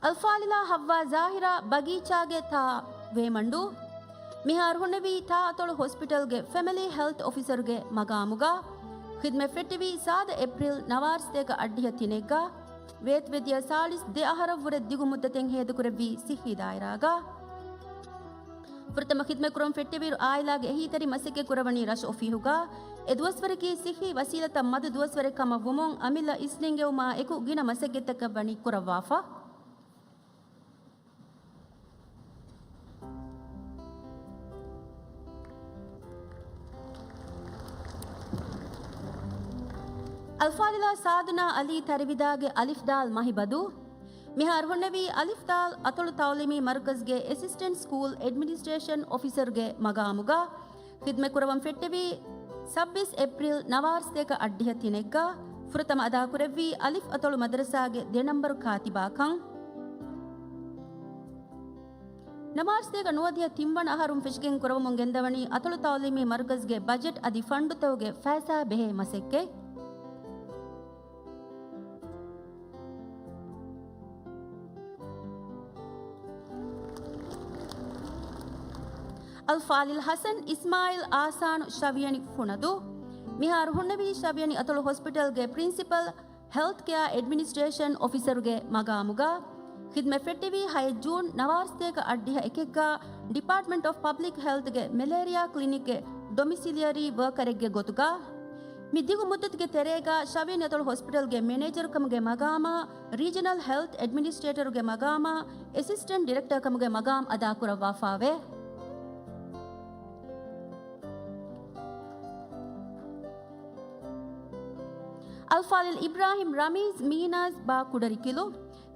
އަލްފާޟިލާ ޙައްވާ ޒާހިރާ ބަގީޗާގެ ތާ ވޭމަންޑޫ. މިހާރު ހުންނެވީ ތާ އަތޮޅު ހޮސްޕިޓަލްގެ ފެމިލީ ހެލްތު އޮފިސަރުގެ މަގާމުގަ. ޚިދްމަތް ފެއްޓެވީ ސާދަ އޭޕްރީލް ނަވާރަސަތޭކަ އަށްޑިހަ ތިނެއްގަ. ވޭތުވެދިޔަ ސާޅީސް ދެ އަހަރަށްވުރެ ދިގު މުއްދަތެއް ހޭދަކުރެއްވީ ސިއްހީ ދާއިރާގަ. ފުރަތަމަ ޚިދްމަތްކުރަން ފެއްޓެވިއިރު އާއިލާގެ އެހީތެރި މަސައްކަތް ކުރަވަނީ ރަށު އޮފީހުގަ. އެ ދުވަސްވަރަކީ ސިއްހީ ވަސީލަތަށް މަދު ދުވަސްވަރެއް ކަމަށް ވުމުން އަމިއްލަ އިސްނިންގެވުމާ އެކު ގިނަ މަސައްކަތްތަކެއް ވަނީ ކުރައްވާފަ. އަލްފާޟިލާ ސާދުނާ ޢަލީ ތަރިވިދާގެ އަލިފް ދާލް މަހިބަދޫ. މިހާރު ހުންނެވީ އަލިފް ދާލް އަތޮޅު ތަޢުލީމީ މަރުކަޒުގެ އެސިސްޓެންޓް ސްކޫލް އެޑްމިނިސްޓްރޭޝަން އޮފިސަރުގެ މަގާމުގަ. ޚިދްމަތް ކުރަވަން ފެއްޓެވީ ސައްބީސް އޭޕްރީލް ނަވާރަސަތޭކަ އަށްޑިހަ ތިނެއްގަ. ފުރަތަމަ އަދާކުރެއްވީ އަލިފް އަތޮޅު މަދަރަސާގެ ދެ ނަންބަރު ކާތިބާ ކަން. ނަވާރަސަތޭކަ ނުވަދިހަ ތިންވަނަ އަހަރުން ފެށިގެން ކުރަވަމުން ގެންދަވަނީ އަތޮޅު ތަޢުލީމީ މަރުކަޒުގެ ބަޖެޓް އަދި ފަންޑުތަކުގެ ފައިސާ ބެހޭ މަސައްކަތް. އަލްފާޟިލް ޙަސަން އިސްމާޢީލް އާސާނު ޝަވިޔަނި ފުނަދޫ. މިހާރު ހުންނެވީ ޝަވިޔަނި އަތޮޅު ހޮސްޕިޓަލްގެ ޕްރިންސިޕަލް ހެލްތް ކެއާ އެޑްމިނިސްޓްރޭޝަން އޮފިސަރުގެ މަގާމުގަ. ޚިދްމަތް ފެއްޓެވީ ހައެއް ޖޫން ނަވާރަސަތޭކަ އަށްޑިހަ އެކެއްގަ ޑިޕާޓްމަންޓް އޮފް ޕަބްލިކް ހެލްތްގެ މެލޭރިއާ ކްލިނިކްގެ ޑޮމިސިލިއަރީ ވަރކަރެއްގެ ގޮތުގަ. މި ދިގު މުއްދަތުގެ ތެރޭގަ ޝަވިޔަނި އަތޮޅު ހޮސްޕިޓަލްގެ މެނޭޖަރު ކަމުގެ މަގާމާ، ރީޖަނަލް ހެލްތް އެޑްމިނިސްޓްރޭޓަރުގެ މަގާމާ، އެސިސްޓެންޓް ޑިރެކްޓަރ ކަމުގެ މަގާމް އަދާކުރައްވާފާވޭ. އަލްފާޟިލް އިބްރާހިމް ރަމީޒް މީނާޒް ބާ ކުޑަރިކިލު.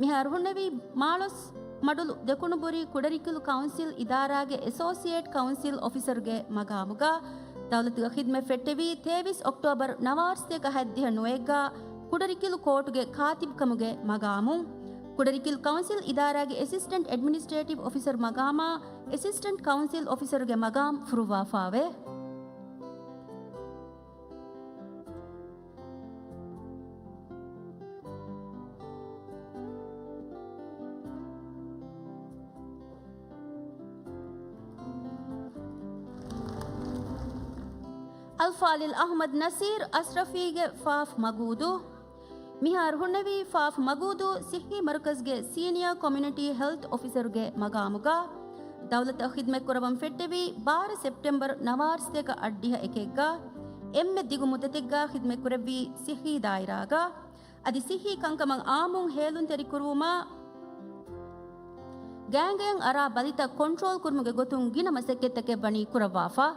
މިހާރު ހުންނެވީ މާޅޮސް މަޑުލު ދެކުނުބުރީ ކުޑަރިކިލު ކައުންސިލް އިދާރާގެ އެސޯސިއޭޓް ކައުންސިލް އޮފިސަރުގެ މަގާމުގަ. ދައުލަތުގަ ޚިދްމަތް ފެއްޓެވީ ތޭވީސް އޮކްޓޯބަރު ނަވާރަސަތޭކަ ހަތްދިހަ ނުވައެއްގަ ކުޑަރިކިލު ކޯޓުގެ ކާތިބް ކަމުގެ މަގާމު. ކުޑަރިކިލު ކައުންސިލް އިދާރާގެ އެސިސްޓެންޓް އެޑްމިނިސްޓްރޭޓިވް އޮފިސަރު މަގާމާ، އެސިސްޓެންޓް ކައުންސިލް އޮފިސަރުގެ މަގާމް ފުރުއްވާފާވޭ. އަލްފާޟިލް އަޙްމަދު ނަޞީރު އަޝްރަފީގެ ފާފް މަގޫދޫ. މިހާރު ހުންނެވީ ފާފް މަގޫދޫ ސިއްހީ މަރުކަޒުގެ ސީނިއާ ކޮމިއުނިޓީ ހެލްތް އޮފިސަރުގެ މަގާމުގަ. ދައުލަތަށް ޚިދްމަތް ކުރަވަން ފެއްޓެވީ ބާރަ ސެޕްޓެމްބަރު ނަވާރަސަތޭކަ އަށްޑިހަ އެކެއްގަ. އެންމެ ދިގު މުއްދަތެއްގަ ޚިދްމަތް ކުރެއްވީ ސިއްހީ ދާއިރާގަ. އަދި ސިއްހީ ކަންކަމަށް އާއްމުން ހޭލުންތެރިކުރުވުމާ، ގޭންގޭން އަރާ ބަލިތައް ކޮންޓްރޯލް ކުރުމުގެ ގޮތުން ގިނަ މަސައްކަތްތަކެއް ވަނީ ކުރައްވާފަ.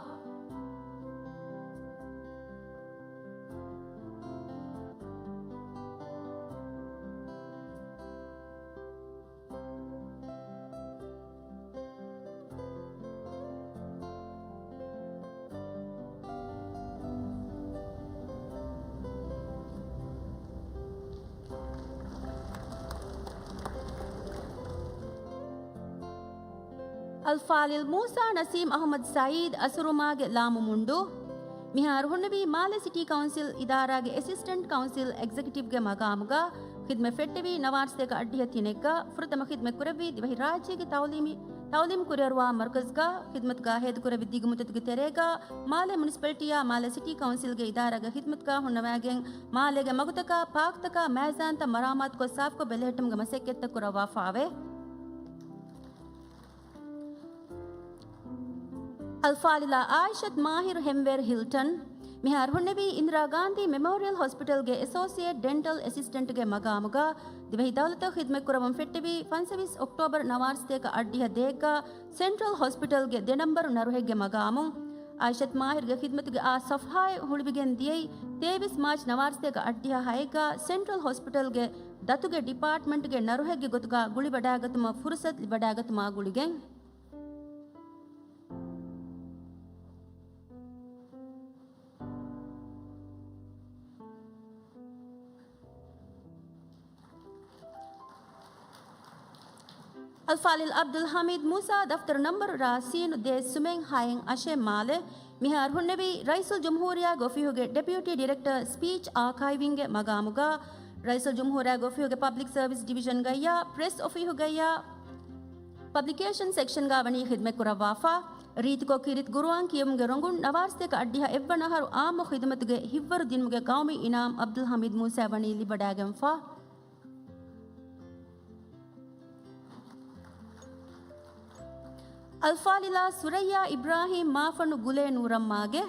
އަލްފާޟިލް މޫސާ ނަސީމް އަޙްމަދު ސަޢީދު އަސުރުމާގެ ލާމުމުންޑޫ. މިހާރު ހުންނެވީ މާލެ ސިޓީ ކައުންސިލް އިދާރާގެ އެސިސްޓެންޓް ކައުންސިލް އެގްޒެކެޓިވްގެ މަގާމުގަ. ޚިދްމަތް ފެއްޓެވީ ނަވާރަސަތޭކަ އަށްޑިހަ ތިނެއްގަ. ފުރަތަމަ ޚިދްމަތް ކުރެއްވީ ދިވެހި ރާއްޖޭގެ ތަޢުލީމީ، ތަޢުލީމް ކުރިއަރުވާ މަރުކަޒުގަ. ޚިދްމަތުގަ ހޭދަކުރެއްވި ދިގު މުއްދަތުގެ ތެރޭގަ މާލެ މުނިސިޕަލިޓީއާ މާލެ ސިޓީ ކައުންސިލްގެ އިދާރާގެ ޚިދްމަތުގަ ހުންނަވައިގެން މާލޭގެ މަގުތަކާ، ޕާކްތަކާ، މައިޒާންތައް މަރާމާތުކޮށް ސާފުކޮށް ބެލެހެއްޓުމުގެ މަސައްކަތްތައް ކުރައްވާފާވޭ. އަލްފާޟިލާ އާއިޝަތު މާހިރު ހެމްވޭރު ހިލްޓަން. މިހާރު ހުންނެވީ އިންދިރާ ގާންދީ މެމޯރިއަލް ހޮސްޕިޓަލްގެ އެސޯސިއޭޓް ޑެންޓަލް އެސިސްޓެންޓްގެ މަގާމުގަ. ދިވެހި ދައުލަތަށް ޚިދްމަތް ކުރަވަން ފެއްޓެވީ ފަންސަވީސް އޮކްޓޯބަރު ނަވާރަސަތޭކަ އަށްޑިހަ ދޭއްގަ ސެންޓްރަލް ހޮސްޕިޓަލްގެ ދެ ނަންބަރު ނަރުހެއްގެ މަގާމު. އާއިޝަތު މާހިރުގެ ޚިދްމަތުގެ އާ ސަފްހާއެއް ހުޅުވިގެން ދިޔައީ، ތޭވީސް މާޗް ނަވާރަ ސަތޭކަ އަށްޑިހަ ހައެއްގަ ސެންޓްރަލް ހޮސްޕިޓަލްގެ ދަތުގެ ޑިޕާޓްމަންޓްގެ ނަރުހެއްގެ ގޮތުގަ ގުޅިވަޑައިގަތުމަށް ފުރުސަތު ލިބިވަޑައިގަތުމާ ގުޅިގެން. އަލްފާޟިލް ޢަބްދުލް ޙަމީދު މޫސާ، ދަފްތަރު ނަންބަރު ރ ސީނު ދޭއް ސުމެއް ހައެއް އަށެއް މާލެ، މިހާރު ހުންނެވީ ރައީސުލްޖުމްހޫރިއްޔާގެ އޮފީހުގެ ޑެޕިއުޓީ ޑިރެކްޓަރ ސްޕީޗް އާކައިވިންގެ މަގާމުގަ، ރައީސުލްޖުމްހޫރިއްޔާގެ އޮފީހުގެ ޕަބްލިކް ސަރވިސް ޑިވިޝަންގައްޔާ ޕްރެސް އޮފީހުގައްޔާ ޕަބްލިކޭޝަން ސެކްޝަންގަ ވަނީ ޚިދްމަތްކުރައްވާފަ. ރީތިކޮށް ކީރިތި ޤުރުއާން ކިޔެވުމުގެ ރޮނގުން ނަވާރަ ސަތޭކަ އަށްޑިހަ އެއްވަނަ އަހަރު އާއްމު ޚިދުމަތުގެ ހިތްވަރު ދިނުމުގެ ޤައުމީ އިނާމް ޢަބްދުލް ޙަމީދު މޫސާ ވަނީ ލިބިވަޑައިގެންފަ. އަލްފާޟިލާ ސުރައްޔާ އިބްރާހީމް މާފަންނު ގުލޭ ނޫރަމްމާގެ،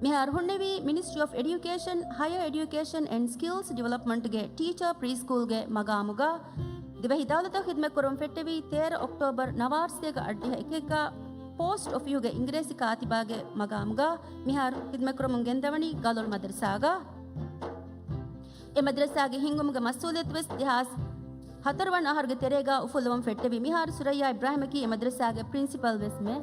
މިހާރު ހުންނެވީ މިނިސްޓްރީ އޮފް އެޑިއުކޭޝަން، ހަޔަރ އެޑިއުކޭޝަން އެންޑް ސްކިލްސް ޑިވެލޮޕްމަންޓްގެ ޓީޗަރ ޕްރީ ސްކޫލްގެ މަގާމުގަ، ދިވެހި ދައުލަތަށް ޚިދްމަތްކުރަމުން ފެއްޓެވީ ތޭރަ އޮކްޓޯބަރު ނަވާރަ ސަތޭކަ އަށްޑިހަ އެކެއްގަ ޕޯސްޓް އޮފީހުގެ އިނގިރޭސި ކާތިބާގެ މަގާމުގަ، މިހާރު ޚިދްމަތްކުރަމުން ގެންދަވަނީ ގަލޮޅު މަދްރަސާގަ. އެ މަދްރަސާގެ ހިންގުމުގެ މަސްއޫލިއްޔަތު ވެސް ދެހާސް ހަތަރު ވަނަ އަހަރުގެ ތެރޭގަ އުފުއްލަވަން ފެއްޓެވި. މިހާރު ސުރައްޔާ އިބްރާހިމަކީ އެ މަދްރަސާގެ ޕްރިންސިޕަލް ވެސްމެ.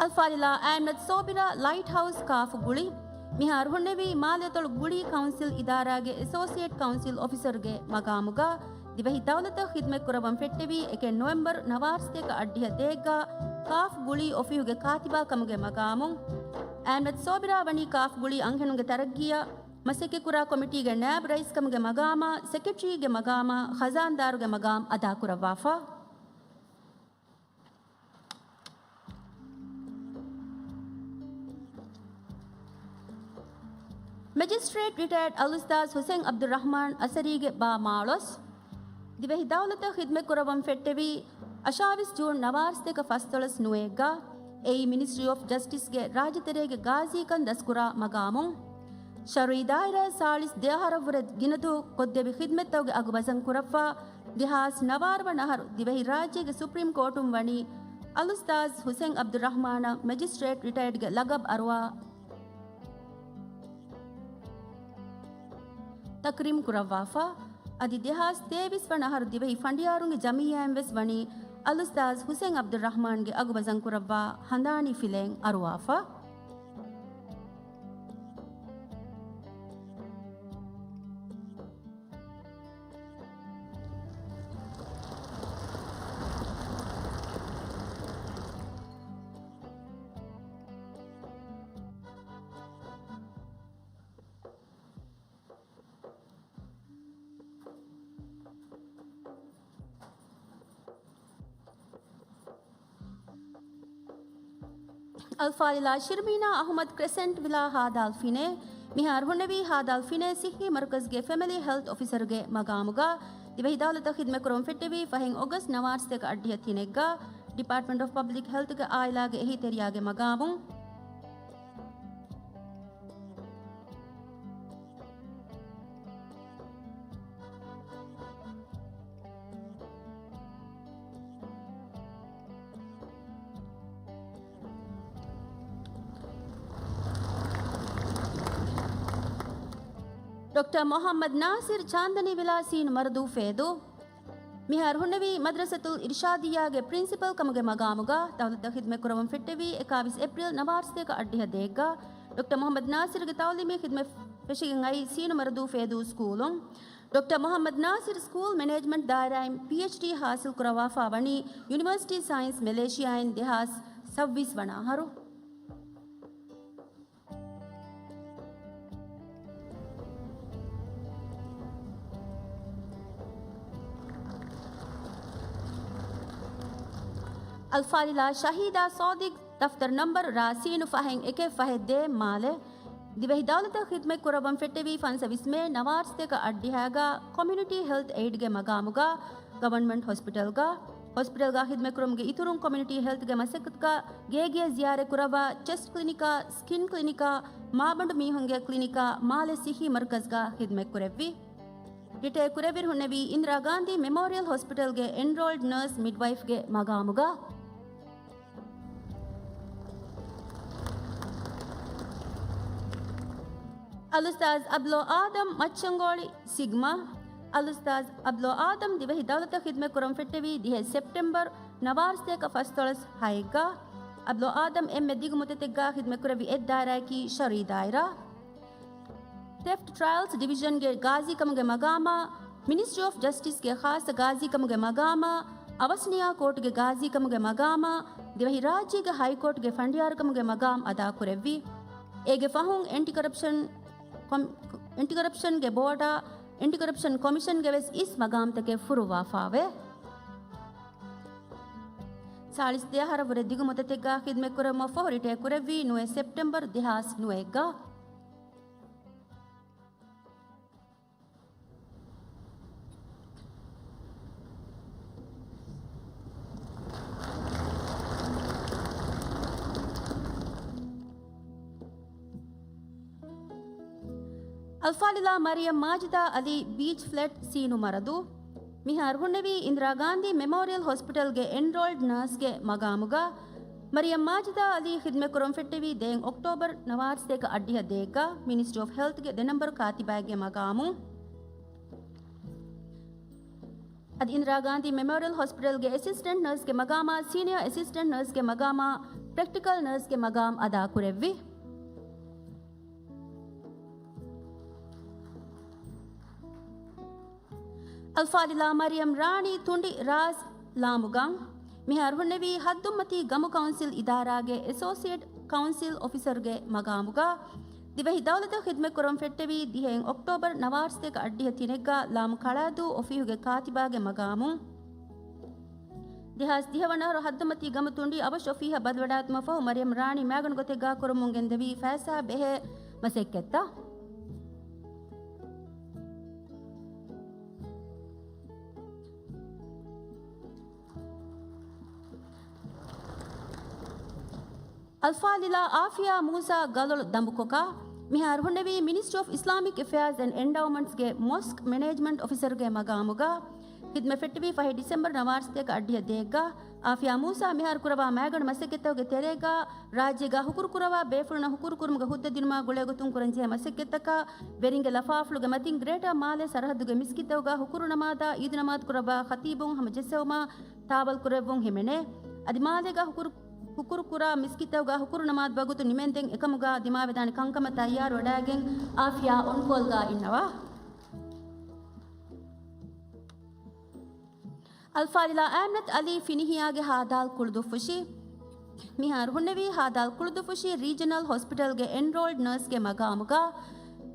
އަލްފާޟިލާ އައިމްނަތު ސޯބިރާ ލައިޓް ހައުސް ކާފު ގުޅި، މިހާރު ހުންނެވީ މާލެއަތޮޅު ގުޅީ ކައުންސިލް އިދާރާގެ އެސޯސިއޭޓް ކައުންސިލް އޮފިސަރުގެ މަގާމުގަ، ދިވެހި ދައުލަތަށް ޚިދްމަތްކުރައްވަން ފެއްޓެވީ އެކެއް ނޮވެމްބަރު ނަވާރަ ސަތޭކަ އަށްޑިހަ ދޭއްގަ ކާފް ގުޅީ އޮފީހުގެ ކާތިބާ ކަމުގެ މަގާމުން. އައިމްނަތު ސޯބިރާ ވަނީ ކާފް ގުޅީ އަންހެނުންގެ ތަރައްގީއަށް މަސައްކަތްކުރާ ކޮމިޓީގެ ނާއިބް ރައީސް ކަމުގެ މަގާމާ، ސެކްރެޓަރީގެ މަގާމާ، ޚަޒާންދާރުގެ މަގާމް އަދާކުރައްވާފަ. މެޖިސްޓްރޭޓް ރިޓަޔަރޑް އަލްއުސްތާޛް ޙުސައިން ޢަބްދުއްރަޙްމާން އަސަރީގެ ބާ މާޅޮސް، ދިވެހި ދައުލަތަށް ޚިދްމަތްކުރައްވަން ފެއްޓެވީ އަށާވީސް ޖޫން ނަވާރަ ސަތޭކަ ފަސްދޮޅަސް ނުވައެއްގަ، އެއީ މިނިސްޓްރީ އޮފް ޖަސްޓިސްގެ ރާއްޖެތެރޭގެ ގާޒީކަން ދަސްކުރާ މަގާމުން. ޝަރުއީ ދާއިރާ ސާޅީސް ދެ އަހަރަށްވުރެ ގިނަދުވަހު ކޮށްދެއްވި ޚިދްމަތްތަކުގެ އަގު ބަސްކުރައްވާ، ދެހާސް ނަވާރަ ވަނަ އަހަރު ދިވެހިރާއްޖޭގެ ސުޕްރީމް ކޯޓުން ވަނީ އަލްއުސްތާޛް ޙުސައިން ޢަބްދުއްރަޙްމާނަށް މެޖިސްޓްރޭޓް ރިޓަޔަރޑްގެ ލަޤަބް އަރުވާ ތަކްރީމް ކުރައްވާފަ. އަދި ދެހާސް ތޭވީސް ވަނަ އަހަރު ދިވެހި ފަނޑިޔާރުންގެ ޖަމިއްޔާއިން ވެސް ވަނީ އަލްއުސްތާޛް ޙުސައިން ޢަބްދުއްރަޙްމާންގެ އަގު ބަސްކުރައްވާ ހަނދާނީ ފިލައެއް އަރުވާފަ. އަލްފާޟިލާ ޝިރްމީނާ އަޙުމަދު ކްރެސެންޓް ވިލާ ހާދާލް ފިނޭ، މިހާރު ހުންނެވީ ހާދާލް ފިނޭ ޞިއްޙީ މަރުކަޒުގެ ފެމިލީ ހެލްތު އޮފިސަރުގެ މަގާމުގަ، ދިވެހި ދައުލަތަށް ޚިދްމަތްކުރަމުން ފެއްޓެވީ ފަހެން އޮގަސްޓް ނަވާރަ ސަތޭކަ އަށްޑިހަ ތިނެއްގަ، ޑިޕާޓްމަންޓް އޮފް ޕަބްލިކް ހެލްތުގެ އާއިލާގެ އެހީތެރިޔާގެ މަގާމުން. ޑޮކްޓަރ މުޙައްމަދު ނާޞިރު ޗާންދަނީ ވިލާ ސީނު މަރުދޫ ފޭދޫ. މިހާރު ހުންނެވީ މަދްރަސަތުލް އިރްޝާދިއްޔާގެ ޕްރިންސިޕަލް ކަމުގެ މަގާމުގަ ދައުލަތަށް ޚިދްމަތްކުރަމުން ފެއްޓެވީ އެކާވީސް އޭޕްރީލް ނަވާރަ ސަތޭކަ އަށްޑިހަ ދޭއްގަ. ޑޮކްޓަރ މުޙައްމަދު ނާޞިރުގެ ތަޢުލީމީ ޚިދްމަތް ފެށިގެން އައީ ސީނު މަރުދޫ ފޭދޫ ސްކޫލުން. ޑޮކްޓަރ މުޙައްމަދު ނާޞިރު ސްކޫލް މެނޭޖްމަންޓް ދާއިރާއިން ޕީއެޗްޑީ ޙާޞިލް ކުރައްވާފާ ވަނީ ޔުނިވަރސިޓީ ސައިންސް މެލޭޝިޔާއިން ދެހާސް ސައުވީސް ވަނަ އަހަރު. އަލްފާޟިލާ ޝަހީދާ ސޯދިޤް، ދަފްތަރު ނަންބަރު ރ ސީނު ފަހެއް އެކެއް ފަހެއް ދޭއް މާލެ، ދިވެހި ދައުލަތަށް ޚިދްމަތް ކުރައްވަން ފެއްޓެވީ ފަންސަވީސް މޭ ނަވާރަ ސަތޭކަ އަށްޑިހައިގަ ކޮމިއުނިޓީ ހެލްތު އެއިޑްގެ މަގާމުގަ ގަވަރންމަންޓް ހޮސްޕިޓަލްގަ، ހޮސްޕިޓަލްގަ ޚިދްމަތްކުރުމުގެ އިތުރުން ކޮމިއުނިޓީ ހެލްތުގެ މަސައްކަތުގަ ގޭގެއަށް ޒިޔާރަތް ކުރައްވާ ޗެސްޓް ކްލިނިކާ، ސްކިން ކްލިނިކާ، މާބަނޑު މީހުންގެ ކްލިނިކާ، މާލެ ސިއްހީ މަރުކަޒްގަ ޚިދްމަތްކުރެއްވި. ރިޓަޔަރ ކުރެއްވި ހުންނެވީ އިންދިރާ ގާންދީ މެމޯރިއަލް ހޮސްޕިޓަލްގެ އެންރޯލްޑް ނަރސް މިޑްވައިފްގެ މަގާމުގަ. އަލްއުސްތާޒް އަބްލޯ އާދަމް، މައްޗަންގޯޅި، ސިގްމާ. އަލްއުސްތާޒް އަބްލޯ އާދަމް ދިވެހި ދައުލަތަށް ޚިދްމަތް ކުރަން ފެއްޓެވީ ދިހަ ސެޕްޓެމްބަރު ނަވާރަސަތޭކަ ފަސްދޮޅަސް ހައެއްގަ. އަބްލޯ އާދަމް އެންމެ ދިގު މުއްދަތެއްގަ ޚިދްމަތް ކުރެއްވި އެއް ދާއިރާއަކީ ޝަރުއީ ދާއިރާ. ތެފްޓް ޓްރަޔަލްސް ޑިވިޝަންގެ ގާޒީކަމުގެ މަގާމާ، މިނިސްޓްރީ އޮފް ޖަސްޓިސްގެ ޚާއްޞަ ގާޒީކަމުގެ މަގާމާ، އަވަސްނިޔާ ކޯޓުގެ ގާޒީކަމުގެ މަގާމާ، ދިވެހި ރާއްޖޭގެ ހައިކޯޓުގެ ފަނޑިޔާރުކަމުގެ މަގާމް އަދާކުރެއްވި. އޭގެ ފަހުން އެންޓި ކަރަޕްޝަން ކޮމި-، އެންޓި ކަރަޕްޝަންގެ ބޯޑާ، އެންޓި ކަރަޕްޝަން ކޮމިޝަންގެ ވެސް އިސް މަގާމްތަކެއް ފުރުއްވާފާވޭ. ސާޅީސް ދެ އަހަރަށް ވުރެ ދިގު މުއްދަތެއްގަ ޚިދްމަތް ކުރެވުމަށް ފަހު ރިޓަޔަރ ކުރެއްވީ ނުވަ ސެޕްޓެމްބަރު ދެހާސް ނުވައެއްގަ. އަލްފާޟިލާ މަރިޔަމް މާޖިދާ އަލީ، ބީޗް ފްލަޑް ސީނު މަރަދު. މިހާރު ހުންނެވީ އިންދިރާ ގާންދީ މެމޯރިއަލް ހޮސްޕިޓަލްގެ އެންރޯލްޑް ނަރސްގެ މަގާމުގަ. މަރިޔަމް މާޖިދާ އަލީ ޚިދްމަތް ކުރަން ފެއްޓެވީ ދެއަތް އޮކްޓޯބަރު ނަވާރަސަތޭކަ އަށްޑިހަ ދޭއްގަ މިނިސްޓްރީ އޮފް ހެލްތްގެ ދެ ނަމްބަރު ކާތިބާގެ މަގާމު. އަދި އިންދިރާ ގާންދީ މެމޯރިއަލް ހޮސްޕިޓަލްގެ އެސިސްޓެންޓް ނަރސްގެ މަގާމާ، ސީނިއާ އެސިސްޓެންޓް ނަރސްގެ މަގާމާ، ޕްރެކްޓިކަލް ނަރސްގެ މަގާމް އަދާކުރެއްވި. އަލްފާޟިލާ މަރިޔަމް ރާނީ ތުނޑި ރާޒް ލާމުގަން. މިހާރު ހުންނެވީ ހައްދުއްމަތީ ގަމު ކައުންސިލް އިދާރާގެ އެސޯސިއޭޓް ކައުންސިލް އޮފިސަރުގެ މަގާމުގަ. ދިވެހި ދައުލަތަށް ޚިދްމަތް ކުރަން ފެއްޓެވީ ދިހައިން އޮކްޓޯބަރު ނަވާރަސަތޭކަ އަށްޑިހަ ތިނެއްގަ ލާމު ކަޅާދޫ އޮފީހުގެ ކާތިބާގެ މަގާމު. ދެހާސް ދިހަ ވަނަ އަހަރު ހައްދުއްމަތީ ގަމު ތުނޑި އަވަށް އޮފީހަށް ބަދަލުވެޑާތުމަށް ފަހު މަރިޔަމް ރާނީ މައިގަނޑު ގޮތެއްގަ ކުރަމުން ގެންދެވީ ފައިސާ ބެހޭ މަސައްކަތްތައް. އަލްފާޟިލާ އާފިޔާ މޫސާ ގަލޮޅު ދަނބުކޮކާ މިހާރު ހުންނެވީ މިނިސްޓްރީ އޮފް އިސްލާމިކް އެފެއާޒް އެންޑް އެންޑައުމަންޓްސްގެ މޮސްކް މެނޭޖްމަންޓް އޮފިސަރުގެ މަގާމުގަ. ޚިދްމަތް ފެއްޓެވީ ފަހެ ޑިސެމްބަރު ނަވާރަސަތޭކަ އަށްޑިހަ ދޭއްގަ. އާފިޔާ މޫސާ މިހާރު ކުރައްވާ މައިގަނޑު މަސައްކަތްތަކުގެ ތެރޭގަ ރާއްޖޭގަ ހުކުރު ކުރައްވާ ބޭފުޅުންނަށް ހުކުރު ކުރުމުގެ ހުއްދަ ދިނުމާ ގުޅޭގޮތުން ކުރަންޖެހޭ މަސައްކަތްތަކަށް ވެރިންގެ ލަފާފުޅުގެ މަތިން ގްރޭޓާ މާލޭ ސަރަހައްދުގެ މިސްކިތްތަކުގަ ހުކުރު ނަމާދާ އީދު ނަމާދު ކުރައްވާ ޚަތީބުން ހަމަޖައްސެވުމަށް ތާވަލް ކުރެއްވުން ހިމެނޭ. އަދި މާލޭގަ ހުކުރު، ހުކުރު ކުރާ މިސްކިތްތަކުގަ ހުކުރު ނަމާދު ވަގުތު ނިމެންދެން އެކަމުގަ ދިމާވެދާނެ ކަންކަމަށް ތައްޔާރު ވަޑައިގެން އާފިޔާ އޮންކޯލްގަ އިންނަވާ. އަލްފާޟިލާ އާމިނަތު އަލީ ފިނިހިޔާގެ ހާދާލް ކުޅުދުއްފުށި. މިހާރު ހުންނެވީ ހާދާލް ކުޅުދުއްފުށި ރީޖަނަލް ހޮސްޕިޓަލްގެ އެންރޯލްޑް ނަރސްގެ މަގާމުގަ.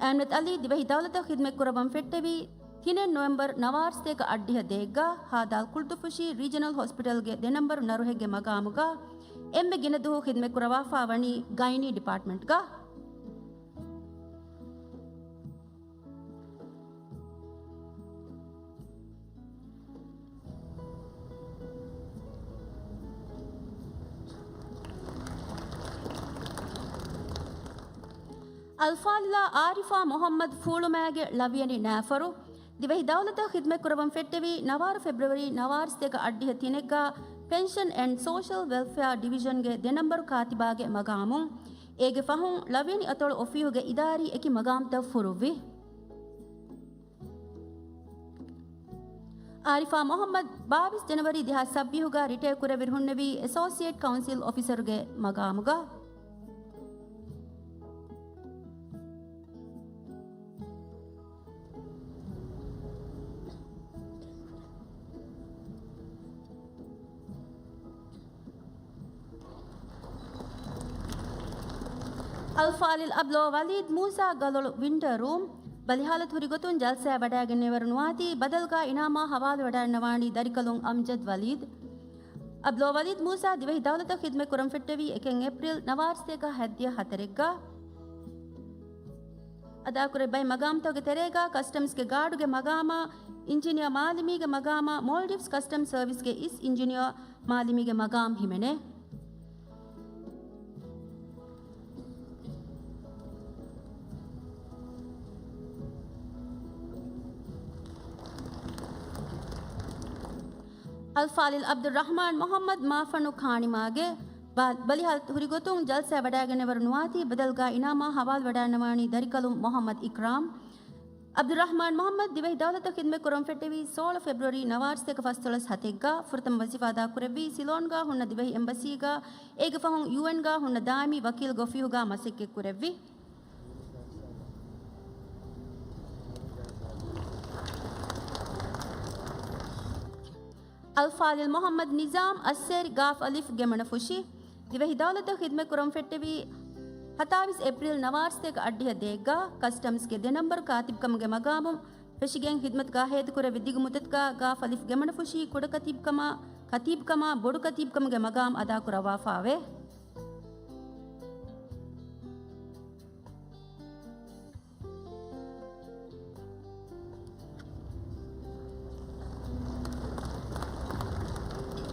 އާމިނަތު އަލީ ދިވެހި ދައުލަތަށް ޚިދްމަތް ކުރައްވަން ފެއްޓެވީ ތިނެއް ނޮވެމްބަރު ނަވާރަސަތޭކަ އަށްޑިހަ ދޭއްގަ ހާދާލް ކުޅުދުއްފުށި ރީޖަނަލް ހޮސްޕިޓަލްގެ ދެ ނަމްބަރު ނަރުހެއްގެ މަގާމުގަ. އެންމެ ގިނަ ދުވަހު ޚިދްމަތް ކުރައްވާފާ ވަނީ ގައިނީ ޑިޕާޓްމަންޓްގަ. އަލްފާޟިލާ އާރިފާ މުޙައްމަދު ފޫޅުމާގެ ޅަވިޔަނި ނާފަރު، ދިވެހި ދައުލަތަށް ޚިދްމަތް ކުރައްވަން ފެއްޓެވީ ނަވާރަ ފެބްރުއަރީ ނަވާރަ ސަތޭކަ އަށްޑިހަ ތިނެއްގަ ޕެންޝަން އެންޑް ސޯޝަލް ވެލްފެއާ ޑިވިޝަންގެ ދެ ނަމްބަރު ކާތިބާގެ މަގާމުން. އޭގެ ފަހުން ޅަވިޔަނި އަތޮޅު އޮފީހުގެ އިދާރީ އެކި މަގާމްތައް ފުރުއްވި. އާރިފާ މުޙައްމަދު ބާވީސް ޖަނަވަރީ ދެހާސް ސައްބީހުގަ ރިޓަޔަރ ކުރެއްވި ހުންނެވީ އެސޯސިއޭޓް ކައުންސިލް އޮފިސަރުގެ މަގާމުގަ. އަލްފާޟިލް އަބްލޯ ވަލީދް މޫސާ ގަލޮޅު ވިންޑަރ ރޫމް. ބަލިހާލަތު ހުރި ގޮތުން ޖަލްސާއަށް ވަޑައިގެންނެވިވަރު ނުވާތީ، ބަދަލުގަ އިނާމާ ހަވާލުވެވަޑައިގަންނަވާނީ ދަރިކަލުން އަމްޖަދް ވަލީދް. އަބްލޯ ވަލީދް މޫސާ ދިވެހި ދައުލަތަށް ޚިދްމަތް ކުރަން ފެއްޓެވީ އެކެއް އޭޕްރީލް ނަވާރަ ސަތޭކަ ހަތްދިހަ ހަތަރެއްގަ. އަދާކުރެއްވި މަގާމްތަކުގެ ތެރޭގަ ކަސްޓަމްސްގެ ގާޑުގެ މަގާމާ، އިންޖިނިއަރ މާލިމީގެ މަގާމާ، މޯލްޑިވްސް ކަސްޓަމްސް ސަރވިސްގެ އިސް އިންޖިނިއަރ މާލިމީގެ މަގާމް ހިމެނޭ. އަލްފާޟިލް ޢަބްދުއްރަޙްމާން މުޙައްމަދު މާފަންނު ކާނިމާގެ ބަ-، ބަލިހާލަތު ހުރިގޮތުން ޖަލްސާ ވަޑައިގެންނެވި ނުވާތީ ބަދަލުގާ އިނާމާ ހަވާލުވެވަޑައިގަންނަވާނީ ދަރިކަލުން މުޙައްމަދު އިކްރާމް. ޢަބްދުއްރަޙްމާން މުޙައްމަދު ދިވެހި ދައުލަތަށް ޚިދުމަތް ކުރަން ފެއްޓެވީ ސޯޅަ ފެބްރުއަރީ ނަވާރަ ސަތޭކަ ފަސްދޮޅަސް ހަތެއްގަ. ފުރަތަމަ ވަޒީފާ އަދާކުރެއްވީ ސިލޯންގާ ހުންނަ ދިވެހި އެމްބަސީގަ، އޭގެ ފަހުން ޔޫއެންގާ ހުންނަ ދާއިމީ ވަކީލުގެ އޮފީހުގަ މަސައްކަތް ކުރެއްވި. އަލްފާޟިލް މުޙައްމަދު ނިޒާމް އައްސޭރި ގާފް އަލިފް ގެމަނަފުށި ދިވެހި ދައުލަތަށް ޚިދުމަތް ކުރަން ފެއްޓެވީ ހަތާވީސް އޭޕްރީލް ނަވާރަ ސަތޭކަ އަށްޑިހަ ދޭއްގަ. ކަސްޓަމްސްގެ ދެ ނަމްބަރު ކާތިބުކަމުގެ މަގާމުން ފެށިގެން ޚިދުމަތުގަ ހޭދަކުރެއްވި ދިގު މުއްދަތުގަ ގާފް އަލިފް ގެމަނަފުށީ ކުޑަކަތީބުކަމާ، ކަތީބުކަމާ، ބޮޑުކަތީބުކަމުގެ މަގާމް އަދާކުރައްވާފައެވެ.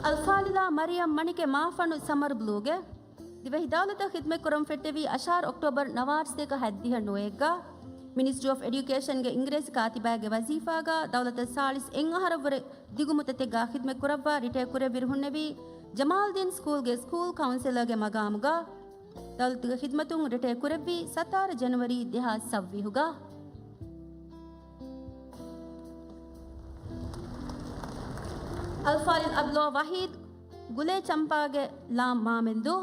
އަލްފާޟިލާ މަރިޔަމް މަނިކެ މާފަންނު ސަމަރު ބްލޫގެ ދިވެހި ދައުލަތަށް ޚިދުމަތް ކުރަން ފެއްޓެވީ އަށާރަ އޮކްޓޯބަރު ނަވާރަ ސަތޭކަ ހަތްދިހަ ނުވައެއްގަ. މިނިސްޓްރީ އޮފް އެޑިއުކޭޝަންގެ އިނގިރޭސި ކާތިބާގެ ވަޒީފާގަ ދައުލަތަށް ސާޅީސް އެއްއަހަރަށްވުރެ ދިގު މުއްދަތެއްގަ ޚިދުމަތް ކުރައްވާ ރިޓަޔަރ ކުރެއްވިއިރު ހުންނެވީ ޖަމާލްދީން ސްކޫލްގެ ސްކޫލް ކައުންސެލަރގެ މަގާމުގަ. ދައުލަތުގެ ޚިދުމަތުން ރިޓަޔަރ ކުރެއްވީ ސަތާރަ ޖަނަވަރީ ދެހާސް ސައްވީހުގަ. އަލްފާޟިލް އަބްލޯ ވަޙީދު ގުލޭ ޗަމްޕާގެ ލާމް މާމެންދޫ.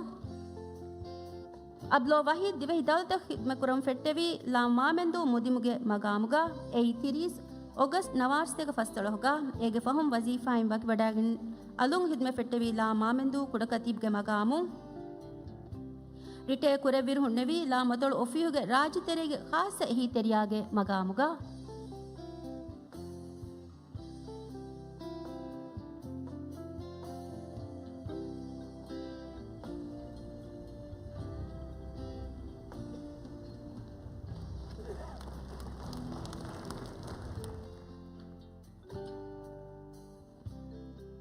އަބްލޯ ވަޙީދު ދިވެހި ދައުލަތަށް ޚިދުމަތް ކުރަން ފެއްޓެވީ ލާމް މާމެންދޫ މުދިމުގެ މަގާމުގަ. އެއީ ތިރީސް އޮގަސްޓް ނަވާރަ ސަތޭކަ ފަސްދޮޅަހުގަ. އޭގެ ފަހުން ވަޒީފާއިން ވަކިވަޑައިގެން އަލުން ޚިދުމަތް ފެއްޓެވީ ލާމް މާމެންދޫ ކުޑަކަތީބުގެ މަގާމުން. ރިޓަޔަރ ކުރެއްވިއިރު ހުންނެވީ ލާމް އަތޮޅު އޮފީހުގެ ރާއްޖެތެރޭގެ ޚާއްޞަ އެހީތެރިޔާގެ މަގާމުގަ.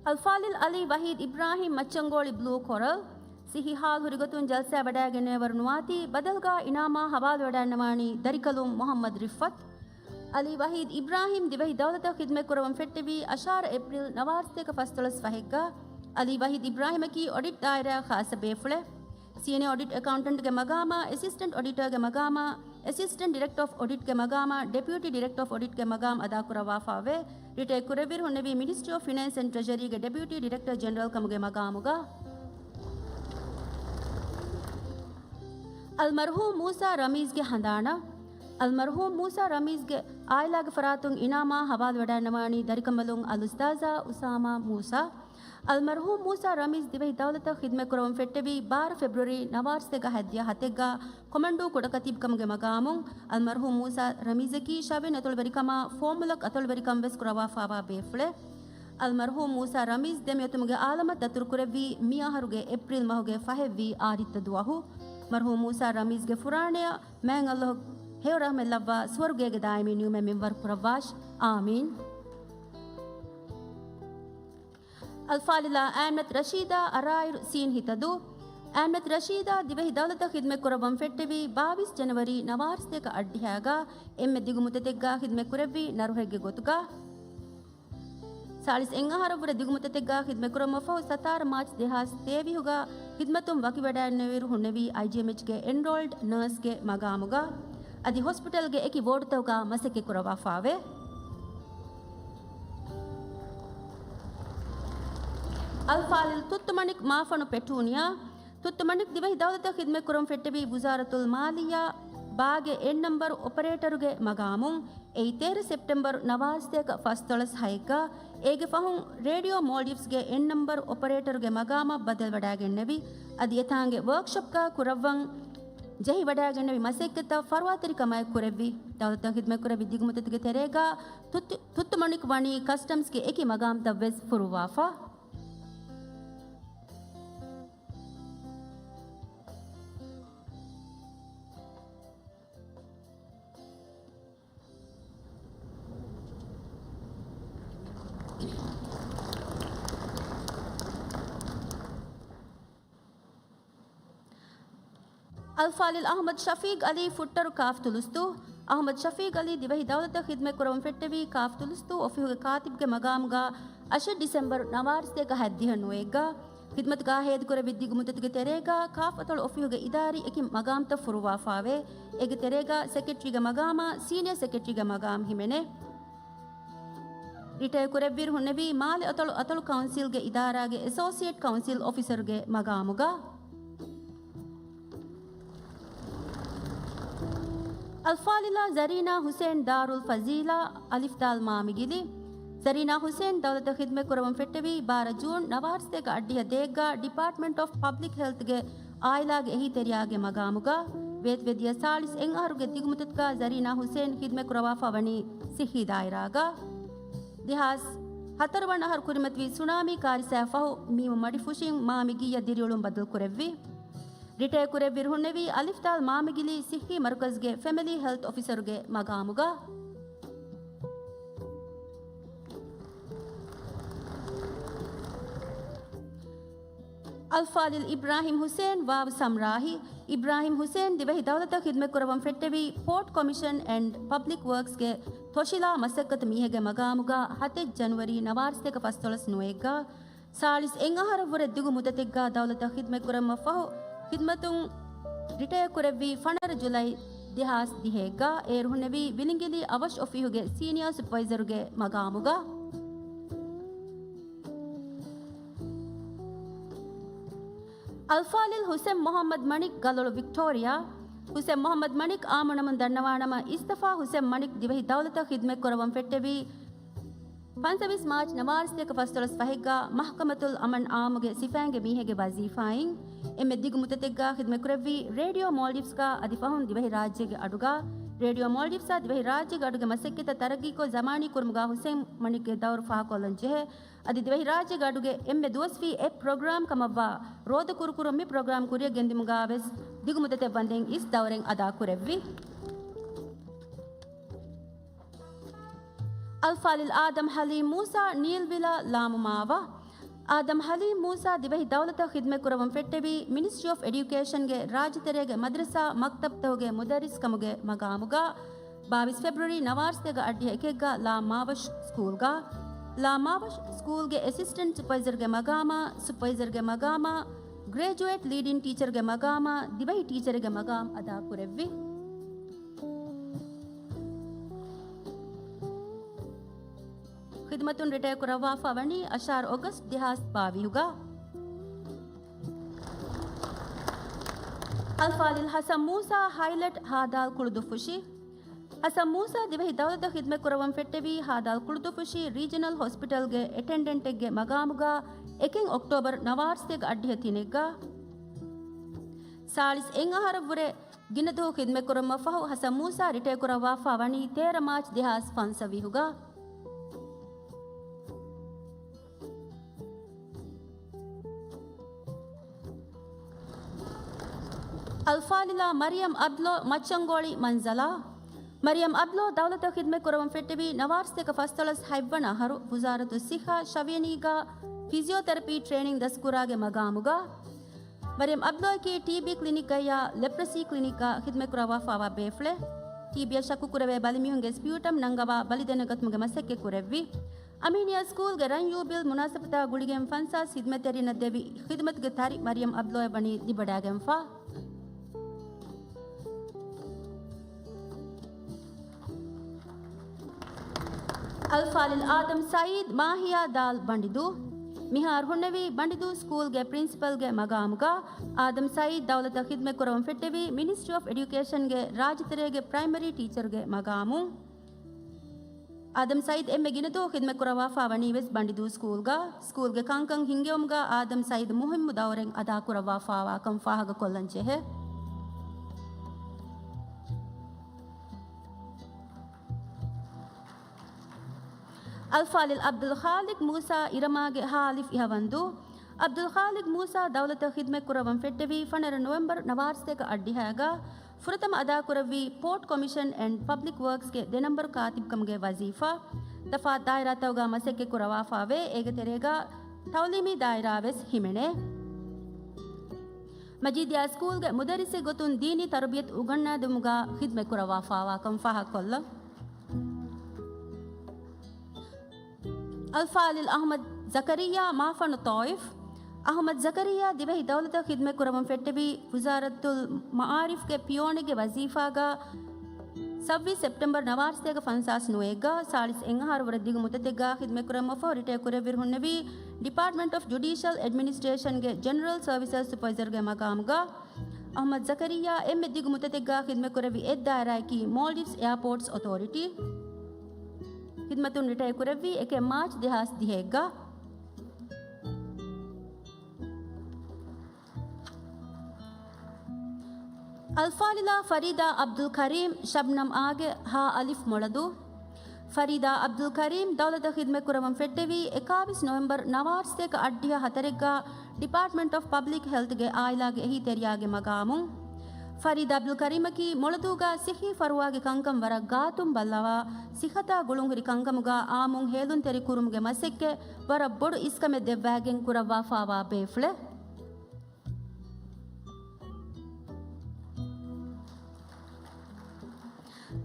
އަލްފާޟިލް އަލީ ވަޙީދު އިބްރާހީމް މައްޗަންގޯޅި ބްލޫ ކޮރަލް، ސިއްހީ ހާލު ހުރިގޮތުން ޖަލްސާ ވަޑައިގެންނެވިއިރު ނުވާތީ ބަދަލުގަ އިނާމާ ހަވާލުވެވަޑައިގަންނަވާނީ ދަރިކަލުން މުޙައްމަދު ރިފްއަތު. އަލީ ވަޙީދު އިބްރާހީމް ދިވެހި ދައުލަތަށް ޚިދުމަތް ކުރަވަން ފެއްޓެވީ އަށާރަ އޭޕްރީލް ނަވާރަ ސަތޭކަ ފަސްދޮޅަސް ފަހެއްގަ. އަލީ ވަޙީދު އިބްރާހީމަކީ އޮޑިޓް ދާއިރާ ޚާއްޞަ ބޭފުޅެއް. ސީނިއާ އޮޑިޓް އެކައުންޓަންޓްގެ މަގާމާ، އެސިސްޓެންޓް އޮޑިޓަރގެ މަގާމާ، އެސިސްޓެންޓް ޑިރެކްޓަރ އޮފް އޮޑިޓްގެ މަގާމާ، ޑެޕިއުޓީ ޑިރެކްޓަރ އޮފް އޮޑިޓްގެ މަގާމް އަދާކުރައްވާފައެވެ. ރިޓަޔަރ ކުރެއްވިއިރު ހުންނެވީ މިނިސްޓްރީ އޮފް ފިނޭންސް އެންޑް ޓްރެޖަރީގެ ޑެޕިއުޓީ ޑިރެކްޓަރ ޖެނެރަލް ކަމުގެ މަގާމުގަ. އަލްމަރްޙޫމް މޫސާ ރަމީޒްގެ ހަނދާނަށް. އަލްމަރްޙޫމް މޫސާ ރަމީޒްގެ އާއިލާގެ ފަރާތުން އިނާމާ ހަވާލުވެވަޑައިގަންނަވާނީ ދަރިކަނބަލުން އަލްއުސްތާޛާ އުސާމާ މޫސާ. އަލްމަރްޙޫމް މޫސާ ރަމީޒް ދިވެހި ދައުލަތަށް ޚިދުމަތް ކުރަވަން ފެއްޓެވީ ބާރަ ފެބްރުއަރީ ނަވާރަ ސަތޭކަ ހަތްދިހަ ހަތެއްގަ ކޮމަންޑޫ ކުޑަކަތީބުކަމުގެ މަގާމުން. އަލްމަރްޙޫމް މޫސާ ރަމީޒަކީ ޝަވިޔަނި އަތޮޅުވެރިކަމާ ފޯމުލަކް އަތޮޅުވެރިކަން ވެސް ކުރައްވާފައިވާ ބޭފުޅެއް. އަލްމަރްޙޫމް މޫސާ ރަމީޒް ދެމިއޮތުމުގެ އާލަމަށް ދަތުރުކުރެއްވީ މި އަހަރުގެ އޭޕްރީލް މަހުގެ ފަހެއްވީ އާދިއްތަ ދުވަހު. މަރްޙޫމް މޫސާ ރަމީޒްގެ ފުރާނަޔަށް މާތް ﷲ ހެޔޮ ރަޙްމަތް ލައްވާ ސުވަރުގޭގެ ދާއިމީ ނިޢުމަތް މިންވަރު ކުރައްވާށި. އާމީން. އަލްފާޟިލާ އާމިނަތު ރަޝީދާ އަރާއިރު ސީން ހިތަދޫ. އާމިނަތު ރަޝީދާ ދިވެހި ދައުލަތަށް ޚިދުމަތް ކުރައްވަން ފެއްޓެވީ ބާވީސް ޖަނަވަރީ ނަވާރަ ސަތޭކަ އަށްޑިހައިގަ. އެންމެ ދިގު މުއްދަތެއްގަ ޚިދުމަތް ކުރެއްވީ ނަރުހައެއްގެ ގޮތުގަ. ސާޅީސް އެއްއަހަރަށްވުރެ ދިގު މުއްދަތެއްގަ ޚިދުމަތް ކުރަމުން ފަހު ސަތާރަ މާޗް ދެހާސް ތޭވީހުގަ ޚިދުމަތުން ވަކިވެވަޑައިގެންނެވިއިރު ހުންނެވީ އައިޖީއެމްއެޗްގެ އެންރޯލްޑް ނަރސްގެ މަގާމުގަ. އަދި ހޮސްޕިޓަލްގެ އެކި ވޯޑުތަކުގަ މަސައްކަތް ކުރައްވާފައެވެ. އަލްފާޟިލް ތުއްތުމަނިކް މާފަނު ޕެޓޫނިއާ. ތުއްތުމަނިކް ދިވެހި ދައުލަތަށް ޚިދުމަތް ކުރަން ފެއްޓެވީ ވުޒާރަތުލް މާލިއްޔާ ބާގެ އެއް ނަމްބަރު އޮޕަރޭޓަރުގެ މަގާމުން. އެއީ ތޭރަ ސެޕްޓެމްބަރު ނަވާރަ ސަތޭކަ ފަސްދޮޅަސް ހައެއްގަ. އޭގެ ފަހުން ރޭޑިއޯ މޯލްޑިވްސްގެ އެއް ނަމްބަރު އޮޕަރޭޓަރުގެ މަގާމަށް ބަދަލުވެވަޑައިގެންނެވި. އަދި އެތާނގެ ވަރކްޝޮޕްގަ ކުރައްވަން ޖެހިވަޑައިގެންނެވި މަސައްކަތްތައް ފަރުވާތެރިކަމާއެކު ކުރެއްވި. ދައުލަތަށް ޚިދުމަތް ކުރެއްވި ދިގު މުއްދަތުގެ ތެރޭގަ ތުއްތު-، ތުއްތުމަނިކް ވަނީ ކަސްޓަމްސްގެ އެކި މަގާމްތައްވެސް ފުރުއްވާފަ. އަލްފާޟިލް އަޙްމަދު ޝަފީޤް ޢަލީ ފުއްޓަރު ކާފް ތުލުސްދޫ. އަޙްމަދު ޝަފީޤު ޢަލީ ދިވެހި ދައުލަތަށް ޚިދުމަތް ކުރައްވަން ފެއްޓެވީ ކާފް ތުލުސްތޫ އޮފީހުގެ ކާތިބުގެ މަގާމުގަ އަށެއް ޑިސެމްބަރު ނަވާރަސަތޭކަ ހަތްދިހަ ނުވައެއްގަ. ޚިދުމަތުގަ ހޭދަކުރެއްވި ދިގު މުއްދަތުގެ ތެރޭގަ ކާފް އަތޮޅު އޮފީހުގެ އިދާރީ އެކި މަގާމްތައް ފުރުވާފާވޭ. އޭގެ ތެރޭގަ ސެކްރެޓަރީގެ މަގާމާ ސީނިއަރ ސެކްރެޓަރީގެ މަގާމް ހިމެނޭ. ރިޓަޔަރ ކުރެއްވިއިރު ހުންނެވީ މާލެ އަތޮޅު އަތޮޅު ކައުންސިލްގެ އިދާރާގެ އެސޯސިއޭޓް ކައުންސިލް އޮފިސަރުގެ މަގާމުގަ. އަލްފާޟިލާ ޒަރީނާ ހުސޭން ދާރުލް ފަޒީލާ އަލިފްދާލް މާމިގިލި. ޒަރީނާ ހުސޭން ދައުލަތަށް ޚިދުމަތް ކުރައްވަން ފެއްޓެވީ ބާރަ ޖޫން ނަވާރަސަތޭކަ އަށްޑިހަ ދޭއްގަ ޑިޕާޓްމަންޓް އޮފް ޕަބްލިކް ހެލްތްގެ އާއިލާގެ އެހީތެރިޔާގެ މަގާމުގަ. ވޭތުވެދިޔަ ސާޅީސް އެއް އަހަރުގެ ދިގު މުއްދަތުގަ ޒަރީނާ ހުސޭން ޚިދުމަތް ކުރައްވާފާ ވަނީ ސިއްހީ ދާއިރާގަ. ދެހާސް ހަތަރު ވަނަ އަހަރު ކުރިމަތިވި ސުނާމީ ކާރިސާއަށް ފަހު މީމު މަޑި ފުށިން މާމި ގިއްޔަށް ދިރިއުޅުން ބަދަލު ކުރެއްވި. ރިޓަޔަރ ކުރެއްވިއިރު ހުންނެވީ އަލިފްދާލް މާމިގިލީ ސިއްހީ މަރުކަޒުގެ ފެމިލީ ހެލްތް އޮފިސަރުގެ މަގާމުގަ. އަލްފާޟިލް އިބްރާހިމް ހުސޭން ވާވު ސަމްރާހި. އިބްރާހިމް ހުސޭން ދިވެހި ދައުލަތަށް ޚިދުމަތް ކުރައްވަން ފެއްޓެވީ ޕޯޓް ކޮމިޝަން އެންޑް ޕަބްލިކް ވަރކްސްގެ ތޮށިލާ މަސައްކަތު މީހެއްގެ މަގާމުގަ ހަތެއް ޖަނުއަރީ ނަވާރަސަތޭކަ ފަސްދޮޅަސް ނުވައެއްގަ. ސާޅީސް އެއް އަހަރަށްވުރެ ދިގު މުއްދަތެއްގަ ދައުލަތަށް ޚިދުމަތް ކުރައްވުމަށް ފަހު، ޚިދުމަތުން ރިޓަޔަރ ކުރެއްވީ ފަނަރަ ޖުލައި ދެހާސް ދިހައެއްގަ. އޭރު ހުންނެވީ ވިލިނގިލި އަވަށް އޮފީހުގެ ސީނިއާ ސުޕަވައިޒަރުގެ މަގާމުގަ. އަލްފާޟިލް ހުސެން މުޙައްމަދު މަނިކް ގަލޮޅު ވިކްޓޯރިއާ. ހުސެން މުޙައްމަދު މަނިކް އާއްމު ނަމުން ދަންނަވާނަމަ، އިސްތަފާ ހުސެން މަނިކް ދިވެހި ދައުލަތަށް ޚިދުމަތް ކުރައްވަން ފެއްޓެވީ، ފަންސަވީސް މާޗް ނަވާރަސަތޭކަ ފަސްދޮޅަސް ފަހެއްގަ މަޙްކަމަތުލް އަމަން އާއްމުގެ ސިފައިންގެ މީހެއްގެ ވަޒީފާއިން. އެންމެ ދިގު މުއްދަތެއްގަ ޚިދުމަތް ކުރެއްވީ ރޭޑިއޯ މޯލްޑިވްސްގަ އަދި ފަހުން ދިވެހިރާއްޖޭގެ އަޑުގަ. ރޭޑިއޯ މޯލްޑިވްސްއާ ދިވެހިރާއްޖޭގެ އަޑުގެ މަސައްކަތްތައް ތަރައްގީކޮށް ޒަމާނީ ކުރުމުގަ ހުސެން މަނިކްގެ ދައުރު ފާހަގަކޮށްލަން ޖެހޭ. އަދި ދިވެހިރާއްޖޭގެ އަޑުގެ އެންމެ ދުވަސްވީ އެއް ޕްރޮގްރާމް ކަމަށްވާ ރޯދަ ކުރުކުރުން މި ޕްރޮގްރާމް ކުރިއަށް ގެންދިއުމުގަ ވެސް ދިގު މުއްދަތެއް ވަންދެން އިސް ދައުރެއް އަދާ ކުރެއްވި. އަލްފާޟިލް އާދަމް ޙަލީމް މޫސާ ނީލްވިލާ ލާމުމާވާ. އާދަމް ޙަލީމް މޫސާ ދިވެހި ދައުލަތަށް ޚިދުމަތް ކުރައްވަން ފެއްޓެވީ މިނިސްޓްރީ އޮފް އެޑިއުކޭޝަންގެ ރާއްޖެތެރޭގެ މަދްރަސާ މަކްތަބްތަކުގެ މުދައްރިސް ކަމުގެ މަގާމުގަ. ބާވީސް ފެބްރުއަރީ ނަވާރަސަތޭކަ އަށްޑިހަ އެކެއްގަ ލާ މާވަޝް ސްކޫލްގަ، ލާ މާވަޝް ސްކޫލްގެ އެސިސްޓެންޓް ސުޕަވައިޒަރގެ މަގާމާ، ސުޕަވައިޒަރގެ މަގާމާ، ގްރެޖުއޭޓް ލީޑިން ޓީޗަރގެ މަގާމާ، ދިވެހި ޓީޗަރެއްގެ މަގާމް އަދާކުރެއްވި. ޚިދުމަތުން ރިޓަޔަރ ކުރައްވާފަ ވަނީ އަށާރަ އޮގަސްޓް ދެހާސް ބާވީހުގަ. އަލްފާޟިލް ޙަސަން މޫސާ ހައިލަޓް ހާދާލް ކުޅުދުއްފުށި. ޙަސަން މޫސާ ދިވެހި ދައުލަތަށް ޚިދުމަތް ކުރައްވަން ފެއްޓެވީ ހާދާލް ކުޅުދުއްފުށި ރީޖަނަލް ހޮސްޕިޓަލްގެ އެޓެންޑެންޓެއްގެ މަގާމުގަ އެކެއް އޮކްޓޯބަރު ނަވާރަސަތޭކަ އަށްޑިހަ ތިނެއްގަ. ސާޅީސް އެއް އަހަރަށްވުރެ ގިނަ ދުވަހު ޚިދުމަތް ކުރުމަށް ފަހު ޙަސަން މޫސާ ރިޓަޔަރ ކުރައްވާފަ ވަނީ ތޭރަ މާޗް ދެހާސް ފަންސަވީހުގަ. އަލްފާޟިލާ މަރިޔަމް އަބްލޯ މައްޗަންގޯޅި މަންޒަލާ. މަރިޔަމް އަބްލޯ ދައުލަތަށް ޚިދުމަތް ކުރައްވަން ފެއްޓެވީ ނަވާރަސަތޭކަ ފަސްދޮޅަސް ހަތްވަނަ އަހަރު ވުޒާރަތު ޞިއްޙާ ޝަވިޔަނީގަ ފިޒިއޯތެރަޕީ ޓްރޭނިން ދަސްކުރާގެ މަގާމުގަ. މަރިޔަމް އަބްލޯއަކީ ޓީބީ ކްލިނިކްގައިޔާ ލެޕްރަސީ ކްލިނިކްގަ ޚިދުމަތް ކުރައްވާފައިވާ ބޭފުޅެއް. ޓީބީއަށް ޝައްކު ކުރެވޭ ބަލިމީހުންގެ ސްޕިއުޓަމް ނަންގަވާ ބަލި ދެނެގަތުމުގެ މަސައްކަތް ކުރެއްވި. އަމީނިއްޔާ ސްކޫލްގެ ރަން ޔޫބިލް މުނާސަބަތާ ގުޅިގެން ފަންސާސް ޚިދުމަތްތެރިންނަށް ދެވި ޚިދުމަތުގެ ތަރި މަރިޔަމް އަބްލޯއަށް ވަނީ ލިބިވަޑައިގެންފަ. އަލްފާޟިލް އާދަމް ސައީދް މާހިޔާ ދާލް ބަނޑިދޫ. މިހާރު ހުންނެވީ ބަނޑިދޫ ސްކޫލްގެ ޕްރިންސިޕަލްގެ މަގާމުގަ. އާދަމް ސައީދް ދައުލަތަށް ޚިދުމަތް ކުރައްވަން ފެއްޓެވީ މިނިސްޓްރީ އޮފް އެޑިއުކޭޝަންގެ ރާއްޖެތެރޭގެ ޕްރައިމަރީ ޓީޗަރުގެ މަގާމުން. އާދަމް ސައީދް އެންމެ ގިނަ ދުވަހު ޚިދުމަތް ކުރައްވާފަ ވަނީ ވެސް ބަނޑިދޫ ސްކޫލްގަ. ސްކޫލްގެ ކަންކަން ހިންގެވުމުގަ އާދަމް ސައީދު މުހިއްމު ދައުރެއް އަދާކުރައްވާފައިވާކަން ފާހަގަކޮށްލަން ޖެހޭ. އަލްފާޟިލް އަބްދުލް ޚާލިޤް މޫސާ އިރަމާގެ ހާލިފް އިހަވަންދޫ. އަބްދުލް ޚާލިޤް މޫސާ ދައުލަތަށް ޚިދުމަތް ކުރައްވަން ފެއްޓެވީ ފަނަރަ ނޮވެމްބަރު ނަވާރަސަތޭކަ އަށްޑިހައިގަ. ފުރަތަމަ އަދާކުރެއްވީ ޕޯޓް ކޮމިޝަން އެންޑް ޕަބްލިކް ވަރކްސްގެ ދެ ނަންބަރު ކާތިބްކަމުގެ ވަޒީފާ. ތަފާތު ދާއިރާތަކުގަ މަސައްކަތް ކުރައްވާފައިވޭ. އޭގެ ތެރޭގަ ތައުލީމީ ދާއިރާ ވެސް ހިމެނޭ. މަޖީދިއްޔާ ސްކޫލްގެ މުދައްރިސެއް ގޮތުން ދީނީ ތަރުބިޔަތު އުނގަންނާދިނުމުގަ ޚިދްމަތް ކުރައްވާފާވާކަން ފާހަގަކޮށްލަން. އަލްފާޟިލް އަޙްމަދު ޒަކަރިއްޔާ، މާފަންނު ޠާއިފް. އަޙްމަދު ޒަކަރިއްޔާ ދިވެހި ދައުލަތަށް ޚިދްމަތް ކުރަމުން ފެއްޓެވި ވުޒާރަތުލް މަޢާރިފްގެ ޕިއޯނެއްގެ ވަޒީފާގަ ސައްބީސް ސެޕްޓެމްބަރު ނަވާރަސަތޭކަ ފަންސާސް ނުވައެއްގަ ސާޅީސް އެއް އަހަރު ވުރެ ދިގު މުއްދަތެއްގަ ޚިދްމަތް ކުރަމުން ފަހު ރިޓަޔާ ކުރެއްވިއިރު ހުންނެވީ ޑިޕާޓްމަންޓް އޮފް ޖުޑީޝަލް އެޑްމިނިސްޓްރޭޝަންގެ ޖެނެރަލް ސަރވިސަސް ސުޕަވައިޒަރުގެ މަގާމުގަ. އަޙްމަދު ޒަކަރިއްޔާ އެންމެ ދިގު މުއްދަތެއްގަ ޚިދްމަތް ކުރެއްވި އެއް ދާއިރާއަކީ މޯލްޑިވްސް އެއާޕޯޓްސް އޮތޯރިޓީ. ޚިދްމަތުން ރިޓަޔާ ކުރެއްވީ އެކެއް މާޗް ދެހާސް ދިހައެއްގަ. އަލްފާޟިލާ ފަރީދާ އަބްދުލް ކަރީމް، ޝަބްނަމްއާގެ ހާ އަލިފް މޮޅަދޫ. ފަރީދާ އަބްދުލް ކަރީމް ދައުލަތަށް ޚިދްމަތް ކުރަމުން ފެއްޓެވީ އެކާވީސް ނޮވެމްބަރު ނަވާރަސަތޭކަ އަށްޑިހަ ހަތަރެއްގަ ޑިޕާޓްމަންޓް އޮފް ޕަބްލިކް ހެލްތްގެ އާއިލާގެ އެހީތެރިޔާގެ މަގާމުން. ފަރީދާ އަބްދުލް ކަރީމަކީ މޮޅަދޫގަ ސިއްހީ ފަރުވާގެ ކަންކަން ވަރަށް ގާތުން ބައްލަވާ، ސިއްހަތާ ގުޅުންހުރި ކަންކަމުގަ އާއްމުން ހޭލުންތެރި ކުރުމުގެ މަސައްކަތް ވަރަށް ބޮޑު އިސްކަމެއް ދެއްވާގެން ކުރައްވާފާވާ ބޭފުޅެއް.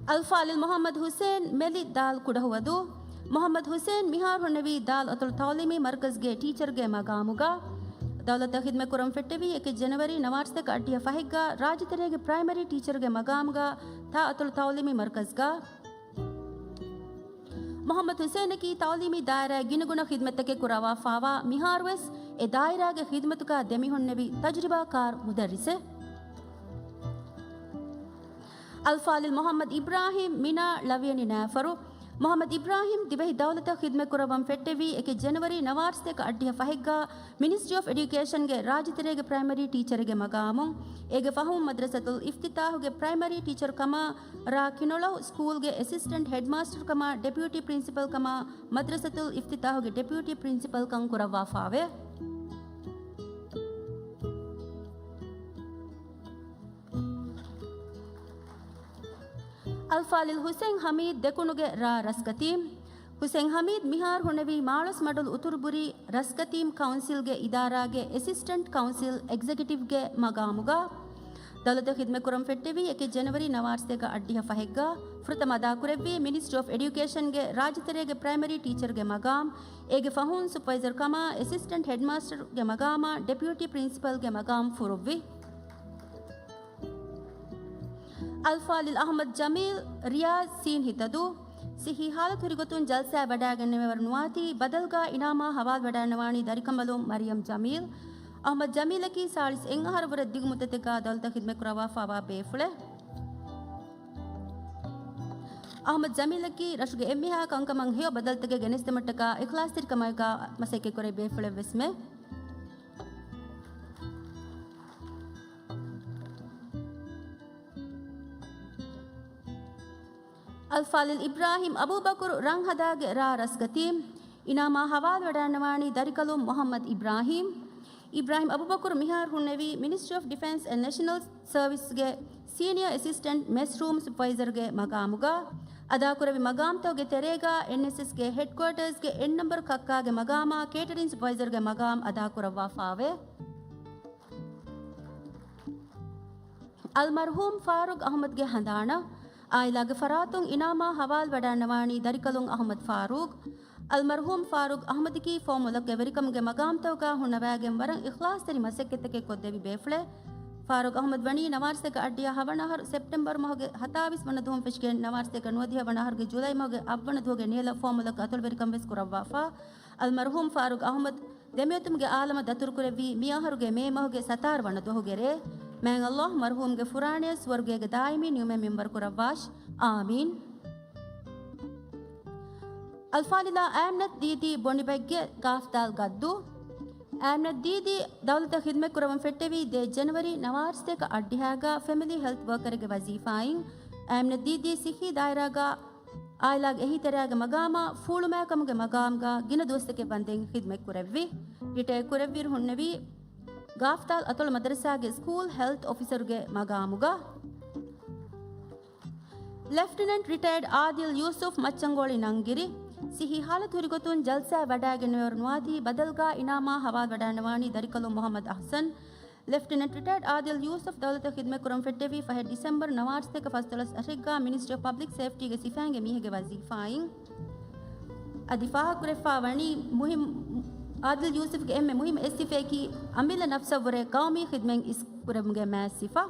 އަލްފާޟިލް މުޙައްމަދު ޙުސައިން މެލި ދާލް ކުޑަހުވަދޫ. މުޙައްމަދު ޙުސައިން މިހާރު ހުންނެވީ ދާލް އަތޮޅު ތަޢުލީމީ މަރުކަޒްގެ ޓީޗަރުގެ މަގާމުގަ. ދައުލަތަށް ޚިދްމަތް ކުރަމުން ފެއްޓެވީ އެކެއް ޖަނަވަރީ ނަވާރަސަތޭކަ އަށްޑިހަ ފަހެއްގަ ރާއްޖެތެރޭގެ ޕްރައިމަރީ ޓީޗަރުގެ މަގާމުގަ ތާ އަތޮޅު ތަޢުލީމީ މަރުކަޒްގަ. މުޙައްމަދު ޙުސައިނަކީ ތަޢުލީމީ ދާއިރާއަށް ގިނަގުނަ ޚިދްމަތްތަކެއް ކުރައްވާފާވާ، މިހާރުވެސް އެ ދާއިރާގެ ޚިދްމަތުގަ ދެމިހުންނެވި ތަޖުރިބާކާރު މުދައްރިސެއް. އަލްފާޟިލް މުޙައްމަދު އިބްރާހީމް، މިނާ ޅަވިޔަނި ނައިފަރު. މުޙައްމަދު އިބްރާހީމް ދިވެހި ދައުލަތަށް ޚިދްމަތް ކުރައްވަން ފެއްޓެވީ އެކެއް ޖަނަވަރީ ނަވާރަސަތޭކަ އަށްޑިހަ ފަހެއްގަ މިނިސްޓްރީ އޮފް އެޑިއުކޭޝަންގެ ރާއްޖެތެރޭގެ ޕްރައިމަރީ ޓީޗަރެއްގެ މަގާމުން. އޭގެ ފަހުން މަދްރަސަތުލް އިފްތިތާޙުގެ ޕްރައިމަރީ ޓީޗަރު ކަމަށް ރ. ކިނޮޅަހު ސްކޫލްގެ އެސިސްޓެންޓް ހެޑްމާސްޓަރު ކަމަށް، ޑެޕިއުޓީ ޕްރިންސިޕަލް ކަމަށް، މަދްރަސަތުލް އިފްތިތާޙުގެ ޑެޕިއުޓީ ޕްރިންސިޕަލް ކަން ކުރައްވާފާވޭ. އަލްފާޟިލް ޙުސައިން ޙަމީދު ދެކުނުގެ ރ. ރަސްކަތީމް. ޙުސައިން ޙަމީދު މިހާރު ހުންނެވީ މާޅޮސްމަޑުލު އުތުރުބުރީ ރަސްކަތީމް ކައުންސިލްގެ އިދާރާގެ އެސިސްޓެންޓް ކައުންސިލް އެގްޒެކެޓިވްގެ މަގާމުގަ. ދައުލަތަށް ޚިދްމަތް ކުރަމުން ފެއްޓެވީ އެކެއް ޖަނަވަރީ ނަވާރަސަތޭކަ އަށްޑިހަ ފަހެއްގަ. ފުރަތަމަ އަދާކުރެއްވީ މިނިސްޓްރީ އޮފް އެޑިއުކޭޝަންގެ ރާއްޖެތެރޭގެ ޕްރައިމަރީ ޓީޗަރުގެ މަގާމް. އޭގެ ފަހުން ސުޕަވައިޒަރު ކަމަށް އެސިސްޓެންޓް ހެޑްމާސްޓަރުގެ މަގާމާ ޑެޕިއުޓީ ޕްރިންސިޕަލްގެ މަގާމް ފުރުއްވި. އަލްފާޟިލް އަޙްމަދު ޖަމީލް، ރިޔާޒް ސީން ހިތަދޫ، ސިއްހީ ހާލަތު ހުރިގޮތުން ޖަލްސާއަށް ވަޑައިގެންނެވި ވަރު ނުވާތީ، ބަދަލުގަ އިނާމާ ހަވާލުވެވަޑައިގަންނަވާނީ ދަރިކަނބަލުން މަރިޔަމް ޖަމީލް. އަޙްމަދު ޖަމީލަކީ ސާޅީސް އެއް އަހަރު ވުރެ ދިގު މުއްދަތެއްގަ ދައުލަތަށް ޚިދްމަތް ކުރައްވާފާވާ ބޭފުޅެއް. އަޙްމަދު ޖަމީލަކީ ރަށުގެ އެންމެހާ ކަންކަމަށް ހެޔޮ ބަދަލުތަކެއް ގެނެސްދިނުމަށްޓަކާ އިޚްލާޞްތެރިކަމާއެކު މަސައްކަތްކުރެވި ބޭފުޅެއްވެސްމެ. އަލްފާޟިލް އިބްރާހީމް އަބޫބަކުރު ރަންހަދާގެ ރ. ރަސްކަތީމް. އިނާމާ ހަވާލުވެވަޑައިގަންނަވާނީ ދަރިކަލުން މުޙައްމަދު އިބްރާހީމް. އިބްރާހީމް އަބޫބަކުރު މިހާރު ހުންނެވީ މިނިސްޓްރީ އޮފް ޑިފެންސް އެންޑް ނޭޝަނަލް ސަރވިސްގެ ސީނިއާ އެސިސްޓެންޓް މެސްރޫމް ސުޕަވައިޒަރގެ މަގާމުގަ. އަދާކުރެއްވި މަގާމްތަކުގެ ތެރޭގަ އެންއެސްއެސްގެ ހެޑްކުއާޓާސްގެ އެއް ނަމްބަރު ކައްކާގެ މަގާމާ ކޭޓަރިން ސުޕަވައިޒަރގެ މަގާމް އަދާކުރައްވާފާވޭ. އަލްމަރްޙޫމް ފާރޫޤް އަޙްމަދުގެ ހަނދާނަށް. އާއިލާގެ ފަރާތުން އިނާމާ ހަވާލުވެވަޑައިގަންނަވާނީ ދަރިކަލުން އަޙްމަދު ފާރޫޤް. އަލްމަރްޙޫމް ފާރޫޤް އަޙްމަދަކީ ފޯމުލަކުގެ ވެރިކަމުގެ މަގާމްތަކުގަ ހުންނަވައިގެން ވަރަށް އިޚްލާޞްތެރި މަސައްކަތްތަކެއް ކޮށްދެއްވި ބޭފުޅެއް. ފާރޫޤް އަޙްމަދު ވަނީ ނަވާރަސަތޭކަ އަށްޑިހަ ހަވަނަ އަހަރު ސެޕްޓެމްބަރު މަހުގެ ހަތާވީސް ވަނަ ދުވަހުން ފެށިގެން ނަވާރަސަތޭކަ ނުވަދިހަ ވަނަ އަހަރުގެ ޖުލައި މަހުގެ އަށްވަނަ ދުވަހުގެ ނިހަލަށް ފޯމުލަކު އަތޮޅުވެރިކަން ވެސް ކުރައްވާފަ. އަލްމަރްޙޫމް ފާރޫޤް އަޙްމަދު ދެމިއޮތުމުގެ އާލަމަށް ދަތުރުކުރެއްވީ މި އަހަރުގެ މޭ މަހުގެ ސަތާރަ ވަނަ ދުވަހުގެ ރޭ. މާތް ﷲ މަރްޙޫމްގެ ފުރާނަޔަށް ސުވަރުގޭގެ ދާއިމީ ނިޢުމަތް މިންވަރު ކުރައްވާށި. އާމީން. އަލްފާޟިލާ އާމިނަތު ދީދީ ބޮނޑިބައްގެ ގާފްދާލް ގައްދޫ. އާމިނަތު ދީދީ ދައުލަތަށް ޚިދްމަތް ކުރަމުން ފެއްޓެވީ ދޭއް ޖަނަވަރީ ނަވާރަސަތޭކަ އަށްޑިހައިގަ ފެމިލީ ހެލްތް ވަރކަރެއްގެ ވަޒީފާއިން. އާމިނަތު ދީދީ ސިއްހީ ދާއިރާގަ އާއިލާގެ އެހީތެރިޔާގެ މަގާމާ ފޫޅުމާކަމުގެ މަގާމްގަ ގިނަ ދުވަސްތަކެއް ވަންދެން ޚިދްމަތް ކުރެއްވި. ރިޓަޔާ ކުރެއްވިއިރު ހުންނެވީ ގާފްތާލް އަތޮޅު މަދަރަސާގެ ސްކޫލް ހެލްތް އޮފިސަރުގެ މަގާމުގަ. ލެފްޓިނެންޓް ރިޓަޔަރޑް އާދިލް ޔޫސުފް މައްޗަންގޯޅި ނަންގިރި. ސިއްހީ ހާލަތު ހުރިގޮތުން ޖަލްސާއަށް ވަޑައިގެންނެވިވަރު ނުވާތީ ބަދަލުގަ އިނާމާ ހަވާލުވެވަޑައިގަންނަވާނީ ދަރިކަލުން މުޙައްމަދު އަޙްސަން. ލެފްޓިނެންޓް ރިޓަޔަރޑް އާދިލް ޔޫސުފް ދައުލަތަށް ޚިދުމަތް ކުރަން ފެއްޓެވީ ފަހެއް ޑިސެމްބަރު ނަވާރަސްތޭކަ ފަސްދޮޅަސް އަށެއްގާ މިނިސްޓްރީ އޮފް ޕަބްލިކް ސޭފްޓީގެ ސިފައިންގެ މީހެއްގެ ވަޒީފާއިން. އަދި ފާހަގަކުރެވިފަ ވަނީ މުހިން، އާދިލް ޔޫސުފްގެ އެންމެ މުހިންމު އެއް ސިފައަކީ އަމިއްލަ ނަފްސަށްވުރެ ޤައުމީ ޚިދުމަތް އިސްކުރުމުގެ މާތް ސިފަ.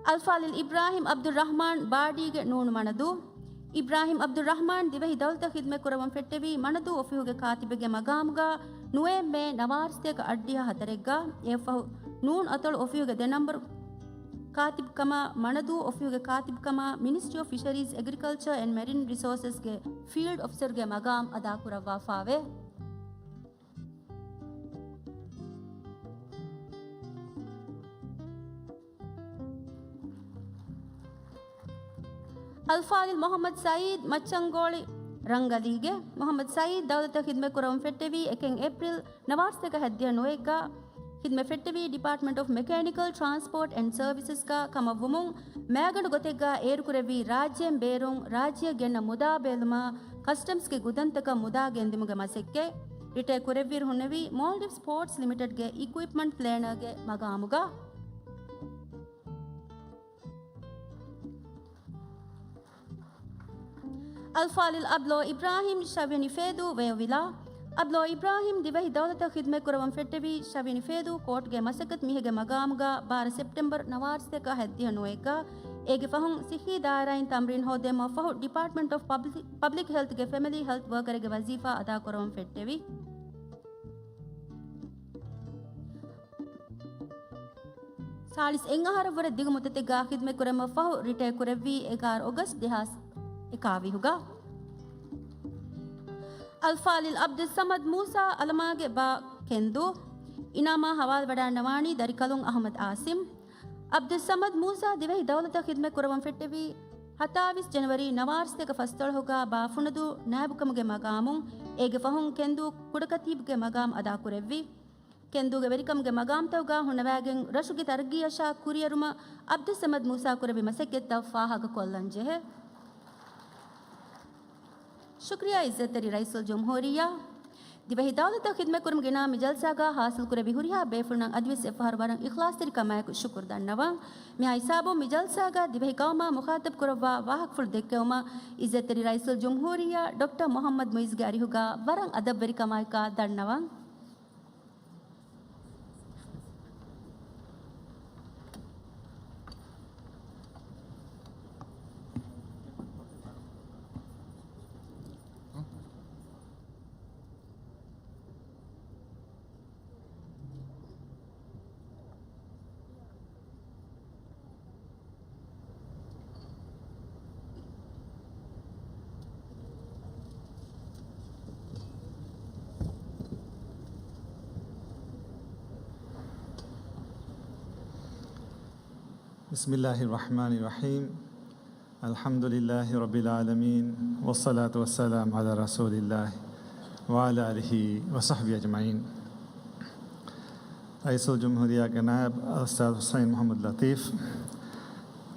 އަލްފާޟިލް އިބްރާހިމް ޢަބްދުއްރަޙްމާން ބާޑީގެ ނޫނު މަނަދޫ. އިބްރާހިމް ޢަބްދުއްރަޙްމާން ދިވެހި ދައުލަތަށް ޚިދުމަތް ކުރައްވަން ފެއްޓެވީ މަނަދޫ އޮފީހުގެ ކާތިބެއްގެ މަގާމުގަ ނުވަ މޭ ނަވާރަސްތޭކަ އަށްޑިހަ ހަތަރެއްގަ. އެއަށްފަހު ނޫން އަތޮޅު އޮފީހުގެ ދެ ނަންބަރު ކާތިބުކަމާ، މަނަދޫ އޮފީހުގެ ކާތިބުކަމާ، މިނިސްޓްރީ އޮފް ފިޝަރީޒް، އެގްރިކަލްޗަރ އެންޑް މެރިން ރިސޯސަސްގެ ފީލްޑް އޮފިސަރުގެ މަގާމް އަދާކުރައްވާފާވޭ. އަލްފާޟިލް މުޙައްމަދު ސަޢީދު މައްޗަންގޯޅި ރަންގަލީގެ. މުޙައްމަދު ސަޢީދު ދައުލަތަށް ޚިދުމަތް ކުރައްވަން ފެއްޓެވީ އެކެއް އޭޕްރިލް ނަވާރަސްތޭކަ ހަތްދިހަ ނުވައެއްގަ. ޚިދުމަތް ފެއްޓެވީ ޑިޕާޓްމަންޓް އޮފް މެކޭނިކަލް ޓްރާންސްޕޯޓް އެންޑް ސަރވިސަސްގަ ކަމަށްވުމުން، މައިގަނޑު ގޮތެއްގަ އޭރުކުރެއްވީ ރާއްޖޭން ބޭރުން ރާއްޖެއަށް ގެންނަ މުދާ ބޭލުމާ، ކަސްޓަމްސްގެ ގުދަންތަކަށް މުދާ ގެންދިއުމުގެ މަސައްކަތް. ރިޓަޔަރ ކުރެއްވިއިރު ހުންނެވީ މޯލްޑިވްސް ޕޯޓްސް ލިމިޓެޑްގެ އިކުއިޕްމަންޓް ޕްލޭނަރގެ މަގާމުގަ. އަލްފާޟިލް އަބްލޯ އިބްރާހިމް ޝަވިޔަނި ފޭދޫ ވެޔޮވިލާ. އަބްލޯ އިބްރާހިމް ދިވެހި ދައުލަތަށް ޚިދުމަތް ކުރައްވަން ފެއްޓެވީ ޝަވިޔަނި ފޭދޫ ކޯޓްގެ މަސައްކަތް މީހެއްގެ މަގާމުގަ ބާރަ ސެޕްޓެމްބަރު ނަވާރަސްތޭކަ ހަތްދިހަ ނުވައެއްގަ. އޭގެ ފަހުން ސިއްހީ ދާއިރާއިން ތަމްރީން ހޯދެމަށް ފަހު ޑިޕާޓްމަންޓް އޮފް ޕަބްލިކް، ޕަބްލިކް ހެލްތްގެ ފެމިލީ ހެލްތް ވަރކަރެއްގެ ވަޒީފާ އަދާކުރައްވަން ފެއްޓެވި. ސާޅީސް އެއް އަހަރަށްވުރެ ދިގު މުއްދަތެއްގަ ޚިދުމަތް ކުރެއްވުމަށް ފަހު ރިޓަޔަރ ކުރެއްވީ އެގާރަ އޮގަސްޓް ދެހާސް އެކާވީހުގަ. އަލްފާޟިލް ޢަބްދުއްޞަމަދު މޫސާ އަލަމާގެ ބާ ކެންދޫ. އިނާމާ ހަވާލުވަޑައިގަންނަވާނީ ދަރިކަލުން އަޙްމަދު އާސިމް. ޢަބްދުއްޞަމަދު މޫސާ ދިވެހި ދައުލަތަށް ޚިދުމަތް ކުރައްވަން ފެއްޓެވީ ހަތާވީސް ޖަނަވަރީ ނަވާރަސްތޭކަ ފަސްދޮޅަހުގަ ބާ ފުނަދޫ ނާއިބުކަމުގެ މަގާމުން. އޭގެ ފަހުން ކެންދޫ ކުޑަކަތީބުގެ މަގާމް އަދާކުރެއްވި. ކެންދޫގެ ވެރިކަމުގެ މަގާމްތަކުގަ ހުންނަވައިގެން ރަށުގެ ތަރައްގީއަށާ ކުރިއެރުމަށް ޢަބްދުއްޞަމަދު މޫސާ ކުރެއްވި މަސައްކަތްތައް ފާހަގަކޮށްލަން ޖެހޭ. ޝުކުރިއްޔާ ޢިއްޒަތްތެރި ރައީސުލްޖުމްހޫރިއްޔާ. ދިވެހި ދައުލަތަށް ޚިދުމަތްކުރުމުގެ ނަމުން މި ޖަލްސާގަ ޙާޞިލްކުރެއްވި ހުރިހާ ބޭފުޅުންނަށް އަދިވެސް އެއްފަހަރު ވަރަށް އިޚްލާޞްތެރިކަމާއެކު ޝުކުރު ދަންނަވަން. މިހާ ހިސާބުން މި ޖަލްސާގަ ދިވެހި ޤައުމާ މުޚާޠަބް ކުރައްވާ ވާހަކަފުޅު ދެއްކެވުމަށް ޢިއްޒަތްތެރި ރައީސުލްޖުމްހޫރިއްޔާ ޑޮކްޓަރ މުޙައްމަދު މުޢިއްޒުގެ އަރިހުގަ ވަރަށް އަދަބުވެރިކަމާއެކާ ދަންނަވަން. بسم الله الرحمن الرحيم. الحمد لله رب العالمين، والصلاة والسلام على رسول الله وعلى آله وصحبه أجمعين. ރައީސުލްޖުމްހޫރިއްޔާގެ ނާއިބު އަލްއުސްތާޛު ޙުސައިން މުޙައްމަދު ލަޠީފް،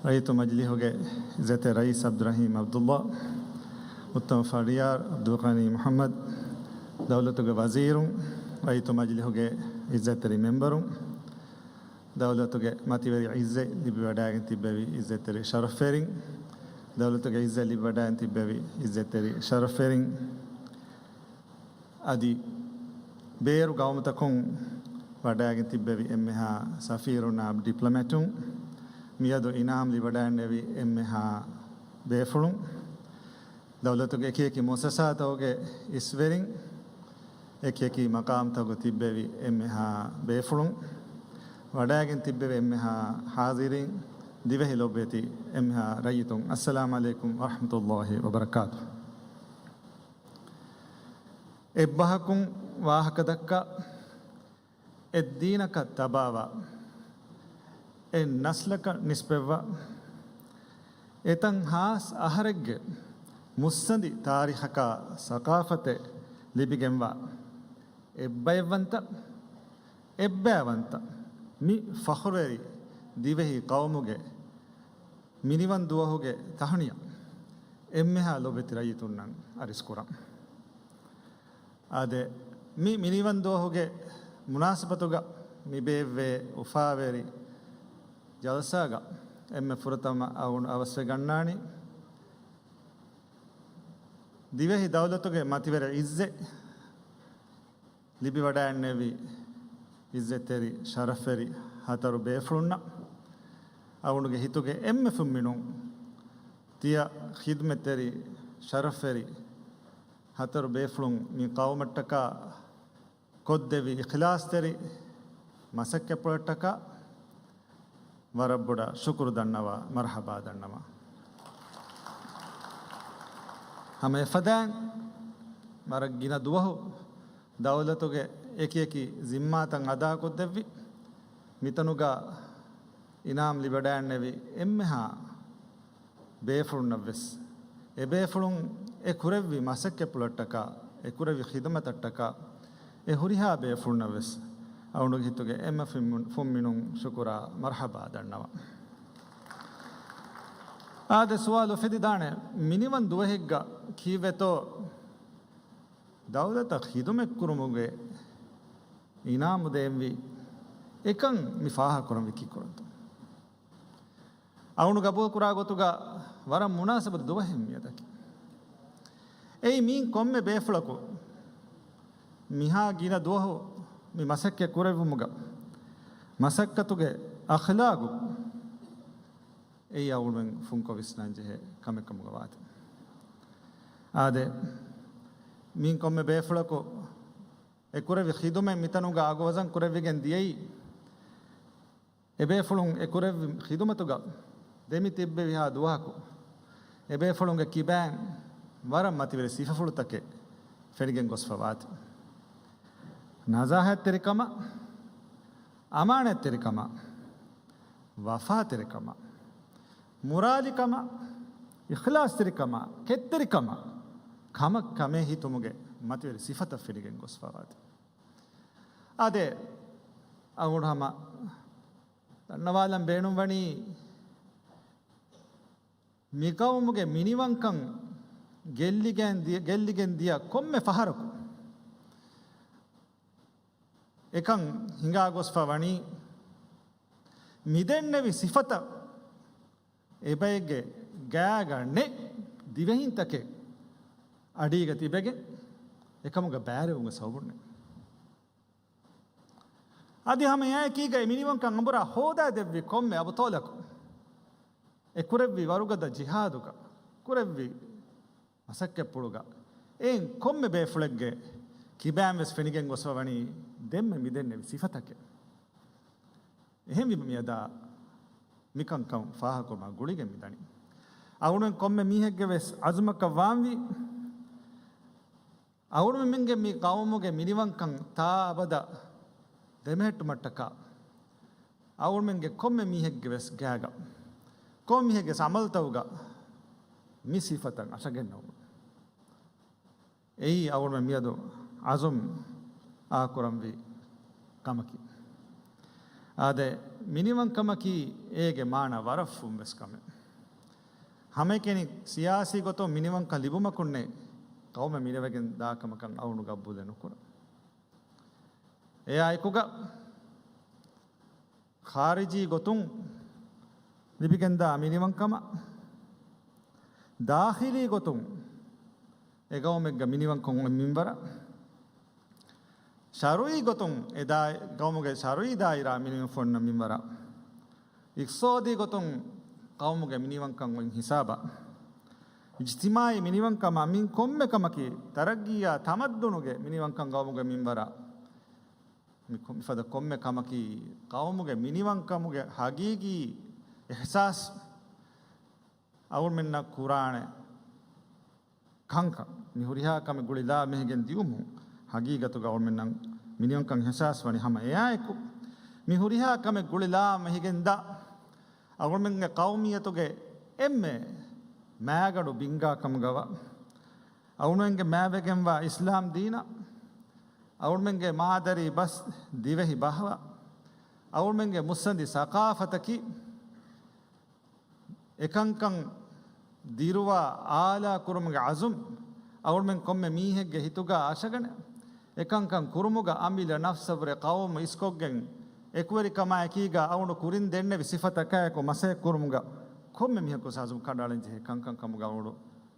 ރައްޔިތު މަޖިލީހުގެ ޢިއްޒަތްތެރި ރައީސް ޢަބްދުއްރަޙީމް ޢަބްދުއްލާ، މުއްތަމަން ފަރިޔާރު ޢަބްދުލްޣަނީ މުޙައްމަދު، ދައުލަތުގެ ވަޒީރުން، ރައްޔިތު މަޖިލީހުގެ ޢިއްޒަތްތެރި މެމްބަރުން، ދައުލަތުގެ މަތިވެރި ޢިއްޒަތް ލިބިވަޑައިގެން ތިއްބެވި ޢިއްޒަތްތެރި ޝަރަފްވެރިން، ދައުލަތުގެ ޢިއްޒަތް ލިބިވަޑައިގެން ތިއްބެވި ޢިއްޒަތްތެރި ޝަރަފްވެރިން، އަދި ބޭރު ގައުމުތަކުން ވަޑައިގެން ތިއްބެވި އެންމެހާ ސަފީރުންނާ ޑިޕްލޮމެޓުން، މިއަދު އިނާމް ލިބިވަޑައިގެންނެވި އެންމެހާ ބޭފުޅުން، ދައުލަތުގެ އެކިއެކި މުއައްސަސާތަކުގެ އިސްވެރިން، އެކިއެކި މަޤާމްތަކުގަ ތިއްބެވި އެންމެހާ ބޭފުޅުން، ވަޑައިގެން ތިއްބެވި އެންމެހާ ޙާޟިރީން، ދިވެހި ލޮބުވެތި އެންމެހާ ރައްޔިތުން، އައްސަލާމު ޢަލައިކުމް ވަރަޙްމަތުﷲި ވަބަރަކާތުހު. އެއްބަހަކުން ވާހަކަދައްކާ، އެއްދީނަކަށް ތަބާވާ، އެއް ނަސްލަކަށް ނިސްބަތްވާ، އެތަން ހާސް އަހަރެއްގެ މުއްސަނދި ތާރީޚަކާ ސަޤާފަތެއް ލިބިގެންވާ، އެއްބައެއްވަންތަ، އެއްބައިވަންތަ، މި ފަޚުރުވެރި ދިވެހި ޤައުމުގެ މިނިވަން ދުވަހުގެ ތަހުނިޔަ އެންމެހާ ލޮބެތި ރައްޔިތުންނަށް އަރިސްކުރަން. އާދެ، މި މިނިވަން ދުވަހުގެ މުނާސަބަތުގަ މިބޭއްވޭ އުފާވެރި ޖަލްސާގަ އެންމެ ފުރަތަމަ އަވަސްވެގަންނާނީ، ދިވެހި ދައުލަތުގެ މަތިވެރި އިއްޒެއް ލިބިވަޑައިގެންނެވި އިއްޒަތްތެރި ޝަރަފްވެރި ހަތަރު ބޭފުޅުންނަށް، އަޅުގަނޑުގެ ހިތުގެ އެންމެ ފުންމިނުން ތިޔަ ޚިދުމަތްތެރި ޝަރަފްވެރި ހަތަރު ބޭފުޅުން މި ޤައުމަށްޓަކާ ކޮށްދެއްވި އިޚްލާޞްތެރި މަސައްކަތްޕުޅަށްޓަކާ ވަރަށް ބޮޑަށް ޝުކުރު ދަންނަވާ، މަރްޙަބާ ދަންނަވާ. ހަމަ އެފަދައިން ވަރަށް ގިނަ ދުވަހު ދައުލަތުގެ އެކި އެކި ޒިންމާތައް އަދާކޮށްދެއްވި، މިތަނުގަ އިނާމް ލިބިވަޑައިގެންނެވި އެންމެހާ ބޭފުޅުންނަށްވެސް، އެބޭފުޅުން އެ ކުރެއްވި މަސައްކަތްޕުޅަށްޓަކާ، އެ ކުރެއްވި ޚިދުމަތަށްޓަކާ، އެ ހުރިހާ ބޭފުޅުންނަށްވެސް އަޅުގަނޑުގެ ހިތުގެ އެންމެ ފުންމި-، ފުންމިނުން ޝުކުރާ މަރްޙަބާ ދަންނަވަން. އާދެ، ސުވާލު އުފެދިދާނެ، މިނިވަން ދުވަހެއްގަ ކީއްވެތޯ ދައުލަތަށް ޚިދުމަތްކުރުމުގެ އިނާމު ދޭންވީ؟ އެކަން މި ފާހަގަކުރަންވީ ކީއްކުރަންތޯ؟ އަޅުގަނޑު ގަބޫލުކުރާ ގޮތުގަ ވަރަށް މުނާސަބަތު ދުވަހެއް މިއަދަކީ. އެއީ މީން ކޮންމެ ބޭފުޅަކު މިހާ ގިނަ ދުވަހު މި މަސައްކަތް ކުރެއްވުމުގަ މަސައްކަތުގެ އަޚްލާގު އެއީ އަޅުގަނޑުމެން ފުންކޮށް ވިސްނަންޖެހޭ ކަމެއް ކަމުގަ ވާތީ. އާދެ، މީން ކޮންމެ ބޭފުޅަކު އެ ކުރެއްވި ޚިދުމަތް މިތަނުގަ އަގުވަޒަން ކުރެވިގެން ދިޔައީ، އެބޭފުޅުން އެ ކުރެއްވި ޚިދުމަތުގަ ދެމި ތިއްބެވިހާ ދުވަހަކު އެބޭފުޅުންގެ ކިބައިން ވަރަށް މަތިވެރި ސިފަފުޅުތަކެއް ފެނިގެން ގޮސްފަ ވާތީ. ނަޒާހަތްތެރިކަމަށް، އަމާނާތްތެރިކަމަށް، ވަފާތެރިކަމަށް، މުރާލިކަމަށް، އިޚްލާޞްތެރިކަމަށް، ކެތްތެރިކަމަށް، ކަމަށް ކަމޭ ހިތުމުގެ މަތިވެރި ސިފަތައް ފެނިގެން ގޮސްފަ ވާތީ. އާދެ، އަޅުގަނޑު ހަމަ ދަންނަވާލަން ބޭނުންވަނީ، މި ޤައުމުގެ މިނިވަންކަން ގެއްލިގެން ދިޔަ، ގެއްލިގެން ދިޔަ ކޮންމެ ފަހަރަކު އެކަން ހިނގާ ގޮސްފަ ވަނީ، މިދެންނެވި ސިފަތައް އެބައެއްގެ ގާގަ ނެތް ދިވެހިންތަކެއް އަޑީގަ ތިބެގެން އެކަމުގަ ބައިވެރިވުމުގެ ސަބަބުންނޭ. އަދި ހަމަ އެއާއެކީގައި މިނިވަންކަން އަނބުރާ ހޯދާ ދެއްވި ކޮންމެ އަބުޠާލަކު، އެ ކުރެއްވި ވަރުގަދަ ޖިހާދުގަ، ކުރެއްވި މަސައްކަތްޕުޅުގަ، އެއިން ކޮންމެ ބޭފުޅެއްގެ ކިބައިން ވެސް ފެނިގެން ގޮސްފަ ވަނީ ދެންމެ މިދެންނެވި ސިފަތަކެއް. އެހެންވީމަ މިއަދާ މިކަންކަން ފާހަގަކުރުމާ ގުޅިގެން މިދަނީ. އަޅުގަނޑުމެން ކޮންމެ މީހެއްގެ ވެސް އަޒުމަކަށް ވާންވީ، އަޅުގަނޑުމެންގެ މި ޤައުމުގެ މިނިވަންކަން ތާ އަބަދަށް ދެމެހެއްޓުމަށްޓަކާ، އަޅުގަނޑުމެންގެ ކޮންމެ މީހެއްގެ ވެސް ގާގަ، ކޮންމެ މީހެއްގެ ވެސް އަމަލުތަކުގަ މި ސިފަތައް އަށަގެންނެވުމަށް. އެއީ އަޅުގަނޑުމެން މިއަދު އަޒުމް އާކުރަންވީ ކަމަކީ. އާދެ، މިނިވަންކަމަކީ އޭގެ މާނަ ވަރަށް ފުން ވެސް ކަމެއް. ހަމައެކަނި ސިޔާސީ ގޮތުން މިނިވަންކަން ލިބުމަކުންނޭ ޤައުމެއް މިރޭވެގެން ދާ ކަމަކަށް އަޅުގަނޑު ގަބޫލެއް ނުކުރަން. އެއާއެކުގަ ޚާރިޖީ ގޮތުން ލިބިގެންދާ މިނިވަންކަމަށް، ދާޚިލީ ގޮތުން އެ ޤައުމެއްގަ މިނިވަންކަން އޮތް މިންވަރަށް، ޝަރުޢީ ގޮތުން އެ ދާ-، ޤައުމުގެ ޝަރުޢީ ދާއިރާ މިނިވަން ފޮންނަ މިންވަރަށް، އިޤްތިޞާދީ ގޮތުން ޤައުމުގެ މިނިވަންކަން އޮތް ހިސާބަށް، އިޖްތިމާޢީ މިނިވަންކަމާ މިން ކޮންމެ ކަމަކީ ތަރައްގީއާ ތަމައްދުނުގެ މިނިވަންކަން ޤައުމުގެ މިންވަރަށް، މި-، މިފަދަ ކޮންމެ ކަމަކީ ޤައުމުގެ މިނިވަންކަމުގެ ހަގީގީ އިޙްސާސް އަޅުގަނޑުމެންނަށް ކުރާނެ ކަންކަން. މި ހުރިހާ ކަމެއް ގުޅިލާ މެހިގެން ދިއުމުން ހަގީގަތުގަ އަޅުގަނޑުމެންނަށް މިނިވަންކަން އިޙްސާސް ވަނީ. ހަމަ އެއާއެކު، މި ހުރިހާ ކަމެއް ގުޅިލާ މެހިގެންދާ އަޅުގަނޑުމެންގެ ޤައުމިއްޔަތުގެ އެންމެ މާގަނޑު ބިންގާ ކަމުގަވާ، އަޅުގަނޑުމެންގެ މާތްވެގެންވާ އިސްލާމް ދީނަށް، އަޅުގަނޑުމެންގެ މާދަރީ ބަސް ދިވެހި ބަހަށް، އަޅުގަނޑުމެންގެ މުއްސަނދި ސަޤާފަތަކީ، އެކަންކަން ދިރުވާ އާލާ ކުރުމުގެ އަޒުމް އަޅުގަނޑުމެން ކޮންމެ މީހެއްގެ ހިތުގަ އަށަގަނެ، އެކަންކަން ކުރުމުގަ އަމިއްލަ ނަފްސަށްވުރެ ޤައުމު އިސްކޮށްގެން، އެކުވެރިކަމާއެކީގަ އަޅުގަނޑު ކުރިން ދެންނެވި ސިފަތަކާއެކު މަސައްކަތް ކުރުމުގަ ކޮންމެ މީހަކު ހަޒުމް ކަނޑައަޅަން ޖެހޭ ކަންކަން ކަމުގަ އަޅުގަނޑު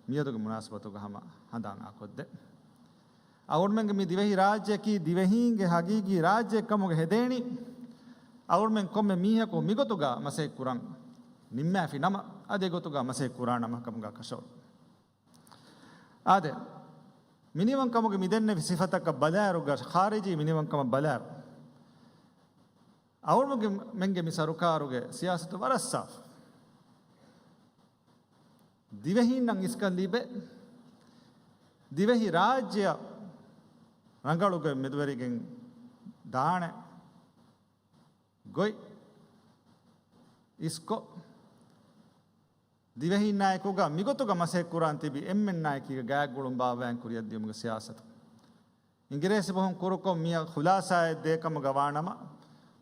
މިއަދުގެ މުނާސަބަތުގަ ހަމަ ހަނދާން އާކޮށްދޭ. އަޅުގަނޑުމެންގެ މި ދިވެހި ރާއްޖެއަކީ ދިވެހީންގެ ހަގީގީ ރާއްޖެއެއް ކަމުގަ ހެދޭނީ، އަޅުގަނޑުމެން ކޮންމެ މީހަކު މިގޮތުގަ މަސައްކަތް ކުރަން ނިންމާފި ނަމަ، އަދި އެގޮތުގަ މަސައްކަތް ކުރާނަމަ ކަމުގަ ކަށަވަރު. އާދެ، މިނިވަންކަމުގެ މިދެންނެވި ސިފަތަކަށް ބަލާއިރުގަ، ޚާރިޖީ މިނިވަންކަމަށް ބަލާއިރު، އަޅުގަނޑުމެންގެ މި ސަރުކާރުގެ ސިޔާސަތު ވަރަށް ސާފު. ދިވެހީންނަށް އިސްކަން ލިބޭ، ދިވެހި ރާއްޖެއަށް ރަނގަޅުގޮތް މެދުވެރިގެން ދާނެ ގޮތް އިސްކޮށް، ދިވެހީންނާއެކުގަ މިގޮތުގަ މަސައްކަތް ކުރާން ތިބި އެންމެންނާއެކީގަ ގާތްގުޅުން ބާއްވާން ކުރިއަށްދިޔުމުގެ ސިޔާސަތު. އިނގިރޭސި ބަހުން ކުރުކޮށް މިއަށް ޚުލާސާއެއް ދޭ ކަމުގަ ވާނަމަ،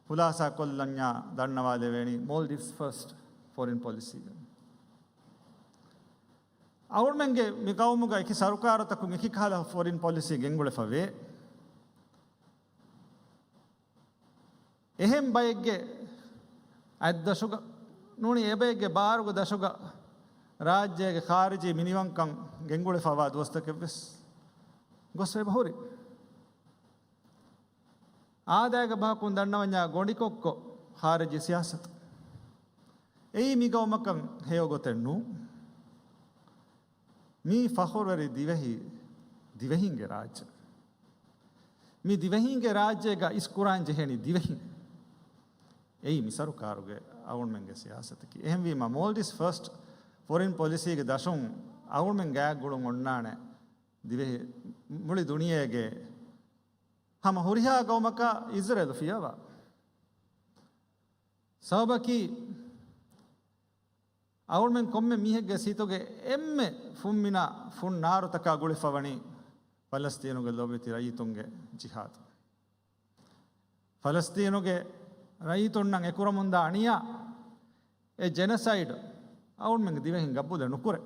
ޚުލާސާ ކޮށްލަންޏާ ދަންނަވާލެވޭނީ Maldives First foreign policy. އަޅުގަނޑުމެންގެ މި ގައުމުގަ އެކި ސަރުކާރުތަކުން އެކި ކަހަލަ ފޮރިން ޕޮލިސީ ގެންގުޅެފަ ވޭ. އެހެން ބައެއްގެ އަތްދަށުގަ ނޫނީ އެބައެއްގެ ބާރުގެ ދަށުގަ ރާއްޖޭގެ ޚާރިޖީ މިނިވަންކަން ގެންގުޅެފަވާ ދުވަސްތަކެއްވެސް ގޮސް އެބަ ހުރި. އާދައިގެ ބަހަކުން ދަންނަވަންޏާ ގޮނޑިކޮއްކޮ ޚާރިޖީ ސިޔާސަތު. އެއީ މި ގައުމަކަށް ހެޔޮ ގޮތެއް ނޫން. މީ ފަޚުރުވެރި ދިވެހި، ދިވެހިންގެ ރާއްޖެ. މި ދިވެހިންގެ ރާއްޖޭގަ އިސްކުރާން ޖެހޭނީ ދިވެހިން. އެއީ މި ސަރުކާރުގެ އަޅުގަނޑުމެންގެ ސިޔާސަތަކީ. އެހެންވީމަ، މޯލްޑިވްސް ފަސްޓް ފޮރިން ޕޮލިސީގެ ދަށުން އަޅުގަނޑުމެން ގާތްގުޅުން އޮންނާނެ ދިވެހި، މުޅި ދުނިޔޭގެ ހަމަ ހުރިހާ ގައުމަކާ އިޒްރޭލު ފިޔަވާ. ސަބަބަކީ، އަޅުގަނޑުމެން ކޮންމެ މީހެއްގެ ސިތުގެ އެންމެ ފުންމިނާ ފުން ނާރުތަކާ ގުޅިފަވަނީ ފަލަސްތީނުގެ ލޯބިވެތި ރައްޔިތުންގެ ޖިހާދު. ފަލަސްތީނުގެ ރައްޔިތުންނަށް އެކުރަމުންދާ އަނިޔާ، އެ ޖެނަސައިޑް އަޅުގަނޑުމެންގެ ދިވެހިން ގަބޫލެއް ނުކުރޭ.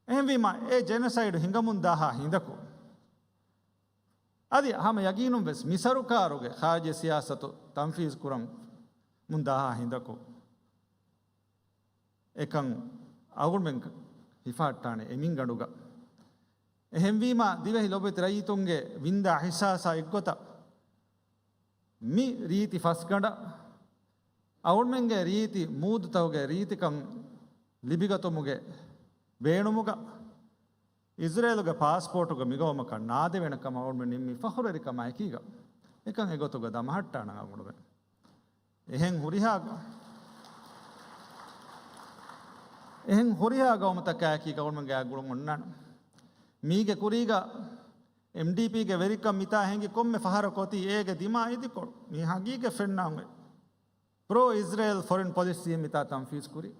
އެހެންވީމަ، އެ ޖެނަސައިޑް ހިނގަމުންދާހާ ހިނދަކު، އަދި ހަމަ ޔަގީނުން ވެސް މި ސަރުކާރުގެ ޚާރިޖީ ސިޔާސަތު ތަންފީޒު ކުރަމުންދާހާ ހިނދަކު، އެކަން އަޅުގަނޑުމެން ހިފަހައްޓާނެ އެމިންގަނޑުގަ. އެހެންވީމަ، ދިވެހި ލޮބުވެތި ރައްޔިތުންގެ ވިންދާ އިޙްސާސާ އެއްގޮތަށް، މި ރީތި ފަސްގަނޑަށް އަޅުގަނޑުމެންގެ ރީތި މޫދުތަކުގެ ރީތިކަން ލިބިގަތުމުގެ ބޭނުމުގަ، އިޒްރޭލުގެ ޕާސްޕޯޓުގަ މިގައުމަކަށް ނާދެވޭނެ ކަމަށް އަޅުގަނޑުމެން ނިންމީ ފަޚުރުވެރިކަމާ އެކީގަ، އެކަން އެގޮތުގަ ދަމަހައްޓާނަން އަޅުގަނޑުމެން. އެހެން ހުރިހާ، އެހެން ހުރިހާ ގައުމުތަކާއެކީ ގައުމުގެ ގުޅުން އޮންނާނެ. މީގެ ކުރީގަ އެމްޑީޕީގެ ވެރިކަން މިތާ ހެނގި ކޮންމެ ފަހަރަކު އޮތީ އޭގެ ދިމާ އިދިކޮޅު. މީ ހަގީގަތް ފެންނާން އޮތް. ޕްރޯ އިޒްރޭލް ފޮރިން ޕޮލިސީ މިތާ ތަންފީޒް ކުރީ.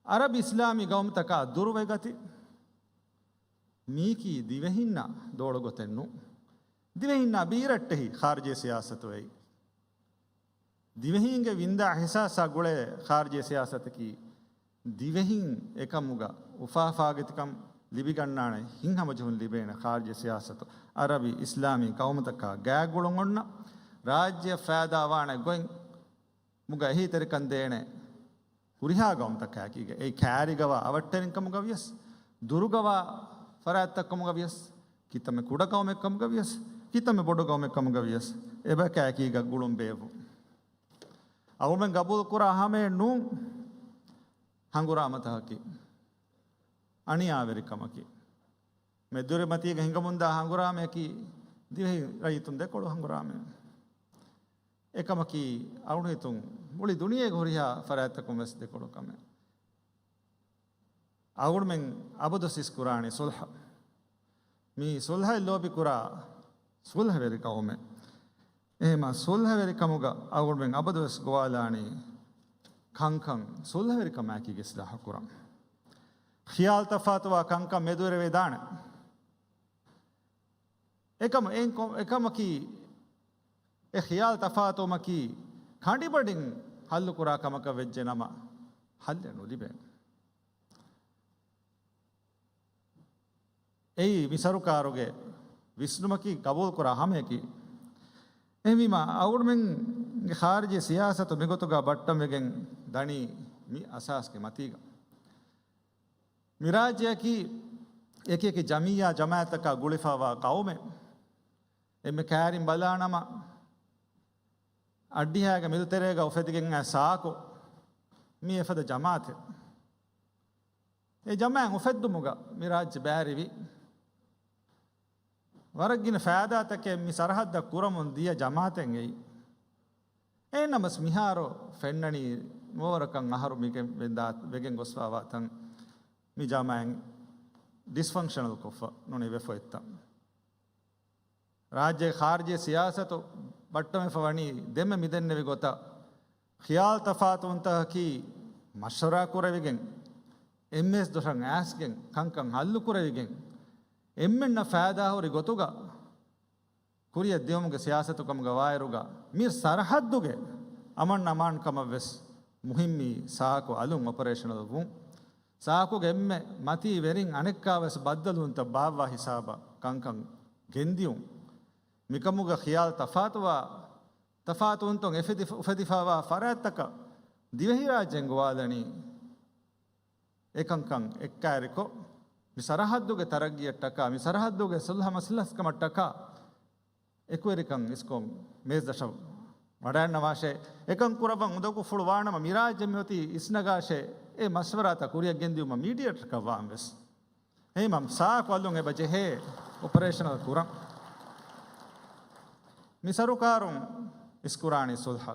އަރަބި އިސްލާމީ ގައުމުތަކާ ދުރުވެގަތި. މީކީ ދިވެހިންނަށް ދޯޅު ގޮތެއް ނޫން. ދިވެހިންނާ ބީރައްޓެހި ޚާރިޖީ ސިޔާސަތު އެއީ. ދިވެހީންގެ ވިންދާ އިޙްސާސާ ގުޅޭ ޚާރިޖީ ސިޔާސަތަކީ، ދިވެހިން އެކަމުގަ އުފާ އުފާގެތިކަން ލިބިގަންނާނެ ހިތްހަމަޖެހުން ލިބޭނެ ޚާރިޖީ ސިޔާސަތު، އަރަބި އިސްލާމީ ގައުމުތަކާ ގާތްގުޅުން އޮންނަ، ރާއްޖެއަށް ފައިދާވާނެ ގޮތް މުގަ އެހީތެރިކަން ދޭނެ ހުރިހާ ގައުމުތަކާއެކީގަ، އެއީ ކާރިގަވާ އަވަށްޓެރިން ކަމުގަ ވިޔަސް، ދުރުގަވާ ފަރާތްތައް ކަމުގަ ވިޔަސް، ކިތަންމެ ކުޑަ ގައުމެއް ކަމުގަ ވިޔަސް، ކިތަންމެ ބޮޑު ގައުމެއް ކަމުގަ ވިޔަސް، އެބަޔަކާއެކީގަ ގުޅުން ބޭއްވުން. އަޅުގަނޑުމެން ގަބޫލުކުރާ ހަމައެއް ނޫން ހަނގުރާމަތަކަކީ، އަނިޔާވެރިކަމަކީ. މެދުވެރިމަތީގަ ހިނގަމުންދާ ހަނގުރާމަޔަކީ ދިވެހި ރައްޔިތުން ދެކޮޅު ހަނގުރާމަ. އެކަމަކީ އަޅުގަނޑު ހިތުން މުޅި ދުނިޔޭގެ ހުރިހާ ފަރާތްތަކުން ވެސް ދެކޮޅު ކަމެއް. އަޅުގަނޑުމެން އަބަދުވެސް އިސްކުރާނީ ސުލްހަ. މީ ސުލްހައެއް ލޯބިކުރާ ސުލްހަވެރި ގައުމެއް. އެހެމަ ސުލްހަވެރިކަމުގަ އަޅުގަނޑުމެން އަބަދުވެސް ގޮވާލާނީ ކަންކަން ސުލްހަވެރިކަމާއެކީގަ އިސްލާހު ކުރަން. ޚިޔާލު ތަފާތުވާ ކަންކަން މެދުވެރިވެދާނެ. އެކަމަ، އެ-، އެކަމަކީ، އެ ޚިޔާލު ތަފާތުވުމަކީ ކަނޑިބަޑިން ހައްލުކުރާ ކަމަކަށް ވެއްޖެ ނަމަ، ހައްލެއް ނުލިބޭނެ. އެއީ މި ސަރުކާރުގެ ވިސްނުމަކީ، ގަބޫލުކުރާ ހަމަޔަކީ. އެހެންވީމާ، އަޅުގަނޑުމެންގެ ޚާރިޖީ ސިޔާސަތު މިގޮތުގަ ބައްޓަންވެގެން ދަނީ މި އަސާސްގެ މަތީގަ. މި ރާއްޖެއަކީ އެކި އެކި ޖަމިއްޔާ ޖަމާއަތްތަކާ ގުޅިފައިވާ ޤައުމެއް. އެންމެ ކައިރިން ބަލާނަމަ، އައްޑިހައިގެ މިލުތެރޭގަ އުފެދިގެން އައި ސާކު މީ އެފަދަ ޖަމާއަތެއް. އެ ޖަމާއަތް އުފެއްދުމުގަ މި ރާއްޖެ ބައިވެރިވި ވަރަށް ގިނަ ފައިދާތަކެއް މި ސަރަހައްދަށް ކުރަމުން ދިޔަ ޖަމާއަތެއް އެއީ. އެހެންނަމަސް މިހާރު ފެންނަނީ ނުވަވަރަކަށް އަހަރު މިގެ ވެންދާ-، ވެގެން ގޮސްފައިވާ ތަން މި ޖަމާއަތް ޑިސްފަންކްޝަނަލް ކޮށްފަ ނޫނީ ވެފަ އޮތްތަން. ރާއްޖޭގެ ޚާރިޖީ ސިޔާސަތު ބައްޓަމެފަ ވަނީ ދެންމެ މިދެންނެވި ގޮތަށް ޚިޔާލު ތަފާތުވުންތަކަކީ މަޝްވަރާ ކުރެވިގެން، އެންމެސް ދޮށަށް އައިސްގެން، ކަންކަން ހައްލު ކުރެވިގެން، އެންމެންނަށް ފައިދާހުރި ގޮތުގަ ކުރިއަށް ދިޔުމުގެ ސިޔާސަތު ކަމުގަ ވާއިރުގަ، މި ސަރަހައްދުގެ އަމަން އަމާންކަމަށް ވެސް މުހިއްމީ ސާކު އަލުން އޮޕަރޭޝަނަލް ވުން. ސާކުގެ އެންމެ މަތީ ވެރިން އަނެއްކާވެސް ބައްދަލުވުންތައް ބާއްވާ ހިސާބަށް ކަންކަން ގެންދިޔުން. މިކަމުގަ ޚިޔާލު ތަފާތުވާ، ތަފާތުވުންތައް އެފެދި-، އުފެދިފައިވާ ފަރާތްތަކަށް ދިވެހިރާއްޖޭން ގޮވާލަނީ. އެކަންކަން އެއްކައިރިކޮށް، މި ސަރަހައްދުގެ ތަރައްގީއަށްޓަކާ، މި ސަރަހައްދުގެ ސުލްހަ މަސްލަހަތްކަމަށްޓަކާ، އެކުވެރިކަން އިސްކޮށް މޭޒްދަށަށް ވަޑައިންނަވާށޭ. އެކަން ކުރައްވަން އުނދަގޫފުޅު ވާނަމަ، މި ރާއްޖެ މިއޮތީ އިސްނަގާށޭ. އެ މަޝްވަރާތައް ކުރިއަށް ގެންދިއުމަށް މީޑިއޭޓަރަކަށް ވާން ވެސް. އެހެންވީމަ ސާކު އަލުން އެބަ ޖެހޭ އޮޕަރޭޝަނަލް ކުރަން. މި ސަރުކާރުން އިސްކުރާނީ ސުލްހަ.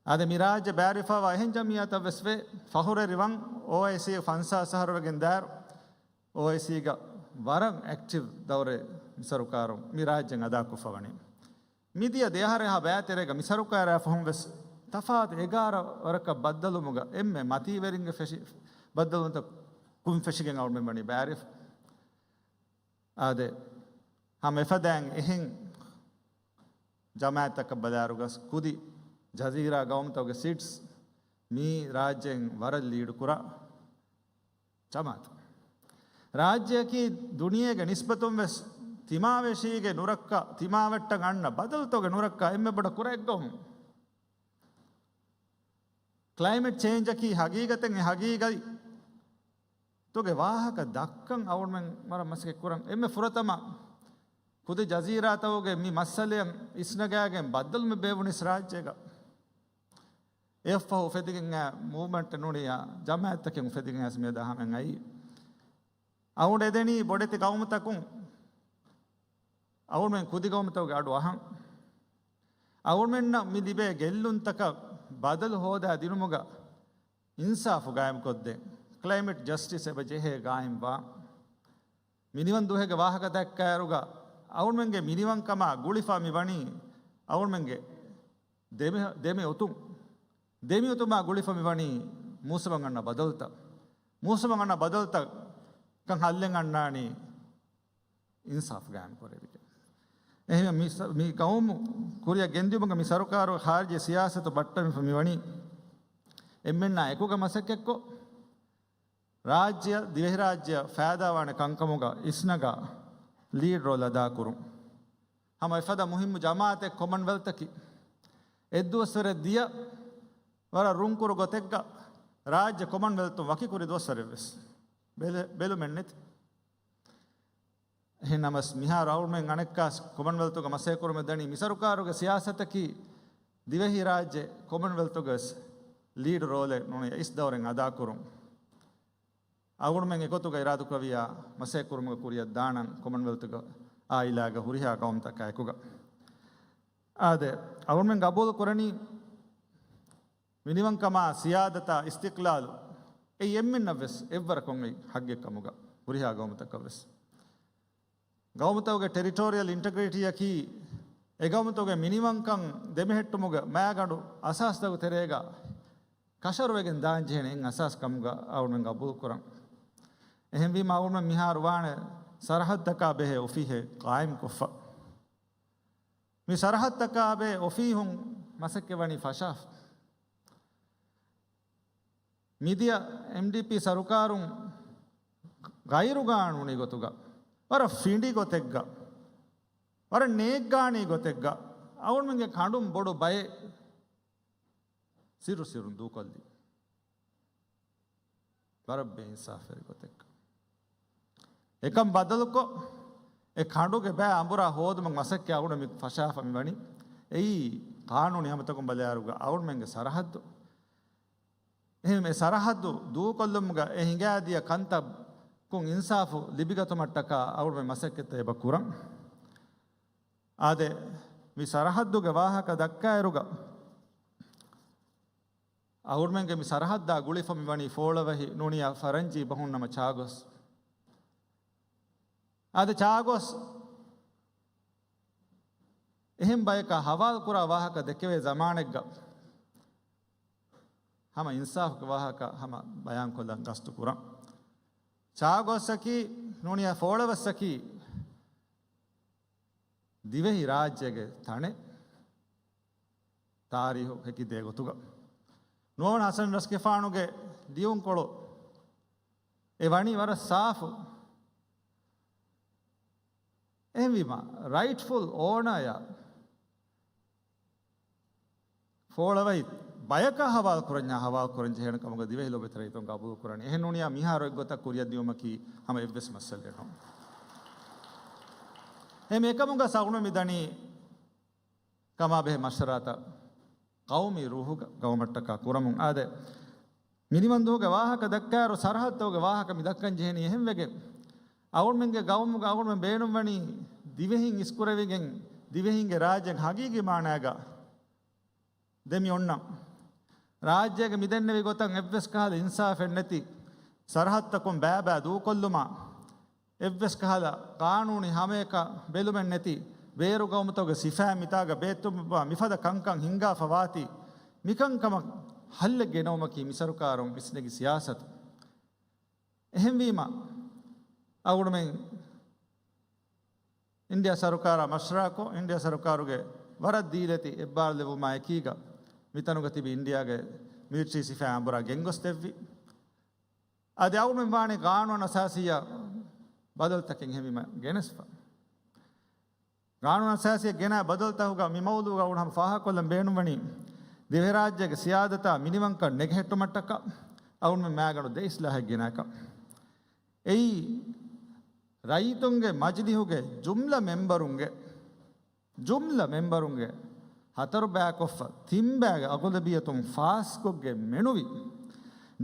އާދެ، މި ރާއްޖެ ބައިވެރިވެފައިވާ އެހެން ޖަމިއްޔާތައް ވެސް ވޭ. ފަޚުރުވެރިވަން، އޯއައިސީ ފަންސާސް އަހަރު ވެގެން ދާއިރު، އޯއައިސީގަ ވަރަށް އެކްޓިވް ދައުރެއް މި ސަރުކާރުން މި ރާއްޖެން އަދާކޮށްފަ ވަނީ. މިދިޔަ ދެއަހަރެއްހާ ބައިތެރޭގަ މި ސަރުކާރާ ފަހުން ވެސް ތަފާތު އެގާރަ ވަރަކަށް ބައްދަލުވުމުގަ އެންމެ މަތީވެރިންގެ ފެށި ބައްދަލުވުންތައް ކުން ފެށިގެން އަޅުމެން ވަނީ ބައިވެރިވެފަ. އާދެ، ހަމަ އެފަދައިން އެހެން ޖަމާއަތްތަކަށް ބަލާއިރުގަސް ކުދި ޖަޒީރާ ގައުމުތަކުގެ ސީޓްސް މީ ރާއްޖެއިން ވަރަށް ލީޑު ކުރާ ޖަމާއަތު. ރާއްޖެއަކީ ދުނިޔޭގެ ނިސްބަތުން ވެސް ތިމާވެށީގެ ނުރައްކަ، ތިމާވެއްޓަށް އަންނަ ބަދަލުތަކުގެ ނުރައްކަ އެންމެ ބޮޑަށް ކުރެއްގައުމު. ކްލައިމެޓް ޗޭންޖަކީ ހަގީގަތެއް، އެ ހަގީގަތުގެ ވާހަކަ ދައްކަން އަޅުމެން ވަރަށް މަސައްކަތް ކުރަން. އެންމެ ފުރަތަމަ ކުދި ޖަޒީރާތަކުގެ މި މައްސަލައަށް އިސްނަގާގެން ބައްދަލުމެއް ބޭއްވުނީސް ރާއްޖޭގަ. އެއަށްފަހު އުފެދިގެން އާ މޫވްމަންޓެއް ނޫނިއްޔާ ޖަމާއަތްތަކެއް އުފެދިގެން އައިސް މިއަދާ ހަމައަށް އައީ. އަޅުގަނޑު އެދެނީ ބޮޑެތި ގައުމުތަކުން އަޅުމެން ކުދި ގައުމުތަކުގެ އަޑު އަހަން. އަޅުމެންނަށް މި ލިބޭ ގެއްލުންތަކަށް ބަދަލު ހޯދާ ދިނުމުގަ އިންސާފު ގާއިމްކޮށްދޭން. ކްލައިމެޓް ޖަސްޓިސް އެބަ ޖެހޭ ގާއިމްވާން. މިނިވަން ދުވަހެއްގެ ވާހަކަ ދައްކާއިރުގަ އަޅުމެންގެ މިނިވަންކަމާ ގުޅިފަ މި ވަނީ އަޅުމެންގެ ދެމި-، ދެމި އޮތުން. ދެމިއޮތުމާ ގުޅިފަ މިވަނީ މޫސުމަށް އަންނަ ބަދަލުތައް. މޫސުމަށް އަންނަ ބަދަލުތައް ކަން ހައްލެއް އަންނާނީ އިންސާފު ގާއިމް ކުރެވިގެން. އެހެންވެ މި ސަ-، މި ގައުމު ކުރިއަށް ގެންދިއުމުގަ މި ސަރުކާރުގެ ޚާރިޖީ ސިޔާސަތު ބައްޓަމިފަ މިވަނީ އެންމެންނާ އެކުގަ މަސައްކަތްކޮށް، ރާއްޖެއަށް ދިވެހިރާއްޖެއަށް ފައިދާވާނެ ކަންކަމުގަ އިސްނަގާ ލީޑް ރޯލް އަދާކުރުން. ހަމަ އެފަދަ މުހިއްމު ޖަމާއަތެއް ކޮމަންވެލްތަކީ. އެއްދުވަސްވަރެއް ދިޔަ ވަރަށް ރުންކުރު ގޮތެއްގަ ރާއްޖެ ކޮމަންވެލްތުން ވަކިކުރި ދުވަސްވަރެއްވެސް ބެލެ-، ބެލުމެއްނެތި. އެހެންނަމަސް މިހާރު އަޅުމެން އަނެއްކާސް ކޮމަންވެލްތުގަ މަސައްކަތްކުރުމެއް ދަނީ މި ސަރުކާރުގެ ސިޔާސަތަކީ ދިވެހިރާއްޖެ ކޮމަންވެލްތުގަވެސް ލީޑް ރޯލެއް ނޫނީ އިސް ދައުރެއް އަދާކުރުން. އަޅުގަނޑުމެން އެގޮތުގަ އިރާދަކުރެއްވިއްޔާ މަސައްކަތްކުރުމުގަ ކުރިއަށް ދާނަން ކޮމަންވެލްތުގެ އާއިލާގެ ހުރިހާ ގައުމުތަކާ އެކުގަ. އާދެ، އަޅުގަނޑުމެން ގަބޫލު ކުރަނީ މިނިވަންކަމާ ސިޔާދަތާ އިސްތިޤްލާލު އެއީ އެންމެންނަށްވެސް އެއްވަރަކުން އޮތް ހައްގެއް ކަމުގަ ހުރިހާ ގައުމުތަކަށްވެސް. ގައުމުތަކުގެ ޓެރިޓޯރިއަލް އިންޓަގްރިޓީއަކީ އެ ގައުމުތަކުގެ މިނިވަންކަން ދެމެހެއްޓުމުގެ މައިގަނޑު އަސާސްތަކުގެ ތެރޭގަ ކަށަވަރުވެގެން ދާންޖެހޭނެ އެއް އަސާސް ކަމުގަ އަޅުގަނޑުމެން ގަބޫލުކުރަން. އެހެންވީމަ އަޅުގަނޑުމެން މިހާރު ވާނެ ސަރަހައްދަކާ ބެހޭ އޮފީހެއް ޤާއިމްކޮށްފަ. މި ސަރަހައްދަކާ ބެހޭ އޮފީހުން މަސައްކަތް ވަނީ ފަށާފަ. މިދިޔަ އެމްޑީޕީ ސަރުކާރުން ޣައިރުގާނޫނީ ގޮތުގަ، ވަރަށް ފިނޑި ގޮތެއްގަ، ވަރަށް ނޭއްގާނީ ގޮތެއްގަ އަޅުގަނޑުމެންގެ ކަނޑުން ބޮޑު ބައެއް ސިއްރު ސިއްރުން ދޫކޮށްލީ. ވަރަށް ބޭއިންސާފުވެރި ގޮތެއްގަ. އެކަން ބަދަލުކޮށް، އެ ކަނޑުގެ ބައި އަނބުރާ ހޯދުމަށް މަސައްކަތް އަޅުގަނޑު މި ފަށާފަ މި ވަނީ. އެއީ ޤާނޫނީ ހަމަތަކުން ބަލާއިރުގަ އަޅުގަނޑުމެންގެ ސަރަހައްދު. އެހެން އެ ސަރަހައްދު ދޫކޮށްލުމުގަ އެ ހިނގާދިޔަ ކަންތައްކުން އިންސާފު ލިބިގަތުމަށްޓަކާ އަޅުގަނޑުމެން މަސައްކަތްތައް އެބަ ކުރަން. އާދެ، މި ސަރަހައްދުގެ ވާހަކަ ދައްކާއިރުގަ، އަހުރުމެންގެ މި ސަރަހައްދާ ގުޅިފަ މި ވަނީ ފޯޅަވަހި ނޫނިޔާ ފަރަންޖީ ބަހުން ނަމަ ޗާގޮސް. އާދެ، ޗާގޮސް އެހެން ބަޔަކާ ހަވާލު ކުރާ ވާހަކަ ދެކެވޭ ޒަމާނެއްގަ ހަމަ އިންސާފުގެ ވާހަކަ ހަމަ ބަޔާންކޮށްލަން ގަސްތު ކުރަން. ޗާގޮސްއަކީ ނޫނިޔާ ފޯޅަވަސްއަކީ ދިވެހި ރާއްޖޭގެ ތަނެއް، ތާރީހު ހެކިދޭ ގޮތުގަ. ނުވަވަނަ ހަސަން ރަސްގެފާނުގެ ލިޔުންކޮޅު އެ ވަނީ ވަރަށް ސާފު. އެހެންވީމަ، ރައިޓްފުލް އޯނަރ އަށް ފޯޅަވަހި ބަޔަކަށް ހަވާލު ކުރަންޏާ ހަވާލު ކުރަން ޖެހޭނެ ކަމުގަ ދިވެހި ލޯބިވެތި ރައްޔިތުން ގަބޫލު ކުރަނީ. އެހެން ނޫނިޔާ މިހާރު އެއްގޮތަށް ކުރިއަށް ދިޔުމަކީ ހަމަ އެއްވެސް މައްސަލައެއް ނޫން. އެހެން އެކަމުގަ ސަގުނު މި ދަނީ ކަމާބެހޭ މަޝްވަރާތައް ޤައުމީ ރޫހުގަ ގައުމަށްޓަކާ ކުރަމުން. އާދެ، މިނިވަންދުހުގެ ވާހަކަ ދައްކާއިރު ސަރަހައްދުގެ ވާހަކަ މި ދައްކަން ޖެހެނީ އެހެންވެގެން. އަޅުގަނޑުމެންގެ ގައުމުގަ އަޅުގަނޑުމެން ބޭނުންވަނީ ދިވެހިން އިސްކުރެވިގެން، ދިވެހިންގެ ރާއްޖެ ހަގީގީ މާނާގަ ދެމި އޮންނަ ރާއްޖޭގެ މިދެންނެވި ގޮތަށް އެއްވެސް ކަހަލަ އިންސާފެއް ނެތި ސަރަހައްދަކުން ބައިބައި ދޫކޮށްލުމާ، އެއްވެސް ކަހަލަ ޤާނޫނީ ހަމައެކަށް ބެލުމެއް ނެތި ބޭރު ގައުމުތަކުގެ ސިފައިން މިތާގަ ބޭއްތުންވާ މިފަދަ ކަންކަން ހިންގާފަ ވާތީ، މިކަންކަމަށް ހައްލެއް ގެނައުމަކީ މި ސަރުކާރުން ވިސްނެގި ސިޔާސަތު. އެހެންވީމަ، އަޅުގަނޑުމެން އިންޑިއާ ސަރުކާރާ މަޝްވަރާކޮށް، އިންޑިއާ ސަރުކާރުގެ ވަރަށް ދީލަތި އެއްބާރުލެވުމާ އެކީގަ، މިތަނުގަ ތިބި އިންޑިއާގެ މިލިޓަރީ ސިފައިން އަނބުރާ ގެންގޮސްދެއްވި. އަދި އަޅުގަނޑުމެން ވާނެ ޤާނޫނު އަސާސީއަށް ބަދަލުތަކެއް ހެވީމަ ގެނެސްފަ. ޤާނޫނު އަސާސީއަށް ގެނައި ބަދަލުތަކުގަ މި މައުޟޫގަ އަޅުގަނޑު ހަމަ ފާހަގަކޮށްލަން ބޭނުންވަނީ، ދިވެހިރާއްޖޭގެ ސިޔާދަތާ މިނިވަންކަން ނެގެހެއްޓުމަށްޓަކާ އަޅުގަނޑުމެން މައިގަނޑު ދެ އިސްލާހެއް ގެނައިކަން. އެއީ، ރައްޔިތުންގެ މަޖިލިހުގެ ޖުމްލަ މެމްބަރުންގެ، ޖުމްލަ މެމްބަރުންގެ ހަތަރު ބައިކޮށްފަ ތިން ބައިގެ އަޣުލަބިއްޔަތުން ފާސްކޮށްގެން މެނުވި،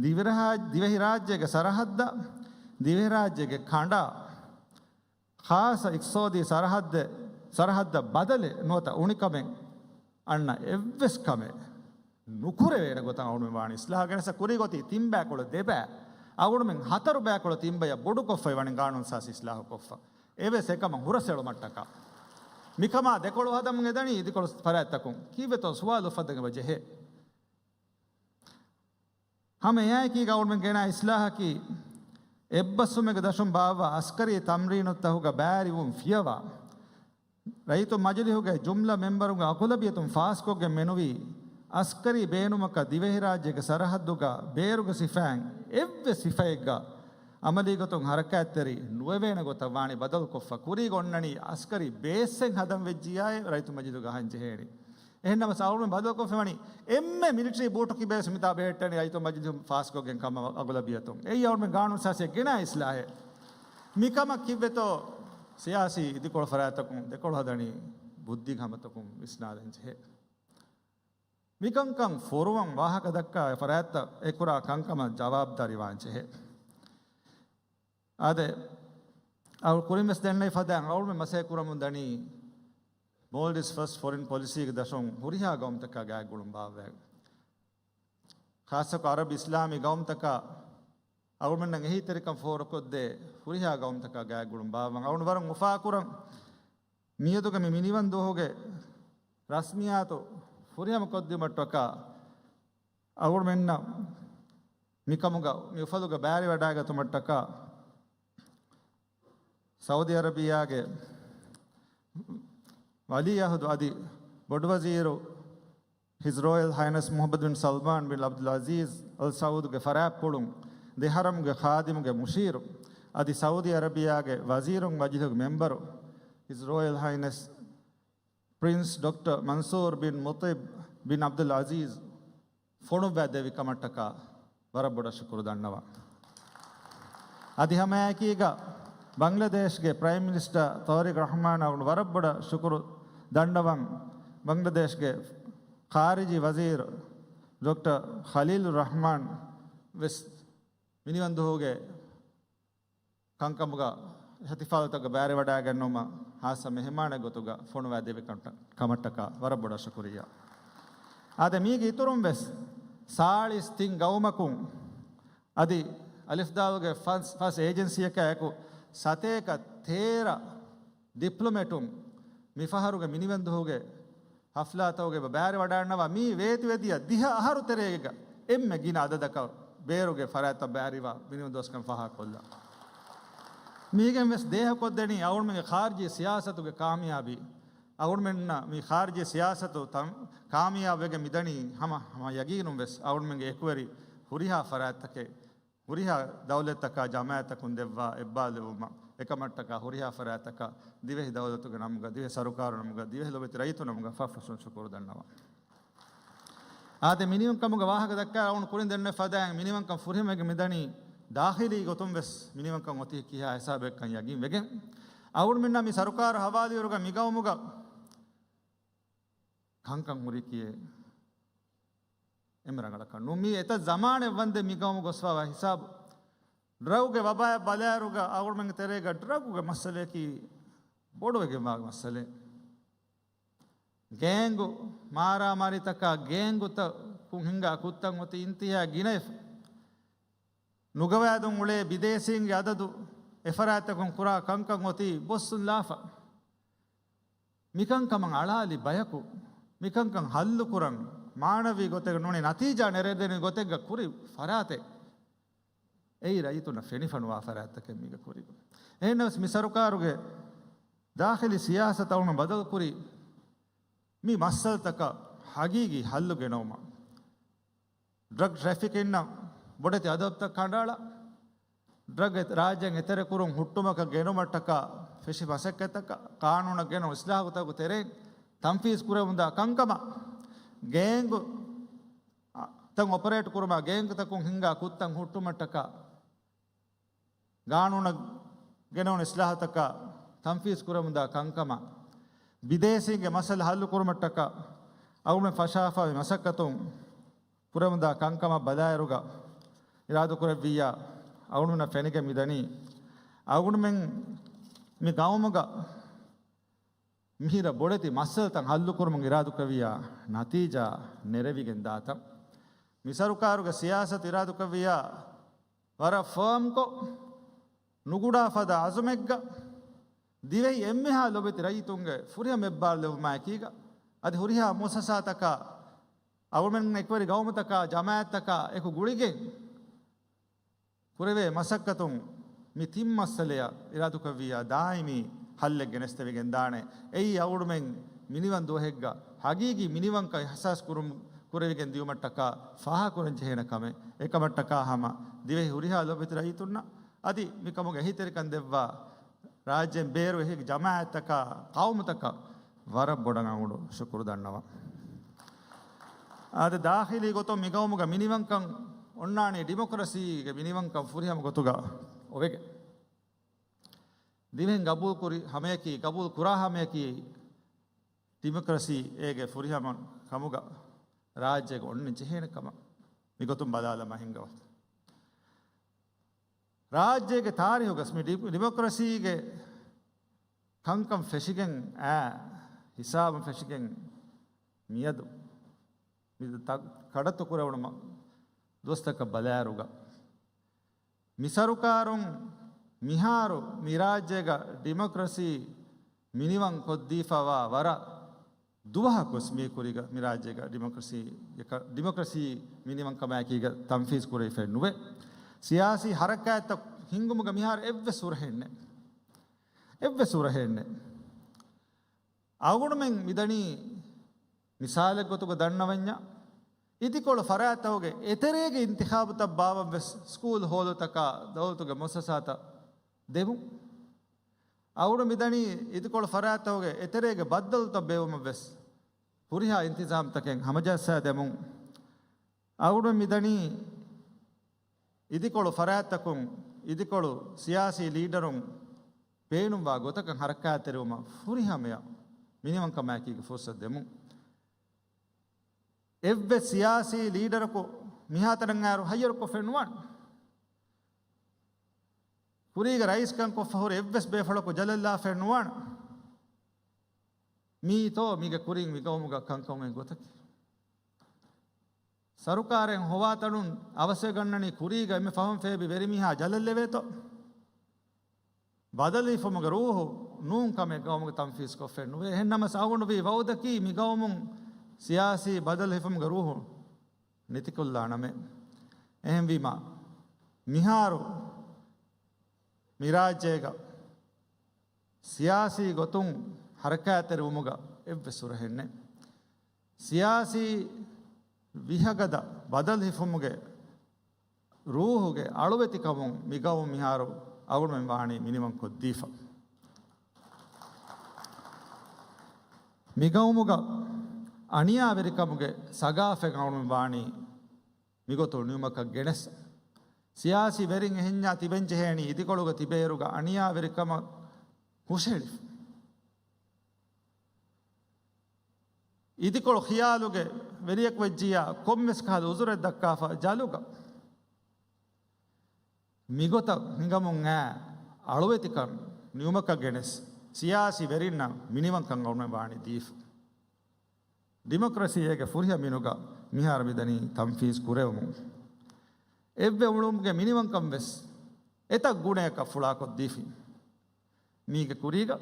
ދިވެހިރާ-، ދިވެހިރާއްޖޭގެ ސަރަހައްދަށް، ދިވެހިރާއްޖޭގެ ކަނޑަށް، ޚާއްޞަ އިޤްތިޞާދީ ސަރަހައްދެއް، ސަރަހައްދަށް ބަދަލެއް ނުވަތަ އުނިކަމެއް އަންނަ އެއްވެސް ކަމެއް ނުކުރެވޭނެ ގޮތަށް އަޅުގަނޑުމެން ވާނެ އިސްލާހު ގެނެސް. ކުރީ ގޮތީ ތިން ބައިކޮޅު ދެ ބައި، އަޅުގަނޑުމެން ހަތަރު ބައިކޮޅު ތިން ބަޔަށް ބޮޑުކޮށްފައި ވަނީ ޤާނޫނު އަސާސީ އިސްލާހު ކޮށްފަ. އެވެސް އެކަމަށް ހުރަސް އެޅުމަށްޓަކާ. މިކަމާ ދެކޮޅު ހަދަމުން އެދަނީ އިދިކޮޅު ފަރާތްތަކުން. ކީއްވެތޯ ސުވާލު އުފައްދަން އެބަ ޖެހޭ. ހަމަ އެއާއެކީގަ އަޅުގަނޑުމެން ގެނައި އިސްލާހަކީ، އެއްބަސްވުމެއްގެ ދަށުން ބާއްވާ އަސްކަރީ ތަމްރީނުތަކުގަ ބައިވެރިވުން ފިޔަވާ، ރައްޔިތު މަޖިލިހުގެ ޖުމްލަ މެމްބަރުންގެ އަޣުލަބިއްޔަތުން ފާސްކޮށްގެން މެނުވީ، އަސްކަރީ ބޭނުމަކަށް ދިވެހިރާއްޖޭގެ ސަރަހައްދުގަ ބޭރުގެ ސިފައިން އެއްވެސް ސިފައެއްގަ އަމަލީގޮތުން ހަރަކާތްތެރި ނުވެވޭނެ ގޮތަށް ވާނީ ބަދަލުކޮށްފަ. ކުރީގަ އޮންނަނީ އަސްކަރީ ބޭސްއެއް ހަދަން ވެއްޖިއްޔާއޭ ރައްޔިތު މަޖިލިހުގަ އަހަން ޖެހޭނީ. އެހެންނަމަސް އަޅުގަނޑުމެން ބަދަލުކޮށްފައިވަނީ އެންމެ މިލިޓަރީ ބޫޓަކީ ބޭސް މިތާ ބެހެއްޓެނީ ރައްޔިތު މަޖިލިހުން ފާސްކޮށްގެން ކަމަށް އަޣުލަބިއްޔަތުން. އެއީ އަޅުގަނޑުމެން ގާނޫނު އަސާސީއަށް ގެނައި އިސްލާހެއް. މިކަމަށް ކީއްވެތޯ ސިޔާސީ އިދިކޮޅު ފަރާތްތަކުން ދެކޮޅު ހަދަނީ ބުއްދިގެ ހަމަތަކުން ވިސްނާލަން ޖެހޭ. މިކަންކަން ފޮރުވަން ވާހަކަ ދައްކާ އެ ފަރާތްތައް އެ ކުރާ ކަންކަމަށް ޖަވާބުދާރީ ވާން ޖެހޭ. އާދެ، އަޅު ކުރިން ވެސް ދެންނެވި ފަދައިން އަޅުގަނޑުމެން މަސައްކަތް ކުރަމުން ދަނީ މޯލްޑިވްސް ފަސްޓް ފޮރިން ޕޮލިސީގެ ދަށުން ހުރިހާ ގައުމުތަކާ ގާތްގުޅުން ބާއްވައި. ޚާއްޞަކޮށް އަރަބި އިސްލާމީ ގައުމުތަކާ އަޅުގަނޑުމެންނަށް އެހީތެރިކަން ފޯރުކޮށްދޭ ހުރިހާ ގައުމުތަކާ ގާތްގުޅުން ބާއްވަން. އަޅުގަނޑު ވަރަށް އުފާކުރަން. މިއަދުގެ މި މިނިވަން ދުވަހުގެ ރަސްމިއްޔާތު ފުރިހަމަކޮށްދިއުމަށްޓަކާ އަޅުގަނޑުމެންނަށް މިކަމުގަ މި އުފަލުގަ ބައިވެރިވަޑައިގަތުމަށްޓަކާ ސައުދީ އަރަބިއްޔާގެ ވަލީޢަހުދު އަދި ބޮޑުވަޒީރު ހިޒް ރޯޔަލް ހައިނަސް މުޙައްމަދު ބިން ސަލްމާން ބިން އަބްދުލް ޢަޒީޒް އަލް ސައޫދުގެ ފަރާތްޕުޅުން ދެ ޙަރަމްގެ ޚާދިމުގެ މުޝީރު އަދި ސައުދީ އަރަބިއްޔާގެ ވަޒީރުން މަޖިލިހުގެ މެމްބަރު ހިޒް ރޯޔަލް ހައިނަސް ޕްރިންސް ޑޮކްޓަރ މަންސޫރް ބިން މުތިއް ބިން ޢަބްދުލް ޢަޒީޒް ފޮނުއްވައިދެއްވި ކަމަށްޓަކާ ވަރަށް ބޮޑަށް ޝުކުރު ދަންނަވަން. އަދި ހަމައެކީގަ ބަންގްލަދޭޝްގެ ޕްރައިމް މިނިސްޓަރ ތައުރިކް ރަޙްމާން އަޅުގަނޑު ވަރަށް ބޮޑަށް ޝުކުރު ދަންނަވަން. ބަންގްލަދޭޝްގެ ޚާރިޖީ ވަޒީރު ޑޮކްޓަރ ޚަލީލު ރަޙްމާން ވެސް މިނިވަންދުހުގެ ކަންކަމުގަ އިޙްތިފާލުތަކަށް ބައިވެރިވަޑައިގަންނަވުމަށް ހާއްސަ މެހެމާނެއް ގޮތުގަ ފޮނުވައިދެއްވި ކަމަށްޓަ-، ކަމަށްޓަކާ ވަރަށް ބޮޑަށް ޝުކުރިއްޔާ. އާދެ، މީގެ އިތުރުން ވެސް ސާޅީސް ތިން ގައުމަކުން އަދި އަލިފްދާލުގެ ފަސް، ފަސް އޭޖެންސީއަކާއެކު ސަތޭކަ ތޭރަ ޑިޕްލޮމެޓުން މިފަހަރުގެ މިނިވަންދުހުގެ ހަފްލާތަކުގެ ބައިވެރިވަޑައިގަންނަވާ މި ވޭތުވެދިޔަ ދިހަ އަހަރު ތެރޭގަ އެންމެ ގިނަ އަދަދަކަށް ބޭރުގެ ފަރާތްތައް ބައިވެރިވާ މިނިވަންދުވަސްކަން ފާހަގަކޮށްލާ. މީގެން ވެސް ދޭހަކޮށްދެނީ އަޅުގަނޑުމެންގެ ޚާރިޖީ ސިޔާސަތުގެ ކާމިޔާބީ. އަޅުގަނޑުމެންނަށް މި ޚާރިޖީ ސިޔާސަތު ތަން-، ކާމިޔާބުވެގެން މިދަނީ ހަމަ، ހަމަ ޔަގީނުން ވެސް އަޅުގަނޑުމެންގެ އެކުވެރި ހުރިހާ ފަރާތްތަކެއް، ހުރިހާ ދައުލަތްތަކާ ޖަމާއަތްތަކުން ދެއްވާ އެއްބާލެވުމަށް، އެކަމަށްޓަކާ ހުރިހާ ފަރާތްތަކަށް ދިވެހި ދައުލަތުގެ ނަމުގަ، ދިވެހި ސަރުކާރު ނަމުގަ، ދިވެހި ލޯބިވެތި ރައްޔިތު ނަމުގަ ފަށްފަށުން ޝުކުރު ދަންނަވަން. އާދެ، މިނިވަންކަމުގެ ވާހަކަ ދައްކާ އަޅުގަނޑު ކުރިން ދެންނެވި ފަދައިން މިނިވަންކަން ފުރިހަމަވެގެން މިދަނީ ދާޚިލީ ގޮތުން ވެސް މިނިވަންކަން އޮތީ ކިހާ ހިސާބެއްކަން ޔަގީން ވެގެން. އަޅުގަނޑުމެންނާ މި ސަރުކާރު ހަވާލުވިއިރުގަ މި ގައުމުގަ ކަންކަން ހުރީ ކިޔޭ އެންމެ ރަނގަޅަކަށް ނޫން. މީ އެތައް ޒަމާނެއް ވަންދެން މި ގައުމު ގޮސްފަވާ ހިސާބު. ޑްރަގުގެ ވަބާއަށް ބަލާއިރުގަ އަޅުގަނޑުމެންގެ ތެރޭގަ ޑްރަގުގެ މައްސަލަޔަކީ ބޮޑުވެގެންވާ މައްސަލައެއް. ގޭންގު މާރާމާރީތަކާ، ގޭންގުތަކުން ހިންގާ ކުށްތައް އޮތީ އިންތިހާ ގިނައިފަ. ނުގަވާދުން އުޅޭ ބިދޭސީންގެ އަދަދު އެފަރާތްތަކުން ކުރާ ކަންކަން އޮތީ ބޮއްސުން ލާފަ. މިކަންކަމަށް އަޅާލި ބަޔަކު، މިކަންކަން ހައްލުކުރަން، މާނަވީ ގޮތެއް ނޫނީ ނަތީޖާ ނެރެދެނި ގޮތެއްގަ ކުރި ފަރާތެއް. އެއީ ރައްޔިތުންނަށް ފެނިފަނުވާ ފަރާތްތަކެއް މީގަ ކުރި. އެހެންނަމަވެސް މި ސަރުކާރުގެ ދާޚިލީ ސިޔާސަތަށް އަޅުގަނޑު ބަދަލުކުރީ، މި މައްސަލަތަކަށް ހަގީގީ ހައްލު ގެނައުމަށް. ޑްރަގް ޓްރެފިކިންއަށް ބޮޑެތި އަދަދުތައް ކަނޑައަޅާ، ޑްރަގް އެ-، ރާއްޖޭން އެތެރެކުރުން ހުއްޓުމަކަށް ގެނުމަށްޓަކާ ފެށި މަސައްކަތްތަކަށް، ޤާނޫނަށް ގެނައު އިސްލާހުތަކުގެ ތެރެއިން ތަންފީޒު ކުރެވުންދާ ކަންކަމަށް، ގޭންގު، އަ، ތައް އޮޕަރޭޓް ކުރުމާ، ގޭންގުތަކުން ހިންގާ ކުށްތައް ހުއްޓުމަށްޓަކާ، ގާނޫނަށް ގެނައުނު އިސްލާހުތަކާ ތަންފީޒު ކުރެވުންދާ ކަންކަމަށް، ބިދޭސީންގެ މައްސަލަ ހައްލު ކުރުމަށްޓަކާ އަޅުގަނޑުމެން ފަށާފައި މަސައްކަތުން ކުރެވުންދާ ކަންކަމަށް ބަލާއިރުގަ އިރާދަކުރެއްވިއްޔާ، އަޅުގަނޑުމެންނަށް ފެނިގެން މިދަނީ، އަޅުގަނޑުމެން މި ގައުމުގަ މިހިރަ ބޮޑެތި މައްސަލަތައް ހައްލުކުރުމުން އިރާދުކުރެއްވިއްޔާ، ނަތީޖާ ނެރެވިގެން ދާތަން. މި ސަރުކާރުގެ ސިޔާސަތު އިރާދުކުރެއްވިއްޔާ، ވަރަށް ފާމްކޮށް، ނުގުޑާ ފަދަ އަޒުމެއްގަ، ދިވެހި އެންމެހާ ލޯބިވެތި ރައްޔިތުންގެ ފުރިހަމަ އެއްބާރުލެވުމާއެކީގަ، އަދި ހުރިހާ މުއައްސަސާތަކާ، އަޅުގަނޑުމެން އެކުވެރި ގައުމުތަކާ، ޖަމާއަތްތަކާ އެކު ގުޅިގެން ކުރެވޭ މަސައްކަތުން މި ތިން މައްސަލަޔަށް އިރާދުކުރެއްވިއްޔާ، ދާއިމީ ހައްލެއް ގެނެސްދެވިގެން ދާނެ. އެއީ އަޅުގަނޑުމެން މިނިވަން ދުވަހެއްގަ ހަގީގީ މިނިވަންކަން އިހްސާސް ކުރުން، ކުރެވިގެން ދިޔުމަށްޓަކާ ފާހަގަކުރަން ޖެހޭނެ ކަމެއް. އެކަމަށްޓަކާ ހަމަ ދިވެހި ހުރިހާ ލޯބިވެތި ރައްޔިތުންނަށް އަދި މިކަމުގެ އެހީތެރިކަން ދެއްވާ ރާއްޖޭން ބޭރު އެހީގެ ޖަމާއަތްތަކާ، ޤައުމުތަކަށް ވަރަށް ބޮޑަށް އަޅުގަނޑު ޝުކުރު ދަންނަވަން. އާދެ، ދާޚިލީ ގޮތުން މިގައުމުގަ މިނިވަންކަން އޮންނާނީ ޑިމޮކްރަސީގެ މިނިވަންކަން ފުރިހަމަ ގޮތުގަ އޮވެގެން. ދިވެހިން ގަބޫލުކުރި ހަމަޔަކީ، ގަބޫލު ކުރާ ހަމަޔަކީ ޑިމޮކްރަސީ އޭގެ ފުރިހަމަ ކަމުގަ ރާއްޖޭގަ އޮންނަން ޖެހޭނެ ކަމަށް. މިގޮތުން ބަލާލަމާ ހިނގަވަ. ރާއްޖޭގެ ތާރީހުގަ މި ޑި-، ޑިމޮކްރަސީގެ ކަންކަން ފެށިގެން އާ ހިސާބުން ފެށިގެން މިއަދު މި ތަ-، ކަޑައްތު ކުރެވުނު މަ-، ދުވަސްތަކަށް ބަލާއިރުގަ، މި ސަރުކާރުން މިހާރު މި ރާއްޖޭގަ ޑިމޮކްރަސީ މިނިވަން ކޮށްދީފަވާ ވަރަށް ދުވަހަކުވެސް މީ ކުރީގަ މި ރާއްޖޭގަ ޑިމޮކްރަސީ، ޑިމޮކްރަސީ މިނިވަންކަމާއެކީގަ ތަންފީޒު ކުރެވިފައެއް ނުވޭ. ސިޔާސީ ހަރަކާތްތައް ހިންގުމުގަ މިހާރު އެއްވެސް ހުރަހެއް ނެތް. އެއްވެސް ހުރަހެއް ނެތް. އަޅުގަނޑުމެން މިދަނީ މިސާލެއްގޮތުގަ ދަންނަވަންޏާ، އިދިކޮޅު ފަރާތްތަކުގެ އެތެރޭގެ އިންތިޚާބުތައް ބާވަން ވެސް ސްކޫލް ހޯލުތަކާ ދައުލަތުގެ މުއައްސަސާތައް ދެމުން. އަޅުގަނޑު މިދަނީ އިދިކޮޅު ފަރާތްތަކުގެ އެތެރޭގެ ބައްދަލުތައް ބޭއްވުމަށް ވެސް ހުރިހާ އިންތިޒާމްތަކެއް ހަމަޖައްސާ ދެމުން. އަޅުގަނޑު މިދަނީ އިދިކޮޅު ފަރާތްތަކުން އިދިކޮޅު ސިޔާސީ ލީޑަރުން ބޭނުންވާ ގޮތަކަށް ހަރަކާތްތެރިވުމަށް ފުރިހަމަޔަށް މިނިވަންކަމާއެކީގެ ފުރުސަތު ދެމުން. އެއްވެސް ސިޔާސީ ލީޑަރަކު މިހާތަނަށް އައިރު ހައްޔަރުކޮށްފައެއް ނުވާނެ. ކުރީގަ ރައީސްކަން ކޮށްފަ ހުރި އެއްވެސް ބޭފުޅަކު ޖަލަށްލާފައެއް ނުވާނެ. މިއީތޯ މީގެ ކުރިން މިގައުމުގަ ކަންކަމުގެ ގޮތަކީ؟ ސަރުކާރެއް ހޮވާތަނުން އަވަސްވެގަންނަނީ ކުރީގަ އެންމެ ފަހުން ފޭބި ވެރިމީހާ ޖަލަށްލެވޭތޯ؟ ބަދަލުވިފުމުގެ ރޫހު ނޫން ކަމެއް ގައުމުގަ ތަންފީޒްކޮށްފައެއް ނުވޭ. އެހެންނަމަސް އަޅުގަނޑު ވީ ވައުދަކީ މިގައުމުން ސިޔާސީ ބަދަލު ހިފުމުގެ ރޫހު ނެތިކޮށްލާނަމޭ. އެހެންވީމަ މިހާރު މިރާއްޖޭގަ ސިޔާސީ ގޮތުން ހަރަކާތްތެރިވުމުގަ އެއްވެސް ހުރަހެއް ނެތް. ސިޔާސީ ވިހަގަދަ ބަދަލު ހިފުމުގެ ރޫހުގެ އަޅުވެތިކަމުން މިގައުމު މިހާރު އަޅުގަނޑުމެން ވާނީ މިނިވަންކޮށްދީފަ. މިގައުމުގަ އަނިޔާވެރިކަމުގެ ސަގާފަތް އަޅުގަނޑުމެން ވާނީ މިގޮތުން ނިމުމަކަށް ގެނެސް. ސިޔާސީ ވެރިން އެހެންޏާ ތިބެން ޖެހޭނީ އިދިކޮޅުގަ ތިބޭއިރުގަ އަނިޔާވެރިކަމަށް ހުށަހެޅިފަ. އިދިކޮޅު ޚިޔާލުގެ ވެރިޔަކު ވެއްޖިއްޔާ ކޮންމެސް ކަހަލަ އުޒުރެއް ދައްކާފަ ޖަލުގަ. މިގޮތަށް ހިނގަމުން އައި އަޅުވެތިކަން ނިމުމަކަށް ގެނެސް ސިޔާސީ ވެރިންނަށް މިނިވަންކަން އަޅުގަނޑުމެން ވާނީ ދީފަ. ޑިމޮކްރަސީ އޭގެ ފުރިހަމަ މިނުގަ މިހާރު މިދަނީ ތަންފީޒް ކުރެވެމުން. އެއްވެ އުޅުމުގެ މިނިވަންކަން ވެސް އެތައް ގުނަޔަކަށް ފުޅާކޮށްދީފި. މީގެ ކުރީގަ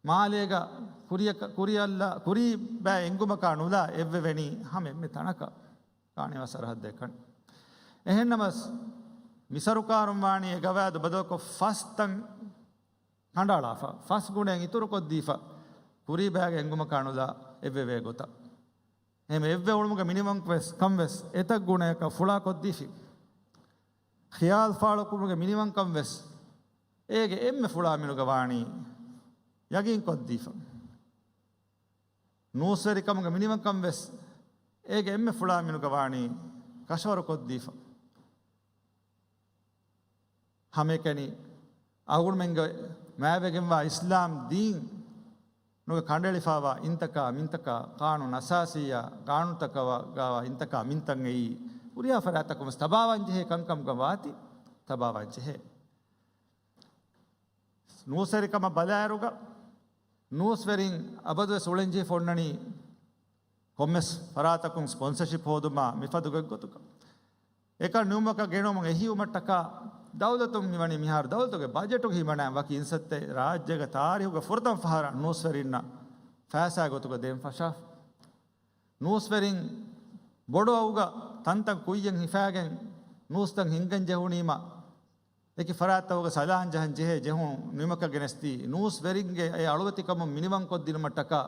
މާލޭގަ ކުރިޔަކަ-، ކުރިއަށްލާ، ކުރީ ބައި އެނގުމަކާ ނުލާ އެއްވެވެނީ ހަމަ އެންމެ ތަނަކަށް ކާނީ ސަރަހައްދެއް ކަން. އެހެންނަމަސް، މި ސަރުކާރުން ވާނީ އެ ގަވާއިދު ބަދަލުކޮށް ފަސް ތަން ކަނޑައަޅާފަ، ފަސް ގުނައެއް އިތުރުކޮށްދީފަ، ކުރީ ބައިގެ އެނގުމަކާ ނުލާ އެއްވެވޭ ގޮތަށް. އެހެން އެއްވެ އުޅުމުގެ މިނިވަންކަން ވެސް، ކަން ވެސް އެތައް ގުނަޔަކަށް ފުޅާކޮށްދީފި. ޚިޔާލު ފާޅުކުރުމުގެ މިނިވަންކަން ވެސް އޭގެ އެންމެ ފުޅާ މިނުގަ ވާނީ ޔަގީންކޮށްދީފަ. ނޫސްވެރިކަމުގެ މިނިވަންކަން ވެސް އޭގެ އެންމެ ފުޅާ މިނުގަ ވާނީ ކަށަވަރުކޮށްދީފަ. ހަމައެކަނި އަޅުގަނޑުމެންގެ މާތްވެގެންވާ އިސްލާމް ދީން ނުގެ ކަނޑައެޅިފައިވާ އިންތަކާ މިންތަކާ ޤާނޫނު އަސާސީއާ ޤާނޫނުތަކަށް ވާ އިންތަކާ މިންތައް އެއީ ހުރިހާ ފަރާތްތަކުން ވެސް ތަބާވާންޖެހޭ ކަންކަމުގަ ވާތީ ތަބާވާންޖެހޭ. ނޫސްވެރިކަމަށް ބަލާއިރުގަ ނޫސްވެރިން އަބަދުވެސް އުޅެންޖެހިފަ އޮންނަނީ ކޮންމެސް ފަރާތަކުން ސްޕޮންސަޝިޕް ހޯދުމާ މިފަދަ ގޮތްގޮތުގަ. އެކަން ނިމުމަކަށް ގެނައުމުން އެހީވުމަށްޓަކާ ދައުލަތުން މިވަނީ މިހާރު ދައުލަތުގެ ބަޖެޓުގަ ހިމަނާ ވަކި އިންސައްތައެއް ރާއްޖޭގެ ތާރީހުގަ ފުރަތަމަ ފަހަރަށް ނޫސްވެރިންނަށް ފައިސާ ގޮތުގަ ދޭން ފަށާފަ. ނޫސްވެރިން ބޮޑު އަގުގަ ތަންތަން ކުއްޔަށް ހިފާގެން ނޫސްތައް ހިންގަން ޖެހުނީމަ، އެކި ފަރާތްތަކުގަ ސަލާން ޖަހަން ޖެހޭ ޖެހުން ނިމުމަކަށް ގެނެސްދީ، ނޫސްވެރިންގެ އެ އަޅުވެތިކަމުން މިނިވަންކޮށްދިނުމަށްޓަކާ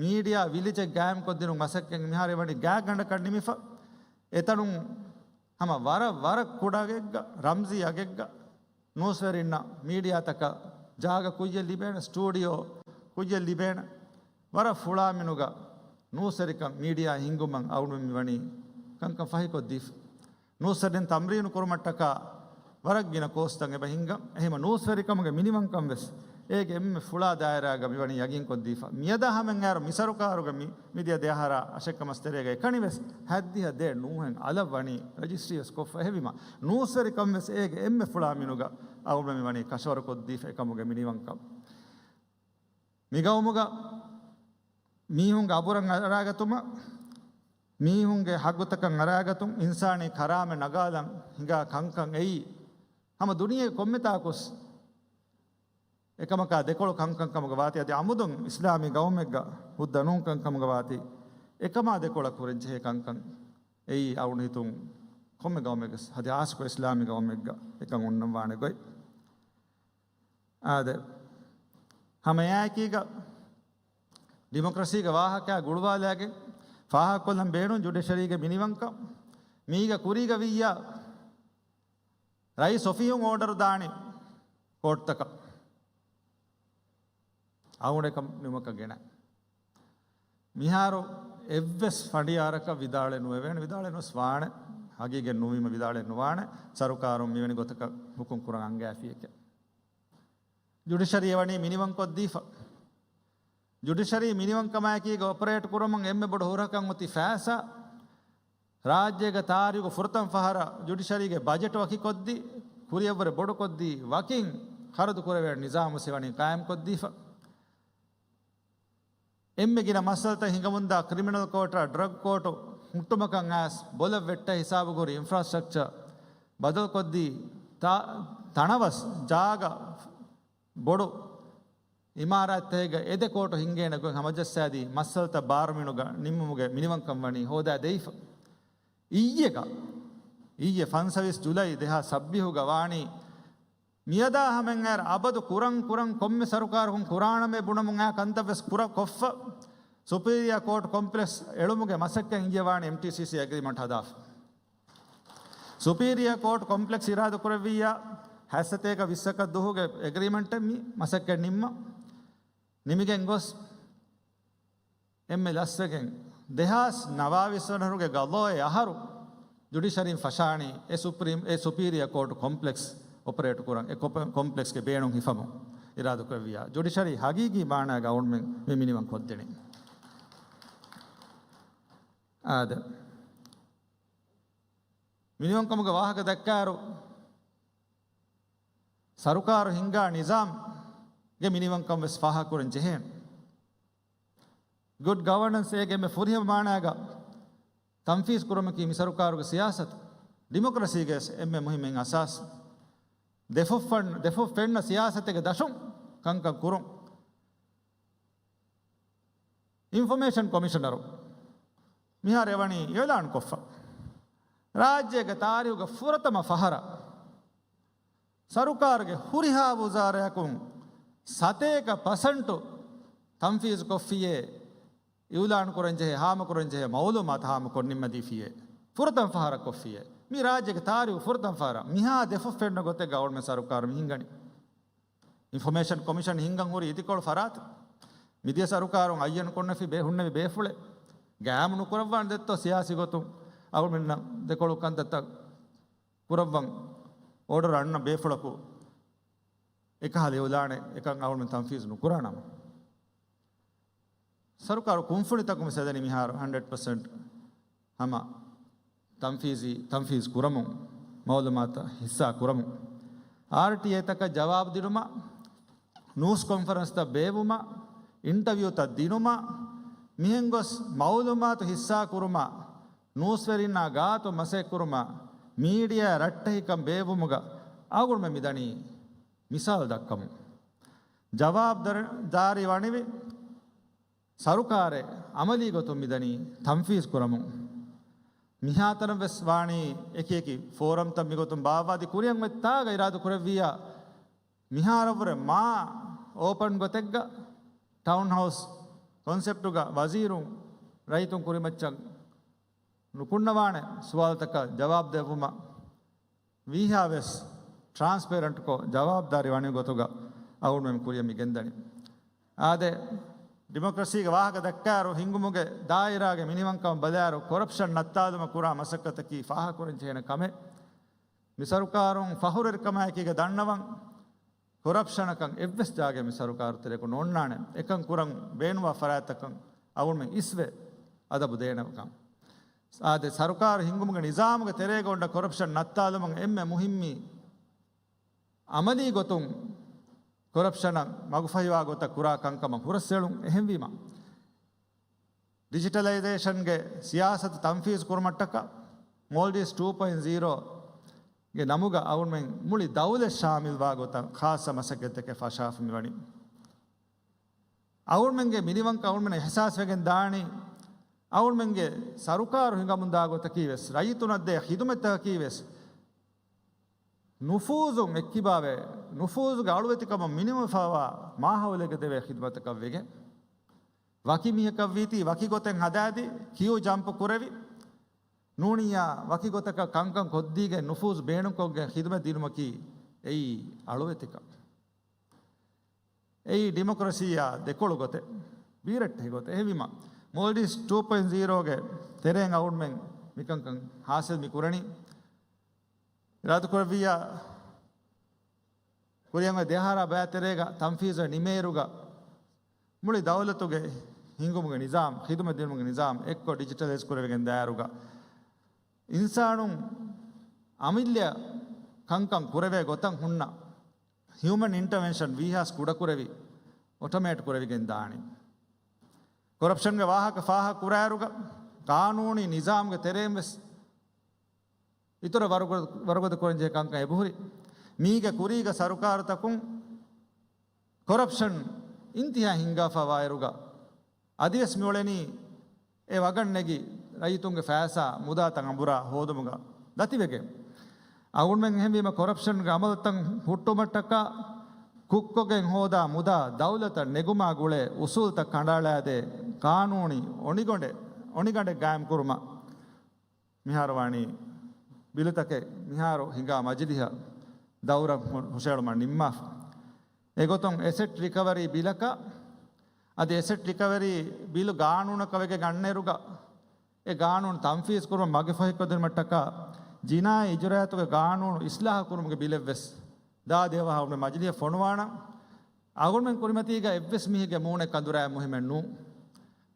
މީޑިއާ ވިލެޖެއް ގާއިމްކޮށްދިނުން މަސައްކަތް މިހާރު ވަނީ ގާތްގަނޑަކަށް ނިމިފަ. އެތަނުން ހަމަ ވަރަށް ވަރަށް ކުޑަ އަގެއްގަ، ރަމްޒީ އަގެއްގަ ނޫސްވެރިންނަށް މީޑިއާތަކަށް ޖާގަ ކުއްޔަށް ލިބޭނެ، ސްޓޫޑިއޯ ކުއްޔަށް ލިބޭނެ. ވަރަށް ފުޅާ މިނުގަ ނޫސްވެރިކަން މީޑިއާ ހިންގުމަށް އަޅުގަނޑުމެން މިވަނީ ކަންކަން ފަހިކޮށްދީފަ. ނޫސްވެރިން ތަމްރީނު ކުރުމަށްޓަކާ ވަރަށް ގިނަ ކޯސްތައް އެބަ ހިންގަން. އެހެންމަ ނޫސްވެރިކަމުގެ މިނިވަންކަން ވެސް އޭގެ އެންމެ ފުޅާ ދާއިރާގަ މިވަނީ ޔަގީންކޮށްދީފަ. މިއަދާ ހަމައިން އައިރު މި ސަރުކާރުގަ މި މިދިޔަ ދެއަހަރާ އަށެއްކަމަސް ތެރޭގަ އެކަނިވެސް ހައްދިހަ ދޭ ނޫހެއް އަލަށް ވަނީ ރަޖިސްޓްރީވެސް ކޮށްފަ. އެހެންވީމަ ނޫސްވެރިކަން ވެސް އޭގެ އެންމެ ފުޅާ މިނުގަ އަޅުގަނޑުމެން މިވަނީ ކަށަވަރުކޮށްދީފަ އެކަމުގެ މިނިވަންކަން. މިގައުމުގަ މީހުންގެ އަބުރަށް އަރާގަތުމަށް، މީހުންގެ ހައްގުތަކަށް އަރާގަތުން، އިންސާނީ ކަރާމަތް ނަގާލަން ހިނގާ ކަންކަން އެއީ، ހަމަ ދުނިޔޭގެ ކޮންމެތާކުސް އެކަމަކާ ދެކޮޅު ކަންކަން ކަމުގަ ވާތީ، އަދި އަމުދުން އިސްލާމީ ގައުމެއްގަ ހުއްދަ ނޫން ކަންކަމުގަ ވާތީ، އެކަމާ ދެކޮޅަށް ކުރަންޖެހޭ ކަންކަން އެއީ އަޅުގަނޑު ހިތުން ކޮންމެ ގައުމެއްގަ ހަދި ހާއްސަކޮށް އިސްލާމީ ގައުމެއްގަ އެކަން އޮންނަން ވާނެ ގޮތް. އާދެ، ހަމައެއާއެކީގަ ޑިމޮކްރަސީގެ ވާހަކައާ ގުޅުވާލައިގެން ފާހަގަކޮށްލަން ބޭނުން ޖުޑިޝަރީގެ މިނިވަންކަން. މީގަ ކުރީގަ ވިއްޔާ ރައީސް އޮފީހުން އޯޑަރު ދާނެ ކޯޓްތަކަށް. އަޅުގަނޑު އެކަން ނިމުމަކަށް ގެނައި. މިހާރު އެއްވެސް ފަނޑިޔާރަކަށް ވިދާޅެއް ނުވެވޭނެ، ވިދާޅެއް ނުވެސް ވާނެ، ހަގީގަތް ނުވީމަ ވިދާޅެއް ނުވާނެ، ސަރުކާރުން މިވެނި ގޮތަކަށް ހުކުމް ކުރަން އަންގައިފިއެކޭ. ޖުޑިޝަރީ ވަނީ މިނިވަން ކޮށްދީފަ. ޖުޑިޝަރީ މިނިވަންކަމާއެކީގަ އޮޕަރޭޓް ކުރަމުން އެންމެ ބޮޑު ހުރަހަކަށް އޮތީ ފައިސާ. ރާއްޖޭގަ ތާރީހުގަ ފުރަތަމަ ފަހަރަށް ޖުޑިޝަރީގެ ބަޖެޓް ވަކިކޮށްދީ، ކުރިއަށްވުރެ ބޮޑުކޮށްދީ، ވަކިން ޚަރަދު ކުރެވޭ ނިޒާމު ވެސް ވަނީ ޤާއިމްކޮށްދީފަ. އެންމެ ގިނަ މައްސަލަތައް ހިނގަމުންދާ ކްރިމިނަލް ކޯޓާ ޑްރަގް ކޯޓު ހުއްޓުމަކަށް އައިސް، ބޮލަށް ވެއްޓާ ހިސާބުގަ ހުރި އިންފްރާސްޓްރަކްޗަރ ބަދަލުކޮށްދީ، ތަ-، ތަނަވަސް ޖާގަ ބޮޑު އިމާރާތްތަކެއްގަ އެ ދެ ކޯޓު ހިންގޭނެ ގޮތް ހަމަޖައްސާދީ، މައްސަލަތައް ބާރުމިނުގަ ނިންމުމުގެ މިނިވަންކަން ވަނީ ހޯދާ ދެވިފަ. އިއްޔެގަ، އިއްޔެ ފަންސަވީސް ޖުލައި ދެހާސް ސައްބީހުގަ ވާނީ، މިއަދާ ހަމައަށް އަބަދު ކުރަން ކުރަން ކޮންމެ ސަރުކާރަކުން ކުރާނަމޭ ބުނަމުން އާ ކަންތައް ވެސް ކުރަ ކޮށްފަ، ސުޕީރިއާ ކޯޓް ކޮމްޕްލެކްސް އެޅުމުގެ މަސައްކަތް އިއްޔެ ވާނީ އެމްޓީސީސީ އެގްރިމަންޓް ހަދާފަ. ސުޕީރިއާ ކޯޓް ކޮމްޕްލެކްސް އިރާދަ ކުރެއްވިއްޔާ، ހަތްސަތޭކަ ވިއްސަކަށް ދުހުގެ އެގްރިމަންޓެއް މި މަސައްކަތް ނިންމަ، ނިމިގެން ގޮސް، އެންމެ ލަސްވެގެން، ދެހާސް ނަވާވީސް ވަނަ އަހަރުގެ ގަޟާއީ އަހަރު ޖުޑިޝަރީން ފަށާނީ އެ ސުޕްރީމް، އެ ސުޕީރިއާ ކޯޓް ކޮމްޕްލެކްސް އޮޕަރޭޓް ކުރަން، އެ ކޮޕ-، ކޮމްޕްލެކްސްގެ ބޭނުން ހިފަމުން އިރާދަކުރެއްވިއްޔާ، ޖުޑިޝަރީ ހަގީގީ މާނާގަ އަޅުގަނޑުމެން މި މިނިވަން ކޮށްދެނީ. އާދެ. މިނިވަންކަމުގެ ވާހަކަ ދައްކާއިރު، ސަރުކާރު ހިންގާ ނިޒާމްގެ މިނިވަންކަން ވެސް ފާހަގަކުރަން ޖެހޭނެ. ގުޑް ގަވަނަންސް އޭގެ އެންމެ ފުރިހަމަ މާނާގަ ތަންފީޒު ކުރުމަކީ މި ސަރުކާރުގެ ސިޔާސަތު. ޑިމޮކްރަސީގެ އެންމެ މުހިއްމު އެއް އަސާސް. ދެފުށް ފެން-، ދެފުށް ފެންނަ ސިޔާސަތެއްގެ ދަށުން ކަންކަން ކުރުން. އިންފޮމޭޝަން ކޮމިޝަނަރު މިހާރު އެވަނީ އިއުލާން ކޮށްފަ. ރާއްޖޭގެ ތާރީހުގެ ފުރަތަމަ ފަހަރަށް ސަރުކާރުގެ ހުރިހާ ވުޒާރާއަކުން ސަތޭކަ ޕަސެންޓު ތަންފީޒު ކޮށްފިޔޭ، އިއުލާން ކުރަން ޖެހޭ، ހާމަކުރަން ޖެހޭ މައުލޫމާތު ހާމަކޮށް ނިންމަދީފިޔޭ. ފުރަތަމަ ފަހަރަށް ކޮށްފިޔޭ. މި ރާއްޖޭގެ ތާރީހު ފުރަތަމަ ފަހަރަށް މިހާ ދެފުށް ފެންނަ ގޮތެއްގަ އަޅުގަނޑުމެން ސަރުކާރު މި ހިންގަނީ. އިންފޮމޭޝަން ކޮމިޝަން ހިންގަން ހުރި އިދިކޮޅު ފަރާތެއް. މިދިޔަ ސަރުކާރުން އައްޔަން ކޮށްނެފި ބޭ-، ހުންނެވި ބޭފުޅެއް. ގައިމު ނުކުރައްވާން ދެއްތޯ ސިޔާސީ ގޮތުން އަޅުގަނޑުމެންނަށް ދެކޮޅު ކަންތައްތައް ކުރައްވަން އޯޑަރު އަންނަ ބޭފުޅަކު އެކަހަލަ އިއުލާނެއް އެކަން އަޅުގަނޑުމެން ތަންފީޒު ނުކުރާނަމަ. ސަރުކާރު ކުންފުނިތަކުން ވެސް ހެދެނީ މިހާރު ހަންޑްރެޑް ޕަސެންޓް ހަމަ ތަންފީޒީ، ތަންފީޒު ކުރަމުން، މައުލޫމާތު ހިއްސާ ކުރަމުން. އާރްޓީއޭތަކަށް ޖަވާބު ދިނުމަށް، ނޫސް ކޮންފަރެންސްތައް ބޭއްވުމަށް، އިންޓަވިއުތައް ދިނުމަށް، މިހެން ގޮސް މައުލޫމާތު ހިއްސާ ކުރުމަށް، ނޫސްވެރިންނާ ގާތު މަސައްކަތް ކުރުމަށް، މީޑިއާ ރައްޓެހިކަން ބޭއްވުމުގަ އަޅުގަނޑުމެން މިދަނީ މިސާލު ދައްކަމުން. ޖަވާބުދާރީ ވަނިވި ސަރުކާރެއް އަމަލީ ގޮތުން މިދަނީ ތަންފީޒު ކުރަމުން. މިހާތަނަށް ވެސް ވާނީ އެކި އެކި ފޯރަމްތައް މިގޮތުން ބާއްވާދީ ކުރިއަށް އޮތް ތާގަ އިރާދަ ކުރެއްވިއްޔާ، މިހާރަށްވުރެ މާ އޯޕަން ގޮތެއްގަ ޓައުން ހައުސް ކޮންސެޕްޓުގަ ވަޒީރުން ރައްޔިތުން ކުރިމައްޗަށް ނުކުންނަވާނެ ސުވާލުތަކަށް ޖަވާބު ދެއްވުމަށް ވީހާވެސް ޓްރާންސްޕޭރެންޓްކޮށް، ޖަވާބުދާރީ ވަނި ގޮތުގަ އަޅުގަނޑުމެން ކުރިއަށް މި ގެންދަނީ. އާދެ، ޑިމޮކްރަސީގެ ވާހަކަ ދައްކާއިރު، ހިންގުމުގެ ދާއިރާގެ މިނިވަންކަމަށް ބަލާއިރު، ކޮރަޕްޝަން ނައްތާލުމަށް ކުރާ މަސައްކަތަކީ ފާހަގަކުރަން ޖެހޭނެ ކަމެއް. މި ސަރުކާރުން ފަޚުރުވެރިކަމާއެކީގަ ދަންނަވަން، ކޮރަޕްޝަނަކަށް އެއްވެސް ޖާގައެއް މި ސަރުކާރު ތެރޭގަ ނޯންނާނެ. އެކަން ކުރަން ބޭނުންވާ ފަރާތްތަކަށް އަޅުގަނޑުމެން އިސްވެ އަދަބު ދޭނެކަން. އާދެ، ސަރުކާރު ހިންގުމުގެ ނިޒާމުގެ ތެރޭގަ އޮންނަ ކޮރަޕްޝަން ނައްތާލުމުގެ އެންމެ މުހިއްމީ އަމަލީ ގޮތުން ކޮރަޕްޝަނަށް މަގުފަހިވާ ގޮތަށް ކުރާ ކަންކަމަށް ހުރަސްއެޅުން. އެހެންވީމަ، ޑިޖިޓަލައިޒޭޝަންގެ ސިޔާސަތު ތަންފީޒު ކުރުމަށްޓަކާ، މޯލްޑިވްސް ޓޫ ޕޮއިންޓް ޒީރޯ ގެ ނަމުގަ އަޅުގަނޑުމެން މުޅި ދައުލަތް ޝާމިލްވާ ގޮތަށް ޚާއްޞަ މަސައްކަތްތަކެއް ފަށާފަ މިވަނީ. އަޅުގަނޑުމެންގެ މިނިވަންކަން އަޅުގަނޑުމެން އިހްސާސްވެގެން ދާނީ، އަޅުގަނޑުމެންގެ ސަރުކާރު ހިނގަމުންދާ ގޮތަކީ ވެސް، ރައްޔިތުންނަށް ދޭ ޚިދުމަތްތަކަކީ ވެސް، ނުފޫޒުން އެއްކިބާވެ، ނުފޫޒުގެ އަޅުވެތިކަމަށް މިނިވަފައިވާ މާހައުލެއްގަ ދެވޭ ޚިދުމަތަކަށް ވެގެން، ވަކި މީހަކަށް ވީތީ ވަކި ގޮތެއް ހަދާދީ، ކިޔޫ ޖަމްޕް ކުރެވި، ނޫނިއްޔާ ވަކި ގޮތަކަށް ކަންކަން ކޮށްދީގެން ނުފޫޒު ބޭނުންކޮށްގެން ޚިދުމަތް ދިނުމަކީ އެއީ އަޅުވެތިކަން. އެއީ ޑިމޮކްރަސީއާ ދެކޮޅު ގޮތެއް، ބީރައްޓެހި ގޮތެއް. އެހެންވީމަ، މޯލްޑިވްސް ޓޫ ޕޮއިންޓް ޒީރޯގެ ތެރެއިން އަޅުގަނޑުމެން މިކަންކަން ހާސިލް މި ކުރަނީ. އިރާދަކުރެއްވިއްޔާ، ކުރިއަށް އޮތް ދެއަހަރާ ބަޔާ ތެރޭގަ ތަންފީޒު ނިމޭއިރުގަ، މުޅި ދައުލަތުގެ ހިންގުމުގެ ނިޒާމް، ޚިދުމަތް ދިނުމުގެ ނިޒާމް އެއްކޮށް ޑިޖިޓަލައިޒް ކުރެވިގެން ދާއިރުގަ، އިންސާނުން އަމިއްލަ ކަންކަން ކުރެވޭ ގޮތަށް ހުންނަ ހިއުމަން އިންޓަވެންޝަން ވީހާސް ކުޑަކުރެވި، އޮޓޮމޭޓް ކުރެވިގެން ދާނީ. ކޮރަޕްޝަންގެ ވާހަކަ ފާހަގަ ކުރާއިރުގަ، ޤާނޫނީ ނިޒާމްގެ ތެރެއިން ވެސް އިތުރަށް ވަރުގަދަ، ވަރުގަދަ ކުރަންޖެހޭ ކަންކަން އެބަހުރި. މީގެ ކުރީގަ ސަރުކާރުތަކުން ކޮރަޕްޝަން އިންތިހާ ހިންގާފަވާއިރުގަ، އަދިވެސް މިއުޅެނީ އެ ވަގަށް ނެގި ރައްޔިތުންގެ ފައިސާ މުދާތައް އަނބުރާ ހޯދުމުގަ ދަތިވެގެން. އަޅުގަނޑުމެން އެހެންވީމަ ކޮރަޕްޝަންގެ އަމަލުތައް ހުއްޓުމަށްޓަކާ ކުށްކޮށްގެން ހޯދާ މުދާ ދައުލަތަށް ނެގުމާ ގުޅޭ އުސޫލްތައް ކަނޑައަޅާދޭ ޤާނޫނީ އޮނިގަނޑެއް، އޮނިގަނޑެއް ގާއިމް ކުރުމަށް މިހާރު ވާނީ ބިލުތަކެއް މިހާރު ހިނގާ މަޖިލިހަށް ދައުރަށް ހު-، ހުށައެޅުމަށް ނިންމާފަ. އެގޮތުން އެސެޓް ރިކަވަރީ ބިލަކަށް އަދި އެސެޓް ރިކަވަރީ ބިލު ގާނޫނަކަށް ވެގެން އަންނައިރުގަ، އެ ގާނޫނު ތަންފީޒު ކުރުމަށް މަގުފަހިކޮށްދިނުމަށްޓަކާ، ޖިނާއީ އިޖުރާއަތުގެ ގާނޫނު އިސްލާހު ކުރުމުގެ ބިލެއްވެސް ދާ ދެވަހަށް މަޖިލިހަށް ފޮނުވާނަން. އަޅުގަނޑުމެން ކުރިމަތީގަ އެއްވެސް މީހެއްގެ މޫނެއް ކަނދުރާ މުހިމެއް ނޫން.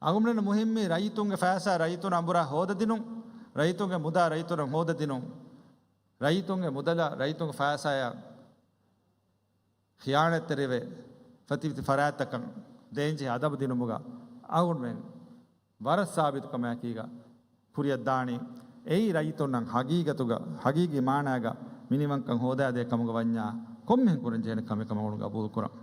އަޅުގަނޑުމެން މުހިއްމީ ރައްޔިތުންގެ ފައިސާ ރައްޔިތުން އަނބުރާ ހޯދަދިނުން، ރައްޔިތުންގެ މުދާ ރައްޔިތުން ހޯދަދިނުން، ރައްޔިތުންގެ މުދަލާ ރައްޔިތުންގެ ފައިސާޔާ ޚިޔާނަތްތެރިވެ، ފަތިފަތި ފަރާތްތަކަށް ދޭންޖެހޭ އަދަބު ދިނުމުގަ އަޅުގަނޑުމެން ވަރަށް ސާބިތުކަމާއެކީގަ ކުރިއަށްދާނީ. އެއީ ރައްޔިތުންނަށް ހަގީގަތުގަ، ހަގީގީ މާނާގަ މިނިވަންކަން ހޯދާދޭ ކަމުގަ ވަންޏާ ކޮންމެހެން ކުރަންޖެހޭނެ ކަމެއް ކަމަށް ގަބޫލުކުރަން.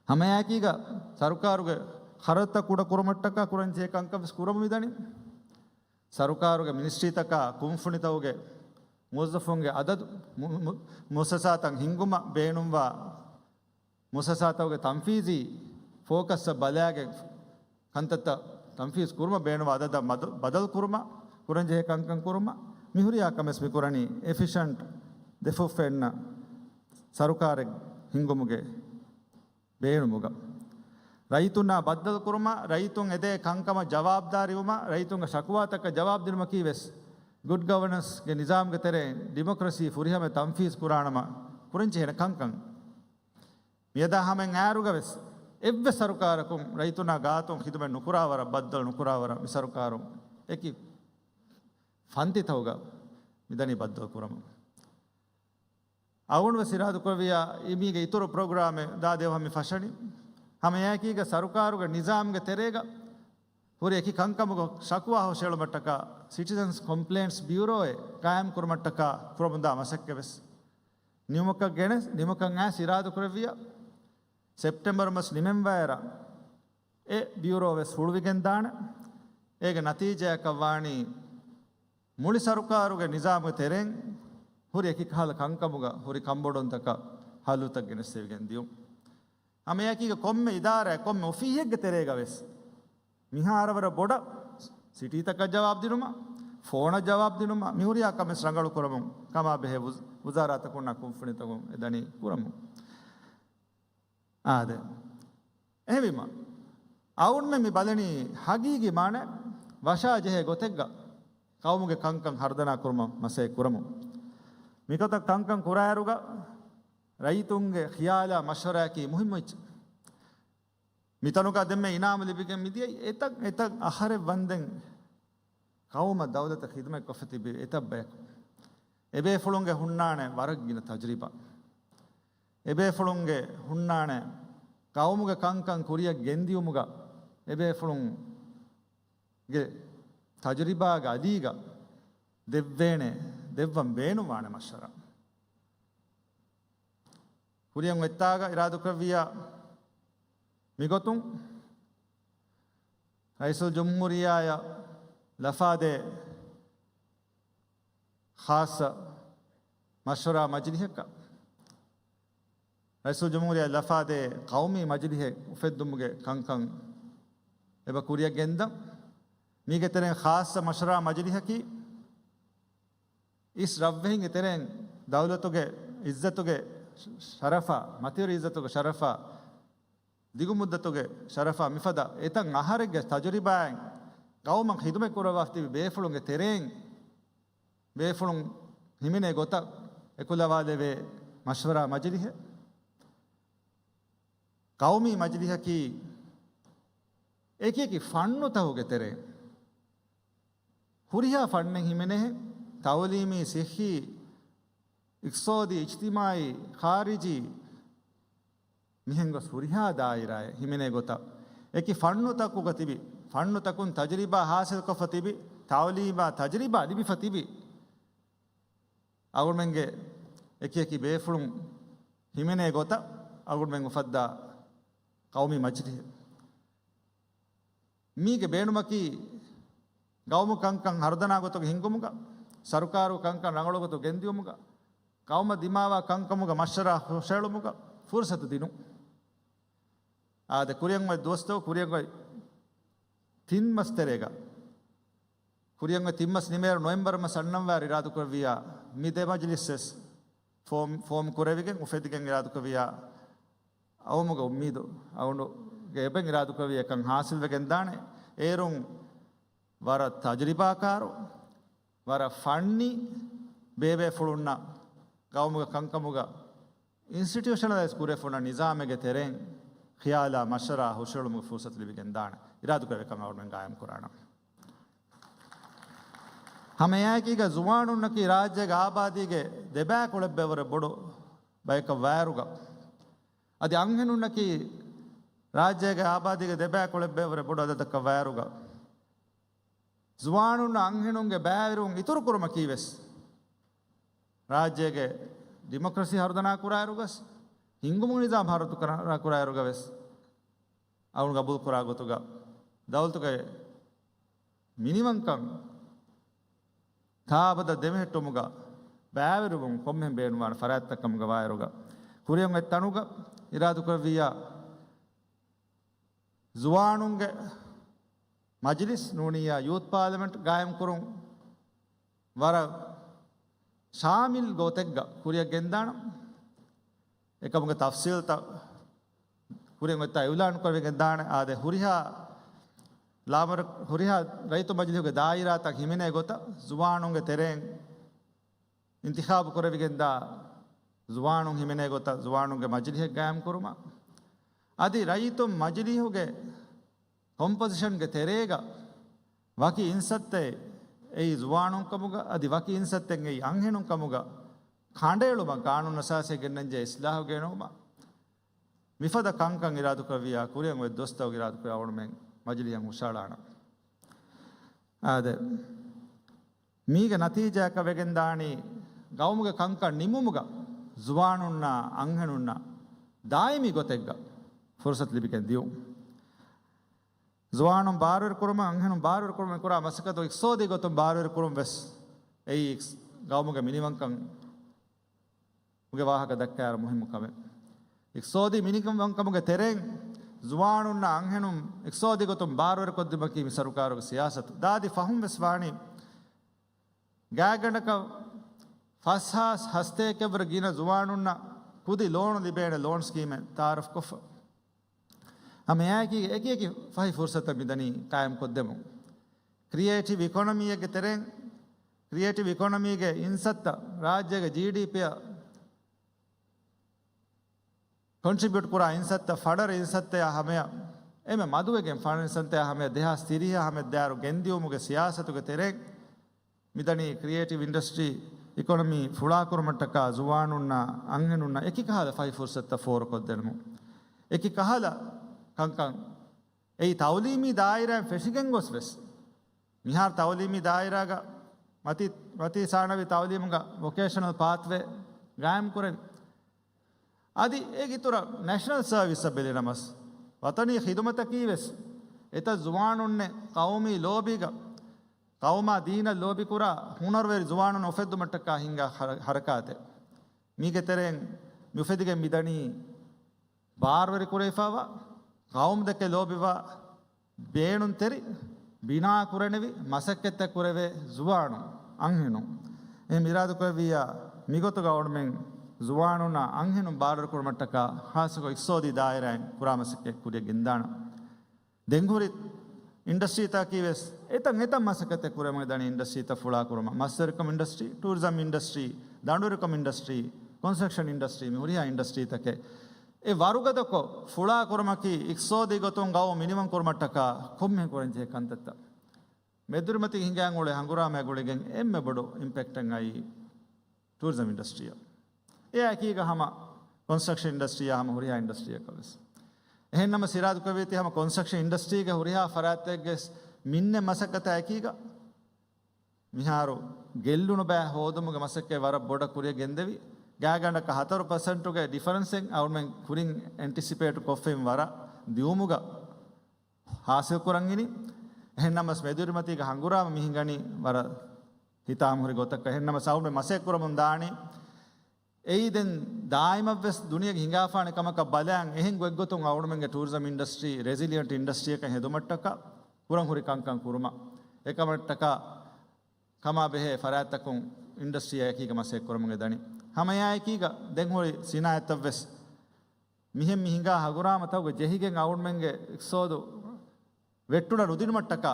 ހަމައެކީގަ ސަރުކާރުގެ ޚަރަދުތައް ކުޑަ ކުރުމަށްޓަކާ ކުރަންޖެހޭ ކަންކަން ވެސް ކުރަމުން މިދަނީ. ސަރުކާރުގެ މިނިސްޓްރީތަކާ ކުންފުނިތަކުގެ މުވައްޒަފުންގެ އަދަދު، މު-، މު-، މުއައްސަސާތައް ހިންގުމަށް ބޭނުންވާ މުއައްސަސާތަކުގެ ތަންފީޒީ ފޯކަސްއަށް ބަލާގެން ކަންތައްތައް ތަންފީޒު ކުރުމަށް ބޭނުންވާ އަދަދަށް މަދު-، ބަދަލު ކުރުމަށް، ކުރަންޖެހޭ ކަންކަން ކުރުމަށް، މިހުރިހާ ކަމެއް މި ކުރަނީ އެފިޝަންޓް ދެފުށްފެންނަ ސަރުކާރެއް ހިންގުމުގެ ބޭނުމުގަ. ރައްޔިތުންނާ ބައްދަލު ކުރުމަށް، ރައްޔިތުން އެދޭ ކަންކަމަށް ޖަވާބުދާރީވުމަށް، ރައްޔިތުންގެ ޝަކުވާތަކަށް ޖަވާބު ދިނުމަކީ ވެސް ގުޑް ގަވަނަންސްގެ ނިޒާމްގެ ތެރެއިން ޑިމޮކްރަސީ ފުރިހަމަ ތަންފީޒު ކުރާނަމަ ކުރަންޖެހޭނެ ކަންކަން. މިއަދާ ހަމައިން އާރުގަ ވެސް އެއްވެސް ސަރުކާރަކުން ރައްޔިތުންނާ ގާތުން ޚިދުމަތް ނުކުރާވަރަށް، ބައްދަލު ނުކުރާވަރަށް މި ސަރުކާރުން އެކި ފަންތިތަކުގަ މިދަނީ ބައްދަލު ކުރަމުން. އަޅުގަނޑު ވެސް އިރާދަކުރެއްވިއްޔާ، މީގެ އިތުރު ޕްރޮގްރާމެއް ދާ ދެވަހަށް މި ފަށަނީ. ހަމައެކީގަ ސަރުކާރުގެ ނިޒާމްގެ ތެރޭގަ ހުރި އެކި ކަންކަމުގަ ޝަކުވާ ހުށައެޅުމަށްޓަކާ ސިޓިޒަންސް ކޮމްޕްލެއިންޓްސް ބިއުރޯއެއް ޤާއިމް ކުރުމަށްޓަކާ ކުރަމުންދާ މަސައްކަތް ވެސް ނިމުމަކަށް ގެނެސް، ނިމުމަކަށް އައިސް އިރާދަކުރެއްވިއްޔާ، ސެޕްޓެމްބަރު މަސް ނިމެންވާއިރަށް އެ ބިއުރޯ ވެސް ހުޅުވިގެން ދާނެ. އޭގެ ނަތީޖާއަކަށް ވާނީ މުޅި ސަރުކާރުގެ ނިޒާމުގެ ތެރެއިން ހުރި އެކި ކަހަލަ ކަންކަމުގަ ހުރި ކަންބޮޑުވުންތަކަށް ހައްލުތައް ގެނެސްދެވިގެން ދިޔުން. ހަމައެކީގަ ކޮންމެ އިދާރާއެއް، ކޮންމެ އޮފީހެއްގެ ތެރޭގަ ވެސް މިހާރަށް ވަރަށް ބޮޑަށް ސިޓީތަކަށް ޖަވާބު ދިނުމަށް، ފޯނަށް ޖަވާބު ދިނުމަށް، މިހުރިހާ ކަމެއް ރަނގަޅު ކުރަމުން ކަމާ ބެހޭ ވުޒް-، ވުޒާރާތަކުންނާ ކުންފުނިތަކުން އެ ދަނީ ކުރަމުން. އާދެ. އެހެންވީމަ، އަޅުގަނޑުމެން މި ބަލަނީ ހަގީގީ މާނަ ވަށާ ޖެހޭ ގޮތެއްގަ ޤައުމުގެ ކަންކަން ހަރުދަނާ ކުރުމަށް މަސައްކަތް ކުރަމުން. މިގޮތަށް ކަންކަން ކުރާއިރުގަ ރައްޔިތުންގެ ޚިޔާލާ މަޝްވަރާއަކީ މުހިއްމު އެއްޗެއް. މިތަނުގަ ދެންމެ އިނާމު ލިބިގެން މިދިޔައީ އެތައް، އެތައް އަހަރެއް ވަންދެން ޤައުމަށް ދައުލަތަށް ޚިދުމަތް ކޮށްފަ ތިބި އެތައް ބަޔަކު. އެބޭފުޅުންގެ ހުންނާނެ ވަރަށް ގިނަ ތަޖުރިބާ. އެބޭފުޅުންގެ ހުންނާނެ ޤައުމުގެ ކަންކަން ކުރިއަށް ގެންދިޔުމުގަ އެބޭފުޅުންގެ ތަޖުރިބާގެ އަލީގަ ދެއްވޭނެ، ދެއްވަން ބޭނުންވާނެ މަޝްވަރާ. ކުރިއަށް އޮތްތާގަ އިރާދަކުރެއްވިއްޔާ، މިގޮތުން ރައީސުލްޖުމްހޫރިއްޔާއަށް ލަފާދޭ ޚާއްޞަ މަޝްވަރާ މަޖިލިހަކަށް، ރައީސުލްޖުމްހޫރިއްޔާއަށް ލަފާދޭ ޤައުމީ މަޖިލިހެއް އުފެއްދުމުގެ ކަންކަން އެބަ ކުރިއަށް ގެންދަން. މީގެ ތެރެއިން ޚާއްޞަ މަޝްވަރާ މަޖިލިހަކީ، އިސް ރަށްވެހިންގެ ތެރެއިން ދައުލަތުގެ އިއްޒަތުގެ ޝަރަފާ، މަތިވެރި އިއްޒަތުގެ ޝަރަފާ ދިގު މުއްދަތުގެ ޝަރަފާ މިފަދަ އެތައް އަހަރެއްގެ ތަޖުރިބާއިން ގައުމަށް ޚިދުމަތް ކުރައްވާފަ ތިބި ބޭފުޅުންގެ ތެރެއިން ބޭފުޅުން ހިމެނޭ ގޮތަށް އެކުލަވާލެވޭ މަޝްވަރާ މަޖިލިހެއް. ޤައުމީ މަޖިލިހަކީ އެކި އެކި ފަންނުތަކުގެ ތެރެއިން ހުރިހާ ފަންނެއް ހިމެނޭ، ތައުލީމީ، ޞިއްޙީ، އިޤްތިޞާދީ، އިޖްތިމާޢީ، ޚާރިޖީ، މިހެން ގޮސް ހުރިހާ ދާއިރާއެއް ހިމެނޭ ގޮތަށް، އެކި ފަންނުތަކުގަ ތިބި، ފަންނުތަކުން ތަޖުރިބާ ހާސިލްކޮށްފަ ތިބި، ތައުލީމާ ތަޖުރިބާ ލިބިފަ ތިބި، އަޅުގަނޑުމެންގެ އެކި އެކި ބޭފުޅުން ހިމެނޭ ގޮތަށް އަޅުގަނޑުމެން އުފައްދާ ޤައުމީ މަޖިލިހެއް. މީގެ ބޭނުމަކީ، ގައުމު ކަންކަން ހަރުދަނާ ގޮތުގަ ހިންގުމުގަ، ސަރުކާރު ކަންކަން ރަނގަޅު ގޮތުގަ ގެންދިއުމުގަ، ގައުމަށް ދިމާވާ ކަންކަމުގަ މަޝްވަރާ ހުށައެޅުމުގަ ފުރުޞަތު ދިނުން. އާދެ، ކުރިއަށް އޮތް ދުވަސްތަކު، ކުރިއަށް އޮތް ތިން މަސް ތެރޭގަ، ކުރިއަށް އޮތް ތިން މަސް ނިމޭއިރު ނޮވެމްބަރު މަސް އަންނަން ވާއިރު އިރާދަކުރެއްވިއްޔާ، މި ދެ މަޖިލިސް ވެސް ފޯމް، ފޯމް ކުރެވިގެން އުފެދިގެން އިރާދަކުރެއްވިއްޔާ، އައުމުގެ އުއްމީދު އަޅުގަނޑުގެ އެބައިން އިރާދަކުރެއްވިއްޔާ އެކަން ހާސިލްވެގެންދާނެ. އޭރުން ވަރަށް ތަޖުރިބާކާރު، ވަރަށް ފަންނީ ބޭބޭފުޅުންނަށް ގައުމުގެ ކަންކަމުގަ އިންސްޓިޓިއުޝަނަލައިޒް ކުރެވިފަ ހުންނަ ނިޒާމެއްގެ ތެރެއިން ޚިޔާލާ މަޝްވަރާ ހުށައެޅުމުގެ ފުރުޞަތު ލިބިގެންދާނެ. އިރާދަކުރެއްވި ކަމަށް އަޅުގަނޑުމެން ގާއިމް ކުރާނަން. ހަމައެއާއެކީގަ ޒުވާނުންނަކީ ރާއްޖޭގެ އާބާދީގެ ދެބައިކުޅައަށް ބޭއްވުރެ ބޮޑު ބަޔަކަށް ވާއިރުގަ، އަދި އަންހެނުންނަކީ ރާއްޖޭގެ އާބާދީގެ ދެބައިކުޅައަށް ބޭއްވުރެ ބޮޑު އަދަދަކަށް ވާއިރުގަ، ޒުވާނުންނަށް އަންހެނުންގެ ބައިވެރިވުން އިތުރު ކުރުމަކީ ވެސް، ރާއްޖޭގެ ޑިމޮކްރަސީ ހަރުދަނާ ކުރާއިރުގަސް، ހިންގުމުގެ ނިޒާމް ހަރުދަނާ ކުރާއިރުގަ ވެސް، އަޅުގަނޑު ގަބޫލު ކުރާ ގޮތުގަ، ދައުލަތުގެ މިނިވަންކަން ތާއަބަދަށް ދެމެހެއްޓުމުގަ ބައިވެރިވުން ކޮންމެހެން ބޭނުންވާނެ ފަރާތްތައް ކަމުގަ ވާއިރުގަ، ކުރިއަށް އޮތް ތަނުގަ އިރާދަކުރެއްވިއްޔާ، ޒުވާނުންގެ މަޖިލިސް ނޫނިއްޔާ ޔޫތު ޕާލަމެންޓް ގާއިމްކުރުން ވަރަށް ޝާމިލް ގޮތެއްގަ ކުރިއަށް ގެންދާނަން. އެކަމުގެ ތަފްސީލްތައް ކުރިއަށް އޮތްތާ އިއުލާން ކުރެވިގެން ދާނެ. އާދެ، ހުރިހާ ލާމަރ-، ހުރިހާ ރައްޔިތު މަޖިލިހުގެ ދާއިރާތައް ހިމެނޭ ގޮތަށް ޒުވާނުންގެ ތެރެއިން އިންތިޚާބު ކުރެވިގެންދާ ޒުވާނުން ހިމެނޭ ގޮތަށް ޒުވާނުންގެ މަޖިލިހެއް ގާއިމް ކުރުމަށް، އަދި ރައްޔިތު މަޖިލިހުގެ ކޮމްޕޮޒިޝަންގެ ތެރޭގަ ވަކި އިންސައްތައެއް އެއީ ޒުވާނުން ކަމުގަ، އަދި ވަކި އިންސައްތައެއް އެއީ އަންހެނުން ކަމުގަ ކަނޑައެޅުމަށް ގާނޫނު އަސާސީ ގެންނަންޖެހޭ އިސްލާހު ގެނައުމަށް މިފަދަ ކަންކަން އިރާދަކުރެއްވިއްޔާ، ކުރިއަށް އޮތް ދުވަސްތަކުގެ އިރާދަކުރެއްވިއްޔާ އަޅުގަނޑުމެން މަޖިލީހަށް ހުށައަޅާނަން. އާދެ، މީގެ ނަތީޖާއަކަށް ވެގެންދާނީ، ގައުމުގެ ކަންކަން ނިމުމުގަ ޒުވާނުންނާ އަންހެނުންނަށް ދާއިމީ ގޮތެއްގަ ފުރުސަތު ލިބިގެން ދިޔުން. ޒުވާނުން ބާރުވެރިކުރުމަށް، އަންހެނުން ބާރުވެރިކުރުމަށް ކުރާ މަސައްކަތު އިޤްތިޞާދީ ގޮތުން ބާރުވެރިކުރުން ވެސް އެއީ ގައުމުގެ މިނިވަންކަން ގެ ވާހަކަ ދައްކާއިރު މުހިއްމު ކަމެއް. އިޤްތިޞާދީ މިނިވަންކަމުގެ ތެރެއިން ޒުވާނުންނާ އަންހެނުން އިޤްތިޞާދީ ގޮތުން ބާރުވެރިކޮށްދިނުމަކީ މި ސަރުކާރުގެ ސިޔާސަތު. ދާދި ފަހުން ވެސް ވާނީ ގާތްގަނޑަކަށް ފަސްހާސް ހަސަތޭކައަށްވުރެ ގިނަ ޒުވާނުންނަށް ކުދި ލޯނު ލިބޭނެ ލޯން ސްކީމެއް ތައާރަފްކޮށްފަ. ހަމައެއާއެކީ އެކި އެކި ފަހި ފުރުސަތަށް މިދަނީ ޤާއިމްކޮށްދެމުން. ކްރިއޭޓިވް އިކޮނޮމީއެއްގެ ތެރެއިން، ކްރިއޭޓިވް އިކޮނޮމީގެ އިންސައްތަ ރާއްޖޭގެ ޖީޑީޕީއަށް ކޮންޓްރިބިއުޓް ކުރާ އިންސައްތަ، ފަޑަރ އިންސައްތަޔާ ހަމަޔަށް، އެންމެ މަދުވެގެން ފަޑަރ އިންސައްތަޔާ ހަމަޔަށް ދެހާސް ތިރީހަށް ހަމަޔަށް ދާއިރު ގެންދިއުމުގެ ސިޔާސަތުގެ ތެރެއިން، މިދަނީ ކްރިއޭޓިވް އިންޑަސްޓްރީ އިކޮނޮމީ ފުޅާކުރުމަށްޓަކާ ޒުވާނުންނާ އަންހެނުންނަށް އެކި ކަހަލަ ފަހި ފުރުސަތުތައް ފޯރުކޮށްދެނުމުން. އެކި ކަހަލަ ކަންކަން އެއީ ތައުލީމީ ދާއިރާއިން ފެށިގެން ގޮސް ވެސް، މިހާރު ތައުލީމީ ދާއިރާގަ މަތީ، މަތީ ސާނަވީ ތައުލީމުގަ ވޮކޭޝަނަލް ޕާތްވޭ ގާއިމް ކުރެވި. އަދި އޭގެ އިތުރަށް ނޭޝަނަލް ސަރވިސްއަށް ބެލިނަމަސް، ވަޠަނީ ޚިދުމަތަކީ ވެސް އެތައް ޒުވާނުންނެއް ޤައުމީ ލޯބީގަ، ޤައުމާ ދީނަށް ލޯބިކުރާ ހުނަރުވެރި ޒުވާނުން އުފެއްދުމަށްޓަކާ ހިންގާ ހަރަ-، ހަރަކާތެއް. މީގެ ތެރެއިން މި އުފެދިގެން މިދަނީ ބާރުވެރިކުރެވިފައިވާ، ޤައުމުދެކެ ލޯބިވާ، ބޭނުންތެރި، ބިނާކުރަނިވި، މަސައްކަތްތައް ކުރެވޭ ޒުވާނުން، އަންހެނުން. އެހެން އިރާދަކުރެއްވިއްޔާ، މިގޮތުގަ އަޅުގަނޑުމެން ޒުވާނުންނާ އަންހެނުން ބާރަރު ކުރުމަށްޓަކާ ޚާއްޞަކޮށް އިޤްތިޞާދީ ދާއިރާއިން ކުރާ މަސައްކަތް ކުރިޔަށް ގެންދާނަން. ދެން ހުރި އިންޑަސްޓްރީތަކީ ވެސް އެތަން އެތަން މަސައްކަތެއް ކުރެމުން ދަނީ އިންޑަސްޓްރީތައް ފުޅާ ކުރުމަށް. މަސްވެރިކަމު އިންޑަސްޓްރީ، ޓޫރިޒަމް އިންޑަސްޓްރީ، ދަނޑުވެރިކަމު އިންޑަސްޓްރީ، ކޮންސްޓްރަކްޝަން އިންޑަސްޓްރީ، މި ހުރިހާ އިންޑަސްޓްރީތަކެއް އެ ވަރުގަދަކޮށް ފުޅާ ކުރުމަކީ އިޤްތިޞާދީ ގޮތުން ގައުމު މިނިވަން ކުރުމަށްޓަކާ ކޮންމެހެން ކުރަންޖެހޭ ކަންތައްތައް. މެދުވެރިމަތީގަ ހިނގާން އުޅޭ ހަނގުރާމައާ ގުޅިގެން އެންމެ ބޮޑު އިމްޕެކްޓެއް އައީ ޓޫރިޒަމް އިންޑަސްޓްރީއަށް. އެއާ އެކީގަ ހަމަ ކޮންސްޓްރަކްޝަން އިންޑަސްޓްރީއާ ހަމަ ހުރިހާ އިންޑަސްޓްރީއަކަށް ވެސް. އެހެން ނަމަ އިރާދަކުރެއްވީތީ ހަމަ ކޮންސްޓްރަކްޝަން އިންޑަސްޓްރީގެ ހުރިހާ ފަރާތެއްގެ މިންނެ މަސައްކަތާ އެކީގަ މިހާރު ގެއްލުނު ބައެއް ހޯދުމުގެ މަސައްކަތް ވަރަށް ބޮޑަށް ކުރިޔަށް ގެންދެވި، ގާތްގަނޑަކަށް ހަތަރު ޕަސެންޓުގެ ޑިފަރެންސެއް އަޅުމެން ކުރިން އެންޓިސިޕޭޓް ކޮށްފިން ވަރަށް ދިއުމުގަ ހާސިލް ކުރަން އިނީ. އެހެން ނަމަސް މެދުވެރިމަތީގަ ހަނގުރާމަ މި ހިނގަނީ ވަރަށް ހިތާމަހުރި ގޮތަކަށް. އެހެން ނަމަސް އަޅުމެން މަސައްކަތް ކުރަމުން ދާނީ އެއީ ދެން ދާއިމަށްވެސް ދުނިޔޭގަ ހިނގާފާނެ ކަމަކަށް ބަލާން އެހެން ގޮތްގޮތުން އަޅުމެންގެ ޓޫރިޒަމް އިންޑަސްޓްރީ ރެޒިލިއަންޓް އިންޑަސްޓްރީއަކަށް ހެދުމަށްޓަކާ ކުރަން ހުރި ކަންކަން ކުރުމަށް. އެކަމަށްޓަކާ ކަމާ ބެހޭ ފަރާތްތަކުން އިންޑަސްޓްރީއާ އެކީގަ މަސައްކަތް ކުރަމުން ދަނީ. ހަމައެއާއެކީގަ ދެން ހުރި ސިނާއަތްތައްވެސް މިހެން މި ހިނގާ ހަނގުރާމަތަކުގަ ޖެހިގެން އަޅުމެންގެ އިޤްތިޞާދު ވެއްޓުނަ ނުދިނުމަށްޓަކާ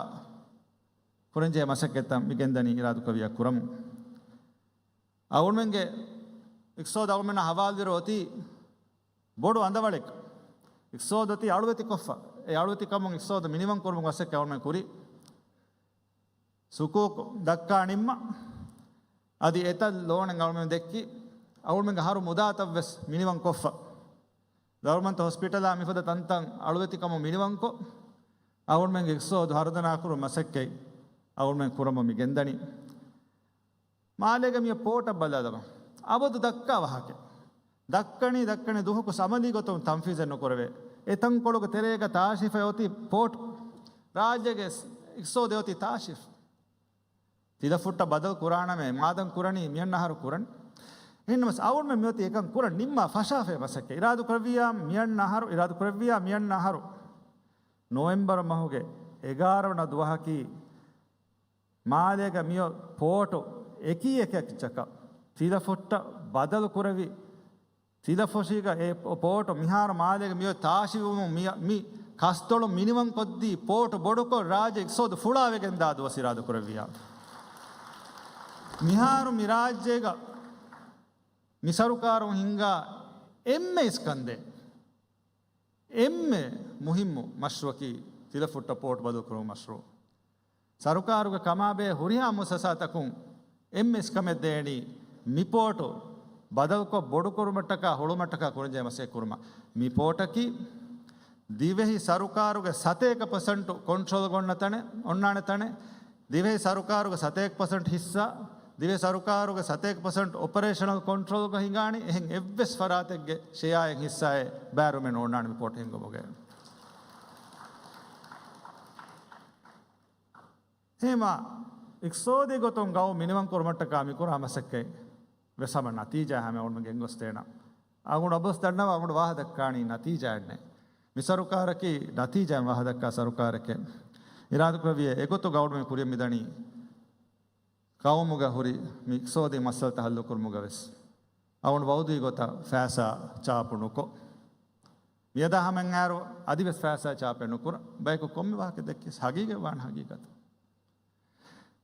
ކުރަންޖެހޭ މަސައްކަތްތައް މި ގެންދަނީ އިރާދަކުރެއްވިޔާ ކުރަމުން. އަޅުމެންގެ އިޤްތިޞާދު އަޅުމެންނާ ހަވާލުވެރި އޮތީ ބޮޑު އަނދަވަޅެއް. އިޤްތިޞާދު އޮތީ އަޅުވެތިކޮށްފަ. އެ އަޅުވެތިކަމުން އިޤްތިޞާދު މިނިވަން ކުރުމުގެ މަސައްކަތް އަޅުމެން ކުރި. ސުކޫކު ދައްކާ ނިންމަ. އަދި އެތައް ލޯނެއް އަޅުމެން ދެއްކި. އަޅުމެންގެ ހަރު މުދާތައްވެސް މިނިވަން ކޮށްފަ. ދަރުމަންތަ ހޮސްޕިޓަލާ މިފަދަ ތަންތަން އަޅުވެތިކަމުން މިނިވަންކޮށް، އަޅުމެންގެ އިޤްތިޞާދު ހަރުދަނާކުރުމުގެ މަސައްކަތް އަޅުމެން ކުރަމުން މި ގެންދަނީ. މާލޭގެ މިއޮތް ޕޯޓަށް ބަލާލަމާ. އަބަދު ދައްކާ ވާހަކަ. ދައްކަނީ، ދައްކަނީ ދުވަހަކު ސަމަލީ ގޮތުން ތަންފީޒެއް ނުކުރެވޭ. އެ ތަންކޮޅުގެ ތެރޭގަ ތާށިފައި އޮތީ ޕޯޓް. ރާއްޖޭގެ އިޤްތިޞާދެއް އޮތީ ތާށިފަ. ތިލަފުއްޓަށް ބަދަލު ކުރާނަމޭ، މާދަން ކުރަނީ މިއަންނަ އަހަރު ކުރަން. އެހެންނަމަސް އަޅުމެން މިއޮތީ އެކަން ކުރަން ނިންމާ ފަށާފައި މަސައްކަތް. އިރާދަކުރެއްވިއްޔާ މިއަންނަ އަހަރު، އިރާދަކުރެއްވިއްޔާ މިއަންނަ އަހަރު ނޮވެމްބަރު މަހުގެ އެގާރަ ވަނަ ދުވަހަކީ މާލޭގަ މިއޮތް ޕޯޓު އެކީ އެކަކަށް ތިލަފުއްޓަށް ބަދަލު ކުރެވި ތިލަފޮށީގަ އެ ޕޯޓު މިހާރު މާލޭގަ މިއޮތް ތާށިވުމުން މި، މި ކަސްތޮޅު މިނިވަން ކޮށްދީ ޕޯޓު ބޮޑުކޮށް ރާއްޖެ އިޤްތިޞާދު ފުޅާވެގެން ދާ ދުވަސް އިރާދަކުރެއްވިއްޔާ. މިހާރު މި ރާއްޖޭގަ މި ސަރުކާރުން ހިންގާ އެންމެ އިސްކަންދޭ އެންމެ މުހިއްމު މަޝްރޫއަކީ ތިލަފުއްޓަށް ޕޯޓު ބަދަލުކުރުމުގެ މަޝްރޫއު. ސަރުކާރުގެ ކަމާބެހޭ ހުރިހާ މުއައްސަސާތަކުން އެންމެ އިސްކަމެއް ދޭނީ މި ޕޯޓު ބަދަލުކޮށް ބޮޑުކުރުމަށްޓަކާ ހުޅުމަށްޓަކާ ކުރަންޖެހޭ މަސައްކަތް ކުރުމަށް. މި ޕޯޓަކީ ދިވެހި ސަރުކާރުގެ ސަތޭކަ ޕަސެންޓު ކޮންޓްރޯލްގަ އޮންނަ ތަނެއް، އޮންނާނެ ތަނެއް. ދިވެހި ސަރުކާރުގެ ސަތޭކަ ޕަސެންޓް ހިއްސާ، ދިވެހި ސަރުކާރުގެ ސަތޭކަ ޕަސެންޓް އޮޕަރޭޝަނަލް ކޮންޓްރޯލްގަ ހިނގާނީ. އެހެން އެއްވެސް ފަރާތެއްގެ ޝެއާއެއް ހިއްސާއެއް ބައިވެރިވުމެއް ނޯންނާނެ މި ޕޯޓް ހިންގުމުގައި. އެހެންވީމާ، އިޤްތިޞާދީ ގޮތުން ގައުމު މިނިވަން ކުރުމަށްޓަކާ މި ކުރާ މަސައްކަތް ވެސް ހަމަ ނަތީޖާ ހަމަ އަޅުމެން ގެންގޮސްދޭނަން. އަޅުގަނޑު އަބަދުވެސް ދަންނަވާ އަޅުގަނޑު ވާހަކަ ދައްކާނީ ނަތީޖާއެއް ނެތް. މި ސަރުކާރަކީ ނަތީޖާއިން ވާހަކަ ދައްކާ ސަރުކާރެކޭ. އިރާދަކުރެއްވިއޭ އެގޮތުގަ އަޅުމެން ކުރިޔަށް މިދަނީ ގައުމުގަ ހުރި މި އިޤްތިޞާދީ މައްސަލަތައް ހައްލުކުރުމުގަ ވެސް އަޅުގަނޑު ވައުދީ ގޮތަށް ފައިސާ ޗާޕު ނުކޮށް، މިއަދާ ހަމައަށް އައިއިރު އަދިވެސް ފައިސާ ޗާޕެއް ނުކުރަން. ބަޔަކު ކޮންމެ ވާހަކަ ދެއްކިޔަސް ހަގީގަތް ވާން ހަގީގަތު.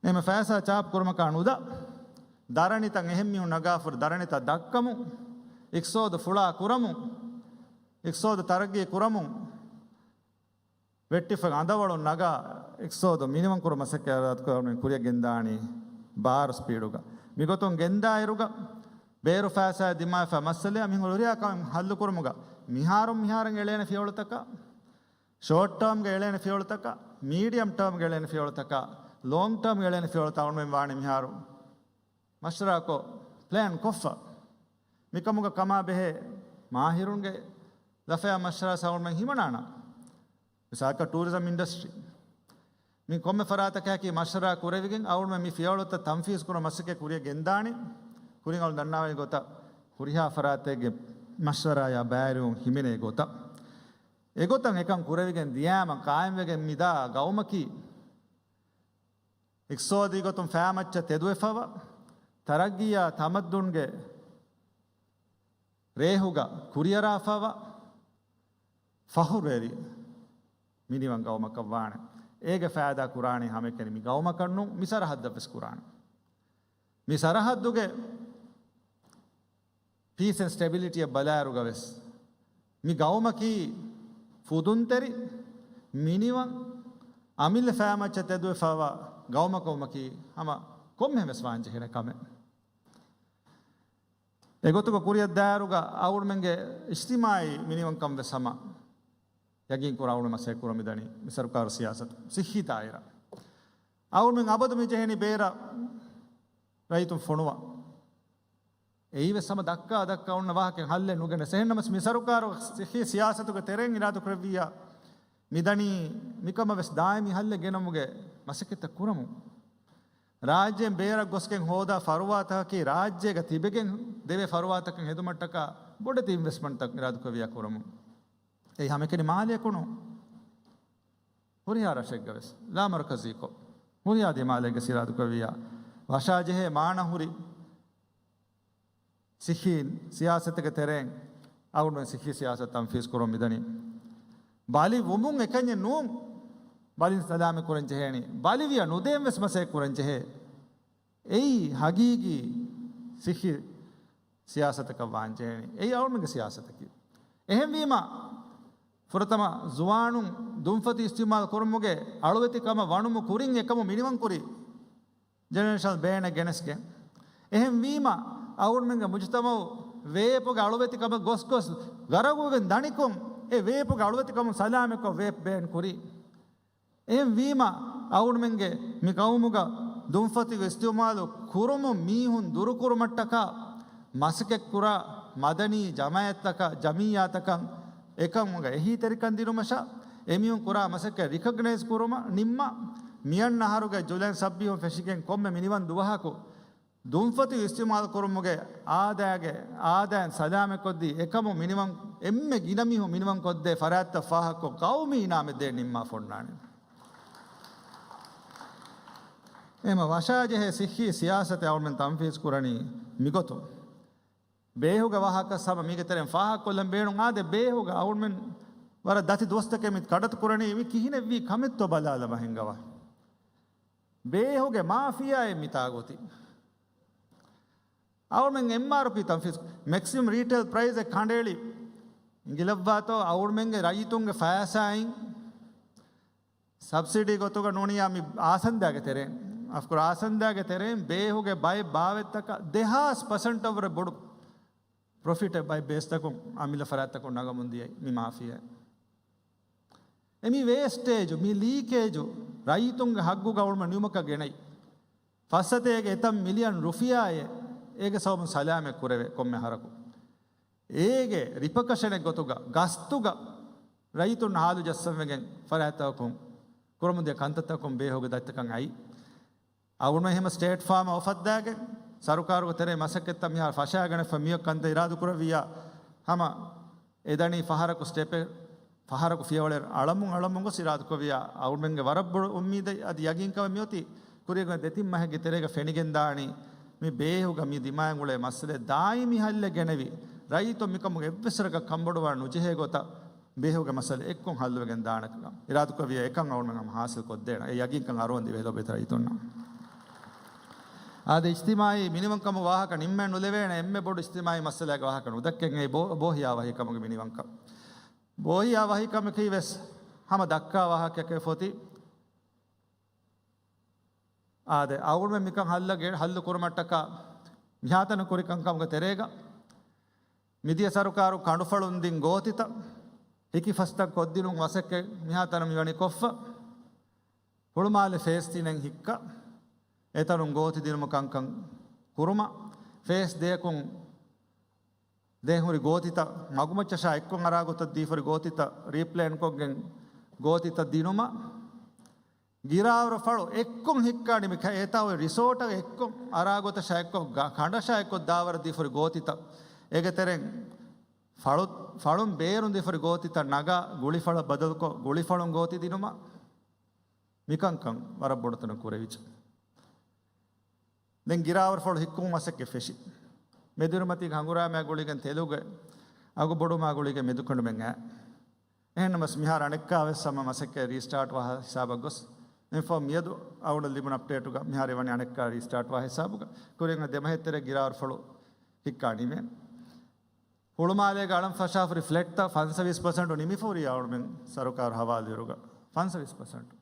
އެހެން ފައިސާ ޗާޕު ކުރުމަކާ ނުދާ، ދަރަނިތައް އެހެން މީހުން ނަގާފަ ހުރި ދަރަނިތައް ދައްކަމުން، އިޤްތިޞާދު ފުޅާ ކުރަމުން، އިޤްތިޞާދު ތަރައްގީ ކުރަމުން، ވެއްޓިފަ އަނދަވަޅުން ނަގާ އިޤްތިޞާދު މިނިވަންކުރުމަށް މަސައްކަތް އިރާދަކުރަމުން ކުރިޔަށް ގެންދާނީ ބާރު ސްޕީޑުގަ. މިގޮތުން ގެންދާއިރުގަ ބޭރު ފައިސާއެއް ދިމާވެފަ މައްސަލައަށް މި ހުރިހާ ކަމެއް ހައްލުކުރުމުގަ މިހާރުން މިހާރަށް އެޅޭނެ ފިޔަވަޅުތަކާ، ޝޯޓް ޓާމްގަ އެޅޭނެ ފިޔަވަޅުތަކާ، މީޑިއަމް ޓާމްގަ އެޅޭނެ ފިޔަވަޅުތަކާ، ލޯންގް ޓާމްގަ އެޅޭނެ ފިޔަވަޅުތައް އަޅުމެން ވާނީ މިހާރު މަޝްވަރާކޮށް، ޕްލޭން ކޮށްފަ. މިކަމުގަ ކަމާ ބެހޭ މާހިރުންގެ ލަފަޔާ މަޝްވަރާ އަޅުމެން ހިމަނާނަން. މިސާލަކަށް ޓޫރިޒަމް އިންޑަސްޓްރީ. މި ކޮންމެ ފަރާތަކަކީ މަޝްވަރާ ކުރެވިގެން އަޅުމެން މި ފިޔަވަޅުތައް ތަންފީޒު ކުރުމަށް މަސައްކަތް ކުރިޔަށް ގެންދާނީ. ކުރިން އަޅު ދަންނަވާނެ ގޮތަށް ހުރިހާ ފަރާތެއްގެ މަޝްވަރާއާ ބައިވެރިވުން ހިމެނޭ ގޮތަށް. އެގޮތަށް އެކަން ކުރެވިގެން ދިޔާމަ ޤާއިމްވެގެން މިދާ ގައުމަކީ އިޤްތިޞާދީ ގޮތުން ފައިމައްޗަށް ތެދުވެފަވާ، ތަރައްގީއާ ތަމައްދުންގެ ރޭހުގަ ކުރިއަރާފަވާ ފަހުރުވެރި މިނިވަން ގައުމަކަށް ވާނެ. އޭގެ ފައިދާ ކުރާނީ ހަމައެކަނި މި ގައުމަކަށް ނޫން، މި ސަރަހައްދަށް ވެސް ކުރާނެ. މި ސަރަހައްދުގެ ޕީސް އެންޑް ސްޓެބިލިޓީއަށް ބަލާއިރުގަ ވެސް މި ގައުމަކީ ފުދުންތެރި މިނިވަން އަމިއްލަ ފައިމައްޗަށް ތެދުވެފަވާ ގައުމަކަށް ވުމަކީ ހަމަ ކޮންމެހެން ވެސް ވާންޖެހޭނެ ކަމެއް. އެގޮތުގަ ކުރިއަށް ދާއިރުގަ އަޅުގަނޑުމެންގެ އިޖްތިމާޢީ މިނިވަންކަން ވެސް ހަމަ ޔަގީން ކުރާ އަޅުގަނޑު މަސައްކަތް ކުރަމުން މިދަނީ މި ސަރުކާރު ސިޔާސަތު ސިއްހީ ދާއިރާ. އަޅުގަނޑުމެން އަބަދު މި ޖެހެނީ ބޭރަށް ރައްޔިތުން ފޮނުވަން. އެއީ ވެސް ހަމަ ދައްކާ ދައްކާ އޮންނަ ވާހަކައެއް، ހައްލެއް ނުގެނެސް. އެހެންނަމަސް މި ސަރުކާރު ސިއްހީ ސިޔާސަތުގެ ތެރެއިން އިރާދަކުރެއްވިއްޔާ މިދަނީ މިކަމަށް ވެސް ދާއިމީ ހައްލެއް ގެނަމުގެ މަސައްކަތްތައް ކުރަމުން. ރާއްޖޭން ބޭރަށް ގޮސްގެން ހޯދާ ފަރުވާތަކަކީ ރާއްޖޭގަ ތިބެގެން ދެވޭ ފަރުވާތަކަށް ހެދުމަށްޓަކާ ބޮޑެތި އިންވެސްޓްމަންޓްތައް އިރާދަކުރެއްވިއްޔާ ކުރަމުން. އެއީ ހަމައެކަނި މާލެއަކު ނޫން. ހުރިހާ ރަށެއްގަ ވެސް ލާމަރުކަޒީކޮށް، ހުރިހާ ދިމާލެއްގަ އިރާދަކުރެއްވިއްޔާ ވަށާޖެހޭ މާނަ ހުރި ސިއްހީ ސިޔާސަތެއްގެ ތެރެއިން އަޅުގަނޑުމެން ސިއްހީ ސިޔާސަތު ތަންފީޒު ކުރަމުން މިދަނީ. ބަލި ވުމުން އެކަންޏެއް ނޫން. ބަލިން ސަލާމަތް ކުރަން ޖެހޭނީ. ބަލިވިޔަ ނުދޭން ވެސް މަސައްކަތް ކުރަން ޖެހޭ. އެއީ ހަގީގީ ސިއްހީ ސިޔާސަތަކަށް ވާން ޖެހޭނީ. އެއީ އަޅުގަނޑުގެ ސިޔާސަތަކީ. އެހެންވީމަ، ފުރަތަމަ ޒުވާނުން ދުންފަތި އިސްތިޢުމާލު ކުރުމުގެ އަޅުވެތިކަމަށް ވަނުމު ކުރިން އެކަމު މިނިވަންކުރި ޖެނެރޭޝަނަލް ބޭނެއް ގެނެސްގެން. އެހެންވީމަ، އަޅުގަނޑުމެންގެ މުޖުތަމަޢު ވޭޕުގެ އަޅުވެތިކަމަށް ގޮސްގޮސް ގަރަގުވެގެން ދަނިކޮށް، އެ ވޭޕުގެ އަޅުވެތިކަމުން ސަލާމަތްކޮށް ވޭޕް ބޭން ކުރީ. އެހެންވީމަ، އަޅުގަނޑުމެންގެ މި ގައުމުގަ ދުންފަތި އިސްތިޢުމާލު ކުރުމުން މީހުން ދުރުކުރުމަށްޓަކާ މަސައްކަތްކުރާ މަދަނީ ޖަމާޢަތްތަކަށް، ޖަމިއްޔާތަކަށް އެކަމުގަ އެހީތެރިކަން ދިނުމަށާ، އެމީހުން ކުރާ މަސައްކަތް ރިކޮގްނައިޒް ކުރުމަށް ނިންމާ، މިއަންނަ އަހަރުގެ ޖުލައިން ސައްބީސް ފެށިގެން ކޮންމެ މިނިވަން ދުވަހަކު ދުންފަތި އިސްތިޢުމާލު ކުރުމުގެ އާދައިގެ، އާދައިން ސަލާމަތްކޮށްދީ، އެކަމު މިނިވަން، އެންމެ ގިނަ މީހުން މިނިވަންކޮށްދޭ ފަރާތްތައް ފާހަގަކޮށް، ގައުމީ އިނާމެއް ދޭން ނިންމާފަ އޮންނާނެ. އެހެންމަ ވަށާޖެހޭ ސިއްހީ ސިޔާސަތެއް އަޅުމެން ތަންފީޒު ކުރަނީ މިގޮތުން. ބޭހުގެ ވާހަކަ ހަމަ މީގެ ތެރެއިން ފާހަގަކޮށްލަން ބޭނުން. އާދެ، ބޭހުގަ އަޅުމެން ވަރަށް ދަތި ދުވަސްތަކެއް މި ކަޑަތު ކުރަނީ، މި ކިހިނެއްވީ ކަމެއްތޯ ބަލާލަމާ ހިނގަވާ. ބޭހުގެ މާފިޔާއެއް މިތާގަ އޮތީ. އަޅުމެން އެމްއާރްޕީ ތަންފީޒު، މެކްސިމަމް ރީޓެއިލް ޕްރައިސް އެއް ކަނޑައެޅި އިނގިލައްވާތޯ، އަޅުމެންގެ ރައްޔިތުންގެ ފައިސާއިން ސަބްސިޑީ ގޮތުގަ ނޫނިއްޔާ މި އާސަންދާގެ ތެރެއިން، އަފްކޯސް އާސަންދާގެ ތެރެއިން ބޭހުގެ ބައެއް ބާވަތްތަކަށް ދެހާސް ޕަސެންޓަށްވުރެ ބޮޑު ޕްރޮފިޓެއް ބައެއް ބޭސްތަކުން އަމިއްލަ ފަރާތްތަކުން ނަގަމުން ދިޔައީ މި މާފިޔާ. އެ މި ވޭސްޓޭޖު، މި ލީކޭޖު ރައްޔިތުންގެ ހައްގުގަ އަޅުމެން ނިމުމަކަށް ގެނައީ. ފައްސަތޭކަ އެތައް މިލިއަން ރުފިޔާއެއް އޭގެ ސަބަބުން ސަލާމަތް ކުރެވޭ ކޮންމެ އަހަރަކު. އޭގެ ރިޕަކަޝަނެއް ގޮތުގަ ގަސްތުގަ ރައްޔިތުން ހާލު ޖައްސަންވެގެން ފަރާތްތަކުން ކުރަމުންދިޔަ ކަންތައްތަކުން ބޭހުގެ ދަތިތަކަށް އައީ. އަޅުގަނޑު އެހެންމަ ސްޓޭޓް ފާމަށް އުފައްދާގެން، ސަރުކާރުގެ ތެރޭ މަސައްކަތްތައް މިހާރު ފަށާގަނެފަ މިއޮތް ކަންތައް އިރާދަކުރެއްވިއްޔާ، ހަމަ އެދަނީ ފަހަރަކު ސްޓެޕެއް، ފަހަރަކު ފިޔަވަޅެއް އަޅަމުން އަޅަމުން ގޮސް އިރާދަކުރެއްވިއްޔާ، އަޅުގަނޑުމެންގެ ވަރަށް ބޮޑު އުއްމީދެއް އަދި ޔަގީންކަމެއް މިއޮތީ، ކުރީގެ ދެތިން މަހެއްގެ ތެރޭގަ ފެނިގެންދާނީ، މި ބޭހުގަ މި ދިމާއިން އުޅޭ މައްސަލައެއް ދާއިމީ ހައްލެއް ގެނެވި، ރައްޔިތުން މިކަމުގެ އެއްވެސް ވަރަކަށް ކަންބޮޑުވާން ނުޖެހޭ ގޮތަށް، ބޭހުގެ މައްސަލަ އެއްކޮށް ހައްލުވެގެން ދާނެކަން އިރާދަކުރެއްވިއްޔާ، އެކަން އަޅުގަނޑުމެން ހަމަ ހާސިލް ކޮށްދޭނަން. އެ ޔަގީންކަން އަރުވަން ދިވެހި ލޯބިވެތި ރައްޔިތުންނަށް. އާދެ، އިޖްތިމާޢީ މިނިވަންކަމުގެ ވާހަކަ ނިންމެއް ނުލެވޭނެ، އެންމެ ބޮޑު އިޖްތިމާޢީ މައްސަލައިގެ ވާހަކަ ނުދައްކެން. އެއީ ބޯ-، ބޯހިޔާ ވަހިކަމުގެ މިނިވަންކަން. ބޯހިޔާ ވަހިކަމަކީ ވެސް ހަމަ ދައްކާ ވާހަކައެއް ފޮތި. އާދެ، އަޅުގަނޑުމެން މިކަން ހައްލަ ގެ-، ހައްލު ކުރުމަށްޓަކާ މިހާތަނަށް ކުރި ކަންކަމުގެ ތެރޭގަ، މިދިޔަ ސަރުކާރު ކަނޑުފަޅުން ދިން ގޯތިތައް ހިކިފަސްތައް ކޮށްދިނުން މަސައްކަތް މިހާތަނަށް މިވަނީ ކޮށްފަ. ހުޅުމާލެ ފޭސް ތިނެއް ހިއްކަ، އެތަނުން ގޯތި ދިނުމަށް ކަންކަން ކުރުމަށް، ފޭސް ދެއަކުން ދޭން ހުރި ގޯތިތައް މަގުމައްޗަށާ އެއްކޮށް އަރާ ގޮތަށް ދީފަ ހުރި ގޯތިތައް ރީޕްލޭންކޮށްގެން ގޯތިތައް ދިނުމަށް، ގިރާވަރު ފަޅު އެއްކޮށް ހިއްކާނީ މި ކަ-، އެތާ އޮތް ރިސޯޓަށް އެއްކޮށް އަރާ ގޮތަށާ އެއްކޮށް ގަ-، ކަނޑަށާ އެއްކޮށް ދާވަރު ދީފަ ހުރި ގޯތިތައް. އޭގެ ތެރެއިން ފަޅު-، ފަޅުން ބޭރުން ދީފަ ހުރި ގޯތިތައް ނަގާ ގުޅިފަޅަށް ބަދަލުކޮށް ގުޅިފަޅުން ގޯތި ދިނުމަށް. މިކަންކަން ވަރަށް ބޮޑު ތަނަށް ކުރެވިއްޖެ. ދެން ގިރާވަރު ފަޅު ހިއްކުމުގެ މަސައްކަތް ފެށި. މެދުރިމަތީގެ ހަނގުރާމައާ ގުޅިގެން ތެލުގެ އަގު ބޮޑުވުމާ ގުޅިގެން މެދުކެނޑުމެއް އައި. އެހެންނަމަސް މިހާރު އަނެއްކާވެސް ހަމަ މަސައްކަތް ރީސްޓާޓް ވާ ހިސާބަށް ގޮސް، އެންފޯ މިއަދު އަޅުގަނޑަށް ލިބުނު އަޕްޑޭޓުގަ މިހާރު ވަނީ އަނެއްކާ ރީސްޓާޓް ވާ ހިސާބުގަ. ކުރިން ދެމަހެއްތެރެ ގިރާރުފަޅު ހިއްކާ ނިމޭ. ހުޅުމާލޭގަ އަޅަން ފަށާފަ ރިފްލެޓްތައް ފަންސަވީސް ޕަސެންޓު ނިމިފަ ހުރި އަޅުމެން ސަރުކާރު ހަވާލުވިއިރުގަ ފަންސަވީސް ޕަސެންޓު.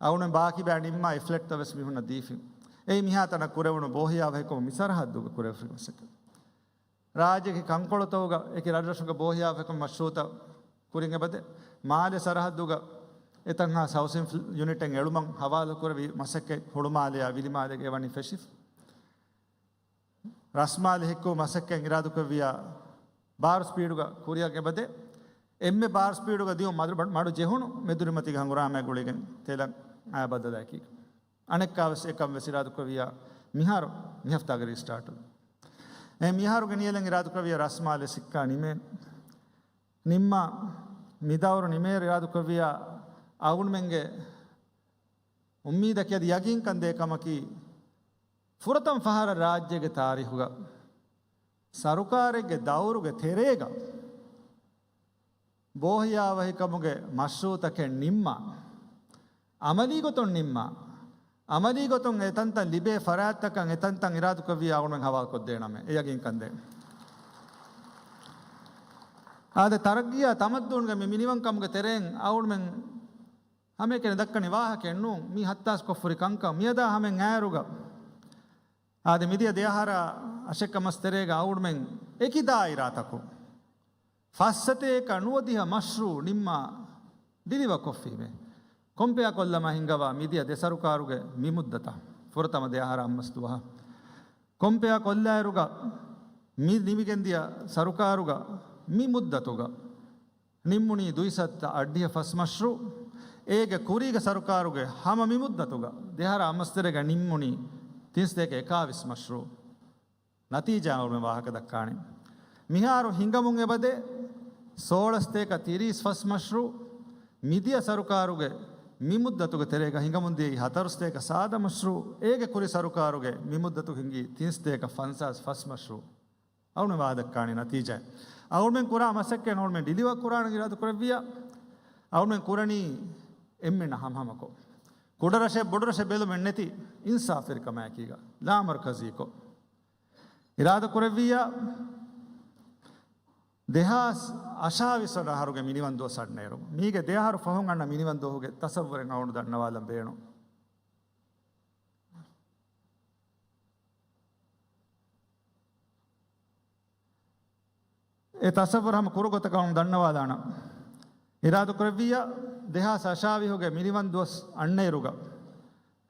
އަޅުމެން ބާކީ ބައި ނިންމާ އެ ފްލެޓްތައް ވެސް މީހުންނަށް ދީފިން. އެއީ މިހާތަނަށް ކުރެވުނު ބޯހިޔާވަހިކަމު މި ސަރަހައްދުގަ ކުރެވިފަ މަސައްކަތް. ރާއްޖޭގެ ކަންކޮޅުތަކުގަ އެކި ރަށްރަށުގެ ބޯހިޔާވަހިކަމު މަޝްރޫއުތައް ކުރިން އެބަދޭ. މާލެ ސަރަހައްދުގަ އެތަންހާ ހައުސިން ފްލް-، ޔުނިޓެއް އެޅުމަށް ހަވާލު ކުރެވި މަސައްކަތް ހުޅުމާލެއާ ވިލިމާލޭގަ އެވަނީ ފެށިފަ. ރަސްމާލެ ހިއްކު މަސައްކަތް އިރާދުކުރެއްވިޔާ ބާރު ސްޕީޑުގަ ކުރިއަށް އެބަދޭ. އެންމެ ބާރު ސްޕީޑުގަ ދިޔުން މަދު-، މަޑު ޖެހުނު މެދުރިމަތީގެ ހަނގުރާމައާ ގުޅިގެން ތެލަށް އައި ބަދަލާއެކީގަ. އަނެއްކާވެސް އެކަން ވެސް އިރާދުކުރެއްވިޔާ މިހާރު މި ހަފްތާގެ ރީސްޓާޓު. އެ މިހާރުގެ ނިޔަލަށް އިރާދުކުރެއްވިޔާ ރަސްމާލެ ހިއްކާ ނިމޭނެ. ނިންމާ މި ދައުރު ނިމޭއިރު އިރާދުކުރެއްވިޔާ އަޅުގަނޑުމެންގެ އުއްމީދަކީ އަދި ޔަގީންކަން ދޭ ކަމަކީ، ފުރަތަމަ ފަހަރަށް ރާއްޖޭގެ ތާރީޚުގަ ސަރުކާރެއްގެ ދައުރުގެ ތެރޭގަ ބޯހިޔާވަހިކަމުގެ މަޝްރޫއުތަކެއް ނިންމާ، އަމަލީ ގޮތުން ނިންމާ، އަމަލީ ގޮތުން އެތަންތަން ލިބޭ ފަރާތްތަކަށް އެތަންތަން އިރާދުކުރެއްވިޔާ އަޅުގަނޑުމެން ހަވާލުކޮށްދޭނަމޭ، އެ ޔަގީންކަން ދޭން. އާދެ، ތަރައްގީއާ ތަމައްދޫންގެ މި މިނިވަންކަމުގެ ތެރެއިން އަޅުގަނޑުމެން ހަމައެކަނި ދައްކަނީ ވާހަކައެއް ނޫން. މީ ހައްތާސްކޮށްފަ ހުރި ކަންކަން. މިއަދާ ހަމައިން އައިއިރުގަ އާދެ، މިދިޔަ ދެއަހަރާ އަށެއްކަ މަސް ތެރޭގަ އަޅުގަނޑުމެން އެކި ދާއިރާތަކުން ފައްސަތޭކަ ނުވަދިހަ މަޝްރޫއު ނިންމާ ޑިލިވަރ ކޮށްފީމޭ. ކޮމްޕެއާ ކޮށްލަމާ ހިންގަވާ މިދިޔަ ދެ ސަރުކާރުގެ މި މުއްދަތަށް، ފުރަތަމަ ދެއަހަރާ އަށް މަސް ދުވަހަށް ކޮމްޕެއާ ކޮށްލާއިރުގަ، މި ނިމިގެންދިޔަ ސަރުކާރުގަ މި މުއްދަތުގަ ނިންމުނީ ދުއިސައްތަ އަށްޑިހަ ފަސް މަޝްރޫއު. އޭގެ ކުރީގެ ސަރުކާރުގެ ހަމަ މި މުއްދަތުގަ ދެއަހަރާ އަށް މަސް ތެރޭގަ ނިންމުނީ ތިންސަތޭކަ އެކާވީސް މަޝްރޫއު. ނަތީޖާ އަޅުގަނޑުމެން ވާހަކަ ދައްކާނީ، މިހާރު ހިނގަމުން އެބަދޭ ސޯޅަސަތޭކަ ތިރީސް ފަސް މަޝްރޫއު. މިދިޔަ ސަރުކާރުގެ މި މުއްދަތުގެ ތެރޭގަ ހިނގަމުން ދިޔައީ ހަތަރުސަތޭކަ ސާދަ މަޝްރޫއު. އޭގެ ކުރި ސަރުކާރުގެ މި މުއްދަތު ހިނގީ ތިންސަތޭކަ ފަންސާސް ފަސް މަޝްރޫއު. އަޅުގަނޑުމެން ވާހަކަ ދައްކާނީ ނަތީޖާ. އަޅުގަނޑުމެން ކުރާ މަސައްކަތް އަޅުގަނޑުމެން ޑިލިވަރ ކުރާނަން އިރާދަ ކުރެއްވިޔާ، އަޅުގަނޑުމެން ކުރަނީ އެންމެންނަށް ހަމަހަމަކޮށް. ކުޑަ ރަށެއް ބޮޑު ރަށެއް ބެލުމެއް ނެތި، އިންސާފުވެރިކަމާއެކީގަ ލާމަރުކަޒީކޮށް. އިރާދަ ކުރެއްވިއްޔާ، ދެހާސް އަށާވީސް ވަނަ އަހަރުގެ މިނިވަން ދުވަސް އަންނައިރު، މީގެ ދެ އަހަރު ފަހުން އަންނަ މިނިވަން ދުވަހުގެ ތަސައްވުރެއް އަޅުގަނޑު ދަންނަވާލަން ބޭނުން. އެ ތަސައްވުރު ހަމަ ކުރު ގޮތަކަށް އަޅުގަނޑު ދަންނަވާލާނަން. އިރާދަ ކުރެއްވިއްޔާ، ދެހާސް އަށާވީހުގެ މިނިވަން ދުވަސް އަންނައިރުގަ،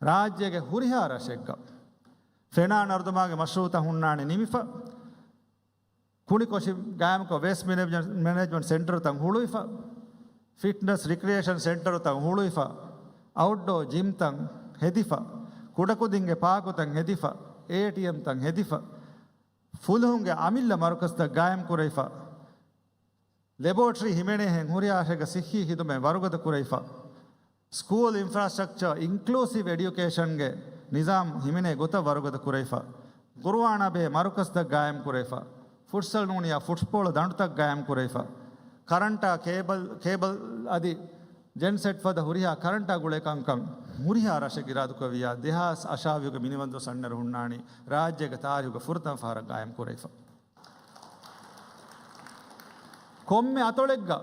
ރާއްޖޭގެ ހުރިހާ ރަށެއްގަ ފެނާ ނަރުދަމާގެ މަޝްރޫއުތައް ހުންނާނެ ނިމިފަ، ކުނިކޮށި ގާއިމްކޮށް ވޭސްޓް މެނޭޖްމަންޓް، މެނޭޖްމަންޓް ސެންޓަރުތައް ހުޅުވިފަ، ފިޓްނަސް ރިކްރިއޭޝަން ސެންޓަރުތައް ހުޅުވިފަ، އައުޓްޑޯ ޖިމްތައް ހެދިފަ، ކުޑަކުދިންގެ ޕާކުތައް ހެދިފަ، އޭޓީއެމްތައް ހެދިފަ، ފުލުހުންގެ އަމިއްލަ މަރުކަޒުތައް ގާއިމް ކުރެވިފަ، ލެބޯޓްރީ ހިމެނޭހެން ހުރިހާ ރަށެއްގަ ސިއްހީ ހިދުމަތް ވަރުގަދަ ކުރެވިފަ، ސްކޫލް އިންފްރާސްޓްރަކްޗަރ އިންކްލޫސިވް އެޑިއުކޭޝަންގެ ނިޒާމް ހިމެނޭ ގޮތަށް ވަރުގަދަ ކުރެވިފަ، ގުރުއާނާ ބެހޭ މަރުކަޒުތައް ގާއިމް ކުރެވިފަ، ފުޓްސަލް ނޫނިއްޔާ ފުޓްބޯޅަ ދަނޑުތައް ގާއިމް ކުރެވިފަ، ކަރަންޓާ ކޭބަލް، ކޭބަލް އަދި ޖެންސެޓް ފަދަ ހުރިހާ ކަރަންޓާ ގުޅޭ ކަންކަން ހުރިހާ ރަށެއް އިރާދަކުރެއްވިއްޔާ، ދެހާސް އަށާވީހުގެ މިނިވަން ދުވަސް އަންނައިރު ހުންނާނީ ރާއްޖޭގެ ތާރީހުގެ ފުރަތަމަ ފަހަރަށް ގާއިމް ކުރެވިފަ. ކޮންމެ އަތޮޅެއްގަ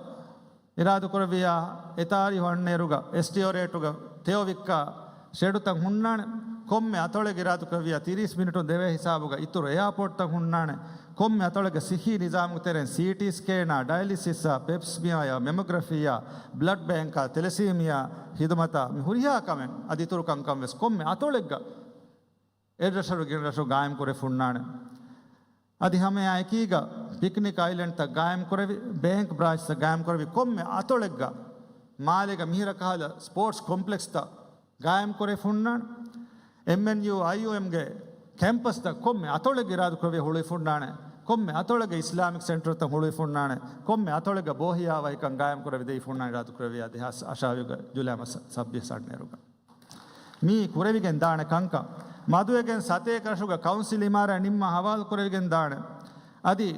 އިރާދަކުރެއްވިއްޔާ، އެ ތާރީހު އަންނައިރުގަ އެސްޓީއޯ ރޭޓުގަ ތެޔޮ ވިއްކާ ޝެޑުތައް ހުންނާނެ. ކޮންމެ އަތޮޅެއްގަ އިރާދަކުރެއްވިއްޔާ، ތިރީސް މިނިޓުން ދެވޭ ހިސާބުގަ އިތުރު އެއާޕޯޓްތައް ހުންނާނެ. ކޮންމެ އަތޮޅެއްގަ ސިއްހީ ނިޒާމުގެ ތެރެއިން ސީޓީ ސްކޭނާ، ޑަޔަލިސިސްއާ، ޕެޕްސްމިއާއާ، މެމޮގްރަފީއާ، ބްލަޑް ބޭންކާ، ތެލެސީމިއާ ހިދުމަތާ، މި ހުރިހާ ކަމެއް އަދި އިތުރު ކަންކަން ވެސް ކޮންމެ އަތޮޅެއްގަ އެއްރަށަށް ގިނަ ރަށު ގާއިމް ކުރެފަ ހުންނާނެ. އަދި ހަމައެއާއެކީގަ ޕިކްނިކް އައިލެންޑްތައް ގާއިމް ކުރެވި، ބޭންކް ބްރާންޗްތައް ގާއިމް ކުރެވި، ކޮންމެ އަތޮޅެއްގަ މާލޭގަ މިހިރަ ކަހަލަ ސްޕޯޓްސް ކޮމްޕްލެކްސްތައް ގާއިމް ކުރެފަ ހުންނާނެ. އެމްއެންޔޫ، އައިޔޫއެމްގެ ކެމްޕަސްތައް ކޮންމެ އަތޮޅެއްގަ އިރާދަކުރެވި ހުޅުވިފަ ހުންނާނެ. ކޮންމެ އަތޮޅެއްގަ އިސްލާމިކް ސެންޓަރުތައް ހުޅުވިފަ ހުންނާނެ. ކޮންމެ އަތޮޅެއްގަ ބޯހިޔާވަހިކަން ގާއިމް ކުރެވިދެވިފަ ހުންނާނެ އިރާދަކުރެއްވިއްޔާ، ދެހާސް އަށާވީހުގެ ޖުލައި މަސް ސައްބީސް އަންނައިރުގަ. މީ ކުރެވިގެން ދާނެ ކަންކަން. މަދުވެގެން ސަތޭކަ ރަށުގަ ކައުންސިލް އިމާރާތް ނިންމާ ހަވާލުކުރެވިގެން ދާނެ. އަދި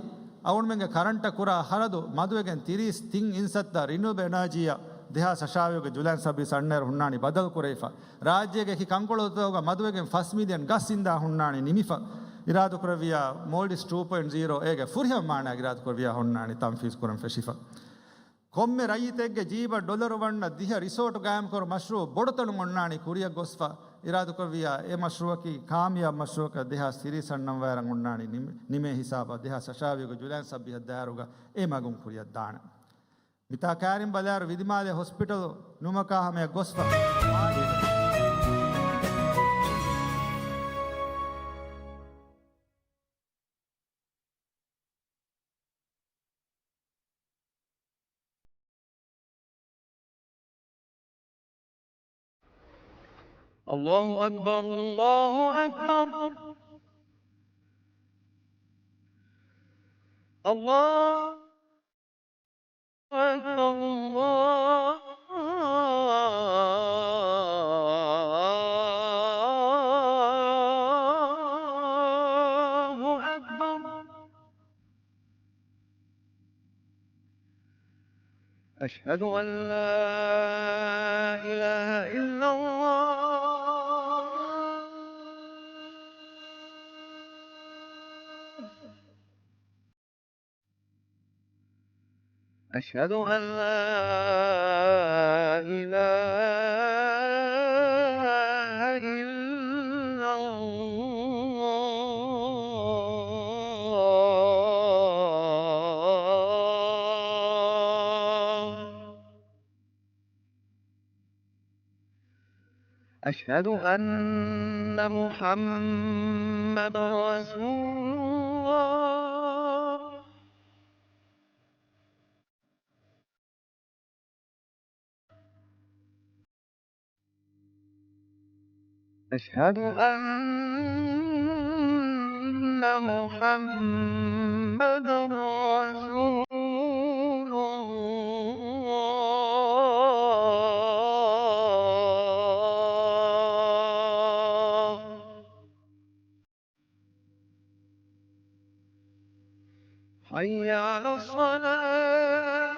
އަޅުގަނޑުމެންގެ ކަރަންޓަށް ކުރާ ޚަރަދު މަދުވެގެން ތިރީސް ތިން އިންސައްތަ ރިނިއުއަބަލް އެނާޖީއަށް ދެހާސް އަށާވީހުގެ ޖުލައި ސައްބީސް އަންނައިރު ހުންނާނީ ބަދަލު ކުރެވިފަ. ރާއްޖޭގެ އެކި ކަންކޮޅުތަކުގަ މަދުވެގެން ފަސް މިލިއަން ގަސް އިންދާ ހުންނާނީ ނިމިފަ. އިރާދަކުރެއްވިއްޔާ މޯލްޑިވްސް ޓޫ ޕޮއިންޓް ޒީރޯ އޭގެ ފުރިހަމަ މާނައަށް އިރާދަކުރެއްވިއްޔާ ހުންނާނީ ތަންފީޒު ކުރަން ފެށިފަ. ކޮންމެ ރައްޔިތެއްގެ ޖީބަށް ޑޮލަރު ވަންނަ ދިހަ ރިސޯޓު ގާއިމްކުރު މަޝްރޫއު ބޮޑުތަނުން އޮންނާނީ ކުރިއަށް ގޮސްފަ. އިރާދަކުރެއްވިއްޔާ އެ މަޝްރޫއަކީ ކާމިޔާބު މަޝްރޫއަކަށް ދެހާސް ތިރީސް އަންނަން ވައިރަށް އޮންނާނީ ނިމި-، ނިމޭ ހިސާބަށް ދެހާސް އަށާވީހުގެ ޖުލައި ސައްބީހަށް ދާއިރުގަ އެ މަގުން ކުރިއަށް ދާނެ. މިތާ ކައިރިން ބަލާއިރު ވިދިމާލޭ ހޮސްޕިޓަލު ނުމަކާ ހަމަޔަށް ގޮސްފަ. الله أكبر، الله أكبر، الله أكبر، الله أكبر. أشهد أن لا إله إلا الله. أشهد أن لا إله إلا الله. أشهد أن محمدا رسول الله. أشهد أن محمدا رسول الله. حي على الصلاة.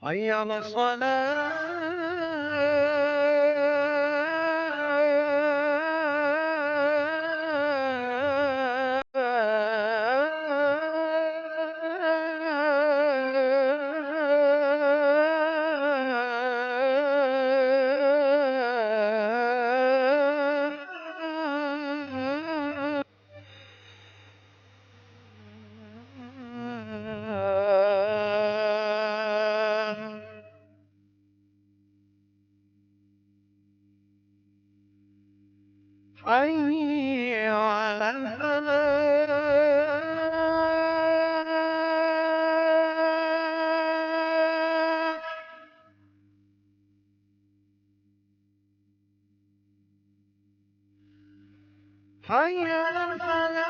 حي على الصلاة. حي على الفلاح. حي على الفلاح.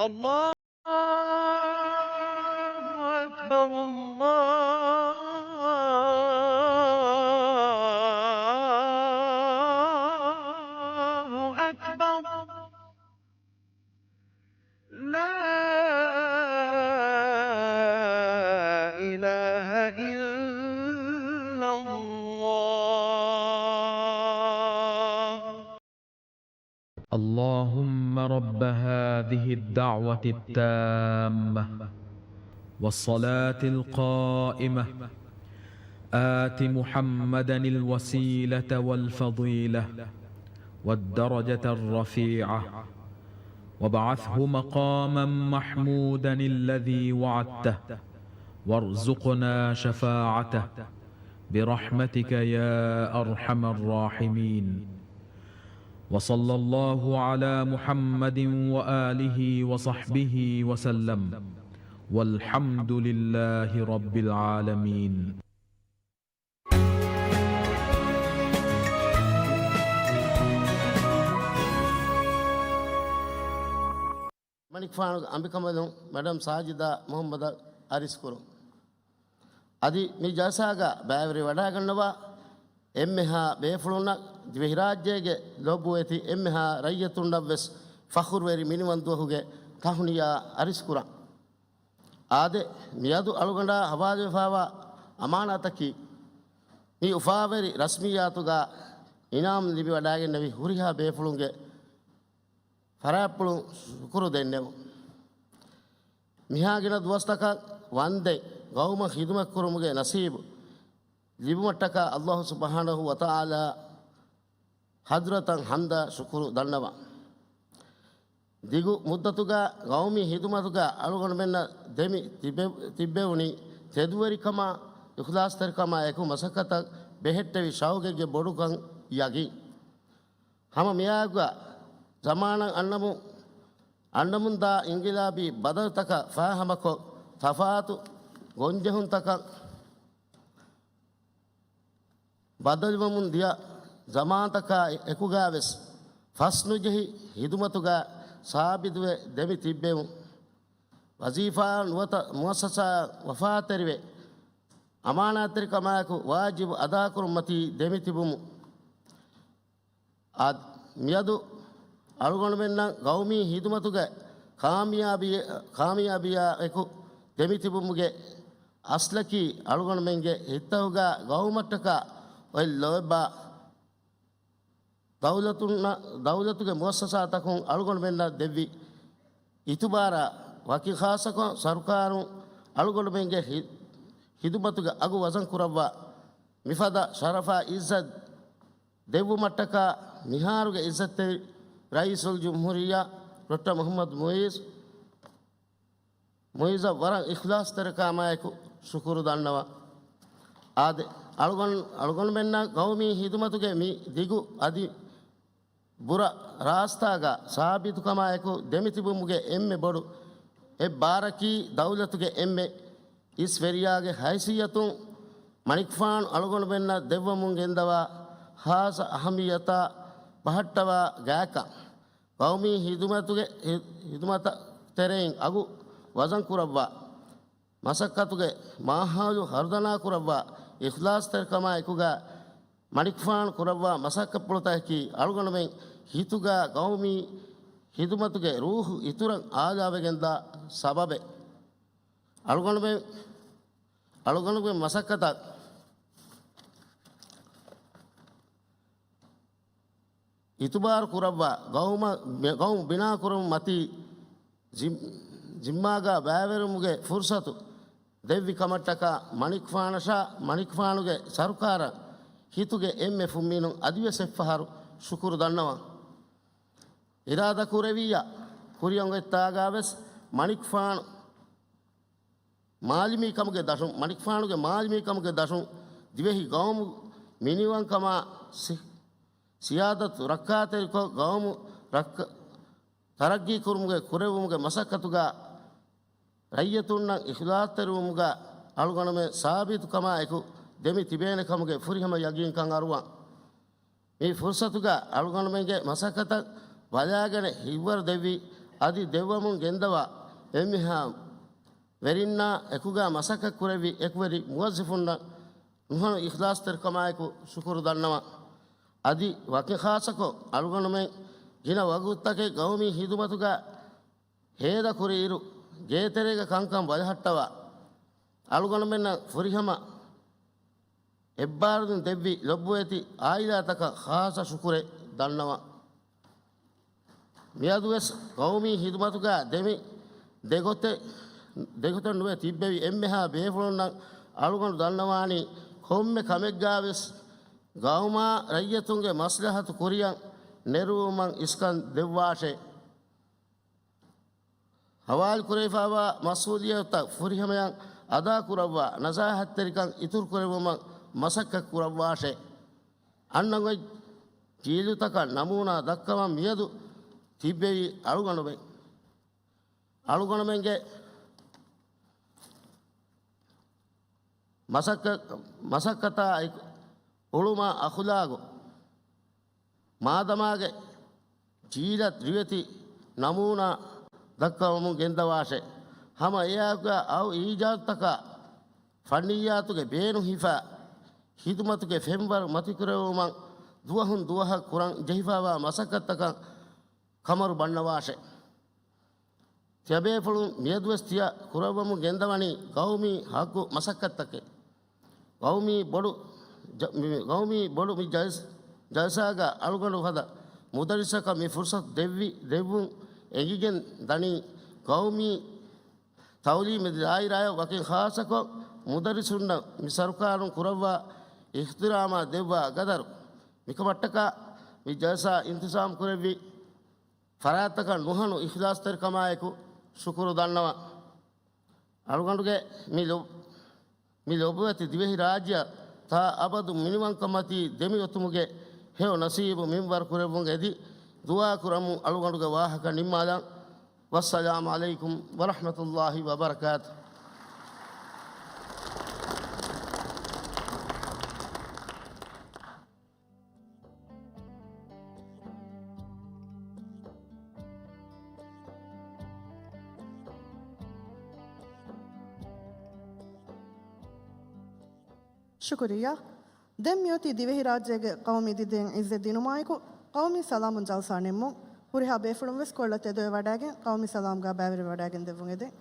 الله أكبر، الله أكبر. لا إله إلا الله. اللهم رب هذه الدعوة التامة والصلاة القائمة، آت محمدا الوسيلة والفضيلة والدرجة الرفيعة وابعثه مقاما محمودا الذي وعدته وارزقنا شفاعته برحمتك يا أرحم الراحمين. وصلى الله على محمد وآله وصحبه وسلم. والحمد لله رب العالمين. މަނިކުފާނުގެ އަނބިކަނބަލުން މެޑަމް ސާޖިދާ މުހައްމަދަށް އަރިސްކުރުން. އަދި މި ޖަލްސާގަ ބައިވެރިވަޑައިގަންނަވާ އެންމެހާ ބޭފުޅުންނަށް ދިވެހިރާއްޖޭގެ ލޯބިވެތި އެންމެހާ ރައްޔިތުންނަށްވެސް ފަޚުރުވެރި މިނިވަން ދުވަހުގެ ތަހުނިޔާ އަރިސްކުރަން. އާދެ، މިއަދު އަޅުގަނޑާ ހަވާލުވެފައިވާ އަމާނާތަކީ، މި އުފާވެރި ރަސްމިއްޔާތުގަ އިނާމް ލިބިވަޑައިގެންނެވި ހުރިހާ ބޭފުޅުންގެ ފަރާތްޕުޅުން ޝުކުރު ދެންނެވުން. މިހާ ގިނަ ދުވަސްތަކަށް ވަންދެން ގައުމަށް ޚިދުމަތްކުރުމުގެ ނަސީބު ލިބުމަށްޓަކާ އައްލާހު ސުބްޙާނަހު ވަތަޢާލާ ޙަޟްރަތަށް ޙަމްދާ ޝުކުރު ދަންނަވަން. ދިގު މުއްދަތުގަ ގައުމީ ޚިދުމަތުގަ އަޅުގަނޑުމެންނަށް ދެމި ތިބެ-، ތިއްބެވުނީ ތެދުވެރިކަމާ، އިޚްލާޞްތެރިކަމާ އެކު މަސައްކަތަށް ބެހެއްޓެވި ޝައުގެއްގެ ބޮޑުކަން ޔަގީން. ހަމަ މިއާއެކުގަ ޒަމާނަށް އަންނަމުން، އަންނަމުންދާ އިންގިލާބީ ބަދަލުތަކަށް ފާހަމަކޮށް، ތަފާތު ގޮންޖެހުންތަކަށް ބަދަލުވަމުން ދިޔަ ޒަމާންތަކާ އެކުގައިވެސް ފަސްނުޖެހި ޚިދުމަތުގަ ސާބިތުވެ ދެމި ތިއްބެވުން. ވަޒީފާ ނުވަތަ މުއައްސަސާ ވަފާތެރިވެ، އަމާނާތްތެރިކަމާއެކު ވާޖިބު އަދާކުރުމަތީ ދެމި ތިބުމު. އާދެ، މިއަދު އަޅުގަނޑުމެންނަށް ގައުމީ ޚިދުމަތުގެ ކާމިޔާބީ، ކާމިޔާބީއާ އެކު ދެމިތިބުމުގެ އަސްލަކީ، އަޅުގަނޑުމެންގެ ހިތަހުގަ ގައުމަށްޓަކާ އޮތް ލޯތްބާ ދައުލަތުންނަށް، ދައުލަތުގެ މުއައްސަސާތަކުން އަޅުގަނޑުމެންނަށް ދެއްވި އިތުބާރާ، ވަކި ޚާއްޞަކޮށް ސަރުކާރުން އަޅުގަނޑުމެންގެ ހި-، ޚިދުމަތުގެ އަގު ވަޒަން ކުރައްވާ، މިފަދަ ޝަރަފާ އިއްޒަތް ދެއްވުމަށްޓަކާ މިހާރުގެ އިއްޒަތްތެރި ރައީސުލްޖުމްހޫރިއްޔާ ޑޮކްޓަރ މުޙައްމަދު މުޢިއްޒު، މުޢިއްޒަށް ވަރަށް އިޚްލާޞްތެރިކަމާއެކު ޝުކުރު ދަންނަވަން. އާދެ، އަޅުގަނޑު، އަޅުގަނޑުމެންނަށް ގައުމީ ޚިދުމަތުގެ މި ދިގު އަދި ބުރަ ރާސްތާގަ ސާބިތުކަމާއެކު ދެމިތިބުމުގެ އެންމެ ބޮޑު އެއްބާރަކީ، ދައުލަތުގެ އެންމެ އިސް ވެރިޔާގެ ހައިސިއްޔަތުން މަނިކުފާނު އަޅުގަނޑުމެންނަށް ދެއްވަމުން ގެންދަވާ ޚާއްޞަ އަހައްމިއްޔަތާ ބަހައްޓަވާ ގާތްކަން. ގައުމީ ޚިދުމަތުގެ، ޚި-، ޚިދުމަތަށް ތެރެއިން އަގު ވަޒަން ކުރައްވާ، މަސައްކަތުގެ މާހައުލު ހަރުދަނާ ކުރައްވާ، އިޚްލާޞްތެރިކަމާ އެކުގަ މަނިކުފާނު ކުރައްވާ މަސައްކަތްޕުޅުތަކަކީ، އަޅުގަނޑުމެން ހިތުގަ ގައުމީ ޚިދުމަތުގެ ރޫޙު އިތުރަށް އާލާވެގެންދާ ސަބަބެއް. އަޅުގަނޑުމެން، އަޅުގަނޑުމެން މަސައްކަތަށް އިތުބާރު ކުރައްވާ، ގައުމަށް، ގައުމު ބިނާކުރުމަށް މަތީ ޒި-، ޒިންމާގަ ބައިވެރިވުމުގެ ފުރުޞަތު ދެއްވި ކަމަށްޓަކާ މަނިކުފާނަށާ މަނިކުފާނުގެ ސަރުކާރަށް ހިތުގެ އެންމެ ފުންމީނުން އަދިވެސް އެއްފަހަރު ޝުކުރު ދަންނަވަން. އިރާދަކުރެއްވިއްޔާ، ކުރިއަށް އޮތްތާގަވެސް މަނިކުފާނު މާލެމީ ކަމުގެ ދަށުން، މަނިކުފާނުގެ މާލެމީ ކަމުގެ ދަށުން ދިވެހި ގައުމު މިނިވަންކަމާ ސި-، ސިޔާދަތު ރައްކާތެރިކޮށް، ގައުމު ރައްކަ-، ތަރައްގީ ކުރުމުގެ ކުރެއްވުމުގެ މަސައްކަތުގަ ރައްޔިތުންނަށް އިޚްލާޞްތެރިވުމުގަ އަޅުގަނޑުމެން ސާބިތުކަމާ އެކު ދެމި ތިބޭނެ ކަމުގެ ފުރިހަމަ ޔަގީންކަން އަރުވަން. މި ފުރުޞަތުގަ އަޅުގަނޑުމެންގެ މަސައްކަތަށް ބަލާގަނެ ހިތްވަރު ދެއްވި އަދި ދެއްވަމުން ގެންދަވާ އެންމެހާ ވެރިންނާ އެކުގަ މަސައްކަތް ކުރެއްވި އެކުވެރި މުވައްޒަފުންނަށް ނުހަނު އިޚްލާޞްތެރިކަމާއެކު ޝުކުރު ދަންނަވަން. އަދި ވަކި ޚާއްޞަކޮށް އަޅުގަނޑުމެން ގިނަ ވަގުތުތަކެއް ގައުމީ ޚިދުމަތުގަ ހޭދަކުރިއިރު، ގޭތެރޭގަ ކަންކަން ބަލަހައްޓަވާ، އަޅުގަނޑުމެންނަށް ފުރިހަމަ އެއްބާރުލުން ދެއްވި ލޮބުވެތި އާއިލާތަކަށް ޚާއްޞަ ޝުކުރެއް ދަންނަވަން. މިއަދުވެސް ގައުމީ ޚިދުމަތުގަ ދެމި ދެގޮތެއް، ދެގޮތެއް ނުވެ ތިއްބެވި އެންމެހާ ބޭފުޅުންނަށް އަޅުގަނޑު ދަންނަވާނީ، ކޮންމެ ކަމެއްގަވެސް ގައުމާ ރައްޔިތުންގެ މަސްލަހަތު ކުރިއަށް ނެރުވުމަށް އިސްކަން ދެއްވާށޭ. ހަވާލުކުރެވިފައިވާ މަސްއޫލިއްޔަތުތައް ފުރިހަމަޔަށް އަދާކުރައްވާ، ނަޒާހަތްތެރިކަން އިތުރުކުރެއްވުމަށް މަސައްކަތް ކުރައްވާށޭ. އަންނަ އޮތް ޖީލުތަކަށް ނަމޫނާ ދައްކަވަން މިއަދު ތިއްބެވި އަޅުގަނޑުމެން، އަޅުގަނޑުމެންގެ މަސައްކަ-، މަސައްކަތާ އެކު އުޅުމާ އަޚުލާގު މާދަމާގެ ޖީލަށް ރިވެތި ނަމޫނާ ދައްކަވަމުން ގެންދަވާށޭ. ހަމަ އެއާއެކުގަ އައު އީޖާދުތަކާ ފަންނިއްޔާތުގެ ބޭނުން ހިފާ ޚިދުމަތުގެ ފެންވަރު މަތިކުރެވުމަށް ދުވަހުން ދުވަހަށް ކުރަން ޖެހިފައިވާ މަސައްކަތްތަކަށް ކަމަރު ބަންނަވާށޭ. ތިޔަބޭފުޅުން މިއަދުވެސް ތިޔަ ކުރައްވަމުން ގެންދަވަނީ ގައުމީ ހައްގު މަސައްކަތްތަކެއް. ގައުމީ ބޮޑު ޖަ-، މި-، ގައުމީ ބޮޑު މި ޖަލްސް-، ޖަލްސާގަ އަޅުގަނޑު ފަދަ މުދައްރިސަކަށް މި ފުރުސަތު ދެއްވި، ދެއްވުން އެނގިގެން ދަނީ ގައުމީ ތައުލީމީ ދާއިރާއަށް ވަކިން ޚާއްޞަކޮށް މުދައްރިސުންނަށް މި ސަރުކާރުން ކުރައްވާ އިޙްތިރާމާ ދެއްވާ ގަދަރު. މިކަމަށްޓަކާ މި ޖަލްސާ އިންތިޒާމް ކުރެއްވި ފަރާތްތަކަށް ނުހަނު އިޚްލާޞްތެރިކަމާއެކު ޝުކުރު ދަންނަވަން. އަޅުގަނޑުގެ މި ލޮ-، މި ލޮބުވެތި ދިވެހިރާއްޖެއަށް ތާ އަބަދު މިނިވަންކަންމަތީ ދެމިއޮތުމުގެ ހެޔޮ ނަސީބު މިންވަރު ކުރެއްވުން އެދި، ދުޢާ ކުރަމުން އަޅުގަނޑުގެ ވާހަކަ ނިންމާލަން. ވައްސަލާމު ޢަލައިކުމް ވަރަޙްމަތުﷲި ވަބަރަކާތުހު. ޝުކުރިއްޔާ. ދެން މިއޮތީ ދިވެހިރާއްޖޭގެ ޤައުމީ ދިދައިން ޢިއްޒަތް ދިނުމާއެކު، ޤައުމީ ސަލާމުން ޖަލްސާ ނިންމުން. ހުރިހާ ބޭފުޅުން ވެސް ކޮޅަށް ތެދުވެ ވަޑައިގެން، ޤައުމީ ސަލާމްގާ ބައިވެރިވެ ވަޑައިގެން ދެއްވުން އެދެން.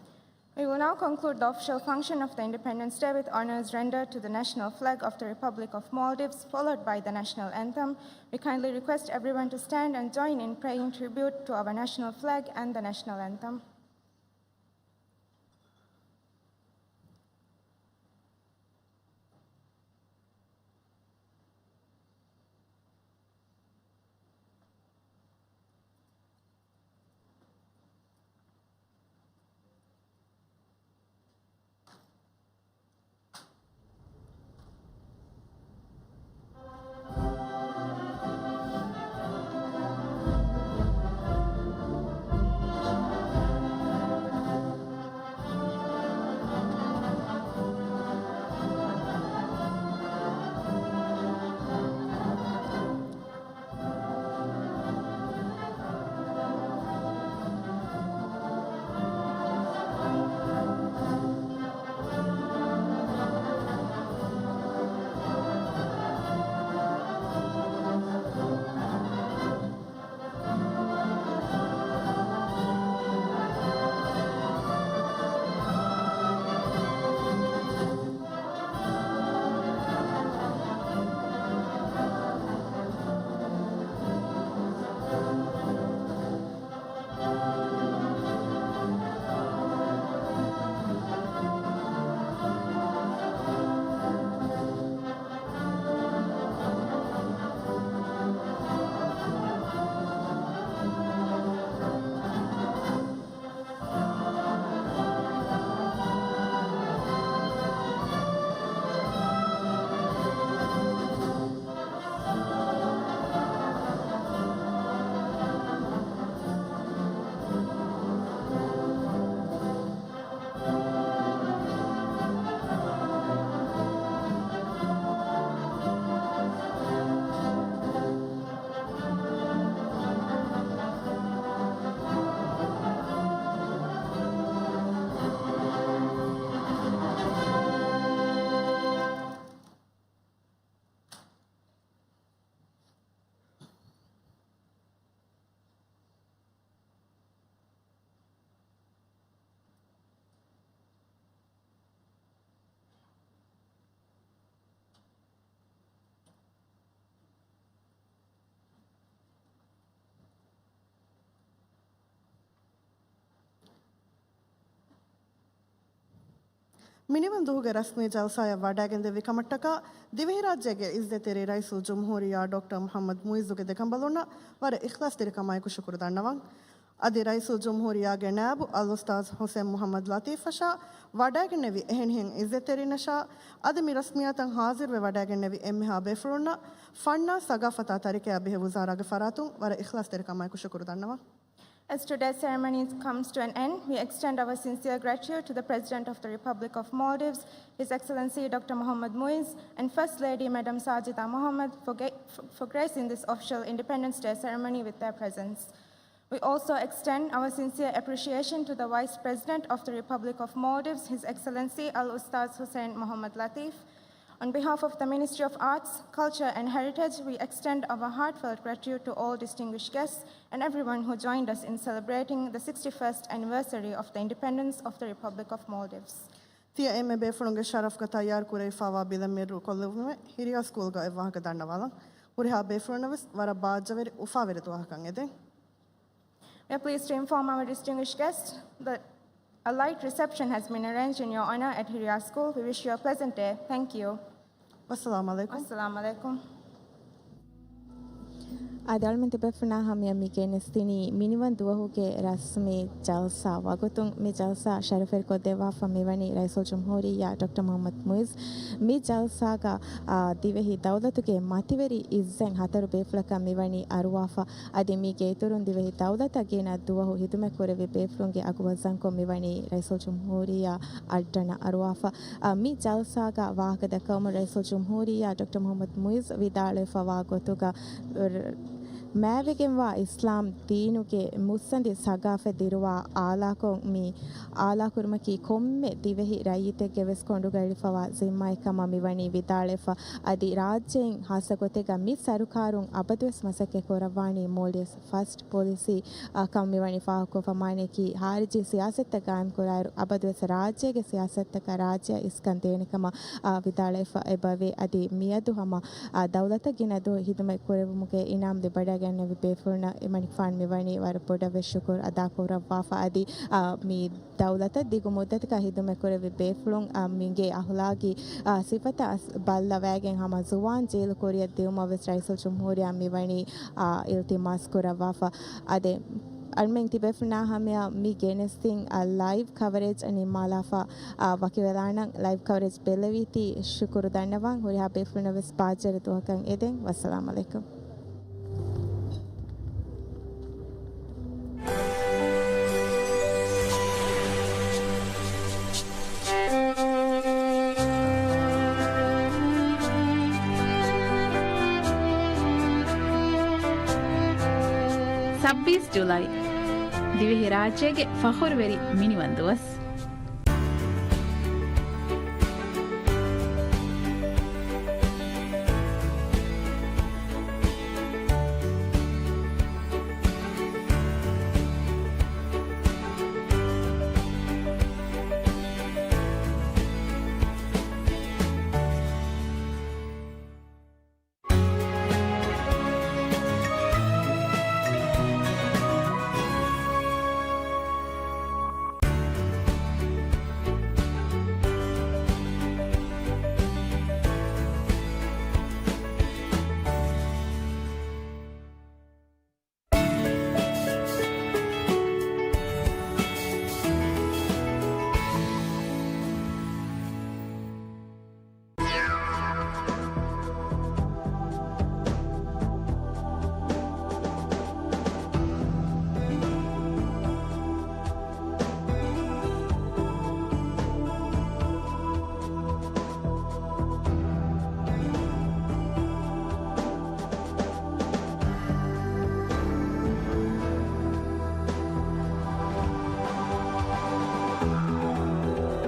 We will now conclude the official function of the Independence Day with honors rendered to the national flag of the Republic of Maldives, followed by the national anthem. We kindly request everyone to stand and join in paying tribute to our national flag and the national anthem. މިނިވަން ދުވަހުގެ ރަސްމީ ޖަލްސާއަށް ވަޑައިގެންދެއްވި ކަމަށްޓަކާ، ދިވެހިރާއްޖޭގެ އިއްޒަތްތެރި ރައީސުލްޖުމްހޫރިއްޔާ ޑޮކްޓަރ މުޙައްމަދު މުޢިއްޒުގެ ދެކަނބަލުންނަށް ވަރަށް އިޚްލާޞްތެރިކަމާއެކު ޝުކުރު ދަންނަވަން. އަދި ރައީސުލްޖުމްހޫރިއްޔާގެ ނާއިބު އަލްއުސްތާޛު ޙުސައިން މުޙައްމަދު ލަޠީފް ފަށާ ވަޑައިގެންނެވި އެހެނިހެން ޢިއްޒަތްތެރިންނަށާ އަދި މި ރަސްމިއްޔާތަށް ޙާޟިރުވެ ވަޑައިގެންނެވި އެންމެހާ ބޭފުޅުންނަށް ފަންނާ ސަގާފަތާ ތަރިކަޔާ ބެހޭ ވުޒާރާގެ ފަރާތުން ވަރަށް އިޚްލާޞްތެރިކަމާއެކު ޝުކުރު ދަންނަވަން. As today's ceremony comes to an end, we extend our sincere gratitude to the President of the Republic of Maldives, His Excellency Doctor Mohammad Muiz, and First Lady Madam Sajida Mohammad for, ga- for gracing this official Independence Day ceremony with their presence. We also extend our sincere appreciation to the Vice President of the Republic of Maldives, His Excellency Al Ustaz Hussein Mohammad Latif. On behalf of the Ministry of Arts, Culture and Heritage, we extend our heartfelt gratitude to all distinguished guests and everyone who joined us in celebrating the sixty-first anniversary of the independence of the Republic of Maldives. ތިޔަ އެންމެ ބޭފުޅުންގެ ޝަރަފްގަ ތައްޔާރު ކުރެވިފައިވާ ބިލަށް މިރު ކޮށްލެވުމެއް ހިރިޔާ ސްކޫލްގަ އެއްވާހަކަ ދަންނަވާލަން. ހުރިހާ ބޭފުޅުންނަށް ވެސް ވަރަށް ބާއްޖަވެރި އުފާވެރި ދުވަހަކަށް އެދެން. We are pleased to inform our distinguished guests that a light reception has been arranged in your honor at Hiriya School. We wish you a pleasant day. Thank you. ވައްސަލާމް ޢަލައިކުމް. ވައްސަލާމް ޢަލައިކުމް. އާދެ، އަޅުމެން ތިބޭފުޅުންނާ ހަމަޔަށް މި ގެނެސްދިނީ މިނިވަން ދުވަހުގެ ރަސްމީ ޖަލްސާ ވަގުތުން. މި ޖަލްސާ ޝަރަފުވެރިކޮށްދެއްވާފަ މިވަނީ ރައީސުލްޖުމްހޫރިއްޔާ ޑޮކްޓަރ މުޙައްމަދު މުޢިއްޒު. މި ޖަލްސާގަ، އާ، ދިވެހި ދައުލަތުގެ މަތިވެރި އިއްޒަތް ހަތަރު ބޭފުޅަކަށް މިވަނީ އަރުވާފަ. އަދި މީގެ އިތުރުން ދިވެހި ދައުލަތަށް ގިނަ ދުވަހު ހިދުމަތް ކުރެއްވި ބޭފުޅުންގެ އަގު ވަޒަންކޮށް މިވަނީ ރައީސުލްޖުމްހޫރިއްޔާ އައްޑަނަށް އަރުވާފަ. އަ، މި ޖަލްސާގަ ވާހަކަ ދައްކަވަމުން ރައީސުލްޖުމްހޫރިއްޔާ ޑޮކްޓަރ މުޙައްމަދު މުޢިއްޒު ވިދާޅުވެފަވާ ގޮތުގަ، ރ-، މާތްވެގެންވާ އިސްލާމް ދީނުގެ މުއްސަނދި ސަގާފަތް ދިރުވާ އާލާކޮށް މި އާލާކުރުމަކީ ކޮންމެ ދިވެހި ރައްޔިތެއްގެ ވެސް ކޮނޑުގައިލިފަވާ ޒިންމާއެއް ކަމަށް މިވަނީ ވިދާޅުވެފަ. އަދި ރާއްޖެއިން ހާއްސަ ގޮތެއްގަ މި ސަރުކާރުން އަބަދުވެސް މަސައްކަތް ކުރައްވާނީ މޯލްޑިވްސް ފަސްޓް ޕޮލިސީ، އާ، ކަމަށް މިވަނީ ފާހަގަކޮށްފަ. މާނައަކީ، ހާރިޖީ ސިޔާސަތުތައް ގާއިމް ކުރާއިރު، އަބަދުވެސް ރާއްޖޭގެ ސިޔާސަތުތަކަށް ރާއްޖެއަށް އިސްކަން ދޭނެ ކަމަށް، އާ، ވިދާޅުވެފަ އެބަވޭ. އަދި މިއަދު ހަމަ، އާ، ދައުލަތަށް ގިނަ ދުވަހު ހިދުމަތް ކުރެއްވުމުގެ އިނާމް ލިބިވަޑައިގެންނެވި ބޭފުޅުންނަށް އެމަނިކުފާނު މިވަނީ ވަރަށް ބޮޑަށް ވެސް ޝުކުރު އަދާކުރައްވާފަ. އަދި، އާ، މި ދައުލަތަށް ދިގު މުއްދަތަކަށް ހިދުމަތް ކުރެއްވި ބޭފުޅުން، އާ، މިގެ އަހުލާގީ، އާ، ސިފަތައް އަސް ބައްލަވައިގެން ހަމަ ޒުވާން ޖީލު ކުރިއަށް ދިއުމަށް ވެސް ރައީސުލްޖުމްހޫރިއްޔާ މިވަނީ، އާ، އިލްތިމާސް ކުރައްވާފަ. އާދެ، އަޅުމެން ތިބޭފުޅުންނާ ހަމަޔަށް މި ގެނެސްދިން، އާ، ލައިވް ކަވަރޭޖް ނިންމާލާފަ، އާ، ވަކިވެލާނަން. ލައިވް ކަވަރޭޖް ބެއްލެވީތީ ޝުކުރު ދަންނަވަން. ހުރިހާ ބޭފުޅުންނަށް ވެސް ބާއްޖަވެރި ދުވަހަކަށް އެދެން. ވައްސަލާމް ޢަލައިކުމް. ސައްބީސް ޖުލައި، ދިވެހިރާއްޖޭގެ ފަޚުރުވެރި މިނިވަން ދުވަސް.